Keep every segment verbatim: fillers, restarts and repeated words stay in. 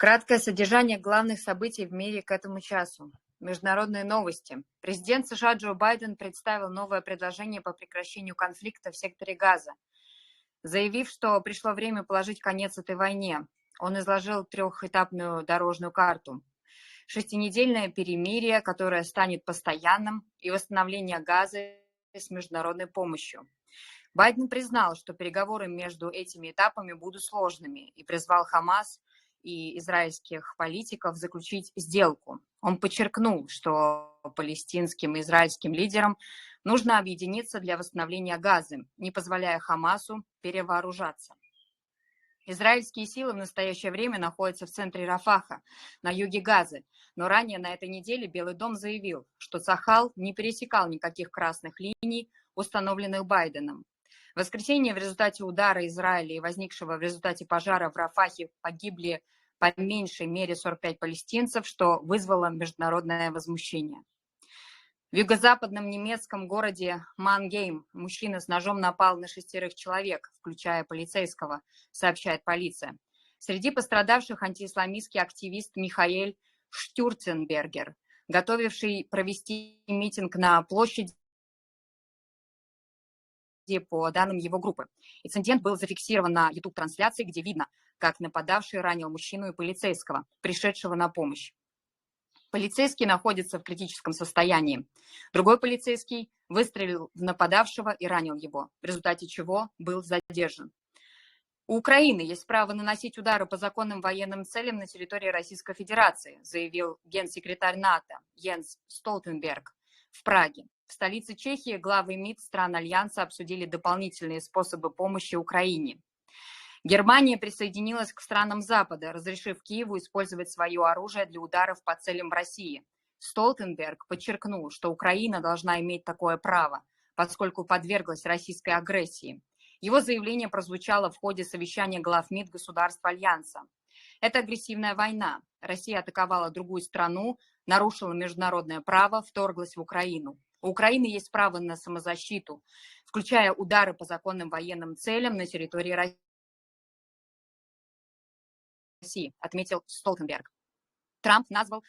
Краткое содержание главных событий в мире к этому часу. Международные новости. Президент США Джо Байден представил новое предложение по прекращению конфликта в секторе Газа, заявив, что пришло время положить конец этой войне. Он изложил трехэтапную дорожную карту. Шестинедельное перемирие, которое станет постоянным, и восстановление Газы с международной помощью. Байден признал, что переговоры между этими этапами будут сложными, и призвал Хамас и израильских политиков заключить сделку. Он подчеркнул, что палестинским и израильским лидерам нужно объединиться для восстановления Газы, не позволяя Хамасу перевооружаться. Израильские силы в настоящее время находятся в центре Рафаха, на юге Газы, но ранее на этой неделе Белый дом заявил, что Цахал не пересекал никаких красных линий, установленных Байденом. В воскресенье в результате удара Израиля и возникшего в результате пожара в Рафахе погибли по меньшей мере сорок пять палестинцев, что вызвало международное возмущение. В юго-западном немецком городе Мангейм мужчина с ножом напал на шестерых человек, включая полицейского, сообщает полиция. Среди пострадавших антиисламистский активист Михаэль Штюрценбергер, готовивший провести митинг на площади, по данным его группы. Инцидент был зафиксирован на YouTube-трансляции, где видно, как нападавший ранил мужчину и полицейского, пришедшего на помощь. Полицейский находится в критическом состоянии. Другой полицейский выстрелил в нападавшего и ранил его, в результате чего был задержан. У Украины есть право наносить удары по законным военным целям на территории Российской Федерации, заявил генсекретарь НАТО Йенс Столтенберг в Праге. В столице Чехии главы МИД стран Альянса обсудили дополнительные способы помощи Украине. Германия присоединилась к странам Запада, разрешив Киеву использовать свое оружие для ударов по целям в России. Столтенберг подчеркнул, что Украина должна иметь такое право, поскольку подверглась российской агрессии. Его заявление прозвучало в ходе совещания глав МИД государств Альянса. Это агрессивная война. Россия атаковала другую страну, нарушила международное право, вторглась в Украину. У Украины есть право на самозащиту, включая удары по законным военным целям на территории России, отметил Столтенберг. Трамп назвал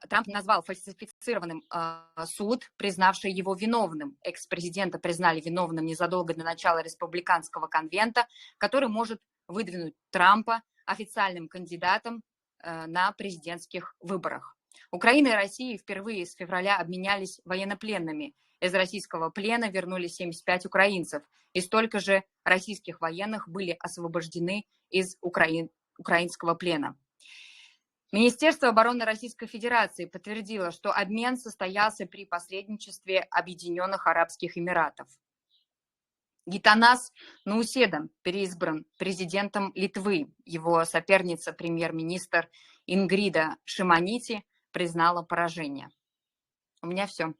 Трамп назвал фальсифицированным э, суд, признавший его виновным. Экс-президента признали виновным незадолго до начала республиканского конвента, который может выдвинуть Трампа официальным кандидатом э, на президентских выборах. Украина и Россия впервые с февраля обменялись военнопленными. Из российского плена вернули семьдесят пять украинцев, и столько же российских военных были освобождены из украин... украинского плена. Министерство обороны Российской Федерации подтвердило, что обмен состоялся при посредничестве Объединенных Арабских Эмиратов. Гитанас Науседа переизбран президентом Литвы. Его соперница, премьер-министр Ингрида Шиманити, признала поражение. У меня все.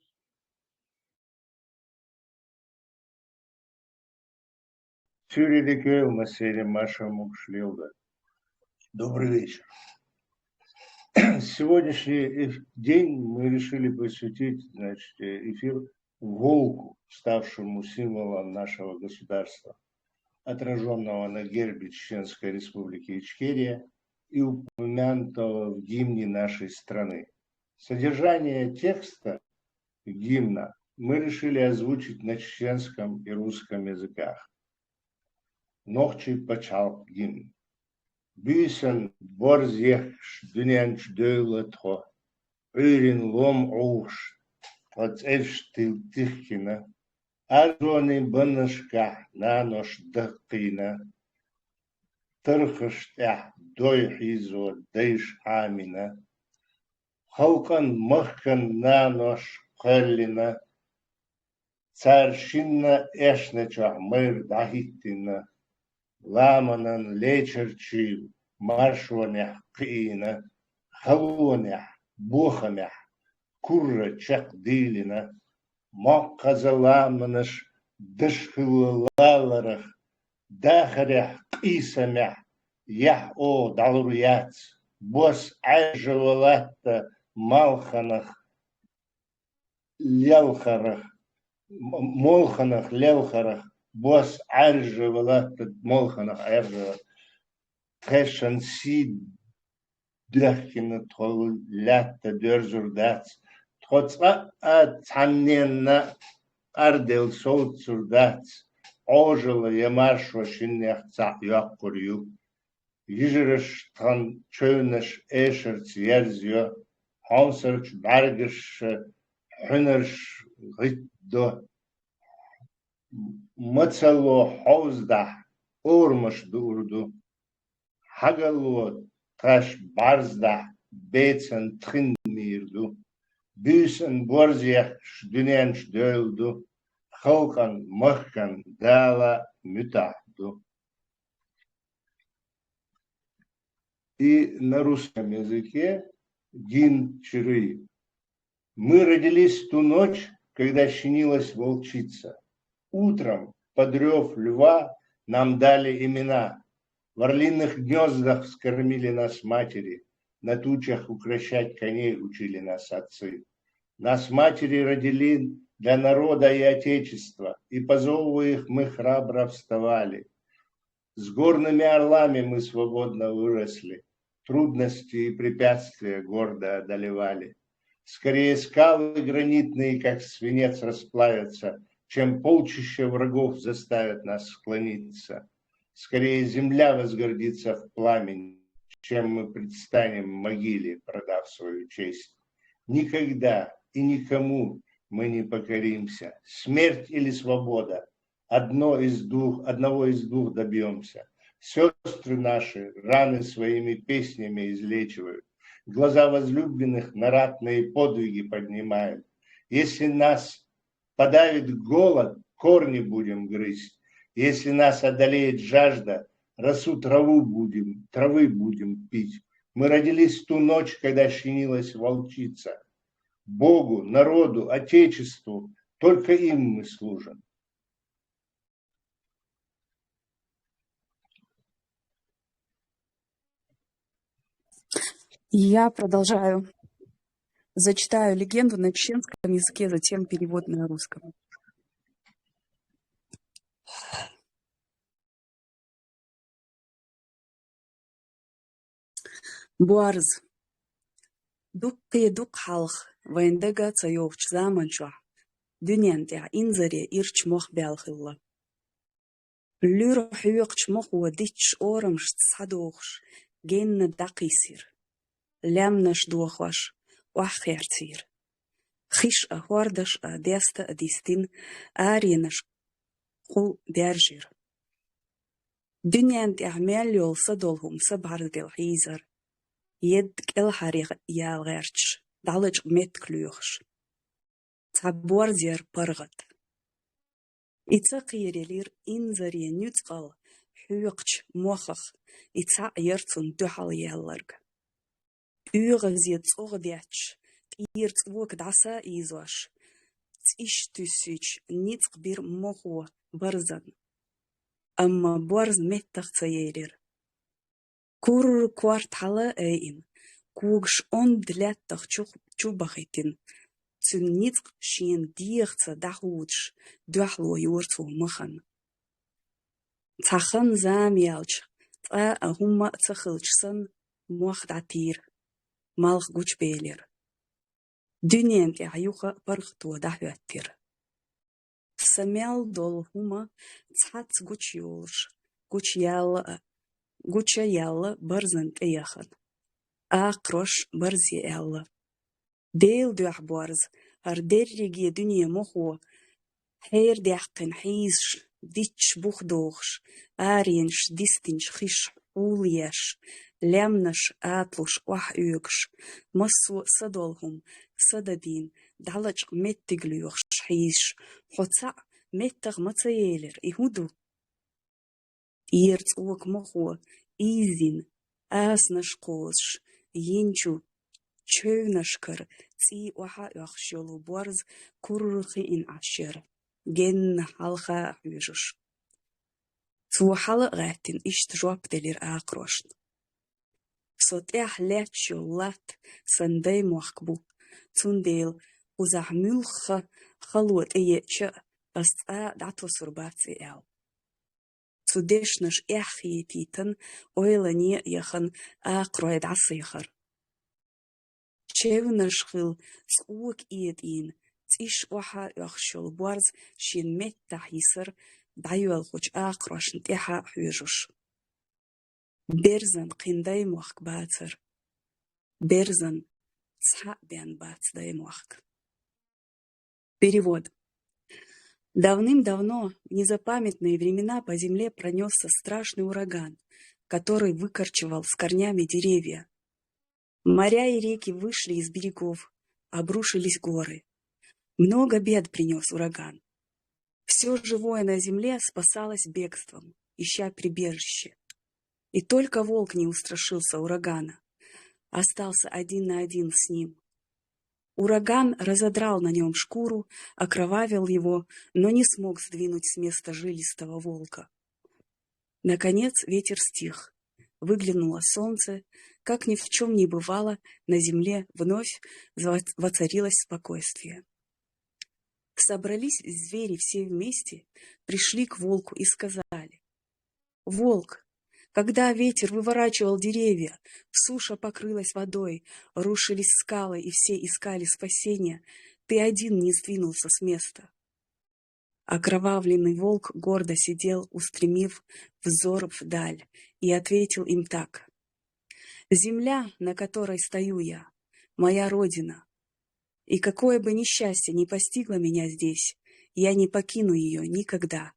Сюреликеу Масери Маша Мукшлилда. Добрый вечер. Сегодняшний день мы решили посвятить, значит, эфир волку, ставшему символом нашего государства, отраженного на гербе Чеченской Республики Ичкерия и упомянутого в гимне нашей страны. Содержание текста гимна мы решили озвучить на чеченском и русском языках. Нохчий пачалкъ гимн. Бийсэн борз ехш дунянч дэйлэдхо, уйрин лом угш, тхо цӏевш тилтихкина, арзони бэнэшках нанош дакъина, тырхыштӏях дой хизо дэйш амина, халкъан махкан нанош хъаллина, цар шинна эшначох майр дахиттина, ламанан лечерчил маршонях кыина, халонях, бохамях, курра чакъ дилина, мокъаза ламанаш дышхыла лаларах, дахарях, къисамях, ях о далур яц, бос айжа валатта малханах, лелхарах, молханах лелхарах, бос айжа валатта молханах айжа. Тхэшан сид даьхкина тхо лаьтта доьрзур дац, тхо цкъа а цхьанненна къарделла совцур дац, Ӏожалла я маршо шиннех цхьаъ йоккхур ю. Йижараш тхан чевнаш эшарца ерзайо, хьовсарча бӀаьргаша хьуьнарш гӀиттадо. Мацалло хьовзадахь, орамаш дуур ду. Хьагалло тхаш бӀарздахь, бецан тхин мийр ду. Буьйсан борз ехкаш дуьнен чу доьлла ду, халкъан, махкан Дала муьтӀахь ду. И на русском языке гимн Чиры. Мы родились в ту ночь, когда щенилась волчица. Утром, под рёв льва, нам дали имена. В орлиных гнёздах вскормили нас матери, на тучах укрощать коней учили нас отцы. Нас матери родили для народа и отечества, и по зову их мы храбро вставали. С горными орлами мы свободно выросли, трудности и препятствия гордо одолевали. Скорее скалы гранитные, как свинец, расплавятся, чем полчища врагов заставят нас склониться. Скорее земля возгордится в пламени, чем мы предстанем могиле, продав свою честь. Никогда и никому мы не покоримся. Смерть или свобода, одно из двух, одного из двух добьёмся. Сёстры наши раны своими песнями излечивают, глаза возлюбленных на ратные подвиги поднимают. Если нас подавит голод, корни будем грызть. Если нас одолеет жажда, росу траву будем, травы будем пить. Мы родились в ту ночь, когда щенилась волчица. Богу, народу, Отечеству, только им мы служим. Я продолжаю. Зачитаю легенду на чеченском языке, затем перевод на русском. Боарз. Дуккхе дукха хьалха, вайн дага ца йоагӀача заман чохь, дуьнен тӀехь инзаре ирча мох баьлла хилла. Луьра хьоькхучу мохо дитча орамашца схьадохуш, генна дӀакхийсира. Лаьмнаш дохош, охьахерцийра. Хиш а, хӀордаш а, деста а дистина, аренаш кхул даьржира. Дуьнен тӀехь мел йолу са долу хӀума са бӀаьргал хьийзара, едда кӀелхьаре яла гӀерташ, дӀалачкъа меттиг лоьхуш. Цхьа боарз яра паргӀат. И ца кхералийра инзаре нуьцкъала хьоькхучу мохах, и цхьаъ яра цунна дуьхьал яьлларг. ОьгӀазе цӀогӀа детташ, тӀера цӀока дӀаса а ийзош, цӀиш туьссича, ницкъ бира мохо барзан. Амма боарз меттах ца елира. Курра корта хьала а айина, когаш онда лаьттах чу, чу бахийтина, цуьнан ницкъ шена дегӀаца дӀахьудуш, дуьхьало йора цо махана. Цхьа хан-зама яьлча, цкъа а хӀумма а ца хилча санна, мох дӀатийра, малх гучубелира. Дуьнен тӀехь юха паргӀато дӀахӀоьттира. Са мел долу хӀума цхьацца гучуйолуш, гучуяьлла а, гучуяьлла барзан тӀе яхана. Акхарош барзе аьлла: «Делан дуьхьа, боарз, хӀара дерриге дуьне мохо, хьерадаьккхина хьийзаш, дитча бух дохуш, аренаш дистинчу хиш хьулъеш, лаьмнаш аталуш охьаоьгуш, массо а са долу хӀума, са дадийна, дӀалачкъа меттиг лоьхуш хьийзаш, хьо цхьаъ меттах ма ца елира, и хӀун ду?» ТӀера цӀока мохо ийзина, асанаш кхозуш, йинчу чевнашкара цӀий охьа а оьхуш йолу боарз курра хиъна Ӏаш яра, генна хьалха а хьоьжуш. Цо хьала а гӀаьттина, иштта жоп делира акхарошна: «Со тӀехь лаьтташ йолу латта сан даймохк бу, цундела кхузахь муьлхха хало тӀееача а, ас цкъа а дӀатосур бац и аьлла». Цу дешнаша эхь хетийтина, ойлане а яхана, акхарой дӀасаяхара. чевнаш хила цкъук иетӀин, цӀиш охьа оьхшул борз шин меттахь йисар, дӀайоьлхучу акхаршна тӀаьхьа хьоьжуш. Берзан кхин даймохк бацар. Берзан цхьаъ бен бац даймохк. Перевод. Давным-давно, в незапамятные времена, по земле пронесся страшный ураган, который выкорчевал с корнями деревья. Моря и реки вышли из берегов, обрушились горы. Много бед принес ураган. Все живое на земле спасалось бегством, ища прибежище. И только волк не устрашился урагана, остался один на один с ним. Ураган разодрал на нем шкуру, окровавил его, но не смог сдвинуть с места жилистого волка. Наконец ветер стих. Выглянуло солнце. Как ни в чем не бывало, на земле вновь воцарилось спокойствие. Собрались звери все вместе, пришли к волку и сказали: «Волк, когда ветер выворачивал деревья, суша покрылась водой, рушились скалы, и все искали спасения, ты один не сдвинулся с места». Окровавленный волк гордо сидел, устремив взор вдаль, и ответил им так: «Земля, на которой стою я, моя родина, и какое бы несчастье ни постигло меня здесь, я не покину ее никогда».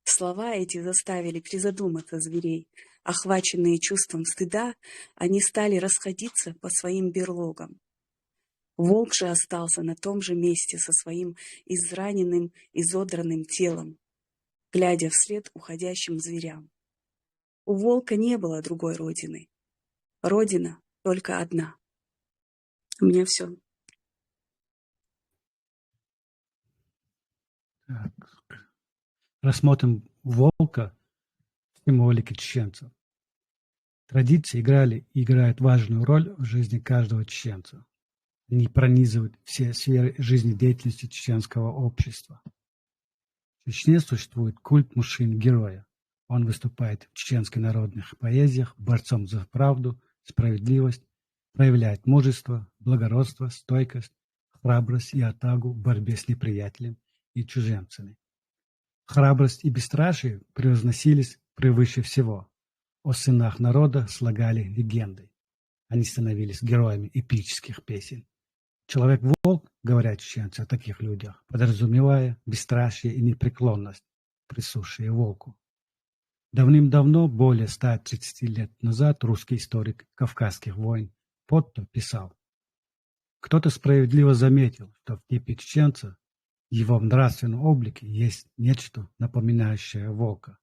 Слова эти заставили призадуматься зверей. Охваченные чувством стыда, они стали расходиться по своим берлогам. Волк же остался на том же месте со своим израненным, изодранным телом, глядя вслед уходящим зверям. У волка не было другой родины. Родина только одна. У меня все. Так. Рассмотрим волка в символике чеченцев. Традиции играли и играют важную роль в жизни каждого чеченца. Они пронизывают все сферы жизнедеятельности чеченского общества. В Чечне существует культ мужчин-героя. Он выступает в чеченских народных поэзиях борцом за правду, справедливость, проявляет мужество, благородство, стойкость, храбрость и отвагу в борьбе с неприятелем и чужеземцами. Храбрость и бесстрашие превозносились превыше всего. О сынах народа слагали легенды. Они становились героями эпических песен. Человек-волк, говорят чеченцы о таких людях, подразумевая бесстрашие и непреклонность, присущие волку. Давным-давно, более ста тридцати лет назад, русский историк кавказских войн Потто писал: «Кто-то справедливо заметил, что в типе чеченца, его в нравственном облике есть нечто, напоминающее волка.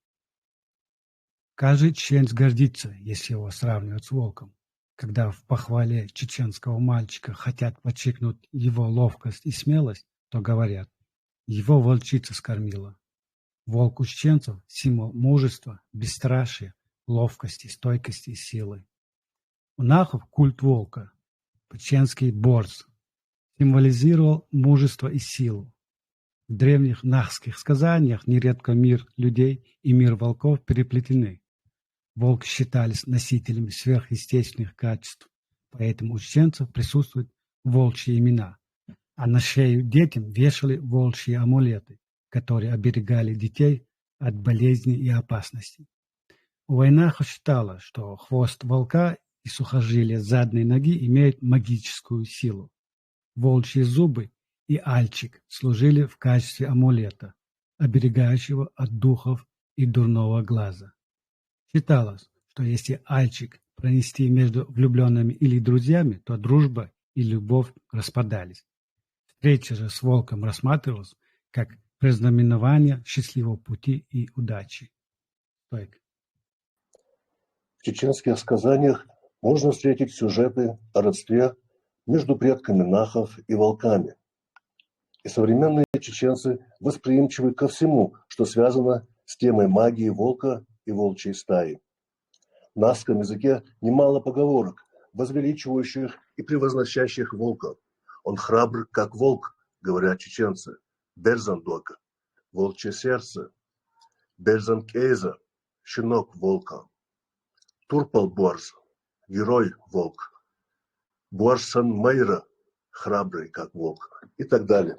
Каждый чеченец гордится, если его сравнивают с волком. Когда в похвале чеченского мальчика хотят подчеркнуть его ловкость и смелость, то говорят: его волчица скормила». Волк у чеченцев — символ мужества, бесстрашия, ловкости, стойкости и силы. У нахов культ волка, чеченский борз, символизировал мужество и силу. В древних нахских сказаниях нередко мир людей и мир волков переплетены. Волки считались носителями сверхъестественных качеств, поэтому у чеченцев присутствуют волчьи имена, а на шею детям вешали волчьи амулеты, которые оберегали детей от болезней и опасностей. У вайнахов считалось, что хвост волка и сухожилия задней ноги имеют магическую силу. Волчьи зубы и альчик служили в качестве амулета, оберегающего от духов и дурного глаза. Считалось, что если альчик пронести между влюбленными или друзьями, то дружба и любовь распадались. Встреча же с волком рассматривалась как предзнаменование счастливого пути и удачи. Стойк. В чеченских сказаниях можно встретить сюжеты о родстве между предками нахов и волками. И современные чеченцы восприимчивы ко всему, что связано с темой магии волка и волчьей стаи. В нахском языке немало поговорок, возвеличивающих и превозносящих волка. «Он храбр, как волк», говорят чеченцы. «Берзан док», «Волчье сердце», «Берзан кӀеза», «Щенок волка», «Турпал борз», «Герой волк», «Буарсан майра, храбрый, как волк» и так далее.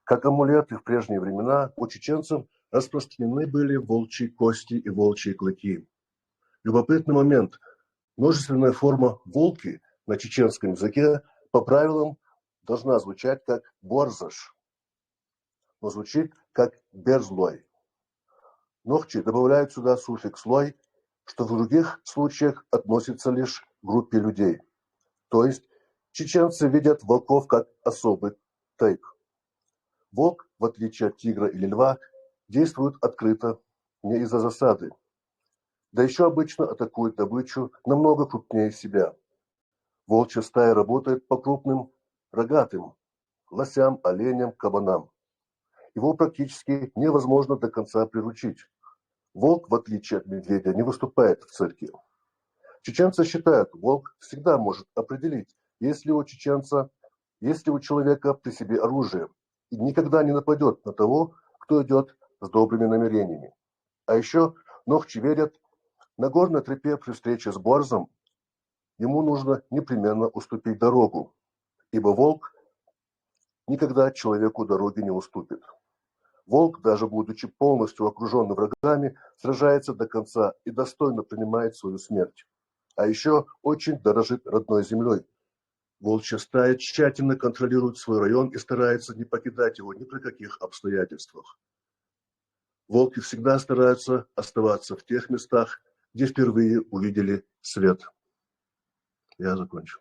Как амулеты в прежние времена у чеченцев распространены были волчьи кости и волчьи клыки. Любопытный момент. Множественная форма «волки» на чеченском языке по правилам должна звучать как «буарзаш», но звучит как «берзлой». Нохчи добавляют сюда суффикс «лой», что в других случаях относится лишь к группе людей. То есть чеченцы видят волков как особый тайп. Волк, в отличие от тигра или льва, действует открыто, не из-за засады. Да еще обычно атакует добычу намного крупнее себя. Волчья стая работает по крупным рогатым, лосям, оленям, кабанам. Его практически невозможно до конца приручить. Волк, в отличие от медведя, не выступает в цирке. Чеченцы считают, волк всегда может определить, есть ли у чеченца, есть ли у человека при себе оружие, и никогда не нападет на того, кто идет с добрыми намерениями. А еще нохчи верят, на горной тропе при встрече с буарзом ему нужно непременно уступить дорогу, ибо волк никогда человеку дороги не уступит. Волк, даже будучи полностью окружённый врагами, сражается до конца и достойно принимает свою смерть. А ещё очень дорожит родной землёй. Волчья стая тщательно контролирует свой район и старается не покидать его ни при каких обстоятельствах. Волки всегда стараются оставаться в тех местах, где впервые увидели свет. Я закончил.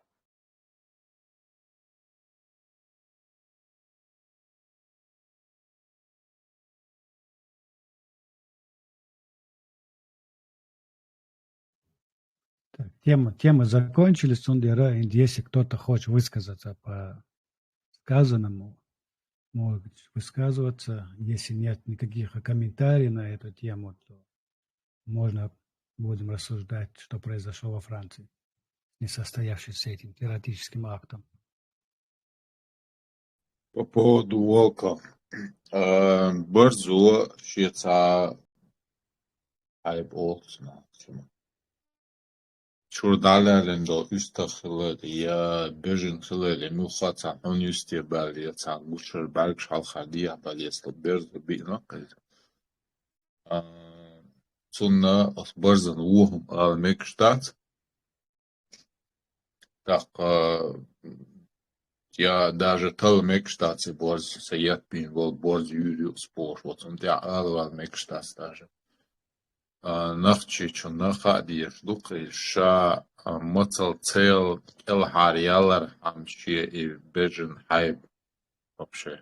Так, темы, темы закончились, он если кто-то хочет высказаться по сказанному, может высказываться. Если нет никаких комментариев на эту тему, то можно будем рассуждать, что произошло во Франции, не состоявшись с этим террористическим актом. По поводу волка. Э, барзо шеца хайб олцна. Чура дӀалаьллина долу уьстагӀ хилар я бежан хилар, я муьлхха цхьа хьуна юьсте баьлла, я цхьа гучура бӀаьргаш хьалха дехьа баьлла, я стаг берзо биъна кхайра. А, цунна оцу барзана вон хӀума ала мегаш дац. ТӀаккха я даже тала мегаш дац и борз, сан еттабийна болу борз юьйр ю аса бохуш, оцунна тӀехь ала вала мегаш дац даже. А, нохчичунна хаа дезаш ду-кх иза, ша, а, мацалла цел кӀелхьара ялархьама шен и бежан хьайба вообще.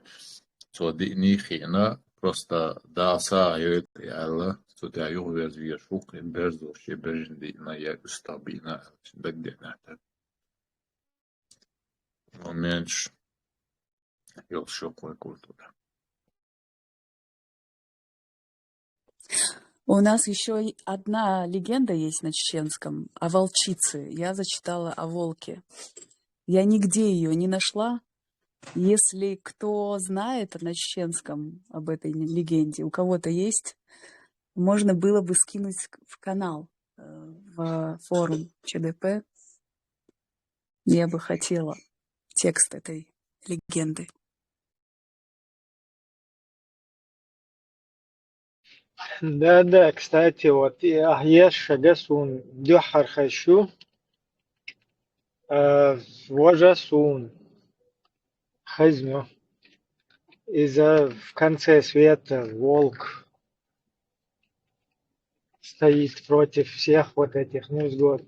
Цо диъний хиъна, просто Дала сагӀа йойла аьлла, цу тӀехь юхаверза везаш ву-кх и берзо шен бежан диъна я уьстагӀ биъна аьлла, дагадеъна тера. Моменташ йолуш ю-кх вай культура. У нас еще одна легенда есть на чеченском, о волчице. Я зачитала о волке. Я нигде ее не нашла. Если кто знает на чеченском об этой легенде, у кого-то есть, можно было бы скинуть в канал, э, в форум Ч Д П. Я бы хотела текст этой легенды. Да, да, кстати, вот, и, а, еш шага суна дуьххьара хезаш ю, а, вожа суна хезна. Иза в конце света волк стоит против всех вот этих невзгод.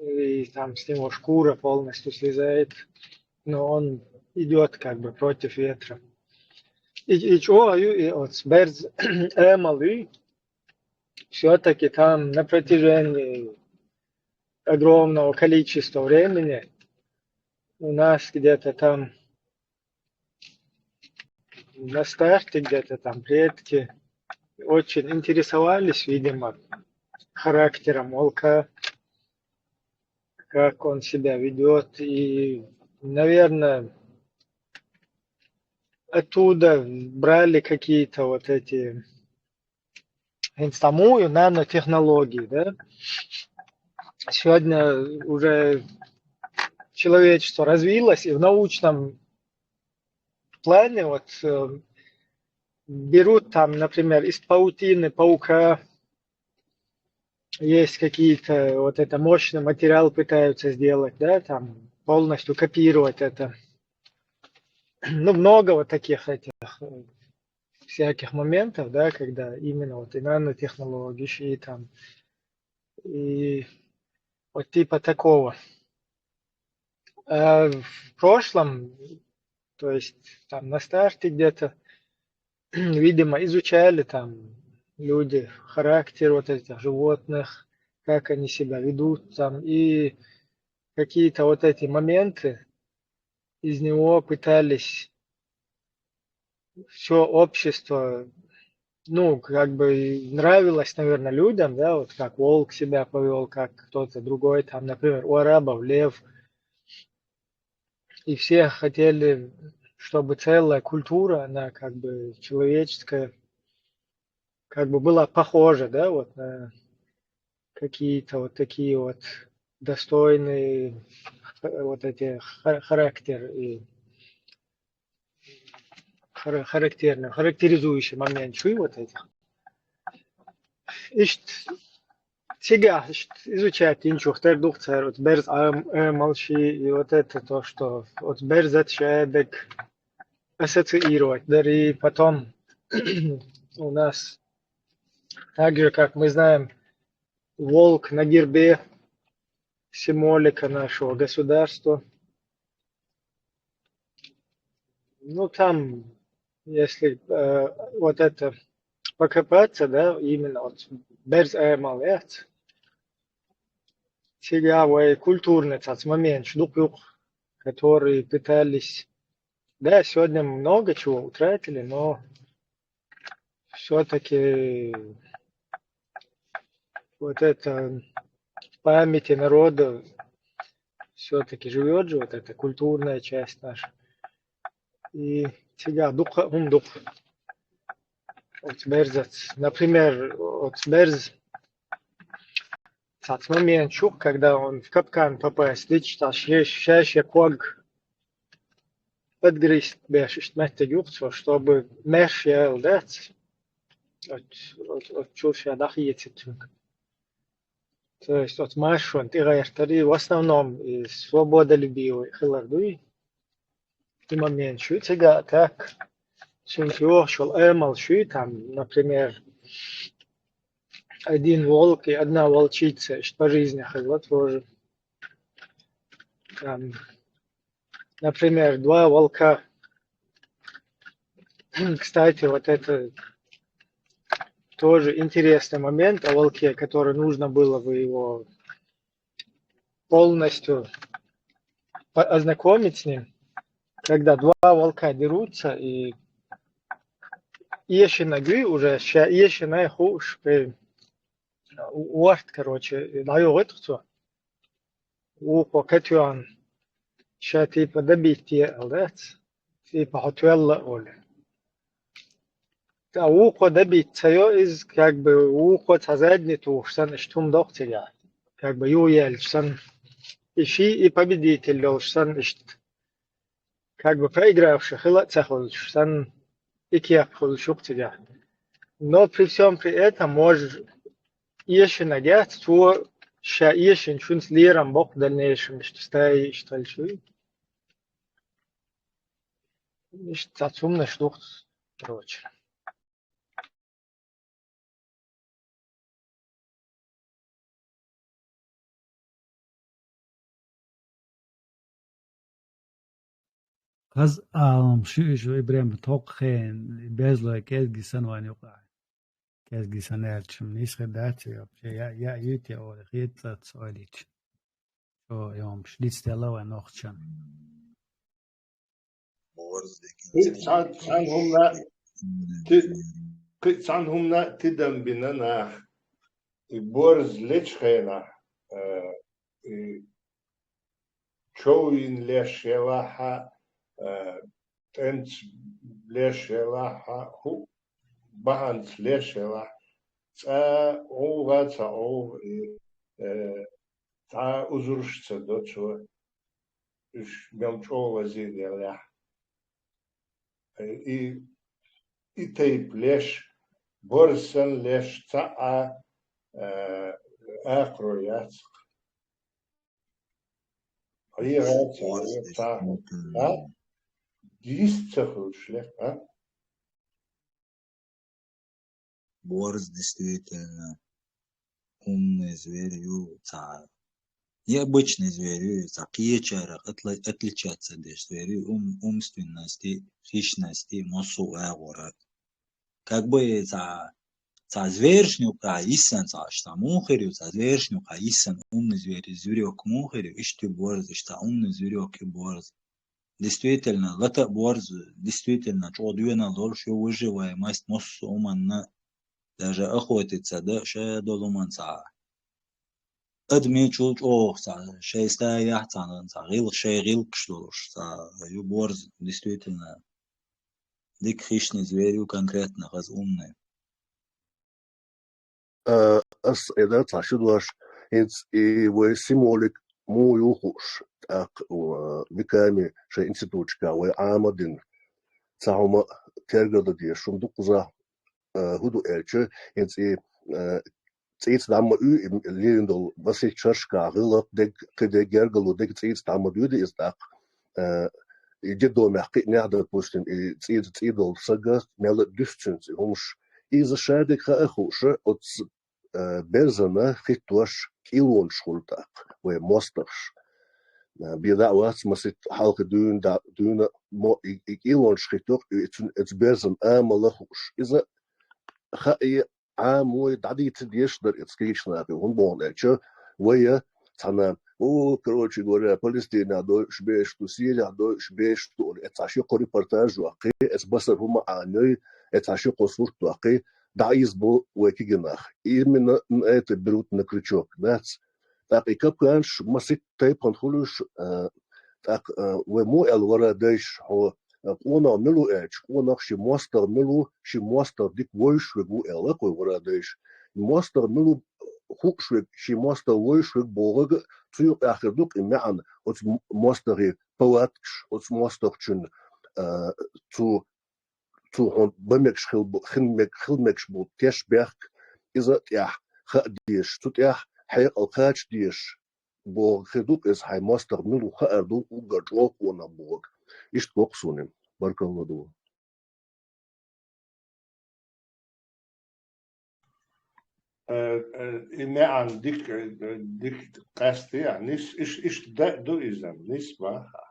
И там с него шкура полностью слезает. Но он идёт как бы против ветра. И, и чё, и, и вот берз эмал, и всё-таки там на протяжении огромного количества времени у нас где-то там на старте где-то там предки очень интересовались, видимо, характером волка, как он себя ведёт. И, наверное, оттуда брали какие-то вот эти инстамую, нанотехнологии, да? сегодня уже человечество развилось, и в научном плане вот э, берут там, например, из паутины паука есть какие-то, вот это мощный материал пытаются сделать, да, там полностью копировать это. Ну, много вот таких этих э, всяких моментов, да, когда именно вот и нанотехнологии, и там, и вот типа такого. А в прошлом, то есть там на старте где-то, видимо, изучали там люди, характер вот этих животных, как они себя ведут там, и какие-то вот эти моменты из него пытались все общество, ну, как бы и нравилось, наверное, людям, да, вот как волк себя повел, как кто-то другой, там, например, у арабов лев, и все хотели, чтобы целая культура, она как бы человеческая, как бы была похожа, да, вот на какие-то вот такие вот достойные э, вот эти ха- характер и хара- характерный, характеризующий момент чуй вот этих. Ишт, цигахь ишт изучать инчух тер дух цар, вот берз ам- амалши, и вот это то, что вот берзат шедек ассоциировать, да, и потом у нас, так же, как мы знаем, волк на гербе, символика нашего государства. Ну, там, если э, вот это покопаться, да, именно вот берз эмалец, цигавый культурный цац момент, шдук-юк, которые пытались, да, сегодня много чего утратили, но все-таки вот это в памяти народа все-таки живет же, вот эта культурная часть наша. И цигахь дук, ум дук. От берзац. Например, от берз цац момент чух, когда он в капкан попасть, дичь, та шеш, шеш, як ваг отгрызть беш, ишт меттег юхцо, чтобы меш ял дац. От, от, от чуш я дахи ецетунг. То есть от машон тигайтари в основном и свободолюбивый хилар дуй. Ты момент шуй цигахь так. Чем чего шел эмал шуй там, например, один волк и одна волчица, что по жизни хилар тоже. Там, например, два волка. Кстати, вот это тоже интересный момент о волке, который нужно было бы его полностью по- ознакомить с ним, когда два волка дерутся, и еши ноги уже, ща еши на хуш, э, у- уарт, короче, даю это все. Ухо катюан, ща типа добить те, алдац, типа хотвелла оле. Та ухо добить цаё из, как бы, ухо ца задний туш сан, иштум дох цигахь. Как бы, ю ель сан, и ши, и победитель лёш сан, ишт. Как бы, проигравший хила цахулш сан, и киях хулшук цигахь. Но при всем при этом можешь еши нагят, то ща ешин шунс лерам бок в дальнейшем, что стаи, что ли, шуй. Ишт цацумна шдухц, короче. Хаз алам шу шу Ибрем токхен безлой кезги сан ван юкъа. Кезги сан элчим нисхи дати вообще я я юти ори хитла цолич. Шо ём шлиц дела ван охчан. Кхин цхьан хӀумна ти-, кхин цхьан хӀумна тидам бина нах. И борз лечу хенахь, э, и човйина леш елахьа, э, тӀемца леш елахьа, хӀу бахьанца леш елахьа, цкъа гӀулгӀа ца гӀулгӀа и, э, дӀа узурш ца до цо, уьш мел чӀогӀа лазийнеллехь. И, и тайпа леш, борз санна леш цхьа а, э, акхаро яц-кх. Хьехаца, Борз хьеха ца. А? Дийс ца хуьлуш лех, а? Борз действительно умный зверь ю, цхьа необычный зверь ю, цхьа кхечарах отла-, отличаться деш зверь ю, ум-, умственности, хищности, массо а агӀора. Как бы цхьа, цхьа звершню кхьа йиссан цхьа, цхьа муха хир ю, цхьа звершню кхьа йиссан умный зверь, зверёк муха хир ю, иштта ю борз, иштта умный зверёк ю борз. Действительно, лата а борз, действительно, чӀогӀа доьналла долуш ю, выживаемость массо а хӀуманна, даже охотиться дан а ша долу хӀуманца. Адамичул чӀогӀа цхьа, шайн стаяхь цхьа, цхьа гӀил-, шайн гӀиллакхаш долуш цхьа ю борз, действительно, дика хищный зверь ю, конкретно хаза умный. А, ас эда цхьа ши дош, хӀинца и вай символик муха ю хууш, тӀаккха, а, Миками шайн институтчика вай Ӏама дина. Цхьа хӀума тергал дан дезаш хӀума ду кхузахь, а, хӀун ду аьлча, хӀинца и, а, цӀийца дӀа ма уьй, и лелийна долу масийтта шерашкахь гӀиллакх, дег, кхидерг гергарло, дег цӀийца дӀа ма дуьйда иза тӀаккха. А, и детдомехь кхиънехь, допустим, и цӀийца цӀий долу сага мел а дуьсу цуьнца и хӀумаш. Иза шадерг хаа хууш, оцу, а, берзана хӀиттош кӀилонаш хуьлу тӀаккха, вай мостагӀаш. А, бен дӀа а вац, масийтта хьалхе дуьйна, дӀа, дуьйна мо-, и, и кӀилонаш хӀиттош, и цуьнан оцу берзана амал а хууш. Иза хаа Ӏамо дӀадийца дезаш дара иза кхечу нахе, хӀунда боху аьлча, вай цхьана, о, короче говоря, Палестинехь дойуш беш ду, Сирехь дойуш беш ду, олий, эцхьа ши-кхо репортаж доккхий, эцхьа басар хӀума Ӏанойй, эцхьа ши-кхо сурт доккхий, дӀаийзабо вай кегий нах. Именно на это берут на крючок, дац? ТӀаккха и капканаш масийтта тайпана хуьлуш, а, тӀаккха, а, вай муха аьлла вара дайша, хьо, а, къонах мила ву аьлча, къонах шен мостагӀа мила ву, шен мостагӀа дика вовзаш верг ву аьлла кхо вара дайша. МостагӀа мила ву хууш верг, шен мостагӀа вовзаш верг бохург а цу юкъахь хир ду-кх и маьӀна, оцу м-, мостагӀийн повадкаш, оцу мостагӀчун, а, цу цо хьуна бан мегаш хила бу-, хин мег-, хила мегаш болу теш-бехк, иза а тӀехь хаа дезаш, цу тӀехь хьекъал кхача дезаш бохург хир ду-кх иза, хьайн мостагӀа мила ву хаар ду уггар чӀогӀа къонах бохург. Иштта го-кх суна. Баркалла ду. Э, э, и маьӀна дика, э, дика къаьстина, нис, иш-, иштта да-, ду иза, нис баха.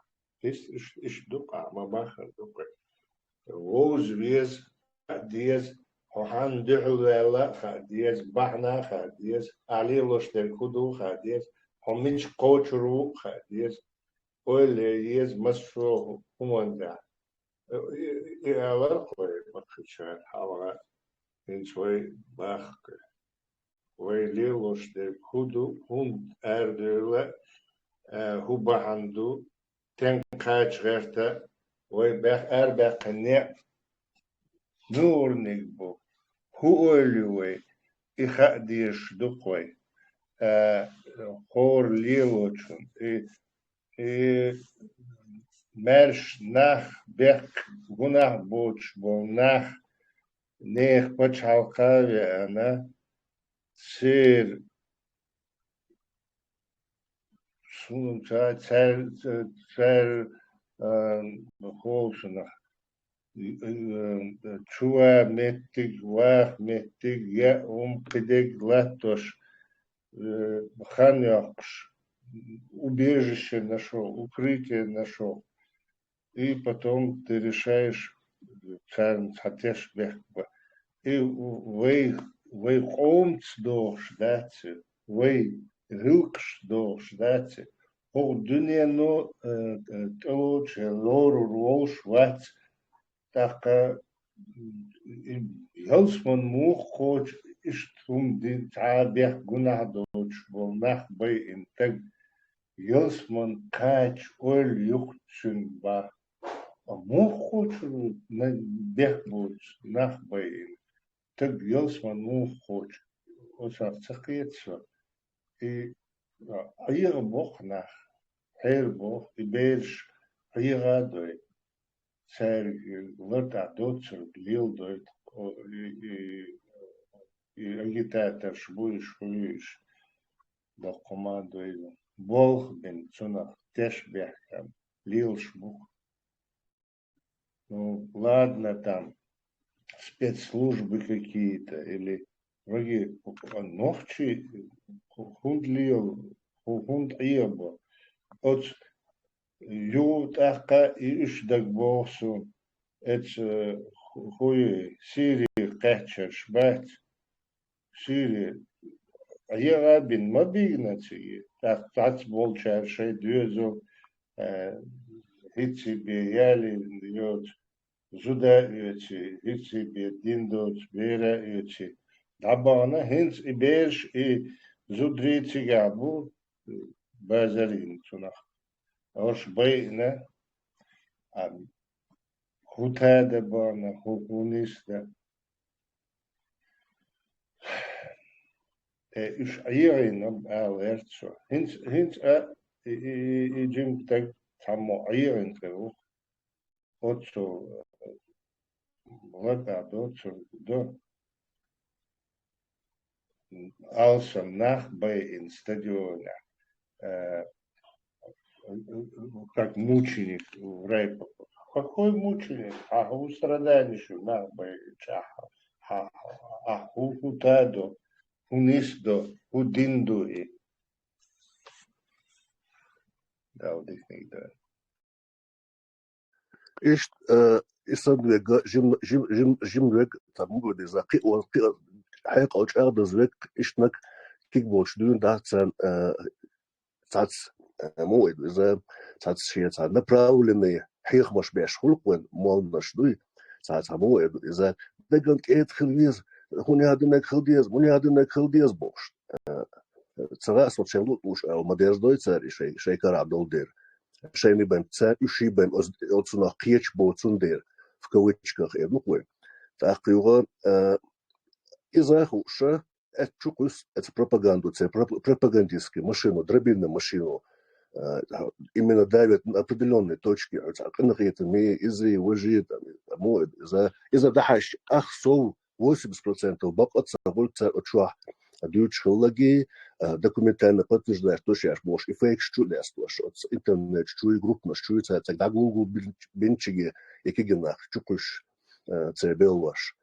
Нис иш-, иштта ду-кх, ма бахар ду-кх. Вовза веза, хаа деза, хьо хьанна дуьхьал ваьлла а хаа деза, бахьана а хаа деза, ахь лелош дерг хӀун ду а хаа деза, хьо мича кхочур ву а хаа деза, ойла ян еза массо а хӀуманна тӀехь. И, и аларх вай баккхийчара хьалха, хӀинца вай бахка. Вай лелош дерг хӀун ду, хӀунда арадевлла, а, хӀун бахьана ду, стенга кхача гӀерта, вай баьх-, арабаьккхина некъ муьлхарниг бу, хӀун ойла ю вай, и хаа дезаш ду-кх вай, а, хӀора лелочун, и И маьрша нах, бехк, гунахь боцуш болу нах, нехан пачхьалкха а веана, церан, цу-, ца-, цаьр-, ца-, цаьр-, а, ховшанах, э, чу ван меттиг, ваха меттиг, яа хӀума, кхидерг латтош, э, хан йоккхуш, убежище нашёл, укрытие нашёл. И потом ты решаешь, царна цхьа теш бехк бан. И вай, вай къомаца догӀуш дац, вай гӀиллакхашца догӀуш дац. ХӀокху дуьнено, э, э, тӀелоцуш, лорур волуш вац. ТӀаккха, м, и ялсаман муха кхочу, иштта хӀума ди-, цхьа а бехк, гунахь доцуш болу нах байина стаг, ялсаман кхача ойла ю-кх цуьнан баха. Ткъа муха кхочур ву на-, бехк боцу нах байина стаг, ялсаман муха кхочу? Оцунах ца кхета со. И Ӏеха боху нах, хьера боху, и бераш Ӏеха а дой, цаьрга лар тӀехь доцург леладой, о, и, и, и агитаторш бу уьш, хуьлуш, доккха ма дой, болх бина цунах теш бехкам лелаш бу. Ну, ладно, там спецслужбы какие-то или вроде нохчий ху-, хӀунда лела, хӀу-, хӀунда Ӏеха бо. Оцу юха тӀаккха и уьш дагабоху суна, эца ху-, хуй Сири кхаьчнарш бац. Сири Ӏеха а бина ма бигна цига. ТӀаккха цхьацца болчара шайн доьзал, э, хӀинций бен яли йоцу, зуда а оьций, хӀинций бен дин доцу бер а оьций, дӀабахана, хӀинца и бераш, и зударий цигахь бу, базар йина цунах. Ош байина, а хӀун тада бахана, хӀун, хӀун нисда. Э, уьш Ӏехийна ала гӀерта со. ХӀинца, хӀинца а и, и, и, и жима стаг цхьаммо Ӏехийна хир ву. Оццул латӀа доцург ду. Алсам нах байина стадионехь, э, как мученик в рай попал. Какой мученик? Хьан хӀун страданиеш ю нах байинчохь? Хьан, хьан хӀун, хӀун тадо, хӀун нисдо, хӀун дин ду и? Дала диканиг дойла. Иштта, э, и санна вега, жим, жим, жим, жим вега, там, мугу деза, кхиъ, кхиъ, хьекъал чӀагӀдаза вега, иштанаг киг болчу дуьйна дац царна, э, цац, э, мугу вай ду иза, цац шен цхьа направленный хьехамаш беш хуьлу вайн молланаш дуй, цац, хьан мугу вай ду иза, даган кӀеда хила веза, хӀун яхь динарг хила деза, хӀун яхь динарг хила деза бохуш. Э, ца хаьа со шайн луъ луш аьлла, ма дерзадой цара и шайн, шайн карахь долу дера. Шайна бен, цара уьш бен, оцу, оцунах кхечу боцун дера, в кавычках эр ду-кх вай. ТӀаккха юха, а, иза а хууш, эцу чу кхуьссу, эцу пропаганду, церан проп-, пропагандистскую машину, дробильную машину, а, именно давят на определённые точки, хьо цхьа къинхетаме, иза, важа, там, мо, иза, иза дахьаш, ах, сов, восемьдесят процентов бакъ а ца хуьлу цара оцу чохь дуьйцуш хиллаги, а, документально подтверждать до шаьш бохуш, и фейкаш чу а лаьцна дош, оцу интернет чуй, группанаш чуй, цара цхьа дӀагулгул бин-, бинчиге, и кегий нах чу кхуьссуш, а, церан беллош.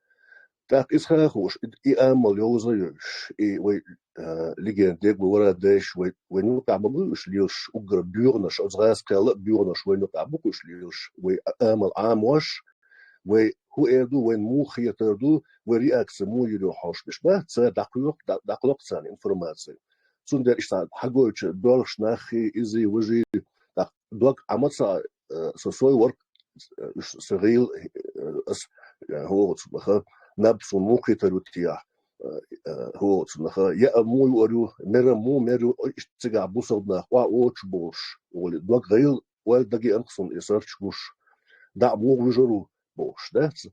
ТӀаккха иза хаа хууш, и, и амал йовза а йовзуш, и вай, а, легенда дегба вара дайш, вай, вай нукъахь ма буй уьш лелаш, уггар боьгӀанаш, оцу гӀазкхелла а боьгӀанаш вай нукъахь бу-кх уьш лелаш, вай а-, амал Ӏамош, вай хӀун эр ду, вайн муха хетар ду, вай реакция муха йир ю хьовш деш бац, цара дӀакхойкху, дӀа-, дӀакхойкху царна информаци. Цундела иштта хьагойтучу доьлхуш наххий, изий, важий, тӀаккха дог Ӏама ца, э, со сой ворхӀ, э, уьш сан гӀийла, э, ас, э, хӀоца баха, наб суна муха хетар ю техьа, э, э, хӀоца наха, яа муха юар ю, мера муха мер ю, иштта цигахь бусалба нах охьа оцуш болуш, олий, дог гӀийла ойла дагеана суна и сарч гуш, дӀа а муха вуьжур ву бохуш, дац?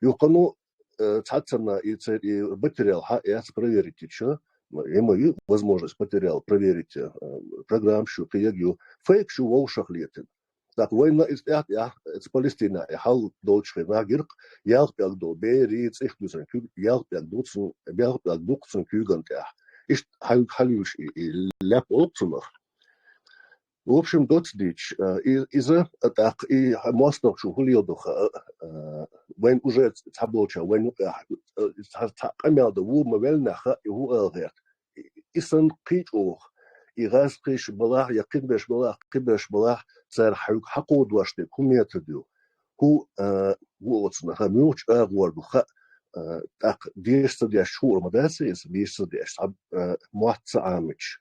Юха, ну, э, цхьаццанна и церан и материал хьа а эц проверить йича, ма ю возможность материал проверить, э, программа шу, кхиег ю, фейк шу вовшах летина. ТӀаккха вайна иза тӀаьхьа, тӀаьхьа, эца Палестина и хьал долчу хенахь гиркх, ялх пӀелг долу берий, цӀих дуьсун куьг, ялх пӀелг ду цун, ялх пӀелг ду-кх цун куьйган тӀехь. Иштта хьан-, хьалуьйш и, и леп олу цунах. В общем, доцу дийцча, а, и-, иза, а, тӀаккха и мостагӀчо хӀун леладо хаьа, а, вайн уже цхьаболча вайн юкъехь, а, цхьа, цхьа къамел дан ву ма веллинехь хаьа, и хӀун ала гӀерта. И, и санна кхин а чӀогӀа, и гӀазкхиш балахь, я кхин берш балахь, кхин берш балахь, цара хьуьга хьакховдош дерг хӀун метод ю? ХӀун, а, ву оцунах, муьлхачу агӀор ду хаьа, а, тӀаккха деша ца деш хуур ма дац иза, деша ца деш, цхьа, а, мотт ца Ӏамича,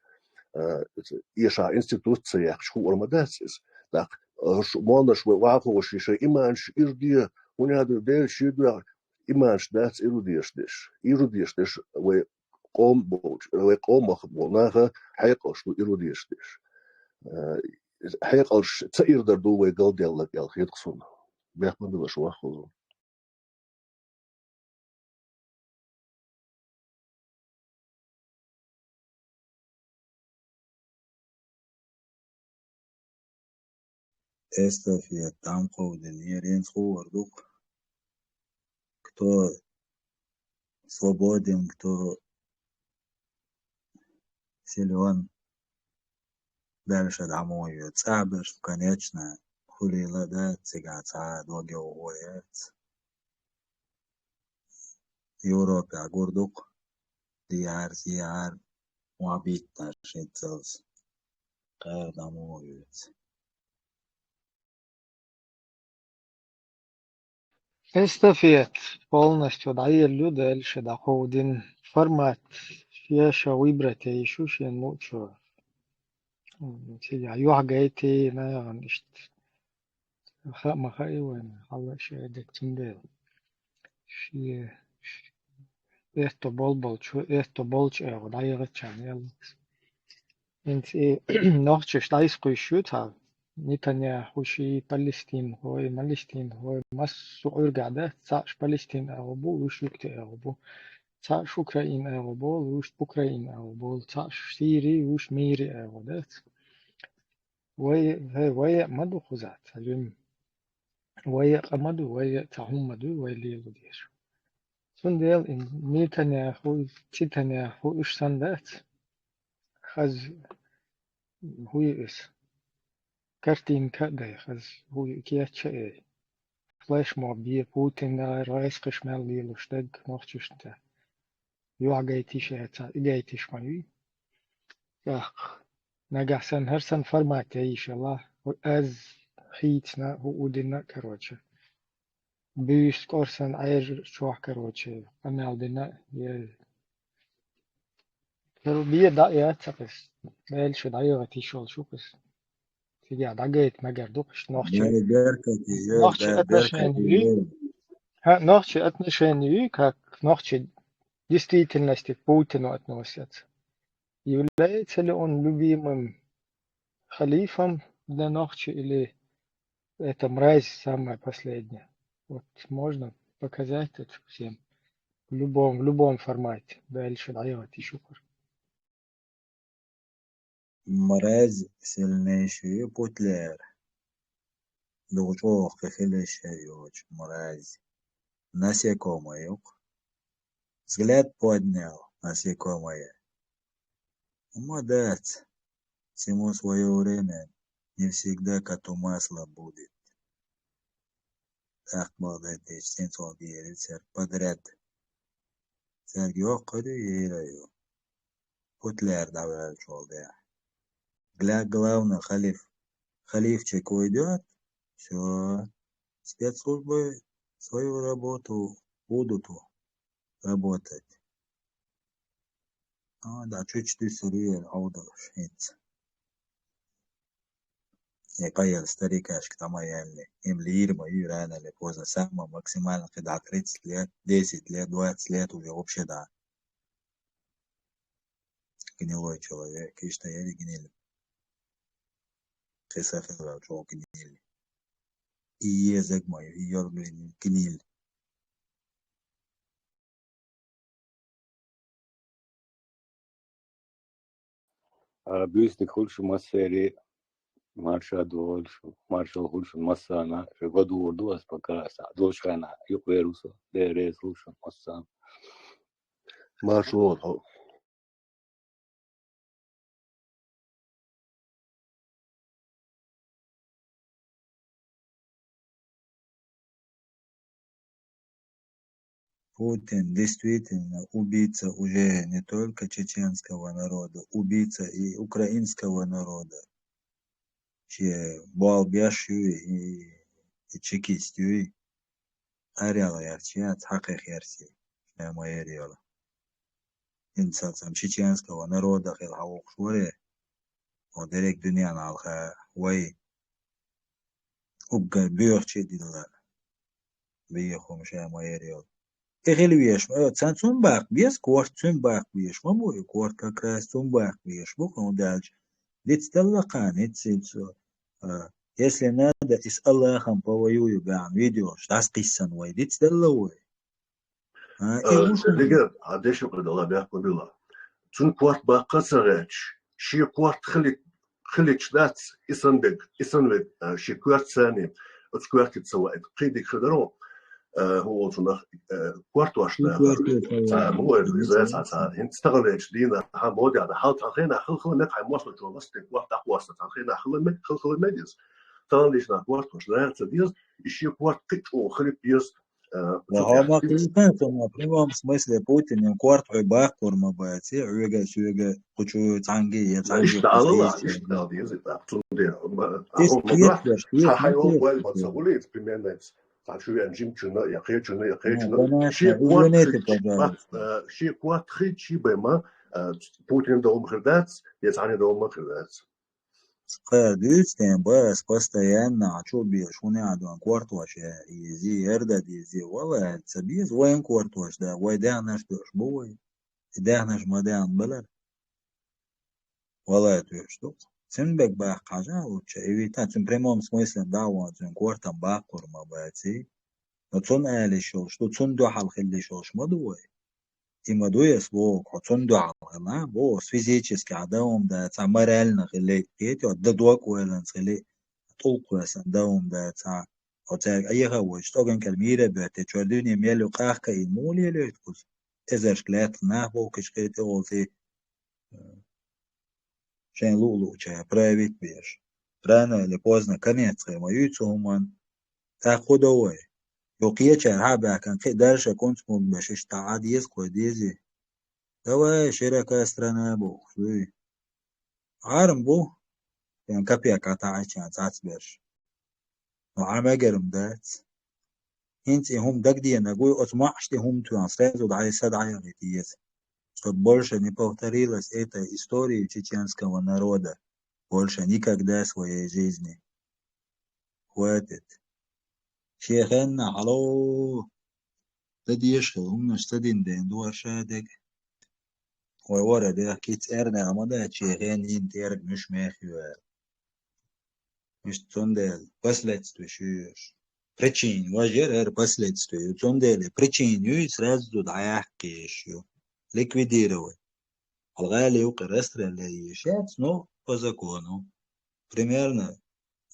а, эшахь институт ца яьккхича хуур ма дац иза. ТӀаккха, а, шу-, молланаш вай охьаховший шайн иманаш ирде, хӀунда аьлла Делан шен дуьхьа иманаш дац иру дезаш дерш. Иру дезаш дерш вай къом болчу, вай къомах болу наха хьекъалш ду иру дезаш дерш. Э, хьекъалш ца ирдар ду вай галделларг аьлла хета суна. Бехк ма билла шу ваххузу. Эстафета дӀакховдийна, еренца ховар ду-кх. Кто свободен, кто силен, дальше дӀа мо йоьду. ЦӀахь берш, конечно, хуьлийла дац, цигахь цхьа а дог йовхо яц. Европехь гур ду-кх, дехьара, сехьара, мохь битташ хӀинццалц. Кхара дӀа мо йоьду. Эстафета полностью дӀаелла ю, Дала ша дӀакховдийна. Формат шен-шен выбрать йиш ю шена луучо. М, цигахь юьхь гайта, нахан иштта. Хаа ма хаьа вайна, хьалха ша дерг цундела. Шен, эрто болболчу, эрто болчу агӀо дӀаяхачарна аьлла. ХӀинца и нохчаш дӀасакхуьйсуш ю цхьа, Нетаньяху ший, палестинхой, малестинхой, массо а Ӏуьргахь дац, цхьаъш Палестин агӀо бу, уьш Юкти агӀо бу. Цхьаъш Украин агӀо болу, уьш Украин агӀо болу, цхьаъш Сири, уьш Мири агӀо дац. Вай, вай, вай а ма ду кхузахь цхьа жимма. Вай а къа ма ду, вай а цхьа хӀума ма ду, вай лело дезаш. Цундела и Нетаньяху, Цитаньяху уьш санна дац. Хаза, хӀу ю иза? Картинка а дай, хаза, хӀу ю, кеча а эй. Флешмоб бе, Путин а, райскаш мел лелош дерг нохчашна тӀе. Юьхь гайтиш а яц, и гайтиш ма юй. ТӀаккха нагахь санна, хӀара санна формат яйиш ялахь, хӀу аз хийцина, хӀу удина, короче. Буьйса кӀорсан Ӏер чохь, короче, къамел дина, я. Хила бе дӀа а яц аса кхуьс. Дала ша дӀаяхийта йиш йолуш ю кхуьс. Цигахь дӀагайта мегар ду кхуьш нохчий. Дала беркате йойла, нохчий Дала беркате отношения ю. ХӀа, нохчий отношения ю, как нохчий действительности к Путину относятся. Является ли он любимым халифом для нохчий или это мразь самая последняя? Вот можно показать это всем в любом, в любом формате. Дальше дӀаяхийта йиш ю кхуьш. Мразь сильнейший ю, путлер. Дукха чӀогӀа кхин хила йиш йоцуш мразь. Насекомое ю-кх. Взгляд поднял, насекомое. Амма дац, всему своё время, не всегда коту масло будет. ТӀаккха бакъдерг дийцича, цуьнан цо герга церг подряд. Церг йоккха ю, ера ю. Путлер дӀаваьллачул тӀаьхьа. Для главного халиф-, халифчик уйдёт, всё, спецслужбы свою работу будут работать. А, да, чуть-чуть дуьсур ю хьовдалуш хӀинца. И къайла старикашка тӀе ма яьлла. Им лийр ма ю, рано или поздно, самое максимально, кхидӀа тридцать лет, десять лет, двадцать лет уже вообще, да. Гнилой человек, иштта яри гниль. Кхин са хилла чӀогӀа гниль. И езаг ма ю, и йолу гниль. А, буьйсаниг хуьлуш массеран, марша догӀуш, маршалла хуьлуш массарна, ша гӀо дуур ду ас пока, аса долуш хенахь юкъавер ву со, Дела реза хуьлуш массарна. Марша вогӀу хьо. Путин действительно убийца уже не только чеченского народа, убийца и украинского народа. Че болх беш ю и, и чекист ю и. Къарел гӀерташ яц, хьакхех гӀерташ, ша ма-ярра йолу. ХӀинца цхьана чеченского народа хилла хьан воккхуш варе, хьо дерриг дуьненна хьалха вай уггар боьхачу а дилла, бехаш ма-ярра йолу. И хила веш, э, цан цунна баккха беза, корта цунна баккха безаш ма бу, и корта как раз цунна баккха безаш бу, хӀунда аьлча дицделла кхана, ниццийца, а, если надо, и с Аллахом повоюю баьхна видеош дӀасакхиссина вай, дицделла вай. А, и Э, уж Легер, а дешукъа дала бехк ма билла. Цунна корта баккха а ца гӀерташ, шен корта хилийта хилича дац, и сан бег, и сан вег, а, ши коьрта цани, оцу коьртица ца ваийта, кхидиг хи даро, а, хӀун волчунах, а, кортош Ши да, коьрта ца ца ма ваьр, ваьр, иза ца ца, хӀинца тахана веча дийна, хьан модя да, хьал тхан хена хил хила мег, хьай мосла чу васт, тӀе корта дӀакхоста, тхан хена хила мег, хил хила мег иза. Тахана дийшна кортош да, ца деза, и ши корта кхи чӀогӀа хилип еза, а, Ва цу хьо ма тӀехь. Кхийсан, со ма прямом смысле Путинан корта хьой баккхур ма бац, хьоьга, соьга, кхучу цхьанги, я цхьанги Иштта алала, кхийсан. Иштта ала деза, так, цундела, ма, Тис а, хьо, кхеташ, ма, тис ха-, хьай кхеташ, ол бой, ма, ца тис. Гулиц, примерно, цхьа шу вен жим чуна, я кхечуна, я кхечуна. Ну, конечно, Ши корта извините, хи-, пожалуйста. а, ши корта хи чи бай ма, а, Путин дом хир дац, я цхьана дом хир дац. Кхара дуьйцу тем ба, ас постоянно а чу беш, хӀун а дон, кортош я, изи, эрда дизи, вала, ца беза, вайн кортош да, вай даьхнаш тоьш бу вай. И даьхнаш ма даьхна балар. Вала тоьш ду. Цин бег баккха хьажа луча, и вита, цин прямом смысле да вон, цин кортам баккхур ма баци. Но цун алиш йолуш ду, цун дуьхьал хилиш йолуш ма ду вай. И ма ду ас боху, хьо цунна дуьхьал хила, боху, физически хьан даум дац, хьан морально хили, кхетий, дан дог ойланца хили, тӀулг кхоьссина даум дац, хьо цаьрга Ӏеха а вайча, цӀоган кӀел мийра а боьттича, чуьра дуьне мел ю къахка ийна муха лелойту кхуза? Эзаршка лаьттах нах бохкуш кхетий олу ци, шайн луъу-луъучаьрга править беш. Рано или поздно конец хир ма юй цу хӀуманна. ТӀаккха хӀун до вай? Йо кхечара хьа а баьхкина, кхин а дарша кунцмурд беш, иштта Ӏа деза кхой дезий? Давай, широка страна бохуш дуй. Ӏарма бу, шен капек Ӏа таӀийча цхьацца берш. Но Ӏа мегар-м дац. ХӀинца и хӀума дагадеанарг вуй, оцу маӀаш тӀе хӀума тоьхна, сразу дӀай са дӀаяхийта еза. Чтоб больше не повторилась эта история чеченского народа. Больше никогда в своей жизни. Хватит. Шен хенна хьало. Дан дезаш хилла хӀуманаш ца дина ден ду аша дег. Вай вара дех кица эрна ма дац, шен хенна йина тӀерга муьш мех ю аьлла. Иштта цундела последствия шу йоьш. Причин, важа яра хӀара последствия ю. Цундела причин юй сразу дӀаяккха езаш ю. Ликвидировать. Хьал гӀали юкъа расстрел ян езаш яц, но по закону. Примерно,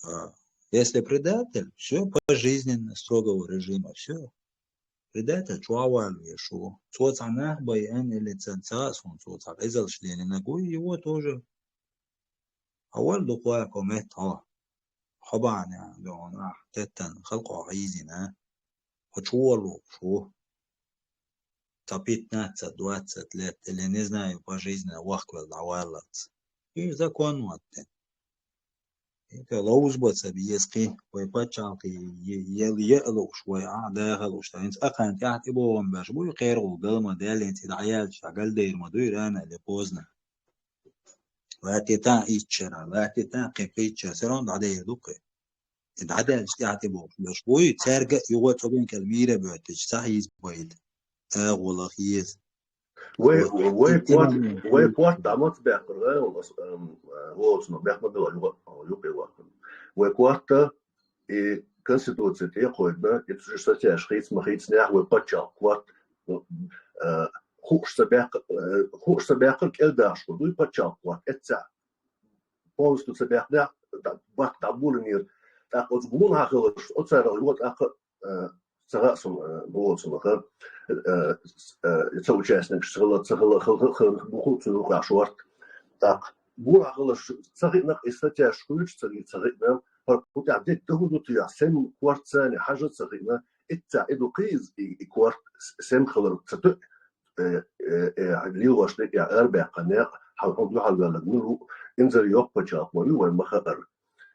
а, если предатель, всё, пожизненно строгого режима, всё. Предатель чу валавеш ву. Цо цхьа нах байъина или ца, ца а суна цо цхьа къизалш лелийнарг вуй, его тоже. Хьо вара дукха ваьхьа метта хьо. Хьо бахьана догӀун ахь теттан халкъо хьийзина. Хьо чу валуш ву. Ца пятнадцать, двадцать лет, или, не знаю, пожизненно вахкавелла дӀаваллалц. И закон ваттина. И тӀе ловза баца беза кхин, вай пачхьалкхе е-, е-, е-, е а лууш, вай а даха лууш, та хӀинца акхарна тӀаьхьа тӀебогӀам беш буй, кхерагӀулла галма даьллинца и дӀаяьлча, галдайр ма дуй, рано или поздно. Латта тӀе тан иччара, латта тӀе тан кхин кхийтчара, всё равно дӀадер ду кхин. И дӀадаьлча тӀаьхьа тӀебогӀуш беш буй, цаьрга а юха а цӀоган кӀел мийра а боьттича, ца хьийза байта. АгӀулах еза. Вай, вот, вай и корт, именно вай корт дӀа маца баьккхира, гӀайгӀа ас, эм, э, воцу, но бехк ма билла, юкъа, юкъе ваккхина. Вай корта и Конституция тӀе а кхойдина, и цу статьяш хийца ма хийцинехь вай пачхьалкх корт, э, хууш ца баьккха-, э, хууш ца баьккхира кӀел дахаш хӀу дуй пачхьалкх корт, эццехь полностью ца баьккхинехь, дӀа-, баккха дӀаболийнера. ТӀаккха оцу гулахьа хиларш, оцарал юха тӀаккха, э, ца хаьа суна, э, боху цунах, э, э, ца участникаш ца хила, ца хила, хила, хила, хила, буху цу юкъахь шорта. ТӀаккха гулахьа хиларш ца хиъна, и статьяш хуьйцуш ца, ца хиъна, хӀара кху тӀехь дерг дан хӀун ду те, сема корт царна хьажа ца хиъна, иццехь и ду кхийза, и, и корт с-, сема хилар ца тоьу, э, э, э, лелош дерг а арабаьккхина некъ, хьан хӀун дуьхьал ваьлларг мила ву, инзаре йоккха пачхьалкх ма ю вайн ма хаара.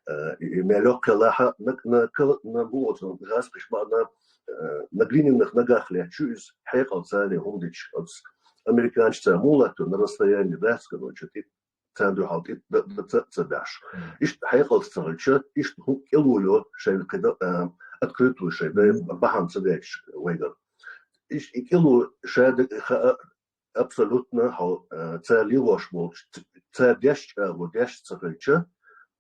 Э, и, и мел йоккхалахьа, на, на, кала-, на бу оцу гӀазкхиш бахьана, э, на глиняных ногах лаьтташ ю иза, хьекъал царна хӀума дича, оцу американцаша муха латтор на расстоянии дац, короче, тӀе, царна дуьхьал тӀе д-, д-, ца, ца баьхьаш. Мгм. Иштта хьекъалца ца хилча, иштта хӀу кӀело йо шайн кхидӀа, э, открытую шайн дай Мгм. бахьана ца детташ вайгара. Иштта и кӀело ша дага хаьа, абсолютно хьо, э, цара лелош болчу, ц-, цара деш чӀагӀо деш ца хилча,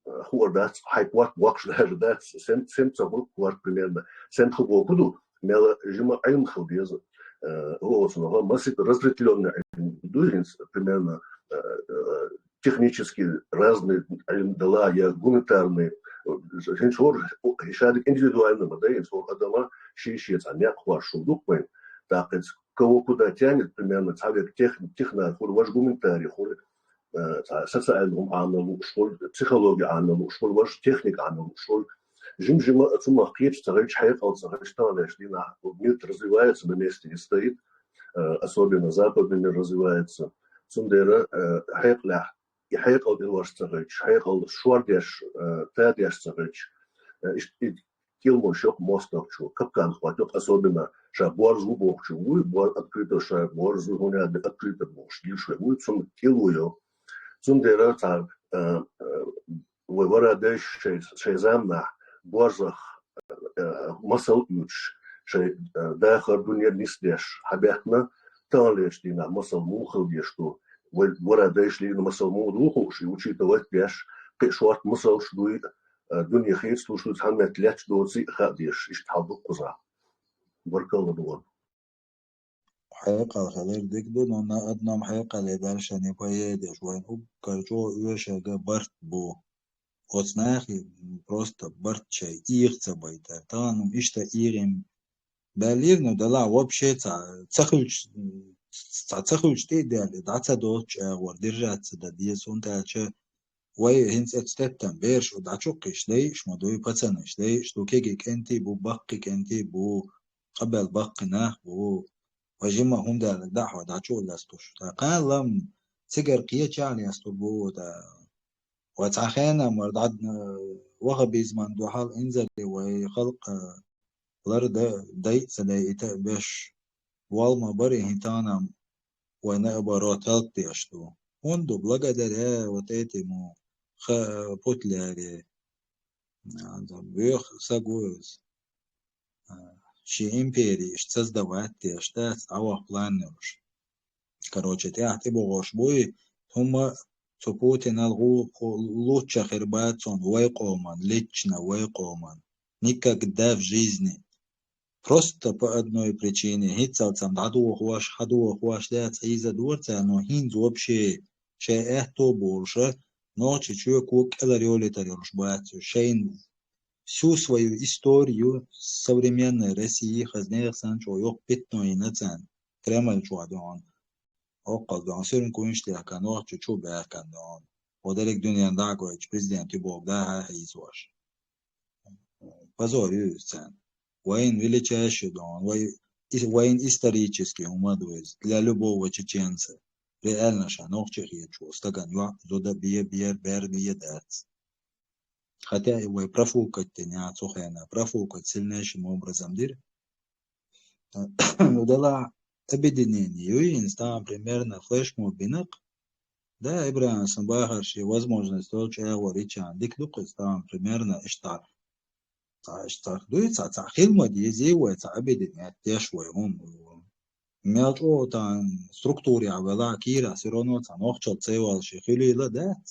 э, хуур дац, хьайн корта боккхуш даже дац, сем-, сема ца хуьлу корта примерно, сема хӀу боху ду, мела жима Ӏилма хила деза, э, хӀу оцунах, масийтта разветвлённый Ӏилма ду хӀинца, примерно, э, э, технически разный Ӏилма дала, я гуманитарный, хӀинца хӀора, хӀинца шадик индивидуально ма дай, хӀинца хӀора адама ший-ший цхьа некъ хӀоаш шу дукха вайн. ТӀаккха кого куда тянет, примерно, цхьа век техни-, технарь хур, важа гуманитарий хур, э, цхьа социальный гӀум Ӏамал лууш хур, психологи Ӏамал лууш хур, важа техник Ӏамал лууш хур. Жим-жима цу мах кхеча ца гӀайча, хьекъал ца гӀайча, таханлеш дийнахь мир развивается, на месте не стоит, э, особенно западный мир развивается. Цундела, э, хьекъалехь, и хьекъал тӀе лош ца гӀайча, хьекъал шор деш, э, та деш ца гӀайча, э, иш-, и килмо шок мостагӀчо, капкан хватёк, особенно ша борз ву бохучу, вуй, бор-, открыто ша борз ву, хӀуна аьлла открыто бохуш, гил шоай вуй, цунна кил ву йо. Цундела цхьа, э, э, вай вара дайша шай, шай заманахь борзах, э, масал уьйцуш, шай, э, дахар дуьнен нисдеш, хьабаьхкина, таханлерчу дийнахь масал муха хила деш ду, вай вара дайша лийна масал муха ду хууш, и учитывать деш, кхин шорта масалш дуй, э, дуьне хийцалуш ду, цхьана метта лаьтташ доций а хаа дезаш, иштта хьал ду кхузахь. Баркалла ду ван. Хьекъал хилар дика ду, но на одном хьекъале дальше не поедешь. Вайн уггар чӀогӀа оьшург барт бу. Оцу нахе просто барт шай ийгӀа ца байтар. Тахана иштта ийгӀина баьллера, но делахь вообще ца, ца хуьлуш, ца, ца хуьлуш тӀе а даьлла, дӀа ца доцучу агӀор держаться дан деза, хӀунда аьлча вай хӀинца эцу теттан бераш, дӀачукхуш дайш ма дуй, пацанаш дайш ду, кегий кӀентий бу, баккхий кӀентий бу, къабел баккхий нах бу. Вай жима хӀунда аьлла, дӀа хьо дӀачу а лестуш. Ткъа кхалам цигара кхечахьа лестур бу, да. Вай цхьа хенам мара дӀа, э, ваххабизман дуьхьал инзаре вай халкъ, э, лар дан, дайа а ца дайита а беш, болх ма барий, хӀинца а вай наоборот хӀаллакдеш ду. ХӀунда ду? Благодаря вот этому ха-, Путлере. Боьха саг ву иза. А, шен импери иштта создавать деш дац, дӀаваха план йолуш. Короче, тӀаьхьа тӀебогӀуш буй, хӀумма цу Путинал гӀу-, гӀу-, лучча хир бац цунна вай къоман, лично вай къоман. Никогда в жизни. Просто по одной причине. ХӀинццалц-м дӀадохош, хьадохош дац, Ӏийза дора царна, но хӀинца вообще шайн аьтто болуша, нохчи чоь кога кӀелара йолийтар йолуш бац уьш. Шайна всю свою историю современной России, хаза нехан санна чӀогӀа йоккха пятно йина царна, Кремль чохь дуьхьал. Оккхал дуьхьал суьрма куьйнаш техкан, нохчи чу баьхкан дуьхьал. Хьо дерриг дуьненна дӀа а гойтуш, президент ю боху дахьа а хьийзош. Позор ю иза царна. Вайн величайший дон, вай, и-, вайн исторический хӀума ду иза для любого чеченца. Реально ша нохчи хеташ волу стаган йоӀ зуда бе, бер, бер бе дац. Хотя и вай профукать дина цу хенахь, профукать сильнейшим образом дира. Ну, делахь объединение ю, иза там примерно флешмоб бинакъ. Да, Ибрахим, сан бахарш и возможность долчу агӀор ичан дика ду кхуьца там примерно иштта. Цхьа иштта дуй, цхьа, цхьа хила ма дезий вай, цхьа объединять деш вай хӀума. Мел чӀогӀа там структурехь велахь, кийрахь, всё равно цхьа нохчалла ца йолуш и хуьлийла дац.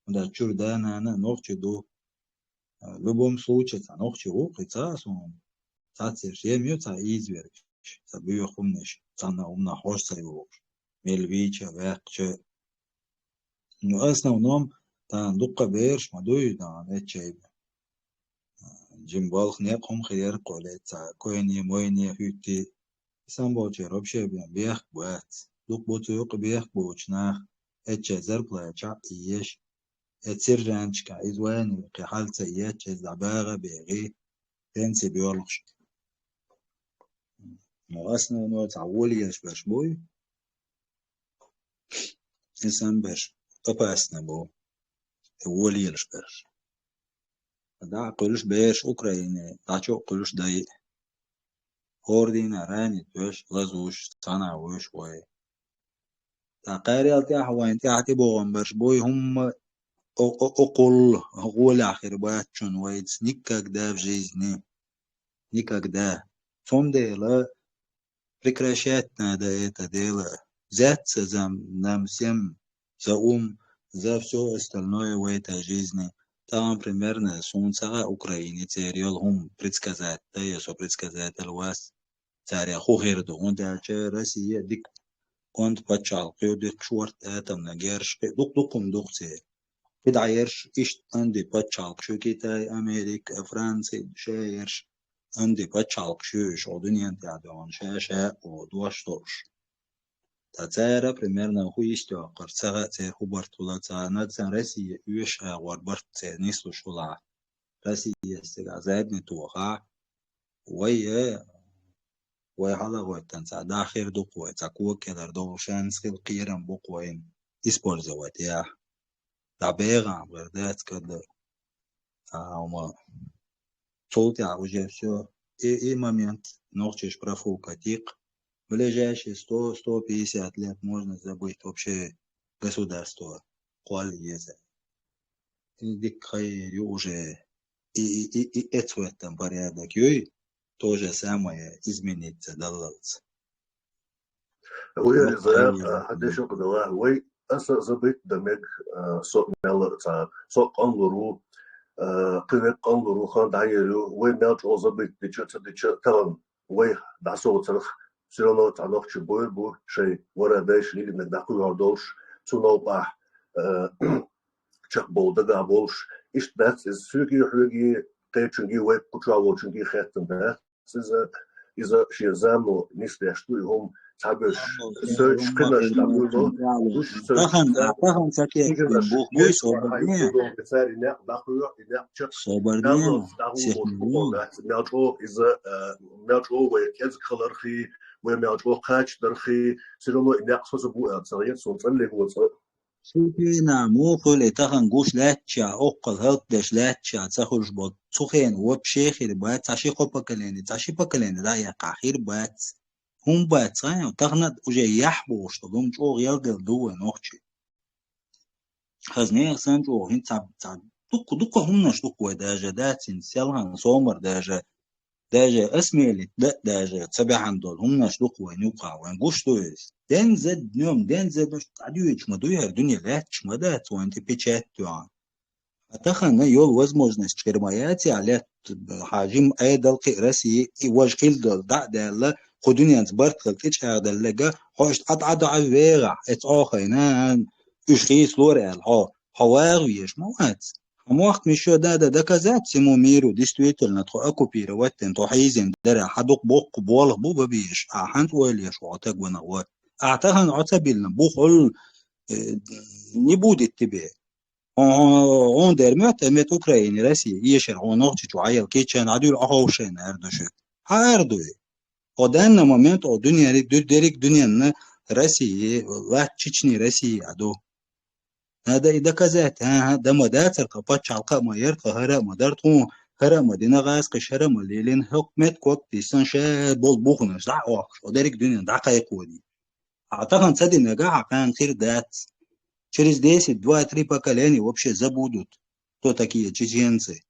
ХӀунда чуьра да-нана а нохчи ду. В любом случае, цхьа нохчи ву кхин цхьа а суна. Цхьацца ерш ем ю цхьа ийзаверг, цхьа боьха хӀуманаш, цхьана хӀуманах хьожа ца йогӀуш. Мел вийча, ваьккхича. Ну, основном, тахана дуккха бераш ма дуй, тахана эччайга. Жим балха некъ хӀума хир яра кхо лет цхьа, койне, мойне хӀуьттий. Сан болчеран вообще бен бехк бац. Дукха бу цу юкъа бехк боцу нах, эччай зарплата чхьаъ еш. Э, сержантчика иза вайна кхин хьал ца етташ, иза дӀабагӀа а бегӀий, пенси боьлхуш. Ну, основной цхьа волаелаш берш буй. И санна берш опасно бу. И волаелаш берш. ДӀа а кхуьлуш бераш Украине, дӀачу а кхуьлуш дай. ХӀора дийнахь ранить веш, лазуш, цхьана а веш вай. Ткъа кхаьрел тӀаьхьа вайн тӀаьхьа тӀебогӀам берш буй хӀумма о-, о-, окхул гӀолехь хир бац чун вайца никогда в жизни. Никогда. Цундела прекращать надо это дело. Взяться за, нам всем, за ум, за всё остальное в этой жизни. Там примерно суна ца хаьа Украине церан йолу хӀума предсказать дан, я со предсказатель вац. Царех хӀун хир ду, хӀунда аьлча Россия дика онда паччахьалкх ю, дика шорта атомна герзаш, кхы дукха-дукха хӀума ду-кх церан. Кхы дӀаерзаш иштта онда паччахьалкхаш ю: Китай, Америка, Франция, шаерзаш онда паччахьалкхаш ю, уж хӀокху дуьнен тӀехь дуьхьал ша-ша а дош долуш. Ткъа цара примерно хӀун йистехкар, ца хаьа церан хӀун барт хуьлу, царна цхьана Россия оьшуш агӀор барт церан нислуш хуьлахь. Россияс цигахь задний тохахь, вай, э, вай хьалагӀоттан цхьа дӀа хир ду-кх вай, цхьа кога кӀелар долу шанс хила кхерам бу-кх вайна использовать яхь. ДӀа бегӀахь бара дац кӀадда. А, хӀума. Цул тӀаьхьа уже всё. И, и момент нохчаша профукать йи-кх. Ближайшие сто, сто пятьдесят лет можно забыть вообще государство. Кхолла еза. И дика хайр ю уже. И, и, и, и эцу в этом порядок юй, то же самое изменится даллалц. Вай иза, а, хьан дешо кху дала, вай аса забыть дан мега, а, со мел а ца, со къанлур ву, а, кхин век къанлур ву, хан дӀаер ю, вай мел чӀогӀа забыть дича, ца дича, тахана вай дӀасоцарх, всё равно цхьа нохчи буйр бу, шайн вара дайш лилинарг дӀакхуьйхьар долуш, цу новкъахь, а, чекхбовла дагахь болуш, иштта дац иза соьгий, хьоьгий, кхечуьнгий, вай кху чохь волчуьнгий хеттан дац. Иза, иза шен замано нисдеш ду, и хӀума цхьаберш соьцуш кхинарш дӀабуьйло, уьш соьцуш тахана, тахана ца кхетта бух буй, собар де. Цара и некъ дӀахуьйху, и некъ чекх. Собар де, сихна ву. Мел чӀогӀа иза, а, мел чӀогӀа вай кӀезиг хилархий, вай мел чӀогӀа кхача дархий, всё равно и некъ со ца бу аьлла ца гӀерта, суна цӀаллиг ву цкъа. Ши пена муха хуьлу и тахана гуш лаьттачохь, оккхал хӀаллакдеш лаьттачохь ца хуьлуш болу? Цу хенахь вообще хир бац, цхьа ши-кхо поколение, цхьа ши поколение дӀаэккхахь хир бац. ХӀума бац, хьан, тахана уже яхь бохуш долу хӀума чӀогӀа ялделла ду вай нохчий. Хаза нехан санна чӀогӀа хӀинца цхьа, цхьа дуккха, дуккха хӀуманаш ду-кх вай даже, дац хӀинца селхана сомар даже. Даже осмелить дан а даже ца баьхьана долу хӀуманаш ду-кх вайн юкъахь, вайн гуш ду иза. Ден за днём, ден за ночь дӀадоьдуш ма дуй хӀара дуьне, лаьтташ ма дац вайн тӀе печать тоьхна. Ткъа тахана йолу возможность чкъира ма яц, я летта хьан жима Ӏедал кхин а Россия, и важа хилла долу дӀа а даьлла, кху дуьненца барт хилла тӀечӀагӀделларг, хьо иштта Ӏа, Ӏа, Ӏа вегӀахь, эца Ӏохайна, уьш хийцалора аьлла, хьо, хьо вагӀа везаш ма вац. Хьан мохк миша да, да доказать всему миру, действительно, тхо оккупировать дина, тхо хьийзина дара, хьан дукха боккха болх бу бан безаш, ахьа хьанца ойла еш ву хьо таг ванах вара. Ахьа тахана Ӏо ца биллина, бу хьол, э, не будет тебе. Хьо, хьо, хьуна дер моьтту, мет Украине, Россия, эшар хьуна нохчичу Ӏайал кийчан Ӏа дуьйла Ӏоховшайна ара ду шуьга. Хьан ара дуй? Хьо данна момент, хьо дуьненна, ду-, дерриг дуьненна Россия, латта Чечни Россия а ду. Надо и доказать, ага, да ма дацара тхан пачхьалкх а ма яра тхан, хӀара а ма дара тхуна, хӀара а ма дина гӀазкхиш, хӀара а ма лелина, хӀокху метта ког тиссина ша болу буханаш дӀа а охкуш, хьо дерриг дуьненна дӀакхайкхо дий. А тахана ца динарг ахьа кхана хир дац. Через десять, два, три поколения вообще забудут, кто такие чеченцы.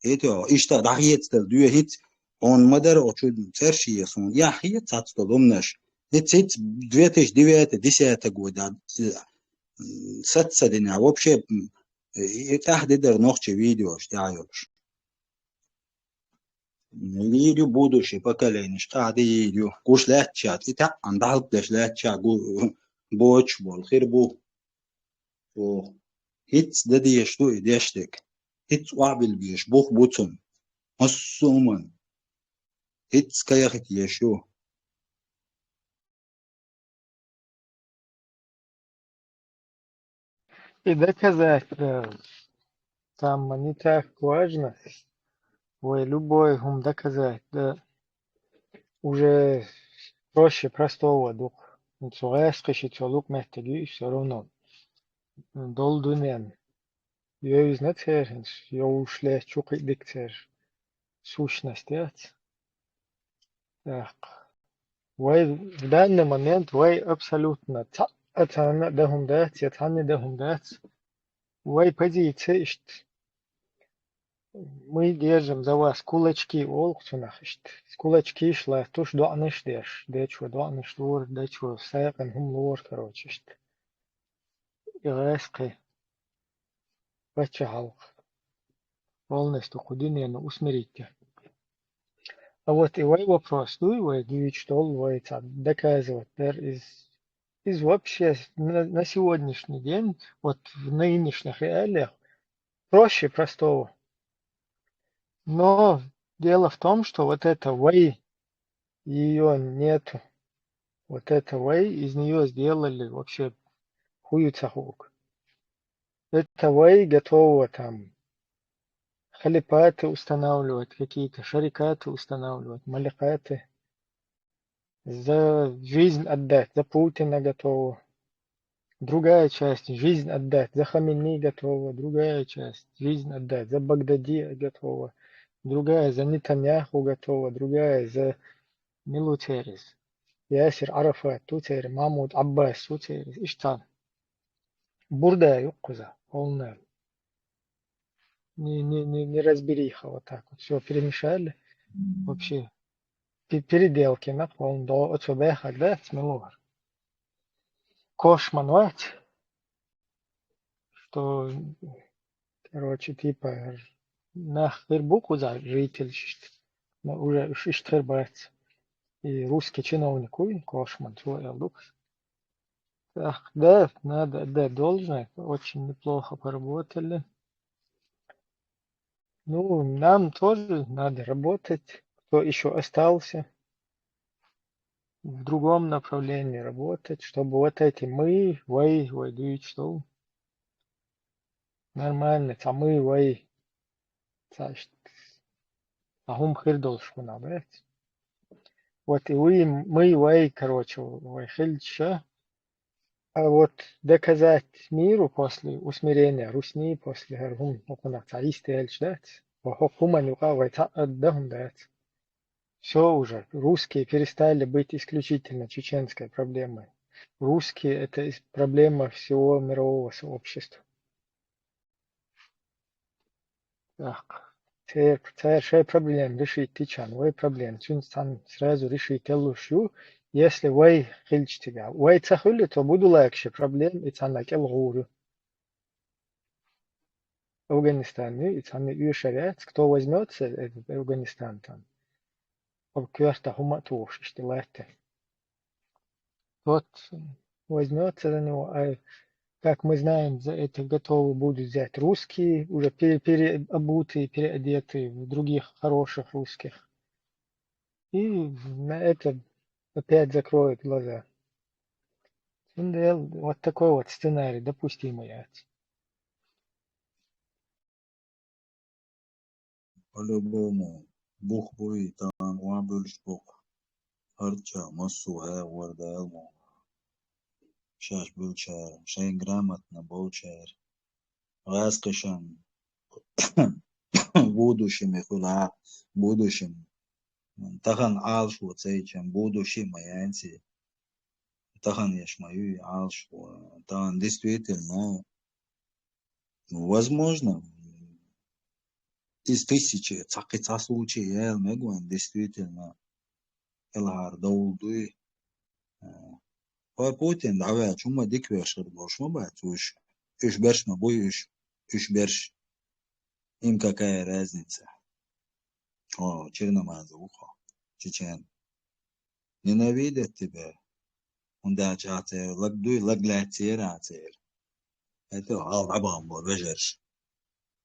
Эти, иштта дӀахецадала доьху хӀинца, хьуна ма дара оцу цӀерш еза хьуна, яхь хета цхьацца долу хӀуманаш. ХӀинца, хӀинца две тысячи девятый, десятый года, м, саца дина, вообще, м, и тӀаьхьа де дара нохчийн видеош тӀехь йолуш. Йийр ю будущий поколенеш, тӀаьхьа де йийр ю. Гуш лаьттачохь, и таьӀан дӀахьалкдеш лаьттачохь гу-, боцуш болу хир бу. Оха. ХӀинца дан дезаш ду и деш дерг. ХӀинца охьабилла безаш бух бу цунна. Массо а хӀуманна. ХӀинца кхайкхийта езаш ю. И доказать, да, там не так важно. Вай любой хӀума доказать, да, уже проще простого ду-кх. Цу гӀаскхи ши цо лукъ меттиг ю, и всё равно долу дуьнен йовзна церан, йовлуш лаьтташ ю кхин а дика церан сущность яц. Так. Вай в данный момент, вай абсолютно цхьа а царна а дан хӀума дац, я цхьанна а дан хӀума дац. Вай позиция иштта. Мы держим за вас кулачки, олу-кх цунах иштта. Кулачкиш латтуш, доӀанаш деш, дечо доӀанаш лора, дечо сагӀина хӀума лора, короче, иштта. И гӀаскхи. Паччахьалкх. Полностью кху дуьненна усмирить. А вот и вай вопрос дуй, вай дуьйцуш долу, вай цхьа доказывать дара иза. из вообще на, на сегодняшний день, вот в нынешних реалиях, проще простого. Но дело в том, что вот это вай, ее нету. Вот это вай, из нее сделали вообще хую цахук. Это вай готово там халифаты устанавливать, какие-то шарикаты устанавливать, маликаты. За жизнь отдать, за Путина готова. Другая часть жизнь отдать, за Хаменеи готова. Другая часть жизнь отдать, за Багдади готова. Другая за Нетаньяху готова. Другая за милуцерис. Ясир Арафат туцери, Махмуд Аббас туцери. Иштан. Бурда юккуза, полная. Не, не, не, не разбериха вот так вот. Все перемешали. Вообще. Пе- Переделки на полном. До отсюда беха, да, смело. Кошмар, вот. Что, короче, типа, нах хыр букуза житель, но уже иш- иштхыр бац. И русский чиновник, уй, кошмар, цо элдукс. Так, да, надо отдать должное, очень неплохо поработали. Ну, нам тоже надо работать, кто еще остался, в другом направлении работать, чтобы вот эти мы, вай, вай, дюйч, что нормально, ца мы, вай, ца ш- ца хум хыр долш хуна, блядь. Вот и вы, мы, вай, короче, вай хилча. А вот доказать миру после усмирения русни, после Гаргум, хукуна ца истелч, да? Хукума нюка вай ца аддахун, да? Все уже, русские перестали быть исключительно чеченской проблемой. Русские — это ис- проблема всего мирового сообщества. Так, цер, цер шей проблем решить тичан, вай проблем. Цун сан сразу решить лушу, если вай хилч тебя. Вай ца хули, то буду лайк ши проблем, и ца накел гуру. Афганистан, и ца не шарец, кто возьмется этот Афганистан там. Об кверта хума туш, что лайте. Вот возьмется за него, а как мы знаем, за это готовы будут взять русские, уже пере- переобутые, переодетые в других хороших русских. И на это опять закроют глаза. Цундел вот такой вот сценарий допустимый. По-любому, бух буй, тахан ва бюлш бух. Харча, массу хэ вардайл мо. Шаш бюлчар, шайн грамотно болчар. Газ кышан. Будущем ихула, будущем. Тахан алш вот сейчем, будущем маянси. Тахан яш маю алш вот. Тахан действительно, ну, возможно, из тысячи, цакъи ца случай, я мегуан, действительно, элхар долдуй. Э, По Путин, давай, чума дик вершир, больше ма бать, уж, уж берш ма буй, уж, уж берш. Им какая разница? О, Черномазов, ухо, чечен. Ненавидят тебя. Унда чацер, лагдуй, лагляцер, ацер. Это алгабам бол, вежерш.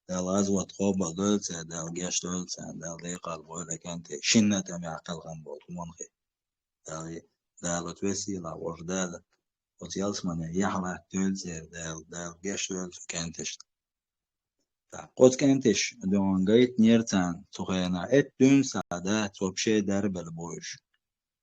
Дал аз вот хоба дольца, дал геш дольца, дал декал бол, кенте. Шинна там я калган бол, куманхи. Дал, дал вот весила, вож дал. Вот ялс мане, яхла дольца, дал, дал геш дольца, кентеш. Так, вот кентеш, дон гайт нерцан, цухена, эт дюн сада, вообще дар бел бойш.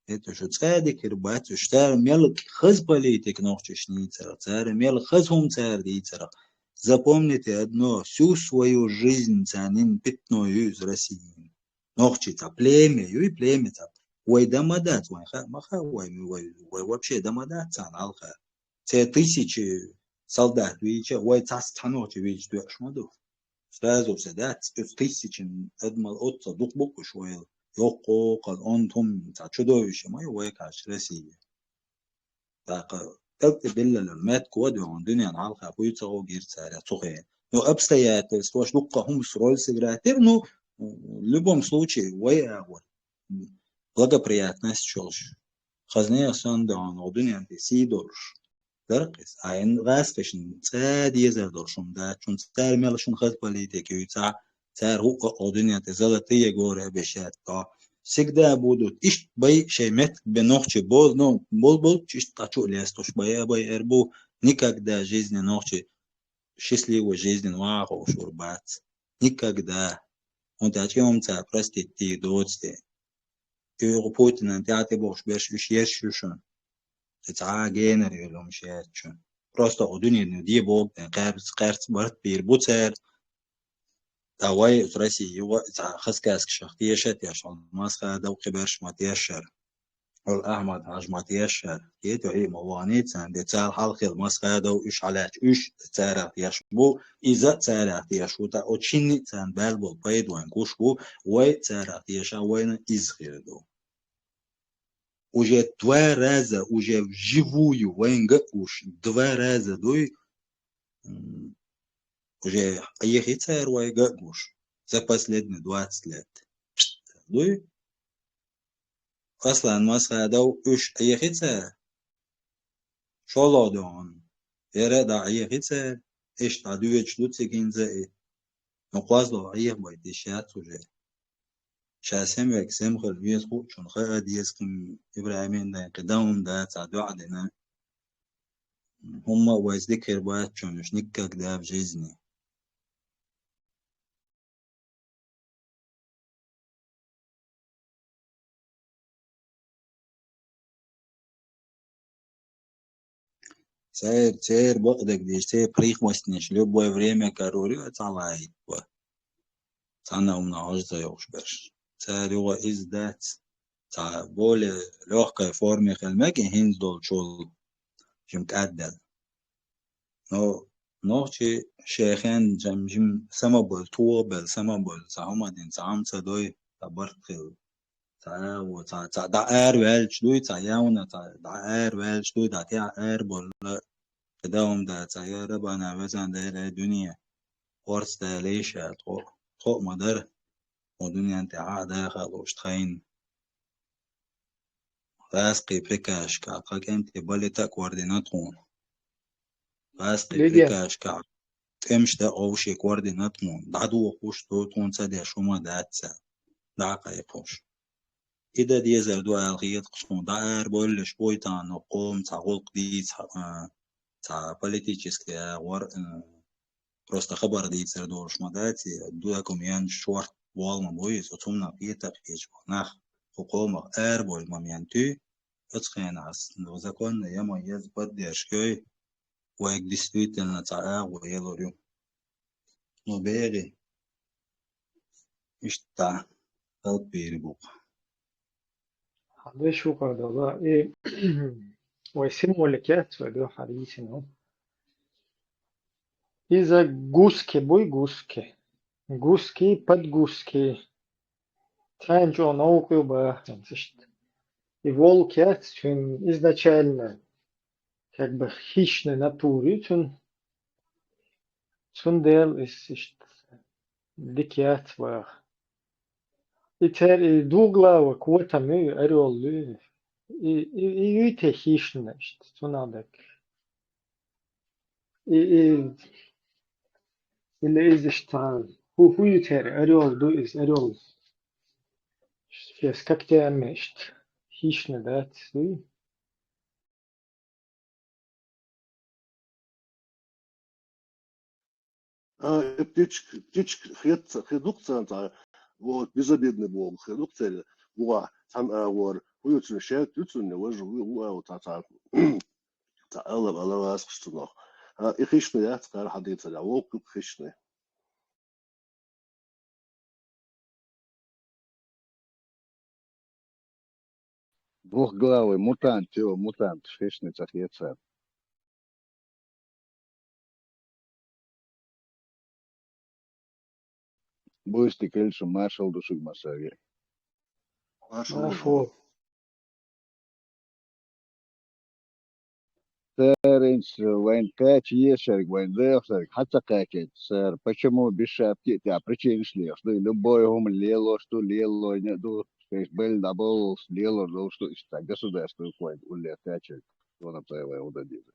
Это же цадик, ребят, цар мелк хыз политик нохчишницера, цар мелк хыз хум цар дицера. Запомните одно, всю свою жизнь цанин пятно из России. Нохчица, племя, юй племя ца. Вай дамадат, вай ха, маха, вай, вай, вай вообще дамадат цан алха. Це тысячи солдат вича, вай цас цанохчи вич дуэш маду. Сразу все, да, ц- тысячи эдмал отца дух букуш вай. Йоко, кал он тум, ца чудовище май вай каш Россия. Так, как ты биллалер, мет код он дуньян алха, хуйца о гирцаря, цухе. Но обстоятельства, штука хум роль сыграть. Ну, в любом случае, вай агур. Благоприятность чёлш. Хазне сан да он, о дуьнен тӀе сий долуш. Дара-кх иза. А ин гӀазкхашна цкъа дезар долуш хӀума дац, шуна цара мел шуна хаза политика ю, цхьа цара хӀуъа о дуьнен тӀе золотые горы обещать до. Всегда будут. Иштта бай шайн меттиг бен нохчий боз, ну, бол-, болчу иштта къа чу а лестуш бай, а бай эр бу, никогда в жизни нохчий счастливой жизни ван а ховшур бац. Никогда. ХӀунда аьлча и хӀума цара простить дийр доцу те. И юха Путинан тӀаьхьа тӀебогӀуш берш уьш ерш ю шуна. И цхьа а генара йолу хӀума шаьрчу. Просто о дуьненан де боху, кхерц, кхерц барт бийр бу цара. Ткъа вай оцу Россия юкъа цхьа хазкаьскашах теша а тешна, масха а дов кхиберш ма тешара. Хьула Ахьмад-Хьаьжа ма тешара. Кхета хьий ма вахана царна, де царал хьалха хила масха а дов уьш хьалаьцча, уьш царах теш бу, иза царах теш ву. Ткъа оцу шинна а царна баьлла болу пайда вайн гуш бу, вай царах теша, вайна иза хир ду. Уже два раза, уже вживую вайн ган а гуш, два раза дуй, м, уже Ӏехи цара вай ган а гуш за последние двадцать лет. Дуй? Аслан Масхадов уьш Ӏехи цара? ШолгӀа догӀун. Яра а дӀа Ӏехи цара? Иштта дӀа дуьйцуш ду цига хӀинца а и. Ну, кхозлагӀа Ӏехабайта йиш яц уже. Ша сема верг сема хила веза хуучунна хаа деза кхин Ибрахьимин дайн кхин дан хӀума дац, цхьа дуьхьа дина. ХӀумма а вайца дика хир бац чунна уьш никогда в жизни. Церан, церан бакъдерг дийш, церан прихвостнеш любое время карур ю цхьа лайиква. Цхьана а хӀуманах хьожа ца йогӀуш берш. Цара юха иза дац. Цхьа более лёгкой форме хила мега и хӀинца долчул жима кӀаддал. Но нохчий шайхен жим, жим самаболу, тоха белла самаболу, цхьа хӀума дина, цхьа хӀума ца дой, цхьа барт хилла. Цхьа агӀо, цхьа, цхьа дӀа ара ваьлча дуй, цхьа явна, цхьа дӀа ара ваьлча дуй, дӀа тӀехь ара болла. КхидӀа хӀума дац, цхьа яра бана везан дера дуьне. Орца далийша, тхо, тхо а ма дара. Хьо дуьнен тӀехь а даха лууш тхайна. ГӀаскхий прикажкахь тхан кӀентий балита а кор дина тхуна. ГӀаскхий Лидия. Прикажкахь тӀемаш дан а вовший кор дина тхуна. ДӀадохуш ду тхуна ца деш хӀума дац цара. ДӀа а кхайкхуш. И дан дезар ду аьлла хета-кх суна. ДӀа арабовллуш буй тахана къоман цхьа гӀуллакх дийца, а, цхьа политический агӀор, а, просто хабар дийцар долуш ма дац и, документ шорта болу ма бу иза, оцу хӀуманах кхета а кхечу нах, кху къомах арабовлу момент ю, оцу хенахь ас, ну, законно я ма еза поддержка йой, вайга действительно цхьа агӀо елур ю. Ну, бегӀи, иштта, халкъ бийр бу-кх. Хьан деш ву кхардала, и вай символик яц вай дуьхьа дийцина. Иза гуски буй, гуски. Гуски, подгуски. Цхьаьна чӀогӀа новкъа ю баханца иштта. И волк яц цуьнан изначально, как бы, хищный натура ю цуьнан. Цундела иза иштта дика яц баха. И церан и двуглавый котам ю, орёл ю. И, и, и юй те хищный иштта, цунах дерг. И, и, или иза иштта, хӀу, хӀу ю церан, орёл ду иза, орёл. Шен когтями иштта хищный дац, дуй? А, и птичка, птичка хет ца-, хи дукха царна цхьа, вот, безобидный боху, хи дукха церан, вуха, цхьана агӀор, хӀу ю цуьнан, шаьрта ю цуьнан, важа ву, ву, а, вот, цхьа, цхьа, цхьа алар, алар вацахуш цунах. А, и хищный яц, кхара хьан дийцарехь, волк ю хищный. Двухглавый мутант ю, мутант, хищный цӀа хецар. Буьйса дика хуьлда шун, маршалла ду шуьга массаьрга. Маршалла. Маршалла. Цара хӀинца вайна кхача езарг, вайна дехарг хьан ца кхачийта цара? Почему без шапки а тӀехь причинаш лехаш ду? Любой хӀума лелош ду, лелойна а ду, шайша белла дӀаболлалц лелор долуш ду иштта государство вуйла улле кхечуьнга, вон а ца вай гӀо дан деза.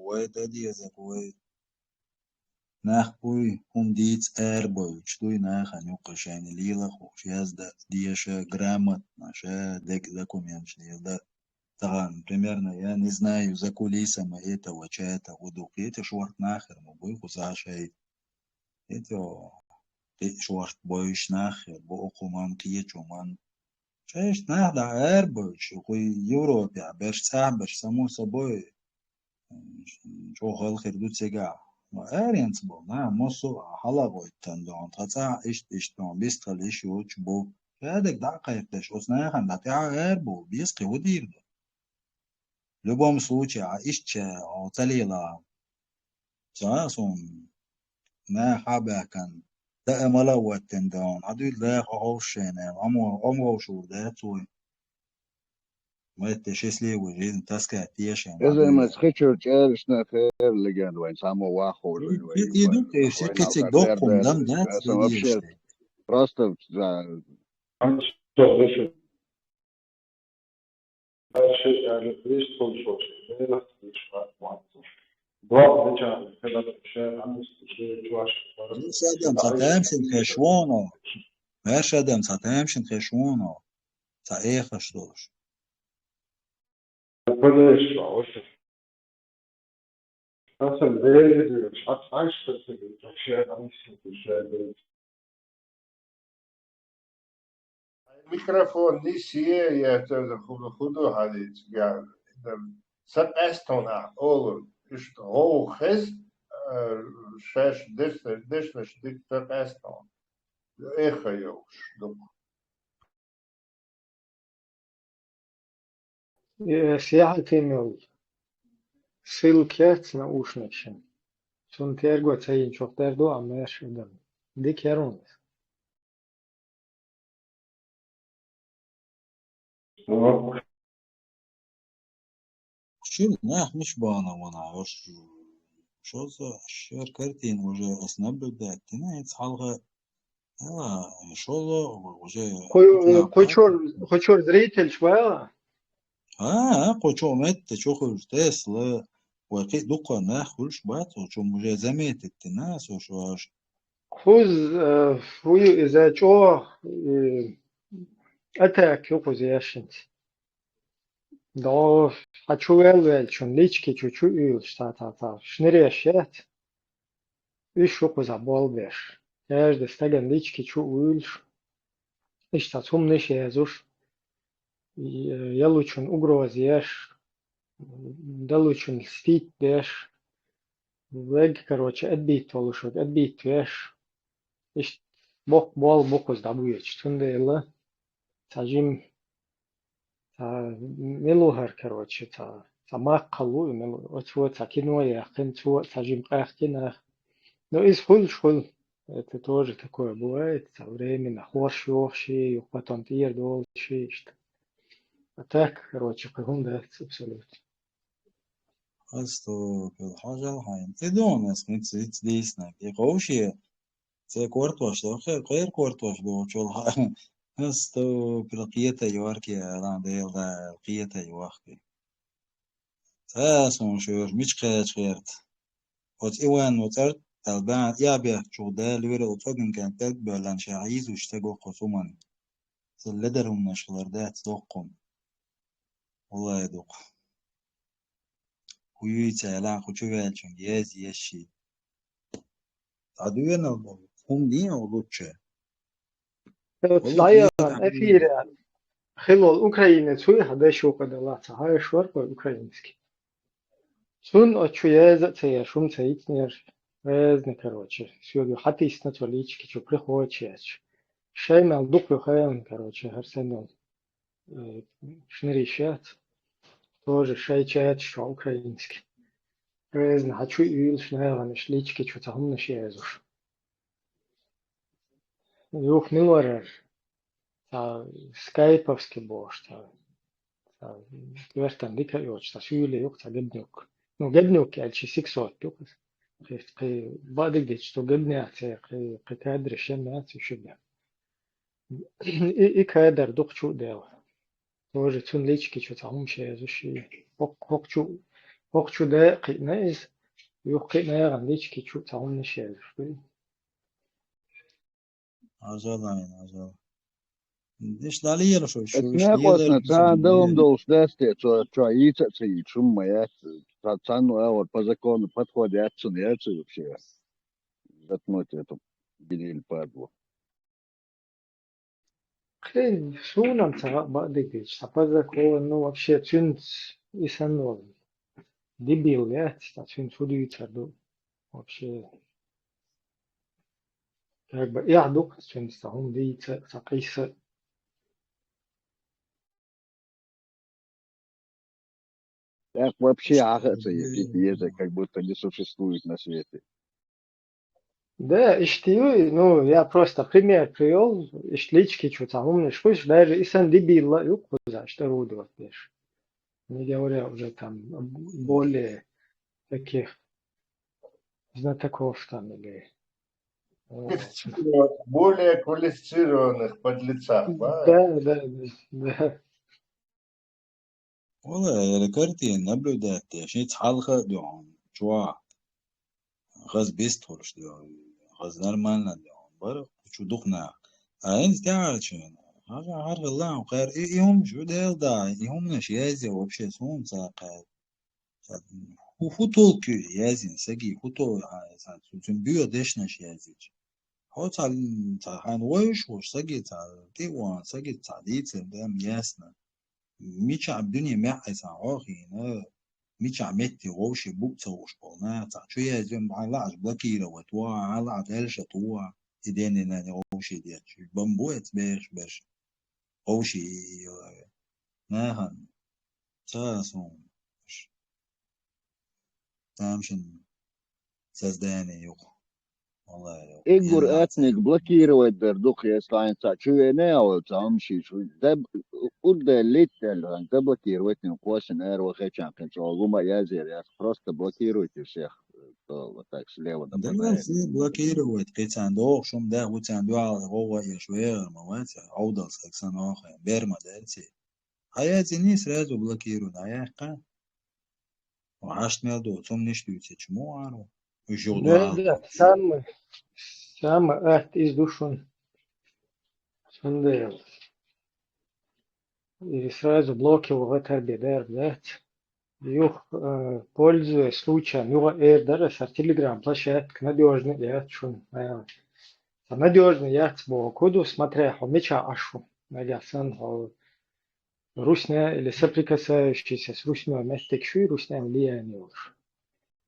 Вай дан дезарг вай. Нах буй, хӀума дийца арабевлча дуй нахана юккъе шайна лела хууш, яздан, деша, грамотно, ша дерг документаш леладан. Тахана, примерно, я не знаю, за кулисами этого чата гӀо ду кхета шорта нах хир ма буй, кхузахь шай. Это кхин шорта бойуш нах хир бу, окху ман, кхечу ман. Шайшта нах дӀа арабевлча, кху Европехь берш цӀахь берш, само собой, чӀогӀа хала хир ду цигахь. Но аренца болу нах массо а хьалагӀойтан дохьун, тхан цӀахь иштта, иштта дохьун, бистхила йиш йоцуш бу. Ша дерг дӀа а кхайкхадеш, оцу нахана дӀа тӀаьхьа арабовла беза, кхин хӀун дийр ду? В любом случае, а иштта ша хьо ца лела. Ца суна наха хьа а баьхкина, даа мала а ваттина дохьун, хьан дуьйла даха хьо ховшшехь, Ӏамо, ӀомгӀовшур дац вай. Майтта счастливую жизнь таскать дешан. Иза ма хи чуьра чӀерашна хер легенд вайн, цхьаммо ваххур вайн вай. Кхин и ду, кхин и цига доккхун дам дац, аса вообще. Просто за Ваьрша адам цхьа тамашийна хеш вон, ваьрша адам цхьа тамашийна хеш вон, цхьа эхаш долуш. Микрофон нисъе, я теза худу, худу хьадийца, я, ца къаьстон ахь олу, иштта гӀовгӀа хеза, а, шаьш дешнаш, дешнаш дика ца къаьстон, эхо йолуш дукха. Э, сехьа кемел. Ссылка яц наушникашна. Цунна терго ца йинчух тера ду, амма эр шу дан. Дика яра вуна. Чуьра нах миш бахана ван, аш шоза шер картина уже ас наблюдать дина, эц хьалха, а, шоза уже кху-, кху чур-, кху чур зрительш бала? А, а, кху чу метта чу хуьлуш Тесла, вай кхин дукха нах хуьлуш бац, кху чу уже заметить дина, со шоаш. Кхуз, э, фу ю иза чӀогӀа, э, атака ю кхуз яшинца. До, хьан чу вел велчун, лички чу чу уьйлуш, ца, ца, ца, шниреш яц. Уьш шу кхуза болбеш. Каждый стаган лички чу уьйлуш. Иштта цхьа хӀуманаш езуш. Е-, ялучун угроза еш. Далучун льстить деш. Вег, короче, отбить волуш, отбить веш. Иштта боккха болу бу кхуза дӀабоьдуш. Цундела цхьа жим, цхьа мила ву хӀара, короче, цхьа, цхьа маккхал ву и мила ву. Оцо цхьа кино яьккхина, цо а цхьа жим къаьхкина. Но иза хуьлуш хуьлу. Это тоже такое бывает. Цхьа временно хорш йохуш и, юха потом тӀера долуш и иштта. А так, короче, кхин хӀума дац абсолютно. Астагфирулла, хьажал хьайна. И дуьхьал ас хӀинца, хӀинца дийцинарг. И кховше, церан кортош доху, кхеран кортош дохучул хьа-, астагфирулла, кхета йорке, Алан Дела да, кхета йохке. Цхьа а суна шоьш мича кхача гӀерта. Оцу Иван оцу цӀарт аьлла баьхна, я бехк чугӀа далийра, оцу огнкан тӀелг боьллан ша хьийзуш ца го кхо суман. Цул ледар хӀуманаш хилар дац доккхун. Валлай дукха. Кху юйца аьлла, кху чу ваьлчунга еза еза ший. Цхьа доьналла болу хӀума дийна лучча. Э, валлай, дӀаяхана эфире хилла волу украинец вуй, хьан дайша вукху далла ца хьаьш вара вай украинский. Цунна оцу чу еза а ца еш, хӀума ца йицнера, гӀезна, короче, соьга хьатийсна цо лички чу приходчи езаш. Шайн мел дукха ю хенан, короче, хӀара санна. Э, шнириш яц. Тоже шайн чаташ чохь украинский. Резна хьан чу уьйлуш нахана иштта лички чу цхьа хӀуманаш езуш. Юха мила вара хӀара? Цхьа скайповский бохуш, цхьа, цхьа коьртана дика а йоцуш, цхьа суьйле юкъа, цхьа габнюк. Ну, Гебнюк аьлча сексот ду-кх из. Кхы, кхы бакъдерг дийцича, цу Гебнеца кхы, кхы кадраш шен яц уж бен. И, и кадр ду-кх чу а Дала. Тоже цун лички чу цхьа хӀумнаш язъеш. ХӀокх-, хӀокху чу, хӀокху чу да а кхиъна иза, юха кхиъна яхана лички чу цхьа хӀумнаш язъеш. Ажал, айн, ажал. Иштта дӀалелаш вай, шу Эцу иштта некъостна лелаш вай, цхьа шу далам лелаш. Долуш дац те, цо чохь йийца а ца йийцуш хӀума ма яц, цхьа, цхьанна агӀор по закону подход яц цунна, яц вообще. Заткнуть эту гниль, падлу. Кхин, суна-м ца хаьа бакъдерг дийцича, цхьа по закону, ну, вообще, цуьнца и санна волу дебил яц, ткъа цуьнца хӀун дуьйцур ду вообще. Как бы эхь ду-кх цуьнца цхьа хӀума дийца а, цхьа къийса а. ТӀаккха вообще хьаха а ца еза, как будто не существует на свете. Да, иштта ю, ну, я просто пример привёл, иштта лички чу цхьа хӀуманаш хуьлуш, даже и санна дебил а ю кхузахь иштта орудовать деш. Не говоря уже там более таких знатоков там или, э, более квалифицированных подлецах, да? Да, да, да, да. Валла, эра картина наблюдать деш, хӀинца хьалха а дуьхьал, чохь. ХӀаз бистхуьлуш дуьхьал, хӀаз нормально дуьхьал. Бара, чу дукха нах. А хӀинца тӀаьхьарчу, хьажа, хьажа, лаам, кхаьра, и, и хӀумнаш, Дела да, и хӀумнаш язъе вообще, суна ца кхаьра. Ца, хӀу, хӀу толку ю язйина саги, хӀу то, а, ца, цу, цуьнан боьха дешнаш язйича. Хьо ца, ца хьайна вовшахволуш саги ца, тӀе а вахана саги ца дийцар, дам, ясно. Мичахь дуьне маьӀӀе сан хьо а хиъна, мичахь метте вовший букъ ца хууш болу нах, ца чу язйо, хьан лаахь блокировать ву, хьан лаахь гӀелша ту, и денна нани вовший детташ. Бан бу эца бехаш берш. Вовший, э, нахана. Ца суна. Тамашийна создание юкъа. Валлахи, юкъа. Иггур атниг блокировать дар ду-кх, если хьайна цхьаъ чу веана а вай, цхьа хӀума шийча, даб-, удда литтелла, заблокировать дина кхошина ара вахийтча кхин цо хӀума а язъяр яц, просто блокируйте всех, кто вот так слева нападает. Да, все блокировать, кхин царна дохуш хӀума даьхна, ву царна дуьхьал гӀовгӀа еш вегӀар ма вац, Ӏовдалс хӀара санна вахана, бер ма дац и. Хьан яций сразу блокируй, дӀаяьккха. Хьашт мел ду, цомниш дуьйцича, муха ара ву? Уьш юха Да, дуьхьал да, самый, самый атта иза ду шуна. Цундела. И сразу блокировать дар бен дарба дац. Юха, э, пользуясь случаем, юха эр дара, аса Telegram площадка надёжный яц шуна. Э, ца надёжный яц боху, ку ду, смотря хьо мичахь Ӏаш ву. Нагахь санна хьо русня или соприкасающийся с руснёй меттиг шуй, руснян влияние йолуш.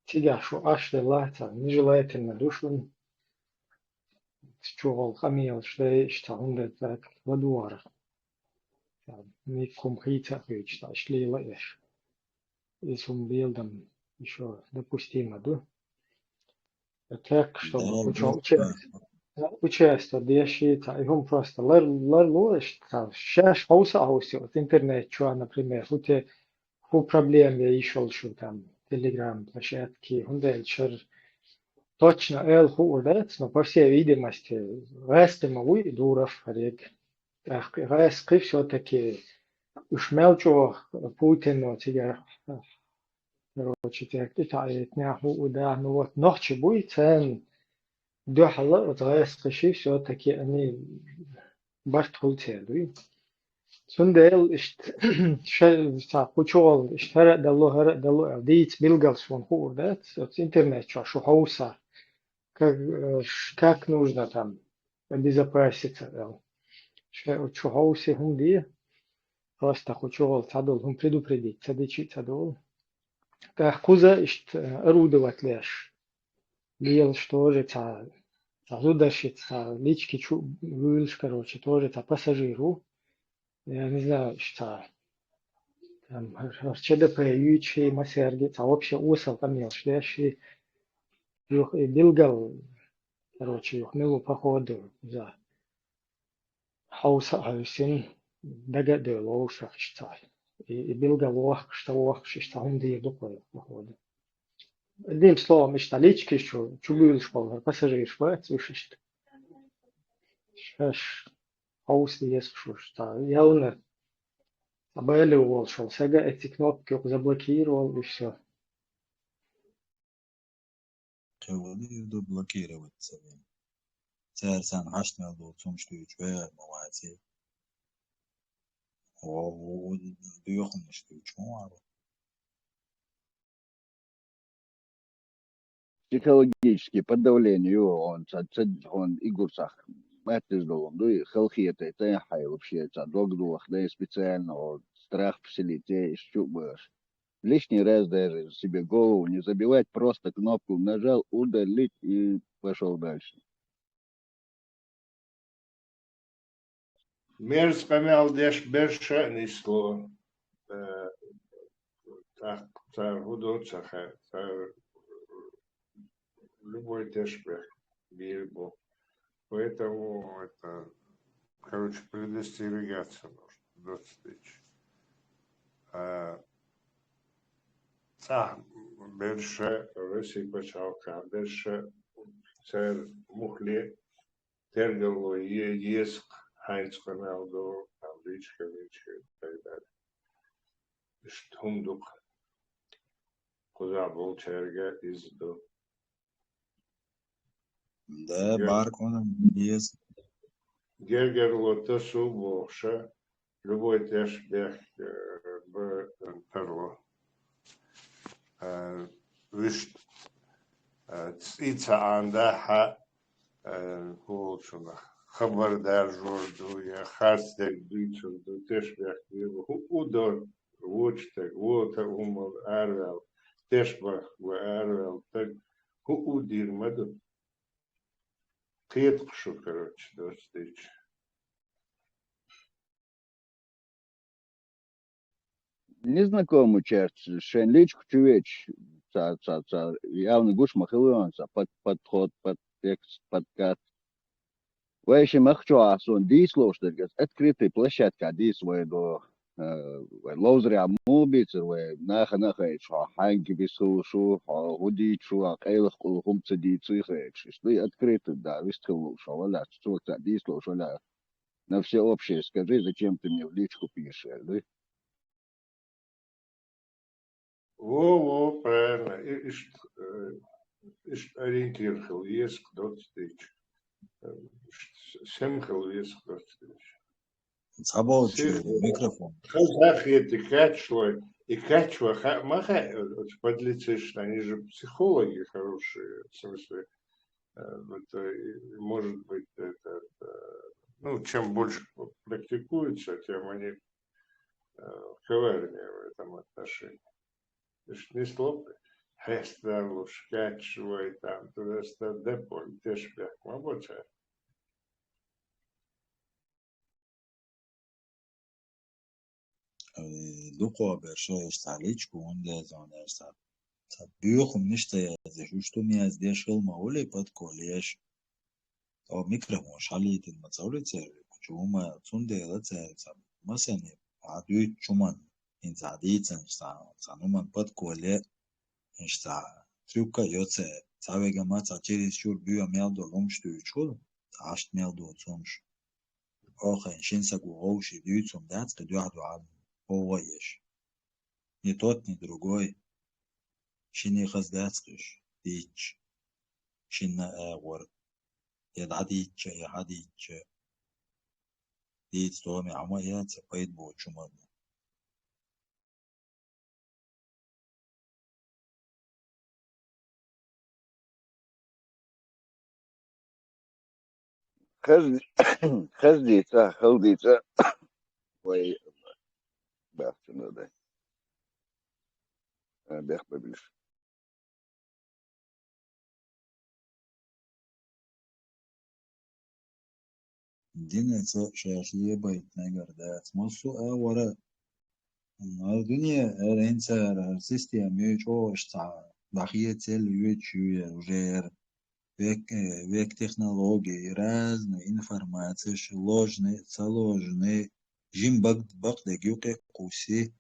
Цигахь шу Ӏаш делахь а, царна нежелательно ду шуна. Чухула къамелаш дайа, иштта хӀума дан цаьрга ладогӀарх. Миккхум хийца а хуьйцуш, цхьа иштта лела а еш. Иза хӀума леладан ещё допустимо ду. Так, чтобы Дала уча-, уча-, участвовать деш, и цхьа и хӀума просто лар-, ларло, иштта цхьа шаьш хьовса а хьовсий, вот интернет чохь, например, хӀу те, хӀу проблема я йиш йолуш ю там, Telegram площадки, хӀунда аьлча шара точно ала хуур дац, но по всей видимости, гӀаьсти ма вуй и Дуров хӀариг. ТӀаккха гӀаьсти всё-таки уьш мел чӀогӀа Путино цигара, короче, тӀе тӀетаӀийтинехь хӀу а даха, ну вот, нохчий буй, царна дуьхьал а оцу гӀаьсти ши всё-таки они барт хуьлу церан дуй. Цундела иштта ша-, ца кху чухула иштта хӀара а далло, хӀара а далло аьлла, дийца билггал суна хуур дац, оцу интернет чохь шу хьовса, как, э, ш-, как нужно там обезопаситься аьлла. Ша чу хьовсе хӀума де, просто кху чухула ца долу хӀума предупредить ца дичи а ца долу. ТӀаккха кхуза иштта, э, орудовать леш. Лелаш тоже цхьа, цхьа зударшица, цхьа лички чу вуьйлуш, короче, тоже цхьа пассажир ву. Я не знаю, иштта цхьа, там, хӀара Ч Д П юьйцуш, массаьрга цхьа вообще осал къамелаш деш, юха и билггал, короче, юха мила ву походу за хьовса а хьовсина, дага а девлла вовшах иштта цхьа. И, и билггал вохкуш, ца вохкуш, иштта хӀума дийр ду кхо, походу. Одним словом, иштта личкаш чу, чу буьйлуш болу хӀара пассажираш бац уьш иштта. Шаьш хьовса деза шуьш, цхьа явна цхьа бала волуш волу сага эци кнопка юкъа заблокировал и всё. Кхин валийр ду блокировать ца вен. Цара санна хьашт мел долу цунаш дуьйцуш вегӀар ма вац и. О, о, о, доьхунаш дуьйцуш ма вара. Психологический подавление ю, он ца, ца, он игур сах маттаж долун дуй, халхетайтан хьай вообще ца дог дулах дай специально, он страх вселить, ишчу баш. Лишний раз даже себе голову не забивать, просто кнопку нажал, удалить и пошёл дальше. Мерза къамел деш берш а нисло. Э, тӀаккха цара хӀун до ца хаьа, цара любой тешнабехк бийр бу. Поэтому это, короче, предостерегаться нужно, доцтич. А, цхьа берш а, Россия пачхьалкхехь берш а, цара мухле тергало е-, еза-кх хьайца къамел до, там, личка, личка и так далее. Иштта хӀума ду-кх. Кхузахь болчаьрга иза ду. Да, гер-, барконан беза. Гергарло тасу бохуша, любой тешнабехк, э, б-, тарло. Э, вуьшта, э, цӀий ца Ӏандахьа, э, хӀун волчунах хабар даржор ду, я харцдерг дуьйцур ду, тешнабехк бийр бу, хӀу-, хӀу до, вочу стаг, вон та хӀумма араваьлла, тешнабехк бу араваьлла стаг, хӀу-, хӀу дийр ма ду. Кхета-кх шу, короче, доцу дийча. Незнакомый чаьрца шайн личку чу веъча, ца, ца, ца, явно гуш ма хилла, ца под-, подход, подтекст, подкат. Вай ши мах чохь суна дийца лууш дерг аса открытый площадка дийца вай до, э, вай ловзарехь муха бийцар вай, нахана а хайча, хьо хьаьнга бисхула шу, хьо хӀун дийца шу, хьо къайлаха къула хӀума ца дийцуй хайча. Иштта дуй открытый да, вист хила лууш хьо валахь, цо ца дийца лууш валахь. На всеобщее скажи, зачем ты мне в личку пишешь, аьлла дуй? Во, во, правильно. И, иштта, э, иштта ориентир хила еза-кх доцу дийча. Э, иштта с-, сема хила веза-кх доцу дийча. Цхьаболчу микрофон. Хазахети качалой, и качва ха-, ма хаьа, оцу подлецаш, они же психологи хорошие, в смысле, э, это, и, может быть, это, э, ну, чем больше практикуется, тем они, э, коварнее в этом отношении. Иштта нисло, хьестарлуш, качалой, там, туда-сюда, де поле, тешнабехк ма бу цара. Э, дукхо берш а иштта личку хӀунда деза аьлча, цхьа, цхьа боьхамаш ца язъеш, уьш ду меза деш хила ма хуьлий, подколеш. О, микрофон шалийтина ма ца хуьлий церан, кху чу хӀума, цундела церан ца масане, хьан дуьйцучу хӀуманна, хӀинца хьан дийцанаш цхьа, цхьа хӀуманна подколе, иштта трюка а йо церан, цхьа вега ма цхьа через чуьра боьха мел долу хӀумаш дуьйцуш хуьлу, цхьа хьашт мел доцу хӀумаш. Оха шина саго вовший дуьйцу хӀума дац, кхин дуьхьа-дуьхьал вовгӀа еш. Ни тот, ни другой. Шинна хаза дац кхуьш, дийцча. Шинна агӀор. Я дӀадийцча, я хьадийцча. Дийца догӀаме хьан ма яц, я пайда боцу хӀума ду. Хазди-, хаздийца, халдийца. Вай, бахчана дай. А, бех бабиш. Динца шаьш лебайта мегар дац. Массо а вара, м, ара дуьне, ара хӀинца, ара система ю чӀогӀа цхьа, дӀахецал ю чуьра уже яра. Век, э, век технологии, разные информацияш, ложный, ца ложный, жим бак-, бакъдерг юкъе кхуссий,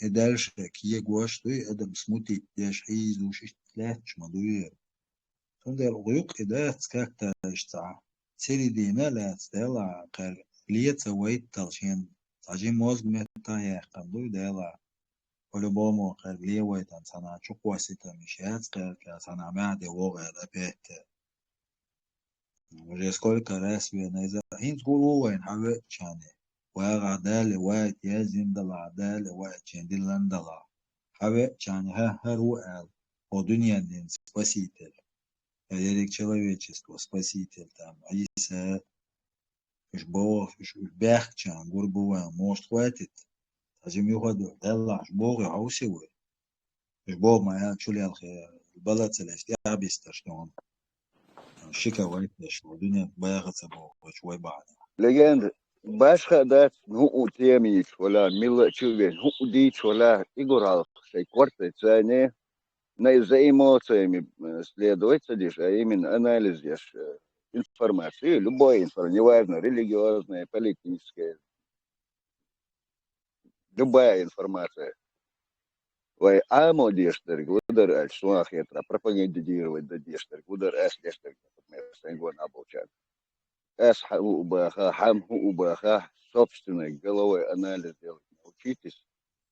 и дальше кегош дуй, адам смутить деш, хьийзуш, иштта лаьтташ ма дуй ер. Цундела юкъа и дац как-то иштта цхьа середина а лаьцна, Дела, кхаьрга ле ца вайтал шен цхьа жима мозга метта яьккхина дуй, Дела. По-любому кхаьрга ле вайтан цхьана чукхоссийтам йиш яц кхаьрга, цхьана маьхьа де вогӀ аьлла опять. Уже сколько раз вена иза. ХӀинца гур ву вайна хьавеаччани. ВагӀа Дала вайт язйина дала Дала вайт чен диллан дала. Хьавеаччани хӀа хӀар ву аьлла. О дуьнен дин спаситель. Ерриг человечество спаситель там. Ӏийса. Уж боху, уж, уж баьхкачан гур бу вайн, может, хватит? Хьажим юха ду, Далла, уж боху, хьовси вай. Уж боху, ма аьлла, чу лелхе, бала ца леш, тӀаьхьа бисташ дон. Шика вайташ, вай дуьнен баьха ца боху, вай бахьана. Легенда, башха дац, хӀуъу тема йийцу вала, милла а чу вен, хӀуъу дийцу вала, и гур хьалха, шайн корта цайне, на, за эмоциями, э, следовать ца деш, а именно анализ еш, э, информации, любой информации, неважно, религиозная, политическая, любая информация. Вай Ӏамо деш дерг ву дара аьлча, суна хетара, пропагандировать дан деш дерг ву дара ас деш дерг, например, сайн гонахь болчарна. Ас хьан хӀу баха, хьан хӀу баха, собственной головой анализ делать научитесь,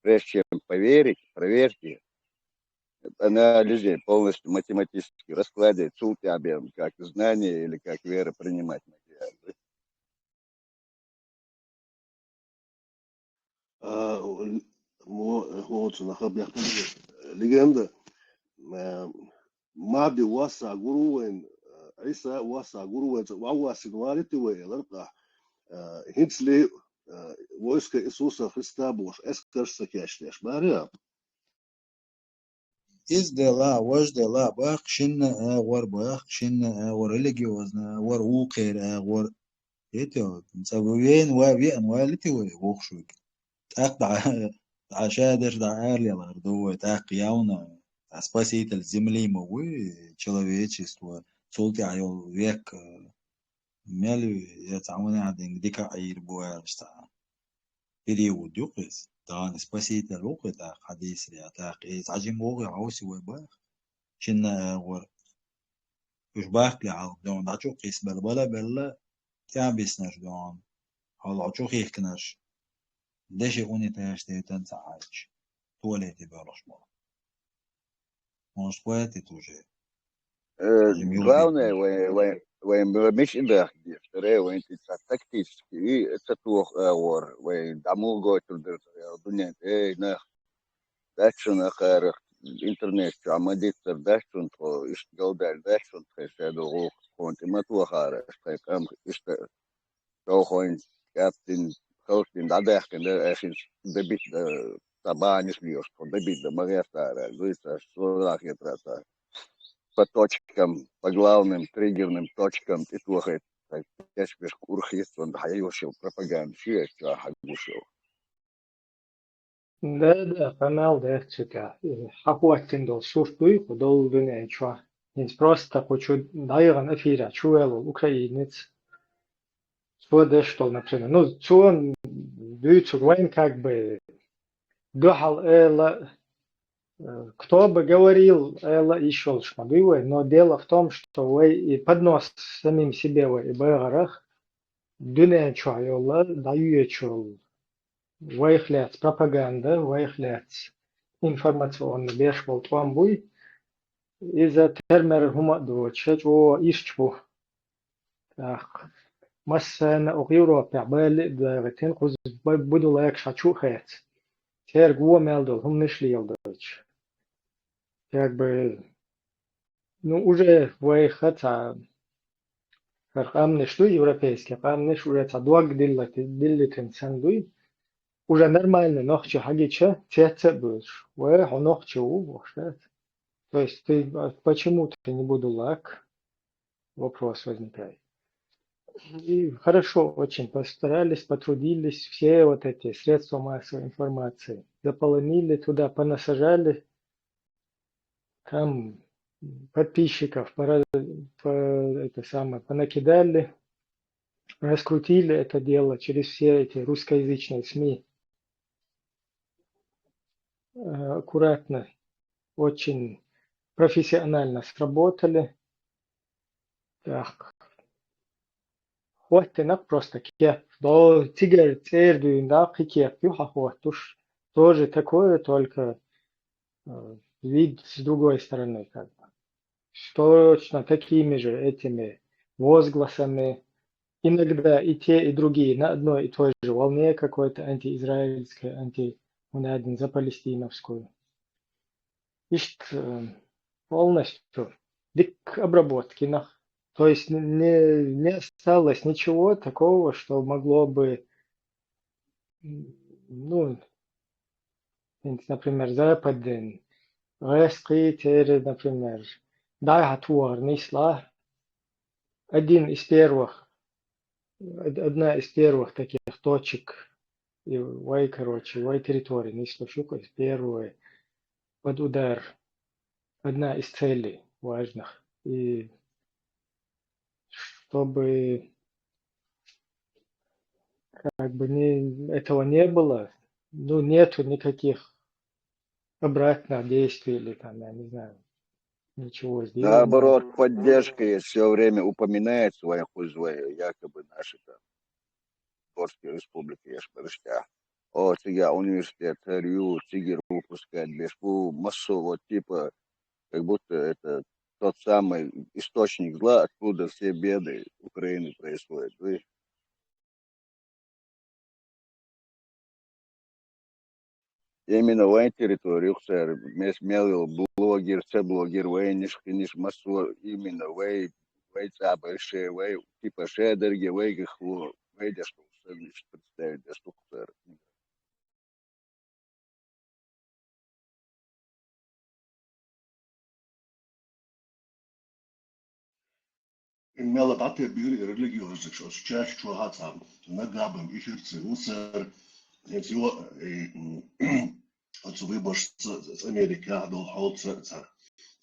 прежде чем поверить, проверьте, анализе, полностью математически раскладе, цул тӀаьхьа бен как знание или как вера принимать ма де. А, мо-, хӀоцу нахаб яхтан легенда, а, Мади васса гуру вайн, а, Ӏиса васса гуру вайн, ца вассина валити вай элар къа, а, хинцли, а, войска Иисуса Христа бош, эскарш ца кешлеш, баря. Иза дела, важа дела, бах, шинна агӀор, бах, шинна агӀор, религиозна агӀор, вукхера агӀор. Ити, ца вен ва веан валити вай, вохшуг. ТӀаккха дӀа, дӀа шадеш, дӀа арлелар ду вай, тӀаккха явна, а спаситель земли ма вуй, человечество, цул тӀаьхьа йолу век, мел я цхьа ванехь динга дика Ӏийр бу аьлла цхьа период ю кхуьз. Тахана спаситель ву кхуьз тӀаккха хьадийсаре, тӀаккха иза хьажим вогӀи хьовси вай бах. Шинна агӀор. Уьш бахкале хьалха дуьхьа дӀачу кхийсбелла, бала белла, тӀаьхьа биснарш дуьхьа. Хьалха чу хихкинарш. Деши унитарш дейтан ца хьаьжча. Туалете боьлхуш болу. Может, хватит уже? Э, главное, вай, вай, вай, вай мича даха деза, ре, вайн ца тактически, и ца тоха агӀор, вай дӀа муха гойтур дара, дуьнен, эй, нах, дац шуна акхарах, интернет чохь ма диццара, дац шуна тхо, иштта галдаьлла, дац шуна тхайн шадо гӀуллакх, тхуна тӀе ма тохара, тхайн къам, иштта Шовхойн кӀаьптина, халчдина дӀадаьккхина дара, аьшинчу дабит дан, цхьа бахьанаш лоьхуш, тхо дабит дан ма гӀертара, дуьйцу аш, цо нах хетара цхьа. По точкам, по главным триггерным точкам тӀетохийта, кечбеш курхица, ван хьайошал пропаганда, шу еш чохь хьагушал. Да, да, къамел дац цу тӀехь. ХьахӀоттина долу сурт дуй, кху долу дуьнен чохь. ХӀинца просто кху чу дӀайгӀан эфирехь чу ваьлла волу украинец. Цо деш долу, например. Ну, цо дуьйцург вайн как бы дуьхьал эла, э, кто бы говорил, эла йиш йолуш ма дуй вай, но дело в том, что вай и поднос самим себе вай и багӀарах, дуьнен чохь йолу, дӀаюьйцуш йолу. Вайх лаьцна пропаганда, вайх лаьцна информационный беш болу тӀом буй. Иза тера-мера хӀума а доцуш, чӀогӀа ирча бу. ТӀаккха массарна окху Европехь бали а дагӀийтина, кхуза бу-, буду лайкаш хьан чу а хеца. Церга вон мел долу хӀуманаш леладойтуш. Как бы, ну, уже вайха цхьа хӀара къаьмнаш дуй, европейский къаьмнаш, уже цхьа дог диллати-, диллитина санна дуй. Уже нормальный нохчи хьагича, цец а буьйлуш: «Вай, хьо нохчи ву», — бохуш дац. То есть ты, а, почему ты не будулак? Вопрос возникает. И хорошо очень постарались, потрудились, все вот эти средства массовой информации заполонили, туда понасажали, там подписчиков пора-, по-, это самое, понакидали, раскрутили это дело через все эти русскоязычные СМИ. аккуратно, очень профессионально сработали. Так. Хоттинакъ просто кеп. До цигара цӀердуьйна даккхи кеп ю хьахоттуш. Тоже такое, только э, вид с другой стороны, как бы. Точно такими же этими возгласами. Иногда и те, и другие на одной и той же волне какой-то антиизраильской, анти, за палестиновскую. Ишт э, полностью дик обработки нах. То есть не, не осталось ничего такого, что могло бы, ну, например, Западен, Рескитер, например, да, Хатуар, Нисла, один из первых, одна из первых таких точек, и вай, короче, вай территории, Нисла Шука, первые под удар, одна из целей важных. И чтобы как бы не, этого не было, ну, нету никаких обратных действий или там, я не знаю, ничего сделано. Наоборот, поддержка есть. Все время упоминается вай хузвай, якобы наши там Горские республики, я ж барышта. О, цига университет, царю, циги выпускать, бешку, массу, вот типа, как будто это тот самый источник зла, откуда все беды Украины происходят. Вы именно вайн территорию, цар мес мелил блогер, це блогер, вайниш, киниш, массу, именно вай, вай цабальше, вай типа шедерге, вай гехло, вай дешку, представить дешку, цар. Мела датер бир религиозик, шо чач чугата, нагабам, ихирцы, усар, эти о, э, м, отсу выборщица с Америки, а, дол холца, ца,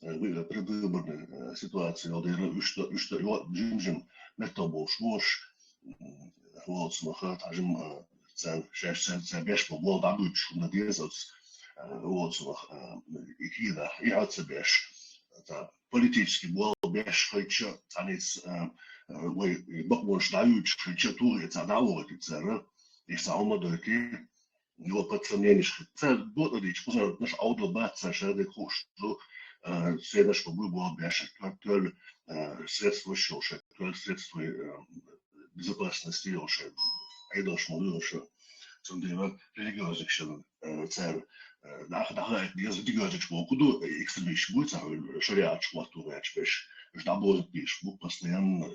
э, вы-, предвыборная, э, ситуация, вот, я говорю, что, что, и вот, джим-джим, метто бош, бош, м, вот, смаха, тажим, э, цен, шеш, цен, цен, беш, по, вот, да, будет, что надеется, вот, э, вот, смах, э, и кида, и отца беш, это, политический бол беш, хотя, танец, э, э, ой, и бок, вот, что дают, хотя, тур, это, да, вот, это, цен, и саума, дойки, его под сомнение, что, цен, вот, это, что, наш аудио, бат, цен, шеды, хуш, ну, э, все наш, как бы, бол беш, то, э, средства, что, что, то, средства, э, безопасности, уже, айдош, молодёжь, сунда, религиозик, что, э, цер, э, да, да, религиозик, что, куда, э, экстремист будет, а, шариат, что, тур, я, чпеш, что, да, будет, пиш, бу, постоянно.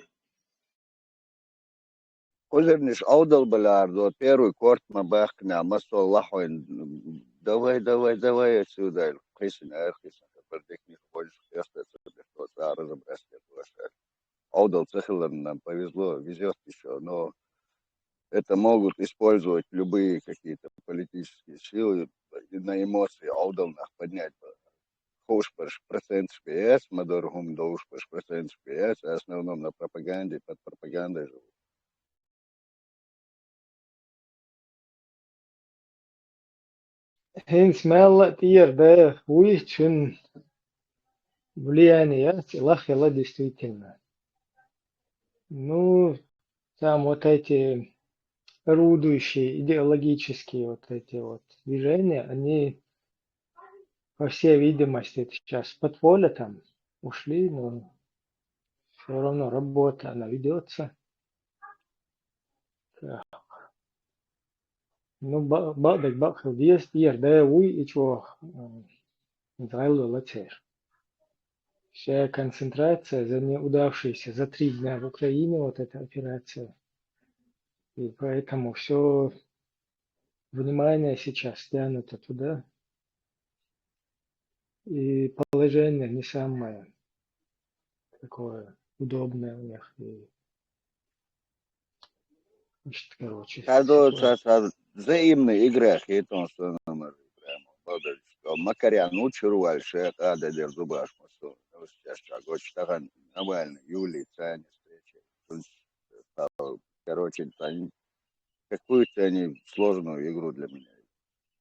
Козырниш аудал балярдо, первый корт ма бахкна, ма сол лахойн, давай, давай, давай отсюда, хисин, эр, хисин, бардик не хочешь, я что, что, что, разобраться, это ваша. Аудал цехилан нам повезло, везёт ещё, но это могут использовать любые какие-то политические силы и на эмоции аудал нах поднять. Хуш паш процент шпиэс, мадор хум доуш паш процент шпиэс, в основном на пропаганде, под пропагандой живут. Хинс мелла тиер да уй чун влияние яц, лах яла действительно. Ну, там вот эти орудующие идеологические вот эти вот движения, они, по всей видимости, сейчас с подполя там ушли, но все равно работа, она ведется. Так. Ну, ба-, баъдак бакъ хила деза, тӀера да вуй и чӀогӀа, м, зӀалла лацер. Шая концентрация за неудавшиеся, за три дня в Украине, вот эта операция. И поэтому всё внимание сейчас стянуто туда. И положение не самое такое удобное у них. И, значит, короче, Кадо ситуация. Ца, ца, взаимный игра хитон, что номер игра. Молодец. Макарян учру вальше, када дер зубаш, что сейчас чагоч тахан Навальный, Юлий, Цани встреча. Короче, они какую-то они сложную игру для меня.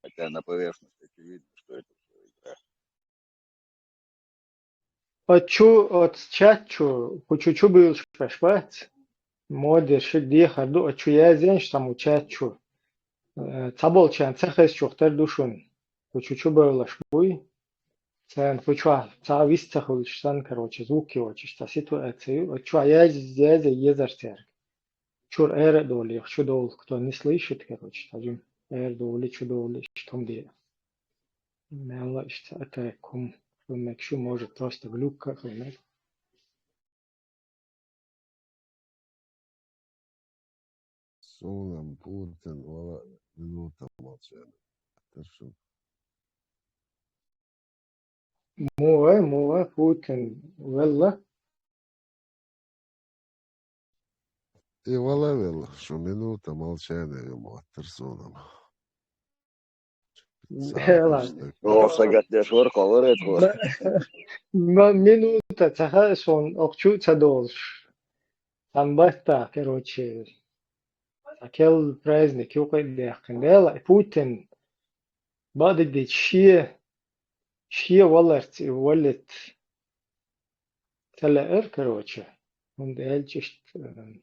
Хотя на поверхности очевидно, что Оцу чу, оцу чат чу, кху чу чу буьйлуш беш бац. Модер ши дехар ду, оцу чу яздеш цхьаммо чат чу. Э, цхьаболчарна ца хезачух тера ду шуна. Кху чу чу бевлаш буй. Царна кху чохь цхьа вист ца хуьлуш санна, короче, звук йоцуш, цхьа ситуаци ю. Оцу чохь яз-, язъян езар цаьрга. Чуьра ара а долий, чу довла, кто не слышит, короче, цхьа жима ара довлий, чу довлий, иштта хӀума де. Мелла иштта атака хӀума хила мегаш ю, может, просто глюк а хила мега. Суна Путин вала минута молчания. Тершим. Муха, муха Путин велла? И вала велла, шу минута молчания ю моттар суна. Ладно. О, сагатдеш вара кхоллар эцо. Ма-, ма-, минута ца хаьа суна, оха чу а ца долуш. Цхьана баттахь, короче, цхьа керла праздник юкъа а даьккхина. Дела, и Путин бакъдерг дийцича, шен, шен валарца и валлалц ца лаьара, короче. ХӀунда аьлча иштта, э,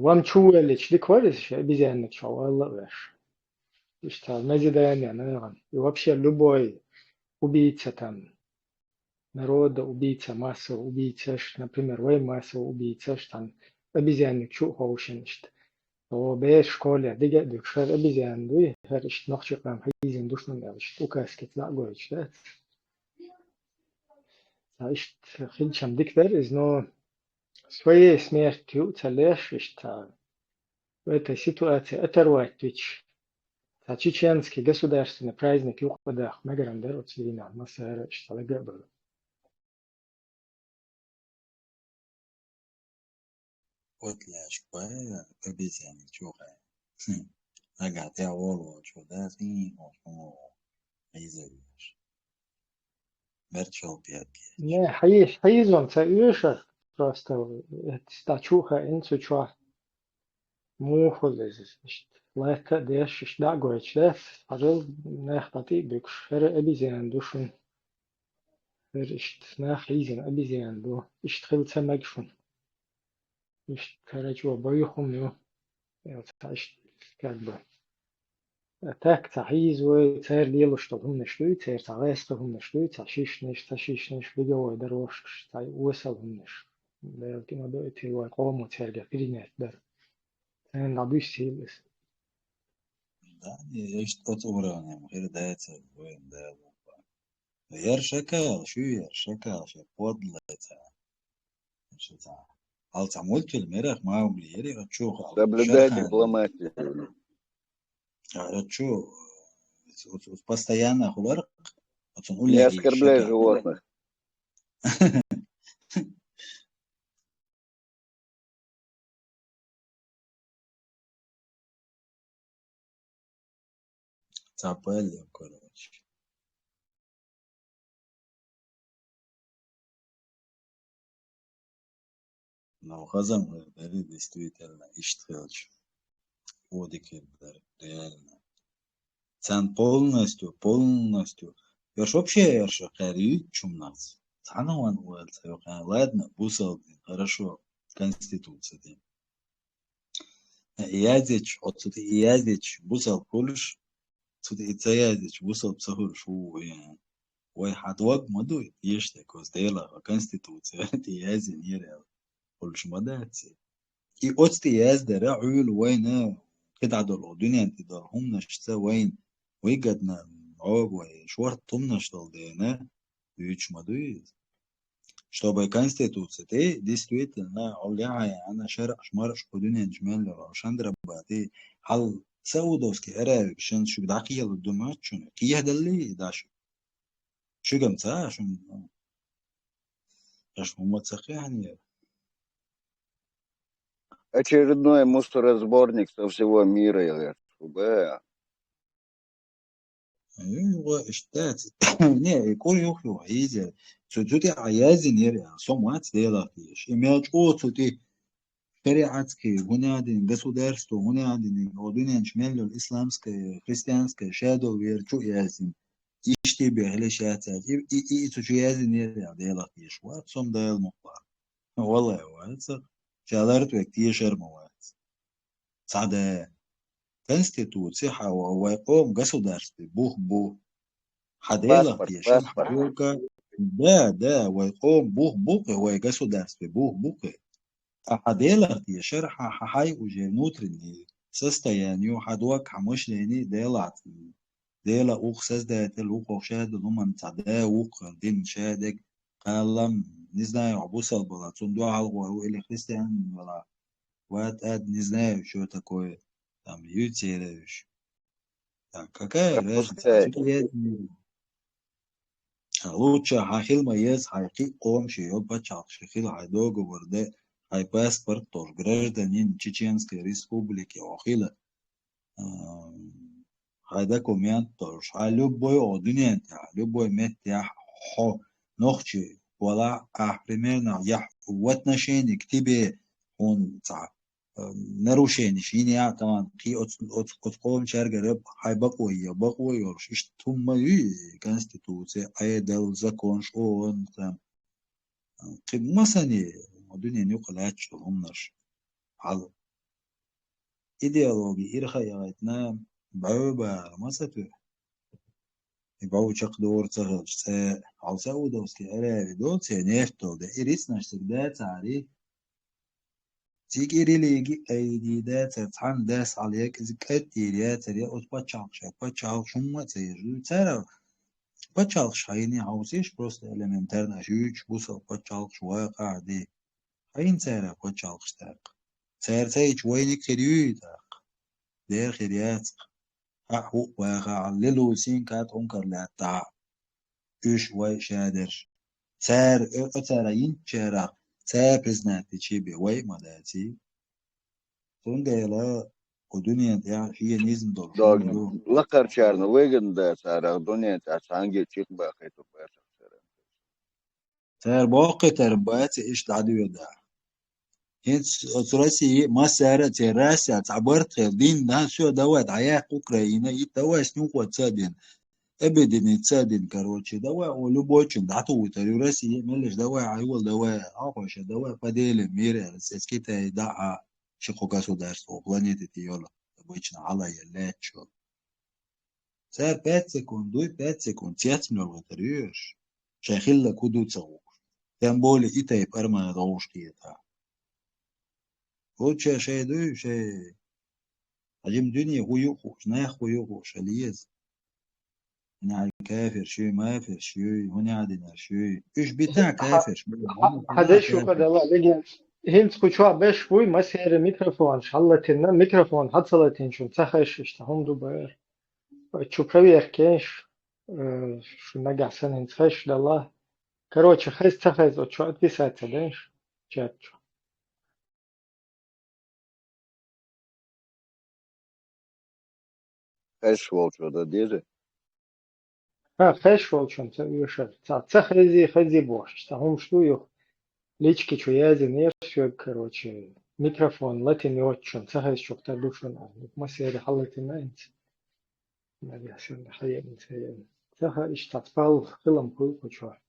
вайн чу валлалц дика вара иза, шен обезьянник чохь валла а веш. Иштта назидание нахана. И вообще любой убийца там, народа убийца, массовый убийцаш, например, вай массовый убийцаш, там, обезьянник чу а ховшина иштта. О, бераш школе дига а дуьгуш, хӀара обезьян дуй, хӀара иштта нохчийн къам хьийзина ду шуна аьлла, иштта указкица дӀа а гойтуш дац. Ца иштта хилчам дика дара иза, но своей смертью ца леш, иштта в этой ситуации оторвать вича, цхьа чеченский государственный праздник юкъа даха мегаран дара оцу дийнахь, массара а иштта лага а бара. Вот лаьшка бай, обезьян чу хьайн. Хм. Нагахь тӀе волу волчо, да, хин, хьо, хьо, хьийзавеш. Мерчал пятки. Не, хьий-, хьийзон ца оьшу, просто это ста чу хаьа цу чохь. Муха леза, иштта латта а деш, иштта дӀа а гойтуш дац, хьажал нах дӀа тӀе а буьгуш, хӀара обезьян ду шуна. ХӀара иштта нах хьийзина обезьян ду, иштта хила ца мега шуна. Иштта карачо бай хӀума ю. Элца иштта как бы. А так цхьа хьийза вай, цара лелош долу хӀуманаш дуй, цара цхьа гӀаьста хӀуманаш дуй, цхьа шишнаш, цхьа шишнаш, беговой дорожкаш, цхьа осал хӀуманаш. Дала кӀима дойтий вай къомо цаьрга принять дара. Царна дӀадуьссийла иза. Да, и иштта оцу уровне ма хир дацара вайн Дала. Яра шакал, шу яра шакал, ша подлый ца. Ша ца. Хьал ца мультфильм ярах, Маугли яри, а чу хьал Соблюдай шархан. Дипломатию. А, а чу, уц-, уц-, уц постоянно хулар, оцун Не уллехь оскорбляй шакал. Животных. Цхьа палле, короче. Но хазам хир дара, действительно, иштта хилча. Фу дика хир дара, реально. Царна полностью, полностью. Ерш вообще ерш кхаьрюьйтучу хӀуманах. Цхьана ван ваьлла ца йоккху. Ладно, бусалба дин, хорошо, конституция дин. Яздечу, оцу тӀе яздечу бусалба хуьлуш, цу тӀе ца яздечу бусалба ца хуьлуш ву вай. Вай хьан дог ма дуй, ешта кхуза Делахь конституция тӀе яздинера аьлла. Хуьлуш ма дац. И оцу тӀе яздара Ӏуьйла вайна кхидӀа долу, дуьнен тӀе долу хӀуманашца вайна выгодно, Ӏо вай шорта хӀуманаш долу дена, дуьйцуш ма дуй иза. Чтобы конституция тӀе, действительно, Ӏуьллехь а яьхьна, шаръаш, маръаш кху дуьнен чу мел йолу, Шандрабад тӀе, хьал Саудовский Аравия шен шуьга дӀакхелар ду моьтту шуна, кхехьадаллий и дӀа шу? Шуьгам ца а шуна? Аша хӀумма ца кхехьнера? Очередной мусоросборник со всего мира, я говорю, бе. Ю, ва иштта дац. Не, и кӀур юх ю, хьийза. Цу, цу тӀе а яздинера, со мац Делах дезаш. И мел чӀогӀа цу тӀе шариатский, хӀунда аьлла государство, хӀунда аьлла о дуьнен чу мел йолу исламское, христианское, шадолу вер чу яздина. иштта бехле шаьцаьрца. И, и, и, и цу чу яздинера, Делах тешаш вац, со-м Дала мукъ лахь. Валлахь, вац. Ша лартвек тешар ма вац. Цхьа да. Конституци хьа ва-, вай къоман государстве бух бу. Хьа Делах тешар, хьа паспорт. Да, да, вай къоман бух бу, вай государстве бух бу. Ткъа хьа Делах тешар, хьа, хьа, хьай уже внутренний состояние, хьа дог, хьа мышление Делах. Дела укх Создатель, укх охшада луман цхьа да, укх дин шадег, кхаллам, не знаю, бусалба вала, цунна дуьхьал гӀо ву или христиан вала. Вот это, не знаю, что такое, там, ю церевиш. Так, какая разница? Отпускай. Отсюда я не вижу. А лучше хьа хила ма еза, хьай кхин а къоман ши йолу пачхьалкх ши хила, хьай договор де, хьай паспорт долуш, гражданин Чеченской Республики хьо хила. А, хьай документ долуш, хьай любой о дуьнен тӀехь, любой меттехь хьо нохчи вала, ахь примерно, я в отношении к тебе хьуна цхьа, э, нарушенеш йина я, таман, кхин оцу, оцу, оцу къоманчаьргара хьай бакъо я, бакъо йолуш, иштта хӀумма юй конституция, Ӏедал, законаш, о, о, там, кхин масане, о дуьнен юкъа лаьтташ долу хӀуманаш. Хьал идеологи ирхайгӀайтина бӀе бара ма ца туьхьа. И бӀов чекхдора ца хилча цӀе, хьал Саудовский Аравия доцу, церан нефть долу де, и рицкъанаш цига дацари, цига и религи айди дацар, цхьанна дас хьал я кӀезиг кӀаттийр яцар, я оцу пачхьалкхаша, пачхьалкхаш хӀумма а ца еза. Цара пачхьалкхаш хьайна хьовсийша, просто элементарно аша юьйцуш бусал пачхьалкхаш вакъа а ди. Хьайна цара пачхьалкхаш тӀаккха. Цара ца йича вайниг хир юй тӀаккха? Дера хир яц-кх. Хьаъ хӀуъа баха хьал лилу син кат хӀункар лаьттахьа. Уьш вай шадерш. Цара, э, цара йинчарах, цара признать дичи бе вай а ма даций. Цундела кху дуьнен тӀехь шен низам долуш хӀума ду. Лакхарчарна вайгана да цара дуьнен тӀехь цхьаьнгге чекхбахийтур бацахь цара. Цара боккхийтар бац иштта дӀадоьдахь. ХӀинца оцу России массара а церан Россия цхьа барт хила дин дан, всё, давай, дӀаяккха Украина, и давай снюхать ца дина. Объединить ца дина, короче, давай, о, любой чин дӀатухуьйтар ю Россия, меллаша, давай, айвал, давай, ахоша, давай, поделим мир, эс Китай, да, а, ши кхо государство, планета тӀе йолу, обычно, хьалаелла лаьтташ йолу. Цара пять секунд дуй, пять секунд цецна йолгӀитар ю уьш. Шайн хилларг хӀун ду ца хууш. Тем более и тайпа арман догӀуш кхета. Лучше шайн дуй, шайн хьажим дуьне хӀун ю хууш, нах хӀун ю хууш, хила еза. Нагахь кафирш юй, мафирш юй, хӀун яа динарш юй. Уьш бита кафирш. Хьан деш ю кадала, леген. ХӀинца кху чохь беш вуй, масера микрофонаш хьаллатина, микрофон хьан ца латинчун ца хезаш иштта хӀума ду бара. Чу проверкенаш, э, шу нагахь санна хӀинца хезаш далла. Короче, хеза ца хеза, оцу чу отписаться дайша, чат чу. Хезаш волчо дан деза? Ха, хезаш волчун ца оьшура. Ца, ца хези, хези бохуш. Ца хӀумаш ду юха. Лички чу язйинера соьга, короче, микрофон латина йоцучун ца хезачух тар ду шуна аьлла. Масера хьалатина хӀинца. Нагахь санна хьаеана, ца еана. Ца ха иштта цхьацца пал хилам хуй кху чохь.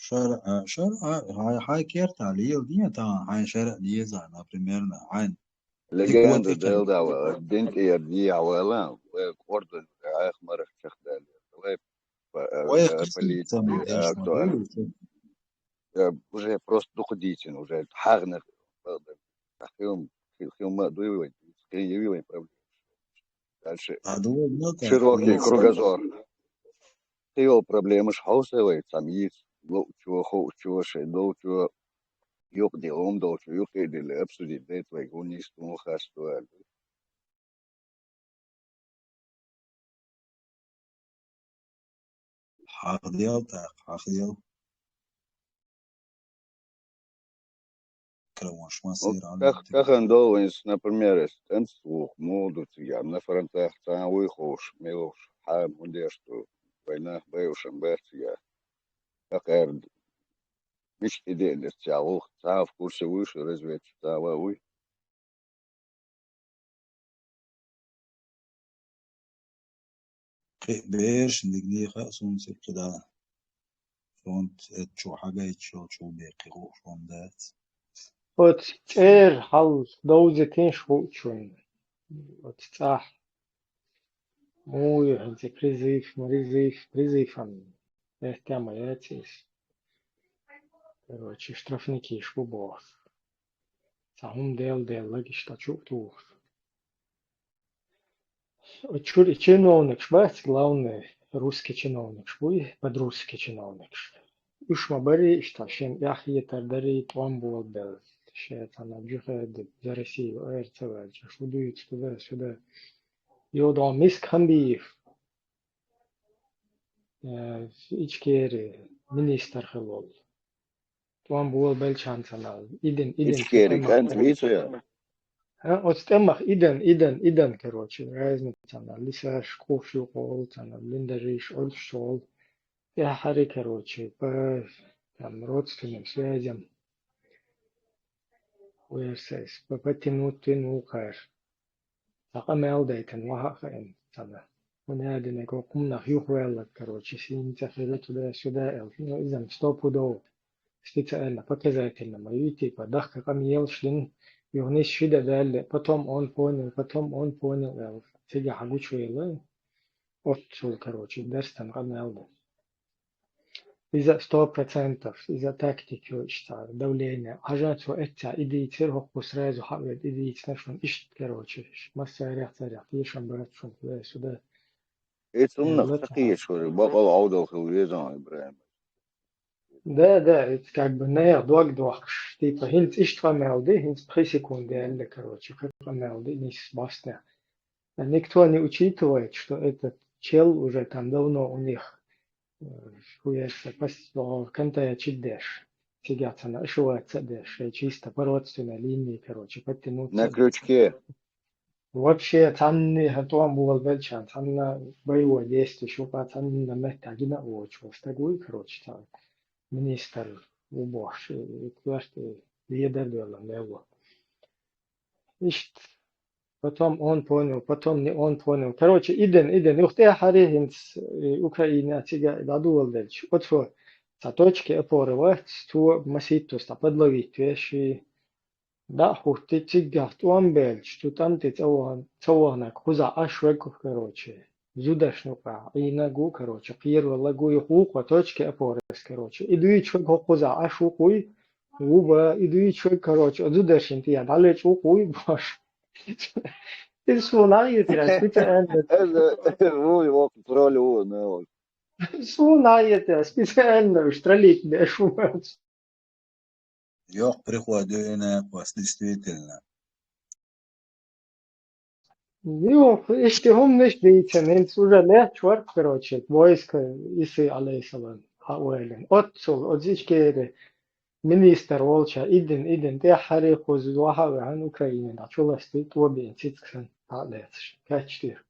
ШарӀа, шарӀа, хьай, хьай кертахь лела ден тахана, хьайн шарӀа дезахь, например, хьайн. Легенда дика дела да, дин тӀера дехьа вала, вай къордон Ӏеха марах чекхдаллера. Вай по-, вай э, политика, актуально. Э, уже просто дукха дийцина, уже хьагӀнах, э, хилма, хил-, хилма а дуй вай, хил-, юй вай проблема. Дальше широкий кругозор. Кхин йолу проблемаш хьовса вай, цхьамма йийца, луучо, хуучо, шайн долчо, юкъа дилла, хӀума долчо, юкъа а дилла, обсудить дайта вайга, хӀун йист, хӀун хасто аьлла. Хьахдел тӀаккха, хьахдел. Кравонаш ма сера. Тах-, тахана долу вайнца, например, эс тӀанца вуху, муха ду цигахь, на фронтах цхьа вуй хууш, мила вуш, хьан хӀун деш ду, вай нах байушан бац цигахь. ТӀаккха ара мича тӀедеана эс цигахь вуху, цхьа в курсе вуй шу, разведчик цхьа ван вуй? Кхин бераш дигнийха а сунца кхидӀа. Фронт эт чу хьагайчо чу беккхи гӀу фронт дац. Оцу чӀер хьал довзитинаш хӀуъучун. Оцу цӀахь. Муй, хӀинца призыв, призыв, призыван. Эхтя ма яц иза. Короче, штрафникиш бу боху. Цхьа хӀума дел-дел лагиш тӀа чу а тухуш. Чуьра и чиновникаш бац, главный, русский чиновникаш буй, под русский чиновникаш. Уьш ма барий, иштта шен эхь хетар дарий, тӀом болабелла. Шен цхьана жихӀа де, за Россию эр ца ваьлча, шу дуьйцу туда-сюда. Йо, дон миск Хамбиев. Э, Ичкери министр хилла волу. ТӀом болабелчарна цхьана. Иден, иден Ичкери кӀант вийца яра? А, оцу тӀемах иден, иден, иден, короче, разница цхьана. Лисаш, кхуш юкъа волу цхьана, линдажиш, Ӏуьллуш волу. ТӀаьххьари, короче, по, там, родственным связям. Версайс, по, потянуть вин ву кхара. Цхьа къамел дайтина, ваха а хаьина цхьана. ХӀунда аьлла динарг хӀокху хӀуманах юхаваьлларг, короче, сийна цӀа хила туда-сюда аьлла. Ну, иза-м стопудово. Стица аьлла, показательно ма ю, типа, дахка къамелаш дина, юха нис ши де даьлла, потом он понял, потом он понял аьлла. Цигахь гучувелла. Оццул, короче, дарстан къамел ду. Иза сто процентов, иза тактика ю иштта, давление. Хьажа цо эццахь и дийцира, хӀокхо сразу хьаведа и дийцина шуна иштта, короче, массарех царех тешам бац шуна, туда-сюда. Эцуннах ца кхечуьра, бакъал Ӏовдал хила веза Ибрахим. Да, да, это как бы нехан дог дохкуш, типа, хӀинца иштта къамел ди, хӀинца пхи секунда аьлла, короче, кхин къамел ди, нис бостнехь. А никто не учитывает, что этот чел уже там давно у них, э, хуяса пос-, о, контачи деш. Цигахь цхьана ошибаться деш, э, чисто по родственной линии, короче, подтянуться. На крючке. Вообще, цхьанна хӀан тӀом болабелчарна, цхьанна боевой действие шу къа, цхьанна меттехь гина а воцуш волу стаг вуй, короче, цхьа министр ву бохуш, и, и коьрта, и ледар а доьлла мел ву. Иштта, потом он понял, потом не он понял. Короче, иден, иден, юха тӀаьххьаре хӀинца, и, Украина цига дӀадоладелча. Оцо цхьа точки опоры вац, цо масийтта цхьа подловить веш, и дӀа а хӀуттий, циггахь тӀом баьлча, цу тӀам тӀе ца вахана-, ца ваханарг кхузахь Ӏаш верг, короче, зударшна юкъахь Ӏийнарг ву, короче, кхеравелларг ву, юха вукхо точки опоры, короче. И дуьйцуш верг хӀокхузахь Ӏаш вукхуй, ву бан, и дуьйцуш верг, короче, оцу зударшна тӀехь дӀалечкъа вукхуй, бохуш. Иза суна а йитира, специально. Ву, вокху тролль ву, ну. Суна а йитира, специально уьш троллить беш ву. Йоккха приход ю и накъост, действительно. Юха, иштта хӀуманаш дийцина, хӀинца уже лаьтташ вара, короче, войска Иса, алейхиссалам, хьаоьллина. Оццул, оцу Ичкери министр волча, идин, идин, тӀаьххьаре кхуза ваха а ваьхьана, Украине дӀа чуласти, тӀо беана, цициг санна, дӀа а лаьцаш. Кечдира.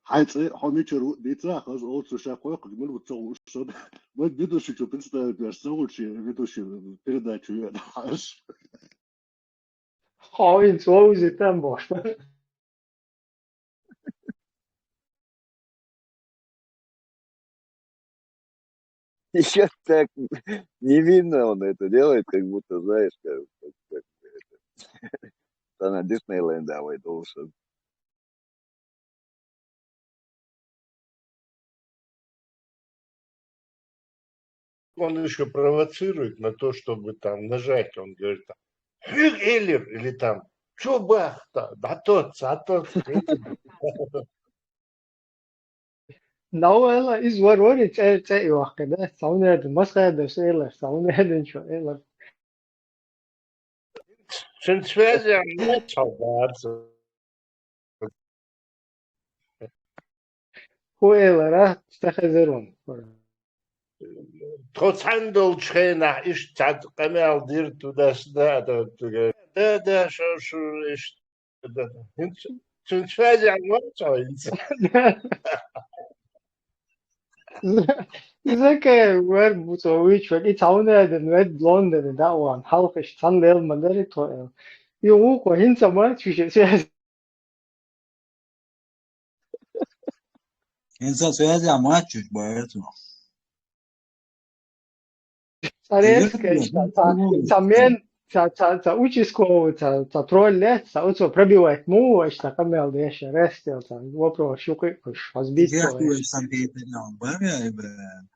Хьайн цӀе хьо мичара ву дийцахь, хаза олуш ша кхойкхург мила ву ца хууш сан. Вайн ведущийчо представить веш ца хууш, ведущий передачу веана хьаш. Хьо хӀинца вовзийтан бохуш. Ещё так невинно он это делает, как будто, знаешь, как, как, как это, страна Диснейленда, а вай должен. Он ещё провоцирует на то, чтобы там нажать. Он говорит, там, «Хьуьг элир», или там, «Чу бахта, датоц, атоц». Науэла из вар вари цӀе, цӀе и вахка, да? Сауна эден, масха эден, шо элар, сауна эден, шо элар. Цуьнан связь а ма ца бац. ХӀун элара, ца хезар ван. Тхо цхьаьна долчу хенахь иштта цхьа къамел дира туда-сюда, а то, да, да, шу, шу, иштта. ХӀинца, цуьнан связь а ма ца хӀинца. Иза кхе вер бу цо вуьйчу век, и цхьа хӀун аьлла, вед Лондоне дӀа а вахана, хьалха иштта цхьаьна лела ма дари тхо, э. И вукхо хӀинца ма ца вуьйш, связь. ХӀинца связь а маччуч баьрцу. Цхьа резкость, цхьа, цхьа, цхьа мен, цхьа, цхьа, цхьа участковый, цхьа, цхьа тролль ле, цхьа оцо пробивать му, аш цхьа къамел деш, расстрел, цхьа вопрос шу кхуьш, хьазбит Дехуй сан хетарял, бамя, бля.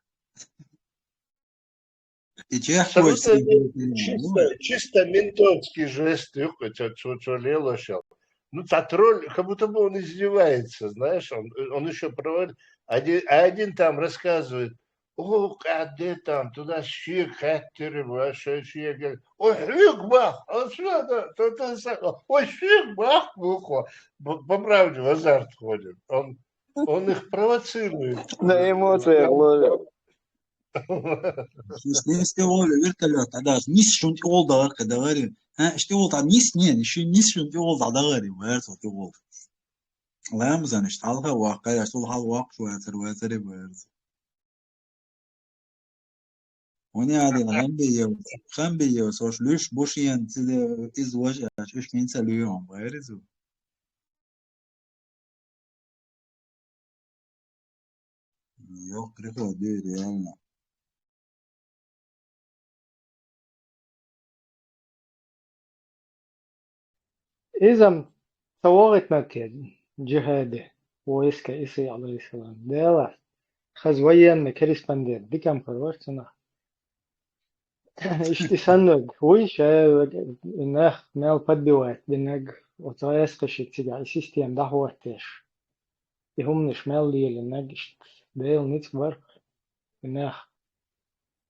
И чех Абсолютно чисто, чисто ментовский жест, юкъа, чё, чё, чё лело щас. Ну, та тролль, как будто бы он издевается, знаешь, он, он ещё проводит. Один, а один там рассказывает, о, каде там, туда щи хаттери, вообще щи, говорит, ой, хюк бах, а что это, то, то, то, ой, щи бах, глухо. По, по правде в азарт ходит. Он, он их провоцирует. На эмоциях ловит. Иш ниске волу вертолёт, а даже нис шун тӀе волу дагӀар кхе дагӀари. А, иш тӀе волу та нис не, иш нис шун тӀе волу дагӀари, вер со тӀе волу. Ламзан иш талха ваккха, иш тул хал ваккха шу вацар, вацари вер. Уни адил хамби ев, хамби ев, сош луш бушиен циде из вож, аш уш минца луйон, вер изу. Ёх, приходи, реально. Изам ца вогӀитнарте джихаде войска Иса алейхиссалам. Дела, хаз военный корреспондент, дикам харвар цунах. Ишти саннаг, вуй ша нах мел подбивать динаг, оцаэс каши цига и система дахваттеш. И хӀуманаш мел лелинаг ишт Дела ницкъ бар, и нах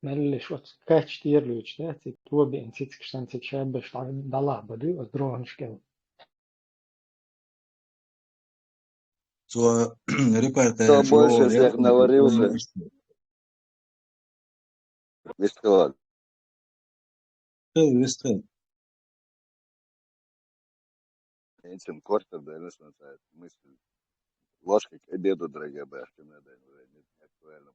меллиш оц кач тӀерлуьйчу, да, циг тоби ин цицкаш сан циг шабаш дала баду, оц дронаш кел. Цо репортаж Кто больше всех наварился? Вестхолод. Вестхолод. Этим кортер, да, или что называется, мысль. Ложкой к обеду, дорогая моя, что надо, уже не, не актуально.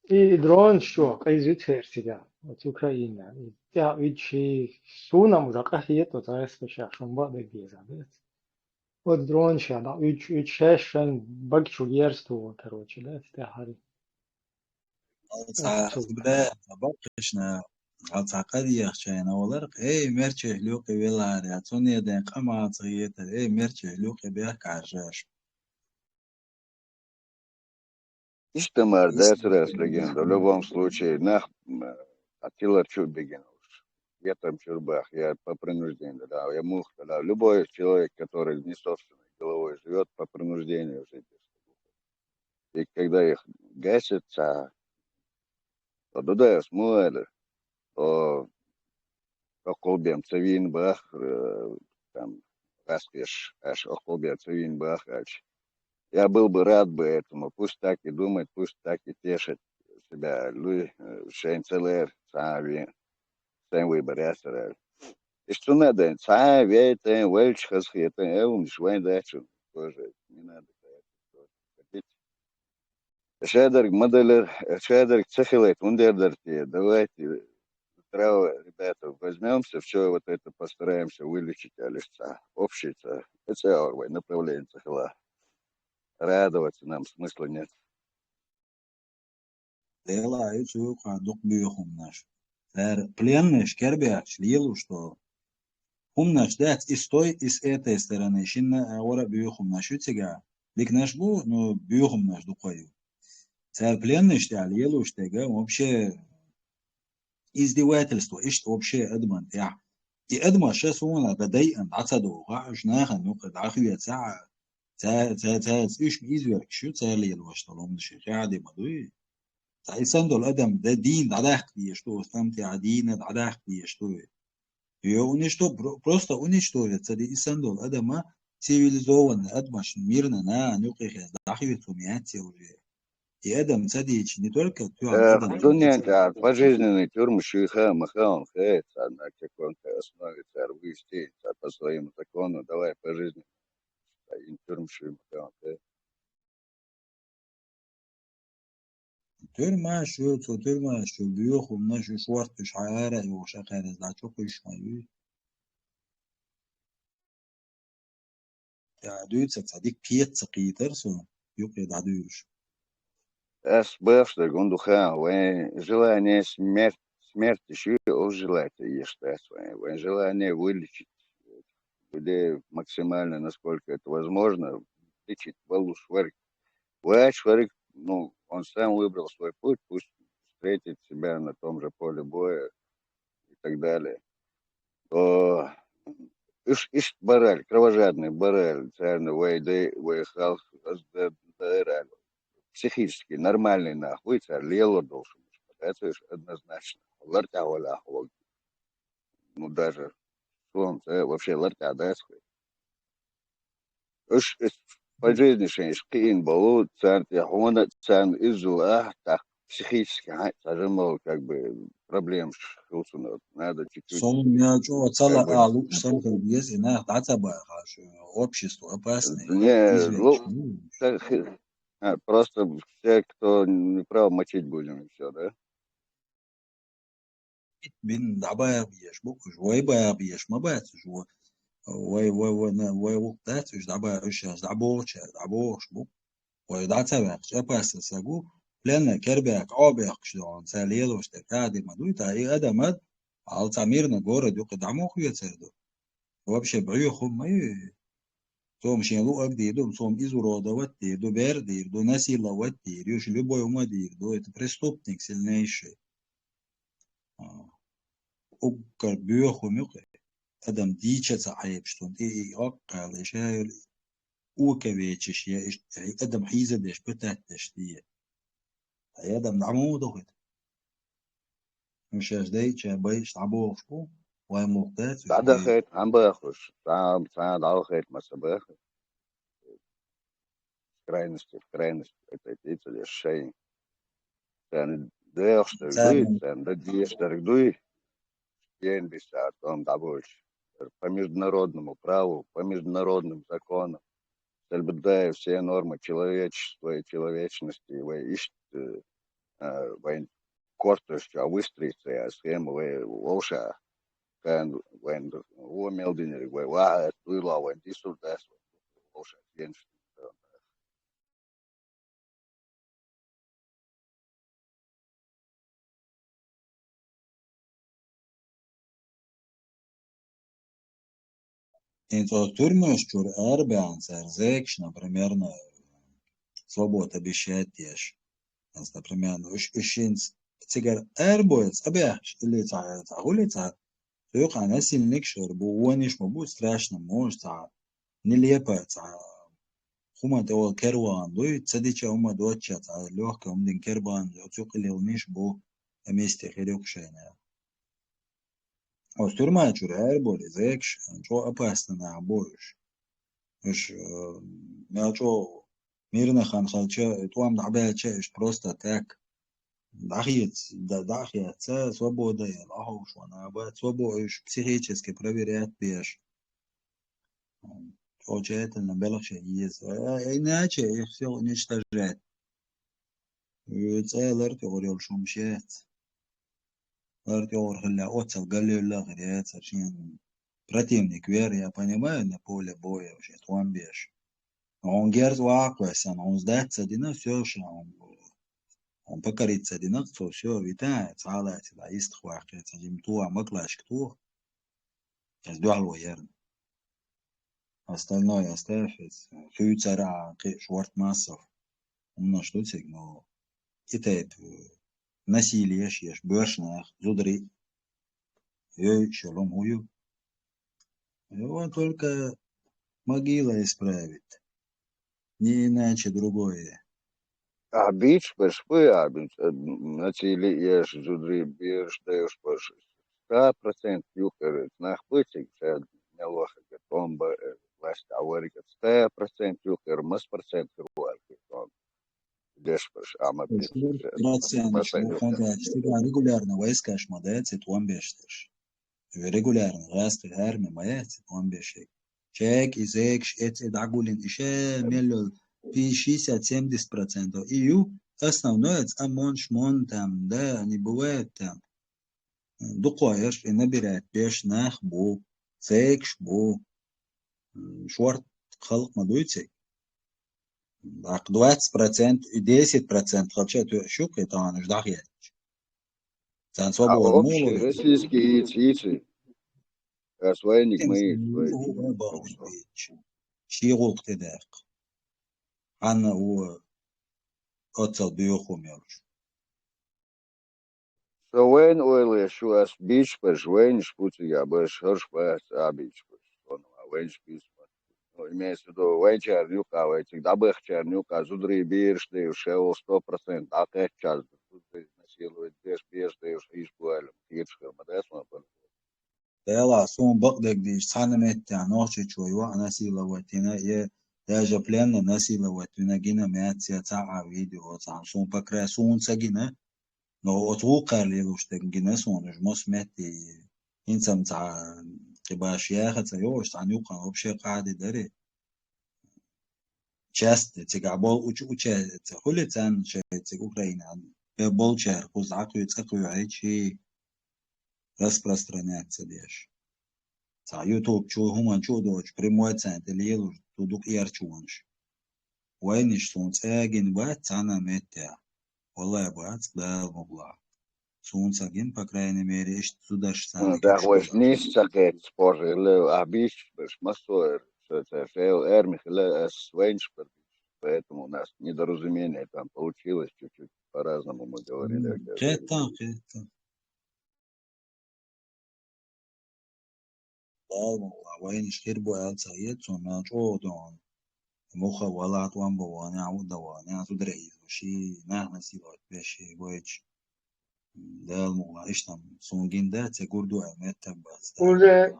И дрон чохь къиза ю церцига, оцу Украина. И тӀаьхьа уьдучи суна ма за къахета, оцу гӀаьскхи ша шун бакъ дерг деза, бец. Оцу дрон ша дӀа уьдуч, уьдуч шаьш шайн баг чу герз тухур, короче, да, тӀаьхьари. Алца Оцу. Бе, баккхишна, алца къадъехчайна валар, эй, мерчех луькъи веларя, цунеден къамаца гетар, эй, мерчех луькъи бехк Ӏаржаш. Иштта мара дацара аса дагина, в любом случае, нах, м, а тилар чу бегина уж. Я там чурбах, я по принуждению, да, я мух, да, любой человек, который не собственной головой живет, по принуждению жить. И когда их гасят, а, то туда смуали, то околбем цивин бах, э, там, раскеш, аж околбем цивин бах, аж. Я был бы рад бы этому. Пусть так и думает, пусть так и тешит себя. Луи, э, шейн целер, сами, сам выбор я сарай. И что надо, сами, вейтен, вельч хасхетен, э, умниш, вайн дачу. Тоже не надо ходить. Шадарг моделер, шадарг ца хилайт, хӀун дер дар те? Давайте, здраво, ребята, возьмёмся, всё вот это постараемся вылечить, алишца, общийца. Это вай направление ца хила. Радоваться нам смысла нет. Дела, и цу юкъа дукха буьйху хӀуманаш. Цара пленныш кербехча лелуш долу хӀуманаш дац, и с той, и с этой стороны, шинна а вара а буьйху хӀуманаш ю цига. Диканаш бу, ну, буьйху хӀуманаш дукха ю. Цара пленныш тӀехь лелуш дерг вообще издевательство, иштта вообще адаман тӀехь. И адамаш ша суна дан дайан дӀа ца догӀу, уьш нахана юкъа дӀахоьца, ца, ца, ца, ца, уьш изверг шу, цара лелош долу хӀуманаш хьади ма дуй. Цхьа и санна долу адам, де, дийна дӀадаккха дезаш ду, оцу тӀам тӀехь дийна дӀадаккха дезаш ду. Йо, уничто-, про-, просто уничтожить ца де и санна долу адама, цивилизованный адамаш, мирно нахана юкъе хезна, дӀахоьцу хӀума яц я уже. И адам ца дийча, не только ту Э, адам, Дунен тӀехь пожизненный тюрьму шуьха ма хаун хе, царна какой-то основе цар вуьйш те, цар по своему закону, давай пожизненный. А ин тюрьму шуьй ма хаун хе. Тюрьмаш ю, цо тюрьмаш ю, буьйху хӀуманаш ю, шортта уьш хьаара а йохуш, акхараз дӀа чу кхуьйсуш ма ю. ТӀа дуьйцар цхьа дика кхета ца кхийтар со, юкъе дӀадуьйраш. Ас бахаш дерг хӀунда ду хаьа, вайн желание смерть, смерть шу оцу желание еш дац вайн. Вайн желание вылечить людей максимально, насколько это возможно, лечить валлуш верг. Вач верг, ну, он сам выбрал свой путь, пусть встретит себя на том же поле боя и так далее. О, уьш иштта бараьлла, кровожадный бараьлла, царна вай дай, вай халкъ, аз да, да, психически нормальный нах вуй, цара лелор долуш, дац уьш однозначно. Лар тӀехь ваьлла хьо вогу. Ну, даже, суна, ца вообще лар тӀехь дац вай. Уьш, уьш по жизни шайн кхиъна болу, царна тӀе хьуна, царна иззал ахь, так, психически хьан цхьа жамал, как бы, проблемаш хилла цунах. Надо чуть-чуть, Сон мел чӀогӀа ца как бы, лаа лууш санна хила беза, и нах дӀа ца баха, шу общество опасное. Не, известно, ну, ну, так, а, просто все, кто не прав, мочить будем, и все, да? Бин дӀабаха безаш бу уьш, вай баха безаш ма бац уьш, вай, вай, вай, вай, вай вукх дац уьш дӀабаха, уьш аш дӀабохучара дӀабохуш бу. Вай дӀа ца ваьккхича, опасный саг ву, пленный кербаьхка Ӏобехкаш ду хьуна, цара лелош дерг тӀади ма дуй, тӀа и адам ад, хьал цхьа мирный город юкъа дӀа муха вецар ду? Вообще бӀоьху ма ю. Цо-м шен луъаг дийр ду, цо-м изуродовать дийр ду, бер дийр ду, насиловать дийр ю, шу любой хӀума дийр ду, это преступник сильнейший. А, уггар боьха хӀума ю-кх и. Адам дийча ца хьебаш цунна тӀе и оккхал, и шаьр укавечаш я, и адам хьийзадеш, пытать деш дийя. Ткъа и адам дӀа муха дохуьйту? Уьш шаьш дайча, байча дӀабохуш бу, вай мух дац уьш? ДӀадахайта, хьан бахуш? Цхьа, цхьа дӀалахайта, ма ца баха. С крайности в крайность, это, это, это лишь шайн. Царна дехаш дерг дуй, царна дан дезаш дерг дуй. Ден биса тӀом дӀабойтуш. По международному праву, по международным законам. Соблюдая все нормы человечества и человечности, вай иштта, э, вайн кортош чохь выстроиться я схема, вай вовша, кан вайн вон мел динарг вай ваха, дуйла вайн дисур дац, вовша генаш. ХӀинца оцу туьрмаш чуьра арабаьхна цара зекаш, например, на свобода обещать деш. Ас, например, уьш, уьш хӀинца цигара арабой цӀа баьхкаш, или цхьа, цхьа хуьли цхьа, цу юкъа насильникаш а бу, вониш ма бу, страшно, может, цхьа нелепо цхьа хӀума тӀе вала керван дуй, ца дича хӀума доцча цхьа лёгкая хӀума дина кербан, оцу юкъа лелниш бу, а месте хир ю-кх шайна. Оцу туьрма чуьра араболу зекаш, чӀогӀа опасный нах бу уьш. Уьш, э, мел чӀогӀа мирный хан хилча, тӀом дӀабаьлча, уьш просто так дӀахеца, да-, дӀахеца, свобода яла, ахьовш ван аба, свобо-, уьш психически проверять беш. ЧӀогӀа тщательно белхаш ян еза. А, а иначе их всё уничтожать. Э, цӀа лар тӀехур йолуш хӀумаш яц. Лар тӀехур хилла, оццал галлевлла а хир яцара шен противник вер, я понимаю, на поле боя вообще тӀом беш. Хьуна герз ваккха вай санна, хьуна сдать ца дина, всё, ша хьуна, хьуна покориться дина, цо всё, вита, цхьа а лаьцна, дӀа йистах ваккхий, ца жима тоха, маклашка тоха. Ас дуьхьал ван ярна. Остальное оставь, хьуьйцара а кхин шорт массов. ХӀуманаш ду цига, но и тайпа, э, насилие еш, еш, боьршнах, зударий, йой, шолом хӀу ю. Его только могила исправит. Не иначе другое. Ахь бийцаш берш бу, ахь бийцаш, э, насилие еш, зударий бераш дайш берш. Ста процентов юкъара нах бу цига, ша мел вахарга, тӀом бан, э, власть а варга. Ста процентов юкъара, мас процент хир вара тӀом деш берш, а ма бийцаш. Процент, процент. Шу хьуна даьлча, стиган регулярно войскаш ма дац, и тӀом беш дерш. Регулярно гӀазкхи арми ма яц, тӀом беш. Чек, и зекаш, эц, и дӀагуллин, и ше мел йолу, шестьдесят-семьдесят процентов и ю, Основное, цкъа монш мон там, да, не бывает там. Дукхойерш и набирать беш нах бу, цейкш бу, м, шорт халкъ ма дуй цейк. Так, двадцать процент и десять процент халча ту шук, это он ждах я. Цан свобода мулу. Российский яйца, яйца. А своенник мы, своенник. Ши гулк тедек. Анна у оцал бюху мелш. Со вайн ойле шу ас бич паш, вайн шпуцига баш, хаш паш а бич паш. Сон а вайн шпиц паш. Ну, имеется в виду, вайн чар нюка, вайн чик дабах чар нюка, зудри бирш, да и шел сто процент, а кэт час, зудри насиловать, беш, беш, да и уж иш буалем, тирш, хамадас, ма пан. Дела, сун бакъдек диш, цана метта, нохчи чуй, ва насиловать, ина, е, даже пленно насиловать, ина гина мят, я ца а видео, цан сун покра, сун ца гина, Но оцу вукхар лелуш дерг гина суна, уж мос метти, хӀинца-м ца кхибаш яхаца йолуш, цхьана юкъана вообще къади дари. Часто цигахь бол учу-, уча-, ца хуьли царна шайн цига Украинан, бе болчара кхуза дӀакхуьй цӀа кхуьйхьичи, распространяться деш. Цхьа YouTube чу хӀуман чу а доцуш, прямой царна тӀе лелуш, ду дукха эрчонаш. Вайнаш суна цӀа а гина бац цхьана а меттехь. Валлай бац, Дала мукълахь. Суна ца гина, по крайней мере, иштта зудаш царна. Ну, да, вайш нийса ца кхетта споржа, или а бийцаш берш массо а эр, ша, ша, ша, эр, Михаил, ас вайнаш бар. Поэтому у нас недоразумение там получилось чуть-чуть, по-разному мы говорили. М, кхетта, кхетта. Дала мукълахь, вайнаш хир бу аьлла ца хета, цунна чӀогӀа догӀу. Муха вала тӀом бан ван, а, у дан ван, а, зударий иза, ши нах насиловать беш, ши гойтуш. Дала мукълахь, иштта суна гина дац, я гур ду аьлла меттаг бац. Уже,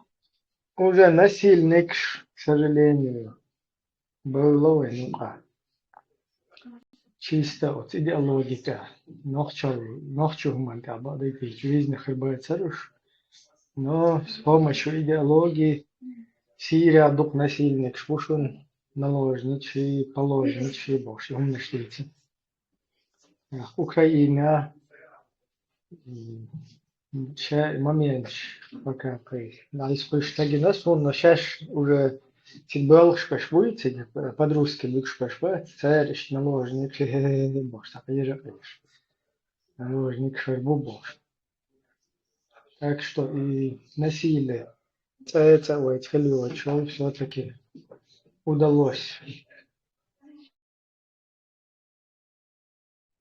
уже насильникаш, к сожалению, бевлла вайн юкъа. Чисто оцу идеологи тӀехь, нохчал-, нохчо хӀуманна тӀехь бакъдерг дийцича, визна хир бацара уж. Но с помощью идеологии Сирия дукха насильникаш бу шуна, наложницаш, положницаш бохуш, и хӀуманаш дийцина. Украина, м, ша моменташ пока кхайса. Дайс кхуьш ца гина, суна шаьш уже цига боьлхуш берш буй, цига подростки буьгуш берш бац, цара иштта наложник, хе-хе-хе бохуш, цхьа къежа а къежаш. Наложник шар бу бохуш. Так что и насилие цӀа-цӀа вайца хила йоцуш, всё-таки удалось.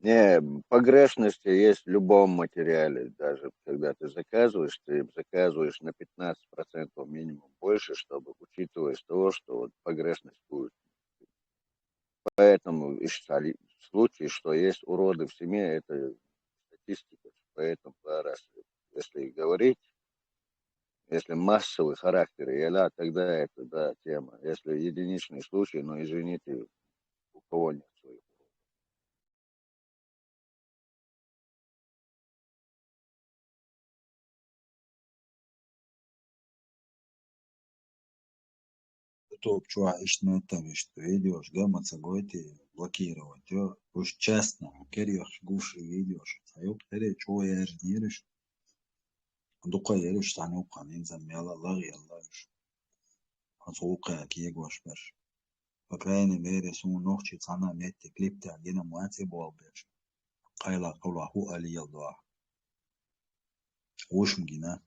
Не, погрешности есть в любом материале. Даже когда ты заказываешь, ты заказываешь на пятнадцать процентов минимум больше, чтобы, учитывая из того, что вот погрешность будет. Поэтому и стали случаи, что есть уроды в семье, это статистика. Поэтому два раза, если говорить, если массовый характер, я, да, тогда это, да, тема. Если единичный случай, ну, извините, у кого нет своих уродов. YouTube чохь иштта меттам иштта видеош гамма ца гойтий, блокировать йо. Уж частно, керехаш гуш и видеош. Ца юкъ тере чӀогӀа яьржинера уж. Дукха яра уж цхьана юккъана, инза мела лагъъелла уж. Оцу вукхара кегош берш. По крайней мере, суна нохчи цхьана а метте клип тӀехь гина ма ца болу берш. Кхайла кхула хӀу алиел дуахь. Вуш ма гина.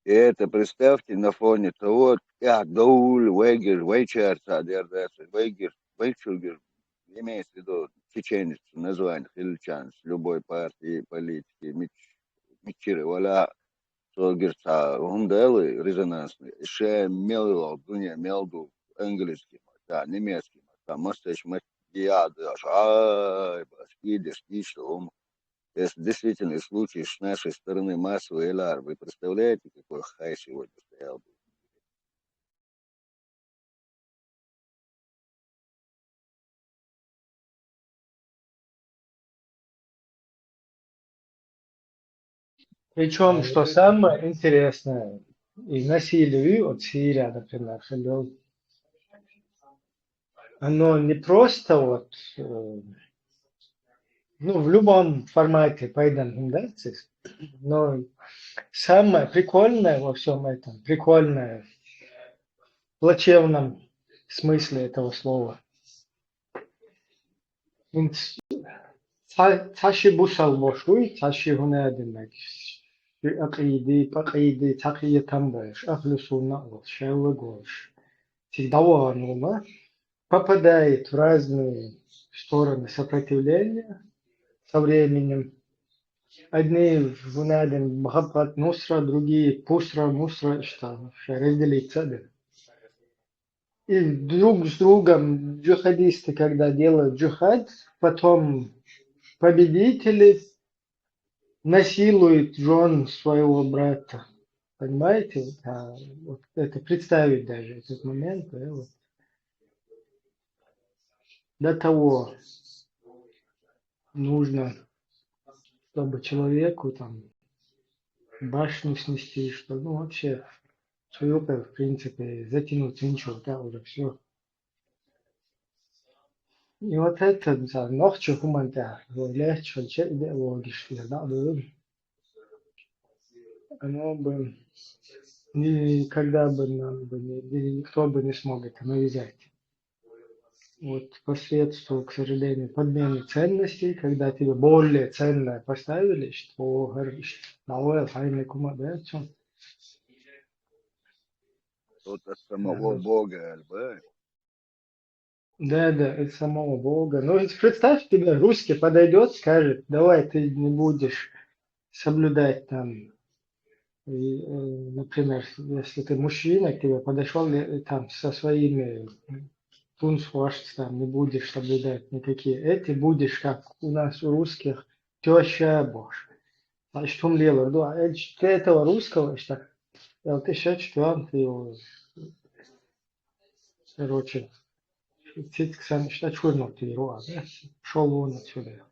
И это представьте на фоне того, тӀехь довлу вайгир, вайчара цхьа дер дац, вайгир, вайчугир, имеется в виду чеченец, название хилчанс, любой партии, политики, мич-, миччира вала, цо гир цхьа хӀума дала резонансный, ша мел йолу дуьне мел ду, английский маттахь, немецкий маттахь, массайчу маттахь яа деш, ай, баш, идеш, дийшла хӀума. Если действительно случай с нашей стороны массовый, Элар, вы представляете, какой хай сегодня стоял бы? Причём, что самое интересное, И насилие от Сирия, например, хилла. Оно не просто вот, э, ну, в любом формате пайдана хӀама дац из, но самое прикольное во всем этом, прикольное в плачевном смысле этого слова. ХӀинца цхьа, цхьа ши бусалба вуй, цхьа ши хӀунадинаг, ши акъиди, пакъиди, цхьа кхетам болаш, ахлу сунна волаш, шеллаг волаш, цига дӀавахана волаш, попадает в разные стороны сопротивления со временем. Одни хӀунадин бахабхат нусра, другие пусра, мусра, иштта, разделиться, да. И друг с другом джихадисты, когда делают джихад, потом победители насилуют жен своего брата. Понимаете? Вот, а, вот это представить даже этот момент, да, вот. До того нужно, чтобы человеку там башню снести, что, ну, вообще, свою, в принципе, затянуть ничего, да, уже все. И вот это, да, нохчи хӀуманта, легче, идеологиш, да, да, оно бы никогда бы нам бы не, ни- никто бы не смог это навязать. Вот посредством, к сожалению, подмены ценностей, когда тебе более ценное поставили, что говоришь, давай, файный кума, да, чё? От самого Бога, альбо. Да, да, от самого Бога. Ну, ведь представь, тебе русский подойдет, скажет, давай ты не будешь соблюдать там, и, э, например, если ты мужчина, к тебе подошел э, там со своими тунсхуашц, там не будешь соблюдать никакие эти, будешь как у нас у русских, теща бохш. А что он делал? Ну, а это- ты этого русского, что? Я вот еще четвертый, короче, цицксан, что чурнул ты его, да? Пошел вон отсюда.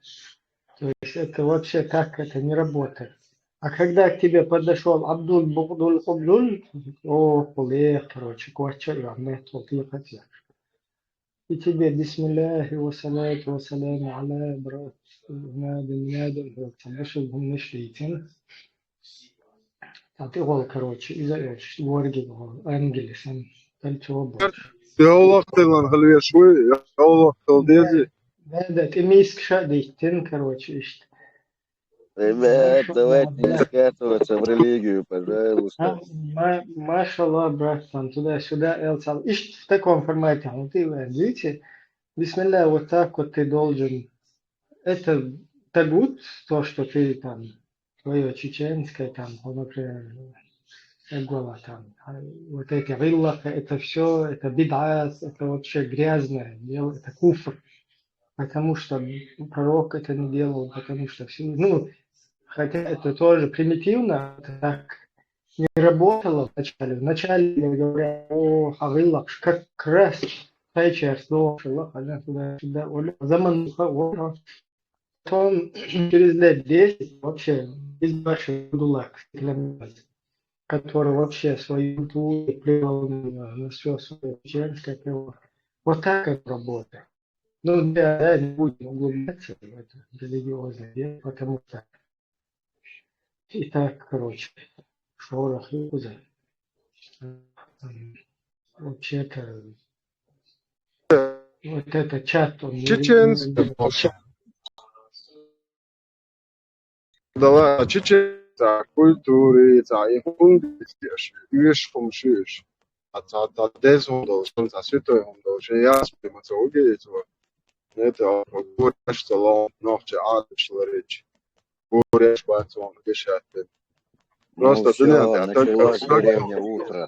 То есть это вообще так это не работает. А когда к тебе подошел Абдул Бугдул Кубдул, о, кулех, короче, квача и амнет, вот и хотел. И тебе бисмилляхи ва салату ва саламу аля брат, надо, надо, брат, там вышел бы не шлитин. Там ты гол, короче, из-за этого, ворги, ангелы, сам, там чего больше. Йолахтылан хальвешвы, йолахтыл дези. Да, да, ты миск шадиктин, короче, ишт. Ребят, Хорошо, давайте да, не да. скатываться в религию, А, пожалуйста. ма- Машаллах, брат, там туда-сюда, Эл Сал. Ишт в таком формате, вот и вы видите, бисмилля, вот так вот ты должен. Это тагут, то, что ты там, твое чеченское, там, вот, например, Эгола, там, а, вот эти гиллахи, это все, это бидас, это вообще грязное дело, это куфр. Потому что пророк это не делал, потому что все, ну, хотя это тоже примитивно, это так не работало вначале. Вначале говорят, о, гиллах, как раз сейчас, до Аллаха, да, туда-сюда, оля, заман, о, потом через лет десять вообще из ваших дулак, который вообще свою культуру плевал на, на все свое чеченское пиво. Вот так это работает. Ну, да, да, не будем углубляться в это религиозное дело, потому что и так, короче, шорох и куза. Вообще-то, вот этот чат, он не Чеченцы регулярный вообще. чат. Дала чеченцы культуры, ца и хунг, виш хум шиш. А ца, ца дез хум дол, ца святой хум дол, же я спим, ца угеет, вот. Это гуреш целом, нохче адыш ларич. Гуреш бацон, гешатте. Ну Просто все, дуня, да, только началась как деревня Утра.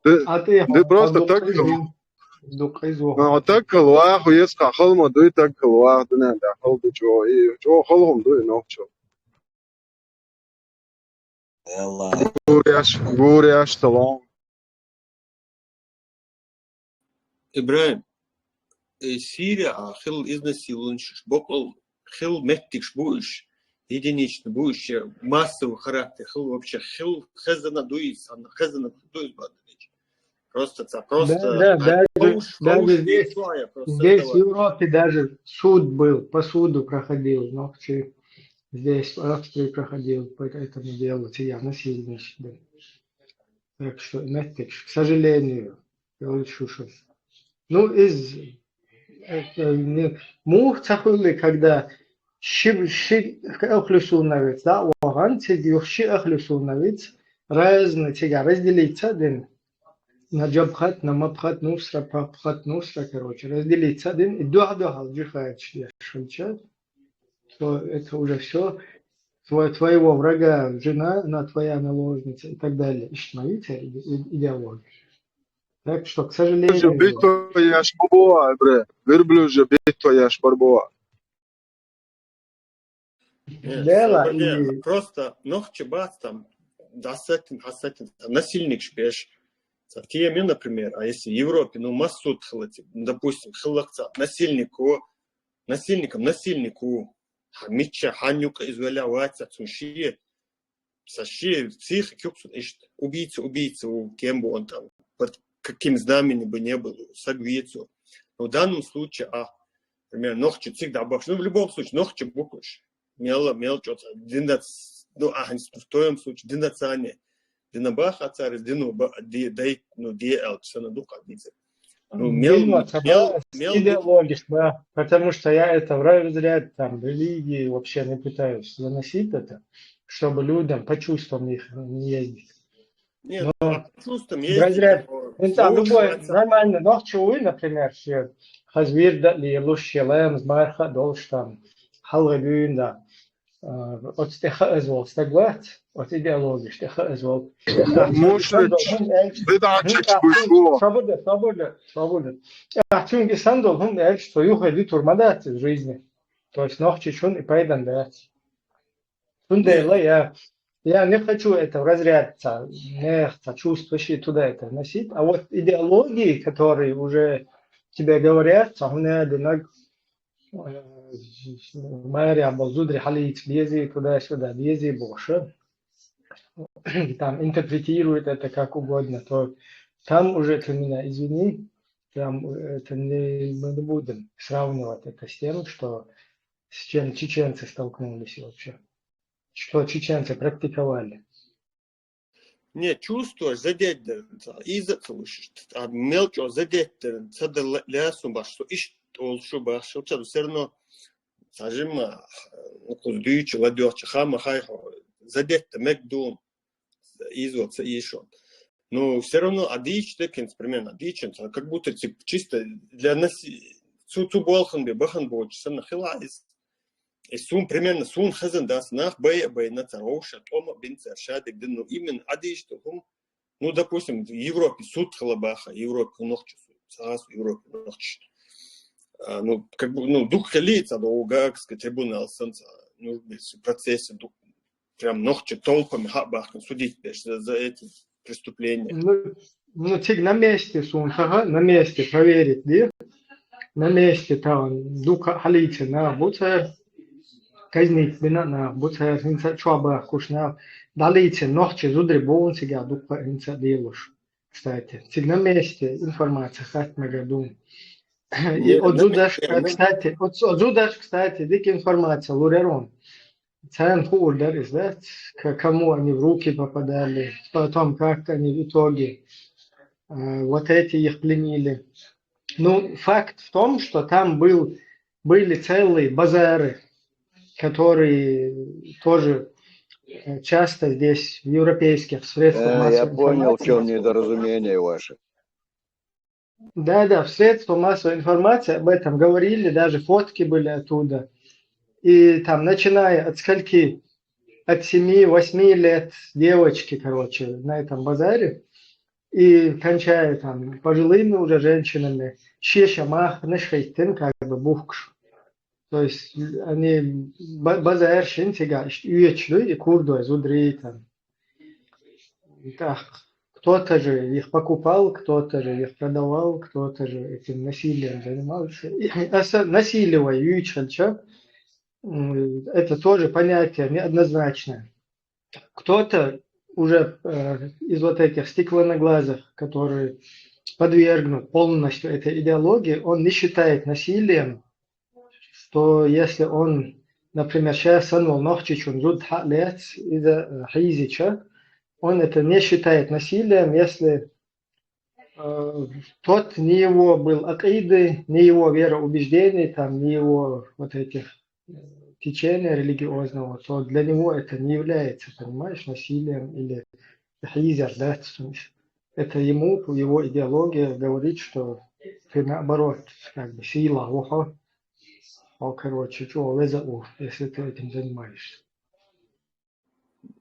Ты, А ты ты просто так дукъизу, дукъизу. Ну, так кылвах, если хахалма, дуй так кылвах, дуня, да, хал ду чо, и чо халхум, дуй, нохчо. Элла. Гуреш, гуреш целом. Ибрагьим, э, Сирия а хил изнасилован шиш бокъал хил меттигш буш, единичный, будущее массовый характер, хил вообще, хил хезана дуис, хезана дуис бадалич. Просто, ца, просто, да, да, да, да, да, здесь, здесь в Европе даже суд был, по суду проходил, но здесь в Австрии проходил по этому делу, я насильно считаю. Так что, знаете, к сожалению, я лучше ушел. Ну, из э, э, не, мух цахули, когда ши, ши охлюсуновец, да, ваган, циг юх ши охлюсуновец, разный циг разделиться, дин, на джабхат, на мабхат, нусра, пабхат, нусра, короче, разделиться, дин, и духа-духа джихад шалча, то это уже все твой, твоего врага жена, она твоя наложница и так далее. Ишмаитер идеология. Так что, к сожалению... Битва яш бобо, бре. Верблюжа битва яш бобо. Дело и... Просто нохчи бац там, дасатин, хасатин, насильник шпеш. Сатиями, например, а если в Европе, ну, массут хилати, допустим, хилакца насильнику, насильником, насильнику, хамича, ханюка изваля ваца, цунши, саши, псих, кюксут, ишт, убийца, убийца, у кем бы он там, под каким знаменем бы не был, сагвицу. Но в данном случае, а, например, нохчи, всегда бакш, ну, в любом случае, нохчи букуш. Мела, мел, что-то, диндац, ну, а, в твоем случае, диндацане, динабах, а царь, дину, дай, ну, ди, эл, все на духа, дизель. Ну, мел, мел, мел, идеологиш, да, потому что я это в разряд там религии вообще не пытаюсь заносить это, чтобы людям по чувствам их не ездить. Нет, но, по чувствам ездить. Разряд. Ну, там любой нормально, нохчи, например, все хазвир да ли луш лэмс марха долш там халга бюн да. От тӀехьа эз вол стаг вац, от идеологиш тӀехьа эз вол. Мушрич, бедачич бушо. Свобода, свобода, свобода. Ахчунги сандол хум эльч, что юхе ди турма дац в жизни. То есть нохчи чун и пайдан дац. Тундела я, я не хочу это в разряд ца, не ца чувствующие туда это носить. А вот идеологии, которые уже тебе говорят, ца хунеды наг Мария бал зудри халиц бези, туда-сюда бези, больше. Там интерпретирует это как угодно, то там уже ты меня извини, там это не, мы не будем сравнивать это с тем, что с чем чеченцы столкнулись вообще, что чеченцы практиковали. Не, чувствуешь, задеть да, и за слушаешь. А мелчо задеть да, цада лясу баш, что ищ, он что баш, что все равно сажима, куздючи, ладёчи, хама, хай, задеть да, мек дум, изо, ца ишо. Но все равно адич, так, примерно, адичен, как будто типа, чисто для нас, цу, цу болхан бе, бахан бочи, сана хилаис. И сун, примерно, сун хазан дас нах бай, бай на цароша, тома бин цар шадик дин, ну, именно адиш то хум. Ну, допустим, в Европе суд халабаха, Европе нохчу суд, саас Европе нохчу. А, ну, как бы, ну, дух халица, да, Гаагский трибунал санца, ну, в процессе дух, прям нохчу толпами хабахкан судить беш за, за эти преступления. Ну, ну, циг на месте сун, ага, на месте проверить, да? На месте там духа халица на буцар, казнить бина на буцар, хинца чуаба кушна, далица нохчи зудри бон сига духа хинца делуш. Кстати, циг на месте информация хат на году. И от зудаш, кстати, от зудаш, кстати, дик информация лурерон. Цен хурдар издать, кому они в руки попадали, потом как они в итоге э, вот эти их пленили. Ну, факт в том, что там был, были целые базары, которые тоже э, часто здесь в европейских средствах э, массовой я понял, в чем недоразумение ваше. Да, да, в средства массовой информации об этом говорили, даже фотки были оттуда. И там, начиная от скольки, от семи-восьми лет девочки, короче, на этом базаре, и кончая там пожилыми уже женщинами, шеша мах, нашхайтен, как бы бухкш. То есть они базар шинтига, и курдой, зудри там. Так, кто-то же их покупал, кто-то же их продавал, кто-то же этим насилием занимался. И, а, насилие юичхальча, м, это тоже понятие неоднозначное. Кто-то уже э, из вот этих стеклоноглазых, которые подвергнут полностью этой идеологии, он не считает насилием, что если он, например, сейчас санал нохчичун зуд хьалец из хизича, он это не считает насилием, если э, тот, не его был акиды, не его вероубеждений, там, не его вот этих э, течения религиозного, то для него это не является, понимаешь, насилием или хизер, да, то есть это ему, его идеология говорит, что ты наоборот, как бы сила, ухо, о, короче, чё, веза у, если ты этим занимаешься.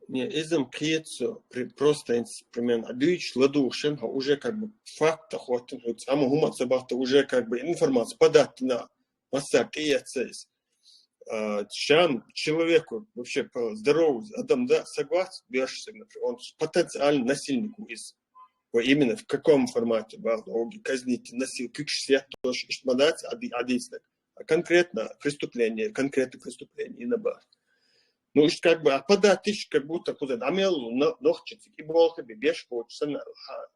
Не, изам кецо, при, просто инс- примерно, а дуйч ладу шен, ха, уже как бы факта хотин, хоть ама хума цабахта уже как бы информация подать на масса кецес. А, Шам человеку вообще по здоровью, адам да, согласен, бьешь, например, он потенциальный насильник из. Вот именно в каком формате, ба, оги казнить, насил, как все, то, что мадать, ади, адисник. А конкретно преступление, конкретное преступление, и на бар. Ну, ишт как бы, а подать ишт как будто куда амел, но, нохчицик, и болха би беш, вот, сан, ха,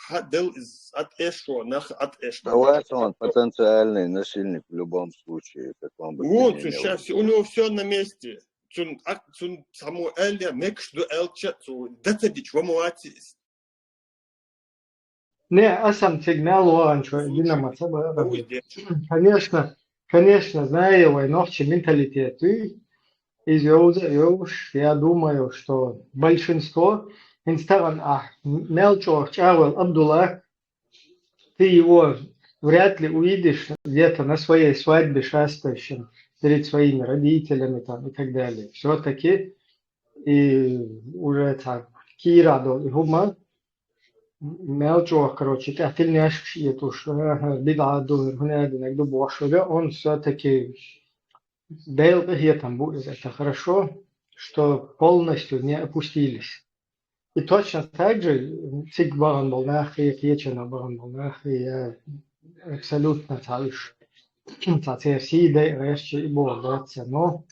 ха, дел из, от эшо, нах, от эшо. А вот он потенциальный насильник в любом случае, в каком бы Вот, ты ни сейчас у него все на месте. Цун, а, цун, само Эля, мекш до Элча, цу, датадич, вамуатис. Не, а сам цигнал ванчо, Динамо, Конечно, знаю его и нохчи менталитет. И из Йоуза, Йоуш, я думаю, что большинство инстаган а мелчо чавел Абдулла, ты его вряд ли увидишь где-то на своей свадьбе шастающим перед своими родителями там и так далее. Все-таки и уже так кира до и хума мелчо, короче, тяхтил няшкш и туш бида до хунядинак до бошуга, он все-таки дел там будет. Это хорошо, что полностью не опустились. И точно так же цик баган болнахи, кечена баган болнахи, я абсолютно талиш. Цацерси да решче и болдаться, но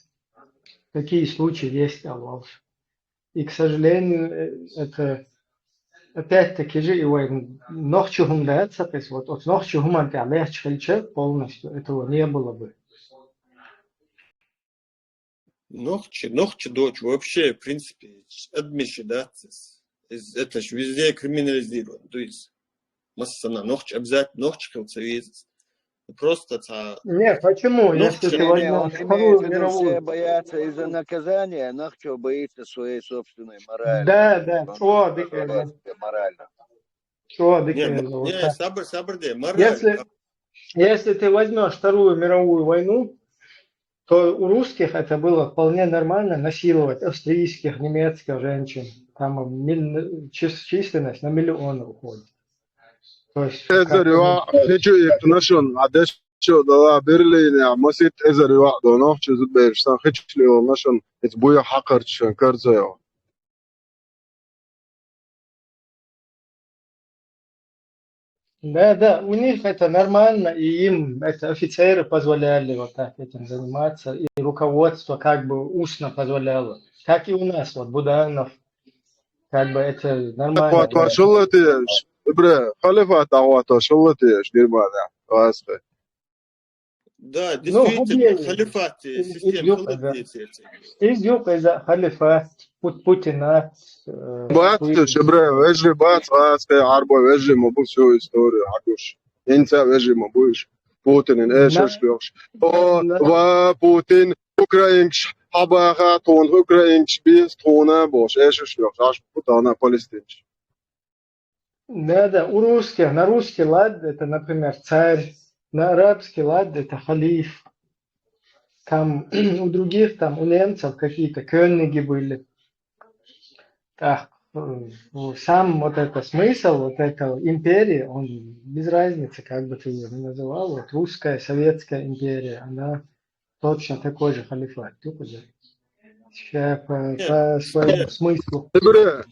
такие случаи есть, алвалш. И, к сожалению, э, это опять-таки же и вайн нохчухум да цапес, вот от нохчухум антя легч хельче полностью этого не было бы. Нохчи, нохчи дочь вообще, в принципе, адмиши да цис. Из- Это ж везде криминализировано. То есть, массана нохчи, обязательно нохчи хилцавизис. Просто ца Не, почему? Если Нохчи, ты Не, не, он возьмешь имеет Вторую в виду, все мировую. Боятся из-за наказания, нахчо боится своей собственной морали. Да, да, Он что не дикая, позволяет себе морально. что Не, дикая, м- вот не, так. сабр, сабр де, мораль. Если, если ты возьмешь Вторую мировую войну, то у русских это было вполне нормально насиловать австрийских, немецких женщин. Там мил- чис- численность на миллионы уходит. То есть, как Эзэр бы, юа хичу ик нашон адеш чо дала Берлине, а масит эзэр юа доно чу зубершсан хич лио нашон эц буя хакарчан карзаё. Да, да, у них это нормально, и им это офицеры позволяли вот так этим заниматься, и руководство как бы устно позволяло. Так и у нас, вот Буданов, как бы это нормально. Ахват ва шуллатиш, ибре, халифат ахват ва шуллатиш, Германия, Васхе. Да, Ну, действительно, хубей. халифат, Из- из система юга, да. халифат. Из юга из-за халифа, Пут- Путина. э, Бац, Путин. шибре, вежи бац, Васхе, арбо вежи, ма бу всю историю, агуш. Инца вежи, ма буш. Путин, ин эшеш лёш. О, Да. ва Путин, украинкш, хабаха, тон украинкш, бис, тона, бош, эшеш лёш, аш Путана, палестинч. Да, да, у русских, на русский лад это, например, царь, на арабский лад это халиф. Там у других, там у немцев какие-то кёниги были. Так, э, ну, сам вот это смысл, вот эта империя, он без разницы, как бы ты ее ни называл, вот русская, советская империя, она точно такой же халифат. Только же. Ща по, Нет, по своему нет. Смыслу. Ибре,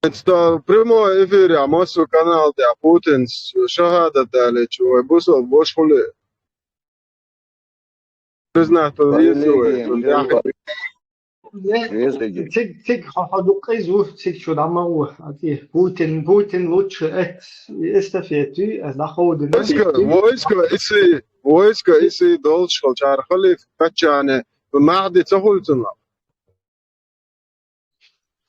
это прямой эфир, а Москва канал, да, Путин, шахада дали, чего, бусал, бош хули. По религиям дело. Не, цига, цига хьо, хьо дукха из ву, цига чу дӀа ма ву. А ти Путин, Путин лучше эц-, эстафету, ас дӀаховдина. Войска, войска, иси, войска, иси долчхал чар халиф качане, Махди ца хуьлу цунах.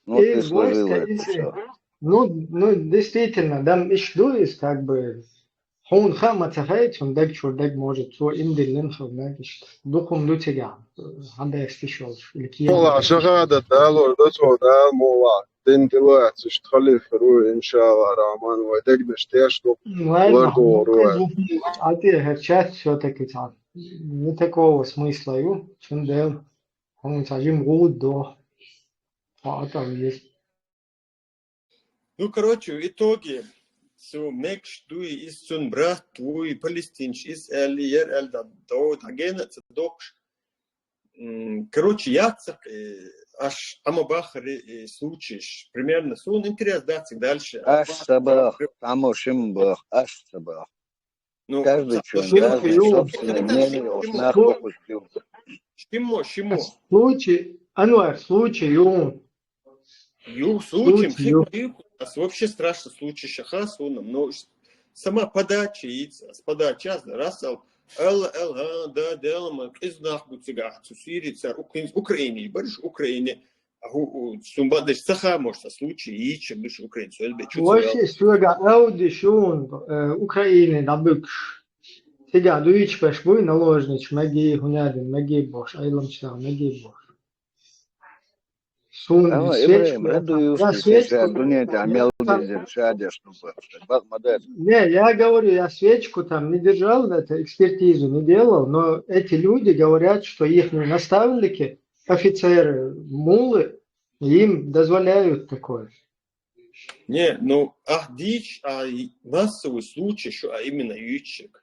Ну, и ты войска, сложилась и всё. Ну, ну, действительно, дам иш ду из, как бы, хьуна хаа ма ца хаьа, цунна даг чура даг, может, цо имдиллина хила мега иштта. Дукха хӀума ду цигахь, хьан дестиш йолуш, или кема. Мула шахадат далор ду цо, Дала мула. Дин тилоьцуш халиф ру, иншалла, Рахман, вай дегнаш теш ду. Ладно, лар ду ну, ру. А ти хӀара чат всё-таки цхьа. Не такого смысла ю, цундела. ХӀунда аьлча жима гӀуда до. Хьо а тӀе веза. Ну, короче, в итоге, цу мегаш дуй, иза цуьнан брат вуй, палестинчу иза аьлли, яра аьлла, да, дӀагена а ца доккхуш. М, короче, яццакх, э, аш Ӏама бахари, э, случаеш. Примерно, суна интерес дац дальше. Аш ца бах, Ӏамо шима бах, аш ца бах. Ну, каждый ца-, человек, ну, каждый собственное мнение, уж нах бахуш. Шиммо, шиммо. Случай, Анвар, случай, ю. Ю, случай, случай, ю. Ас вообще страшно случай шаха суна, но ш-, сама подача яц, ас подача яц, раз ал, ал, ал, ха, да, да, ма, къиз нах бу цигахь, цу Сири цара, Украин-, Украине, барш Украине, А хӀу, хӀу, сун бадаш ца хаа, может, а случай йийча луш Украин, со бе чу ца вел. Вообще, соьга Ауди шун, э, Украине дӀабуьгуш. Цигахь дуьйцуш беш буй, наложница меги, хӀунадин меги бохуш, Ӏеламча меги бохуш. Сун Ибрахим, я свечку, я свечку, дуьнен тӀехь мел дезира шадеш, ну, бакъ ма дац. Не, я говорю, я свечку там не держал, это экспертизу не делал, но эти люди говорят, что их наставники офицеры, мулы, им дозволяют такое. Не, ну, ахь дийцча, а массовый случай шу, а именно юьйцург.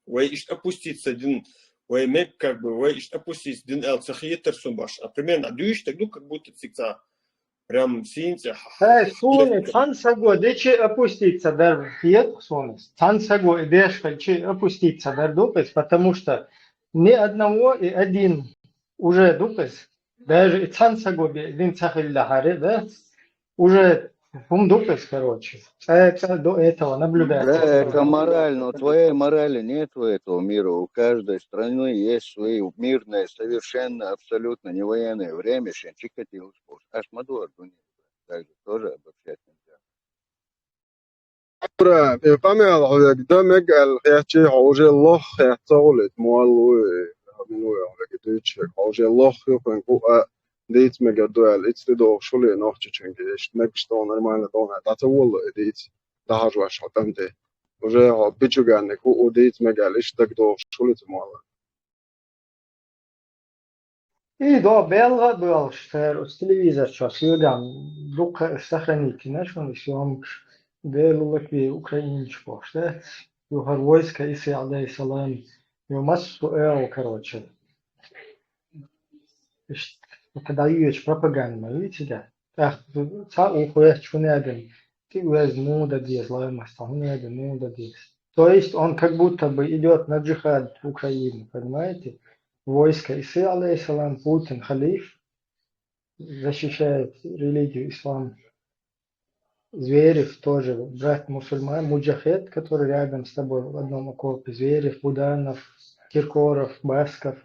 Вай иштта опуститься дин, вай мег, как бы, вай иштта опуститься дин аьлла ца хетар сун баш. А примерно, а дуьйцург, ну, как будто цига ца прям синца. Э, суна, цхьана саго дечи опуститься дар хетах суна. Цхьана саго и деш хилчи опуститься дар ду, потому что ни одного и один уже ду, даже и цхьана саго бе-, дин ца хилла хьаре, да? Уже хӀума ду, короче. Э, э, до этого наблюдается. Да, это морально. У твоей морали нету этого мира. У каждой страны есть свои мирное, совершенно, абсолютно не военное время. Шен Чикатило спорт. Аш ма дуар дуьне. Так же тоже обобщать нельзя. Абра, э, къамел хьоьга дан мега аьлла хетчий, хьо уже лох хетта ца гӀулит, молла ву, э, хьо уже лох ю, хӀун а дийца мегар ду аьлла, ица тӀедогӀуш хуьлий нохчичуьнга, иштта мегаш тхуна нормально тхуна, дӀа ца воллу и дийца, дӀахьажош хьо тӀам тӀе. Уже хьо бичуганниг хӀу а дийца мега аьлла, иштта дагадогӀуш хуьлий цу молла. И до белгӀа а боьлхуш, цара оцу телевизор чохь соьгахь дуккха а сохранить йина шуна и съёмкаш, Дела лакве Украинчу бохуш, да? Юхара войска Иса Ӏалайхиссалам, ю массо а эгӀу, короче. Иштта, дӀайоьчу пропаганда ма вийци да. ТӀаккха цхьа а ву хоьттуш, хӀун а дина, тӀе оьзда муха дан деза, лай мас цхьа, хӀун а дина, муха дан деза. То есть он как будто бы идёт на джихад в Украину, понимаете? Войска Иса Ӏалайхиссалам, Путин халиф, защищает религию ислам. Зверев тоже, брат мусульман, муджахед, который рядом с тобой в одном окопе. Зверев, Буданов, Киркоров, Басков.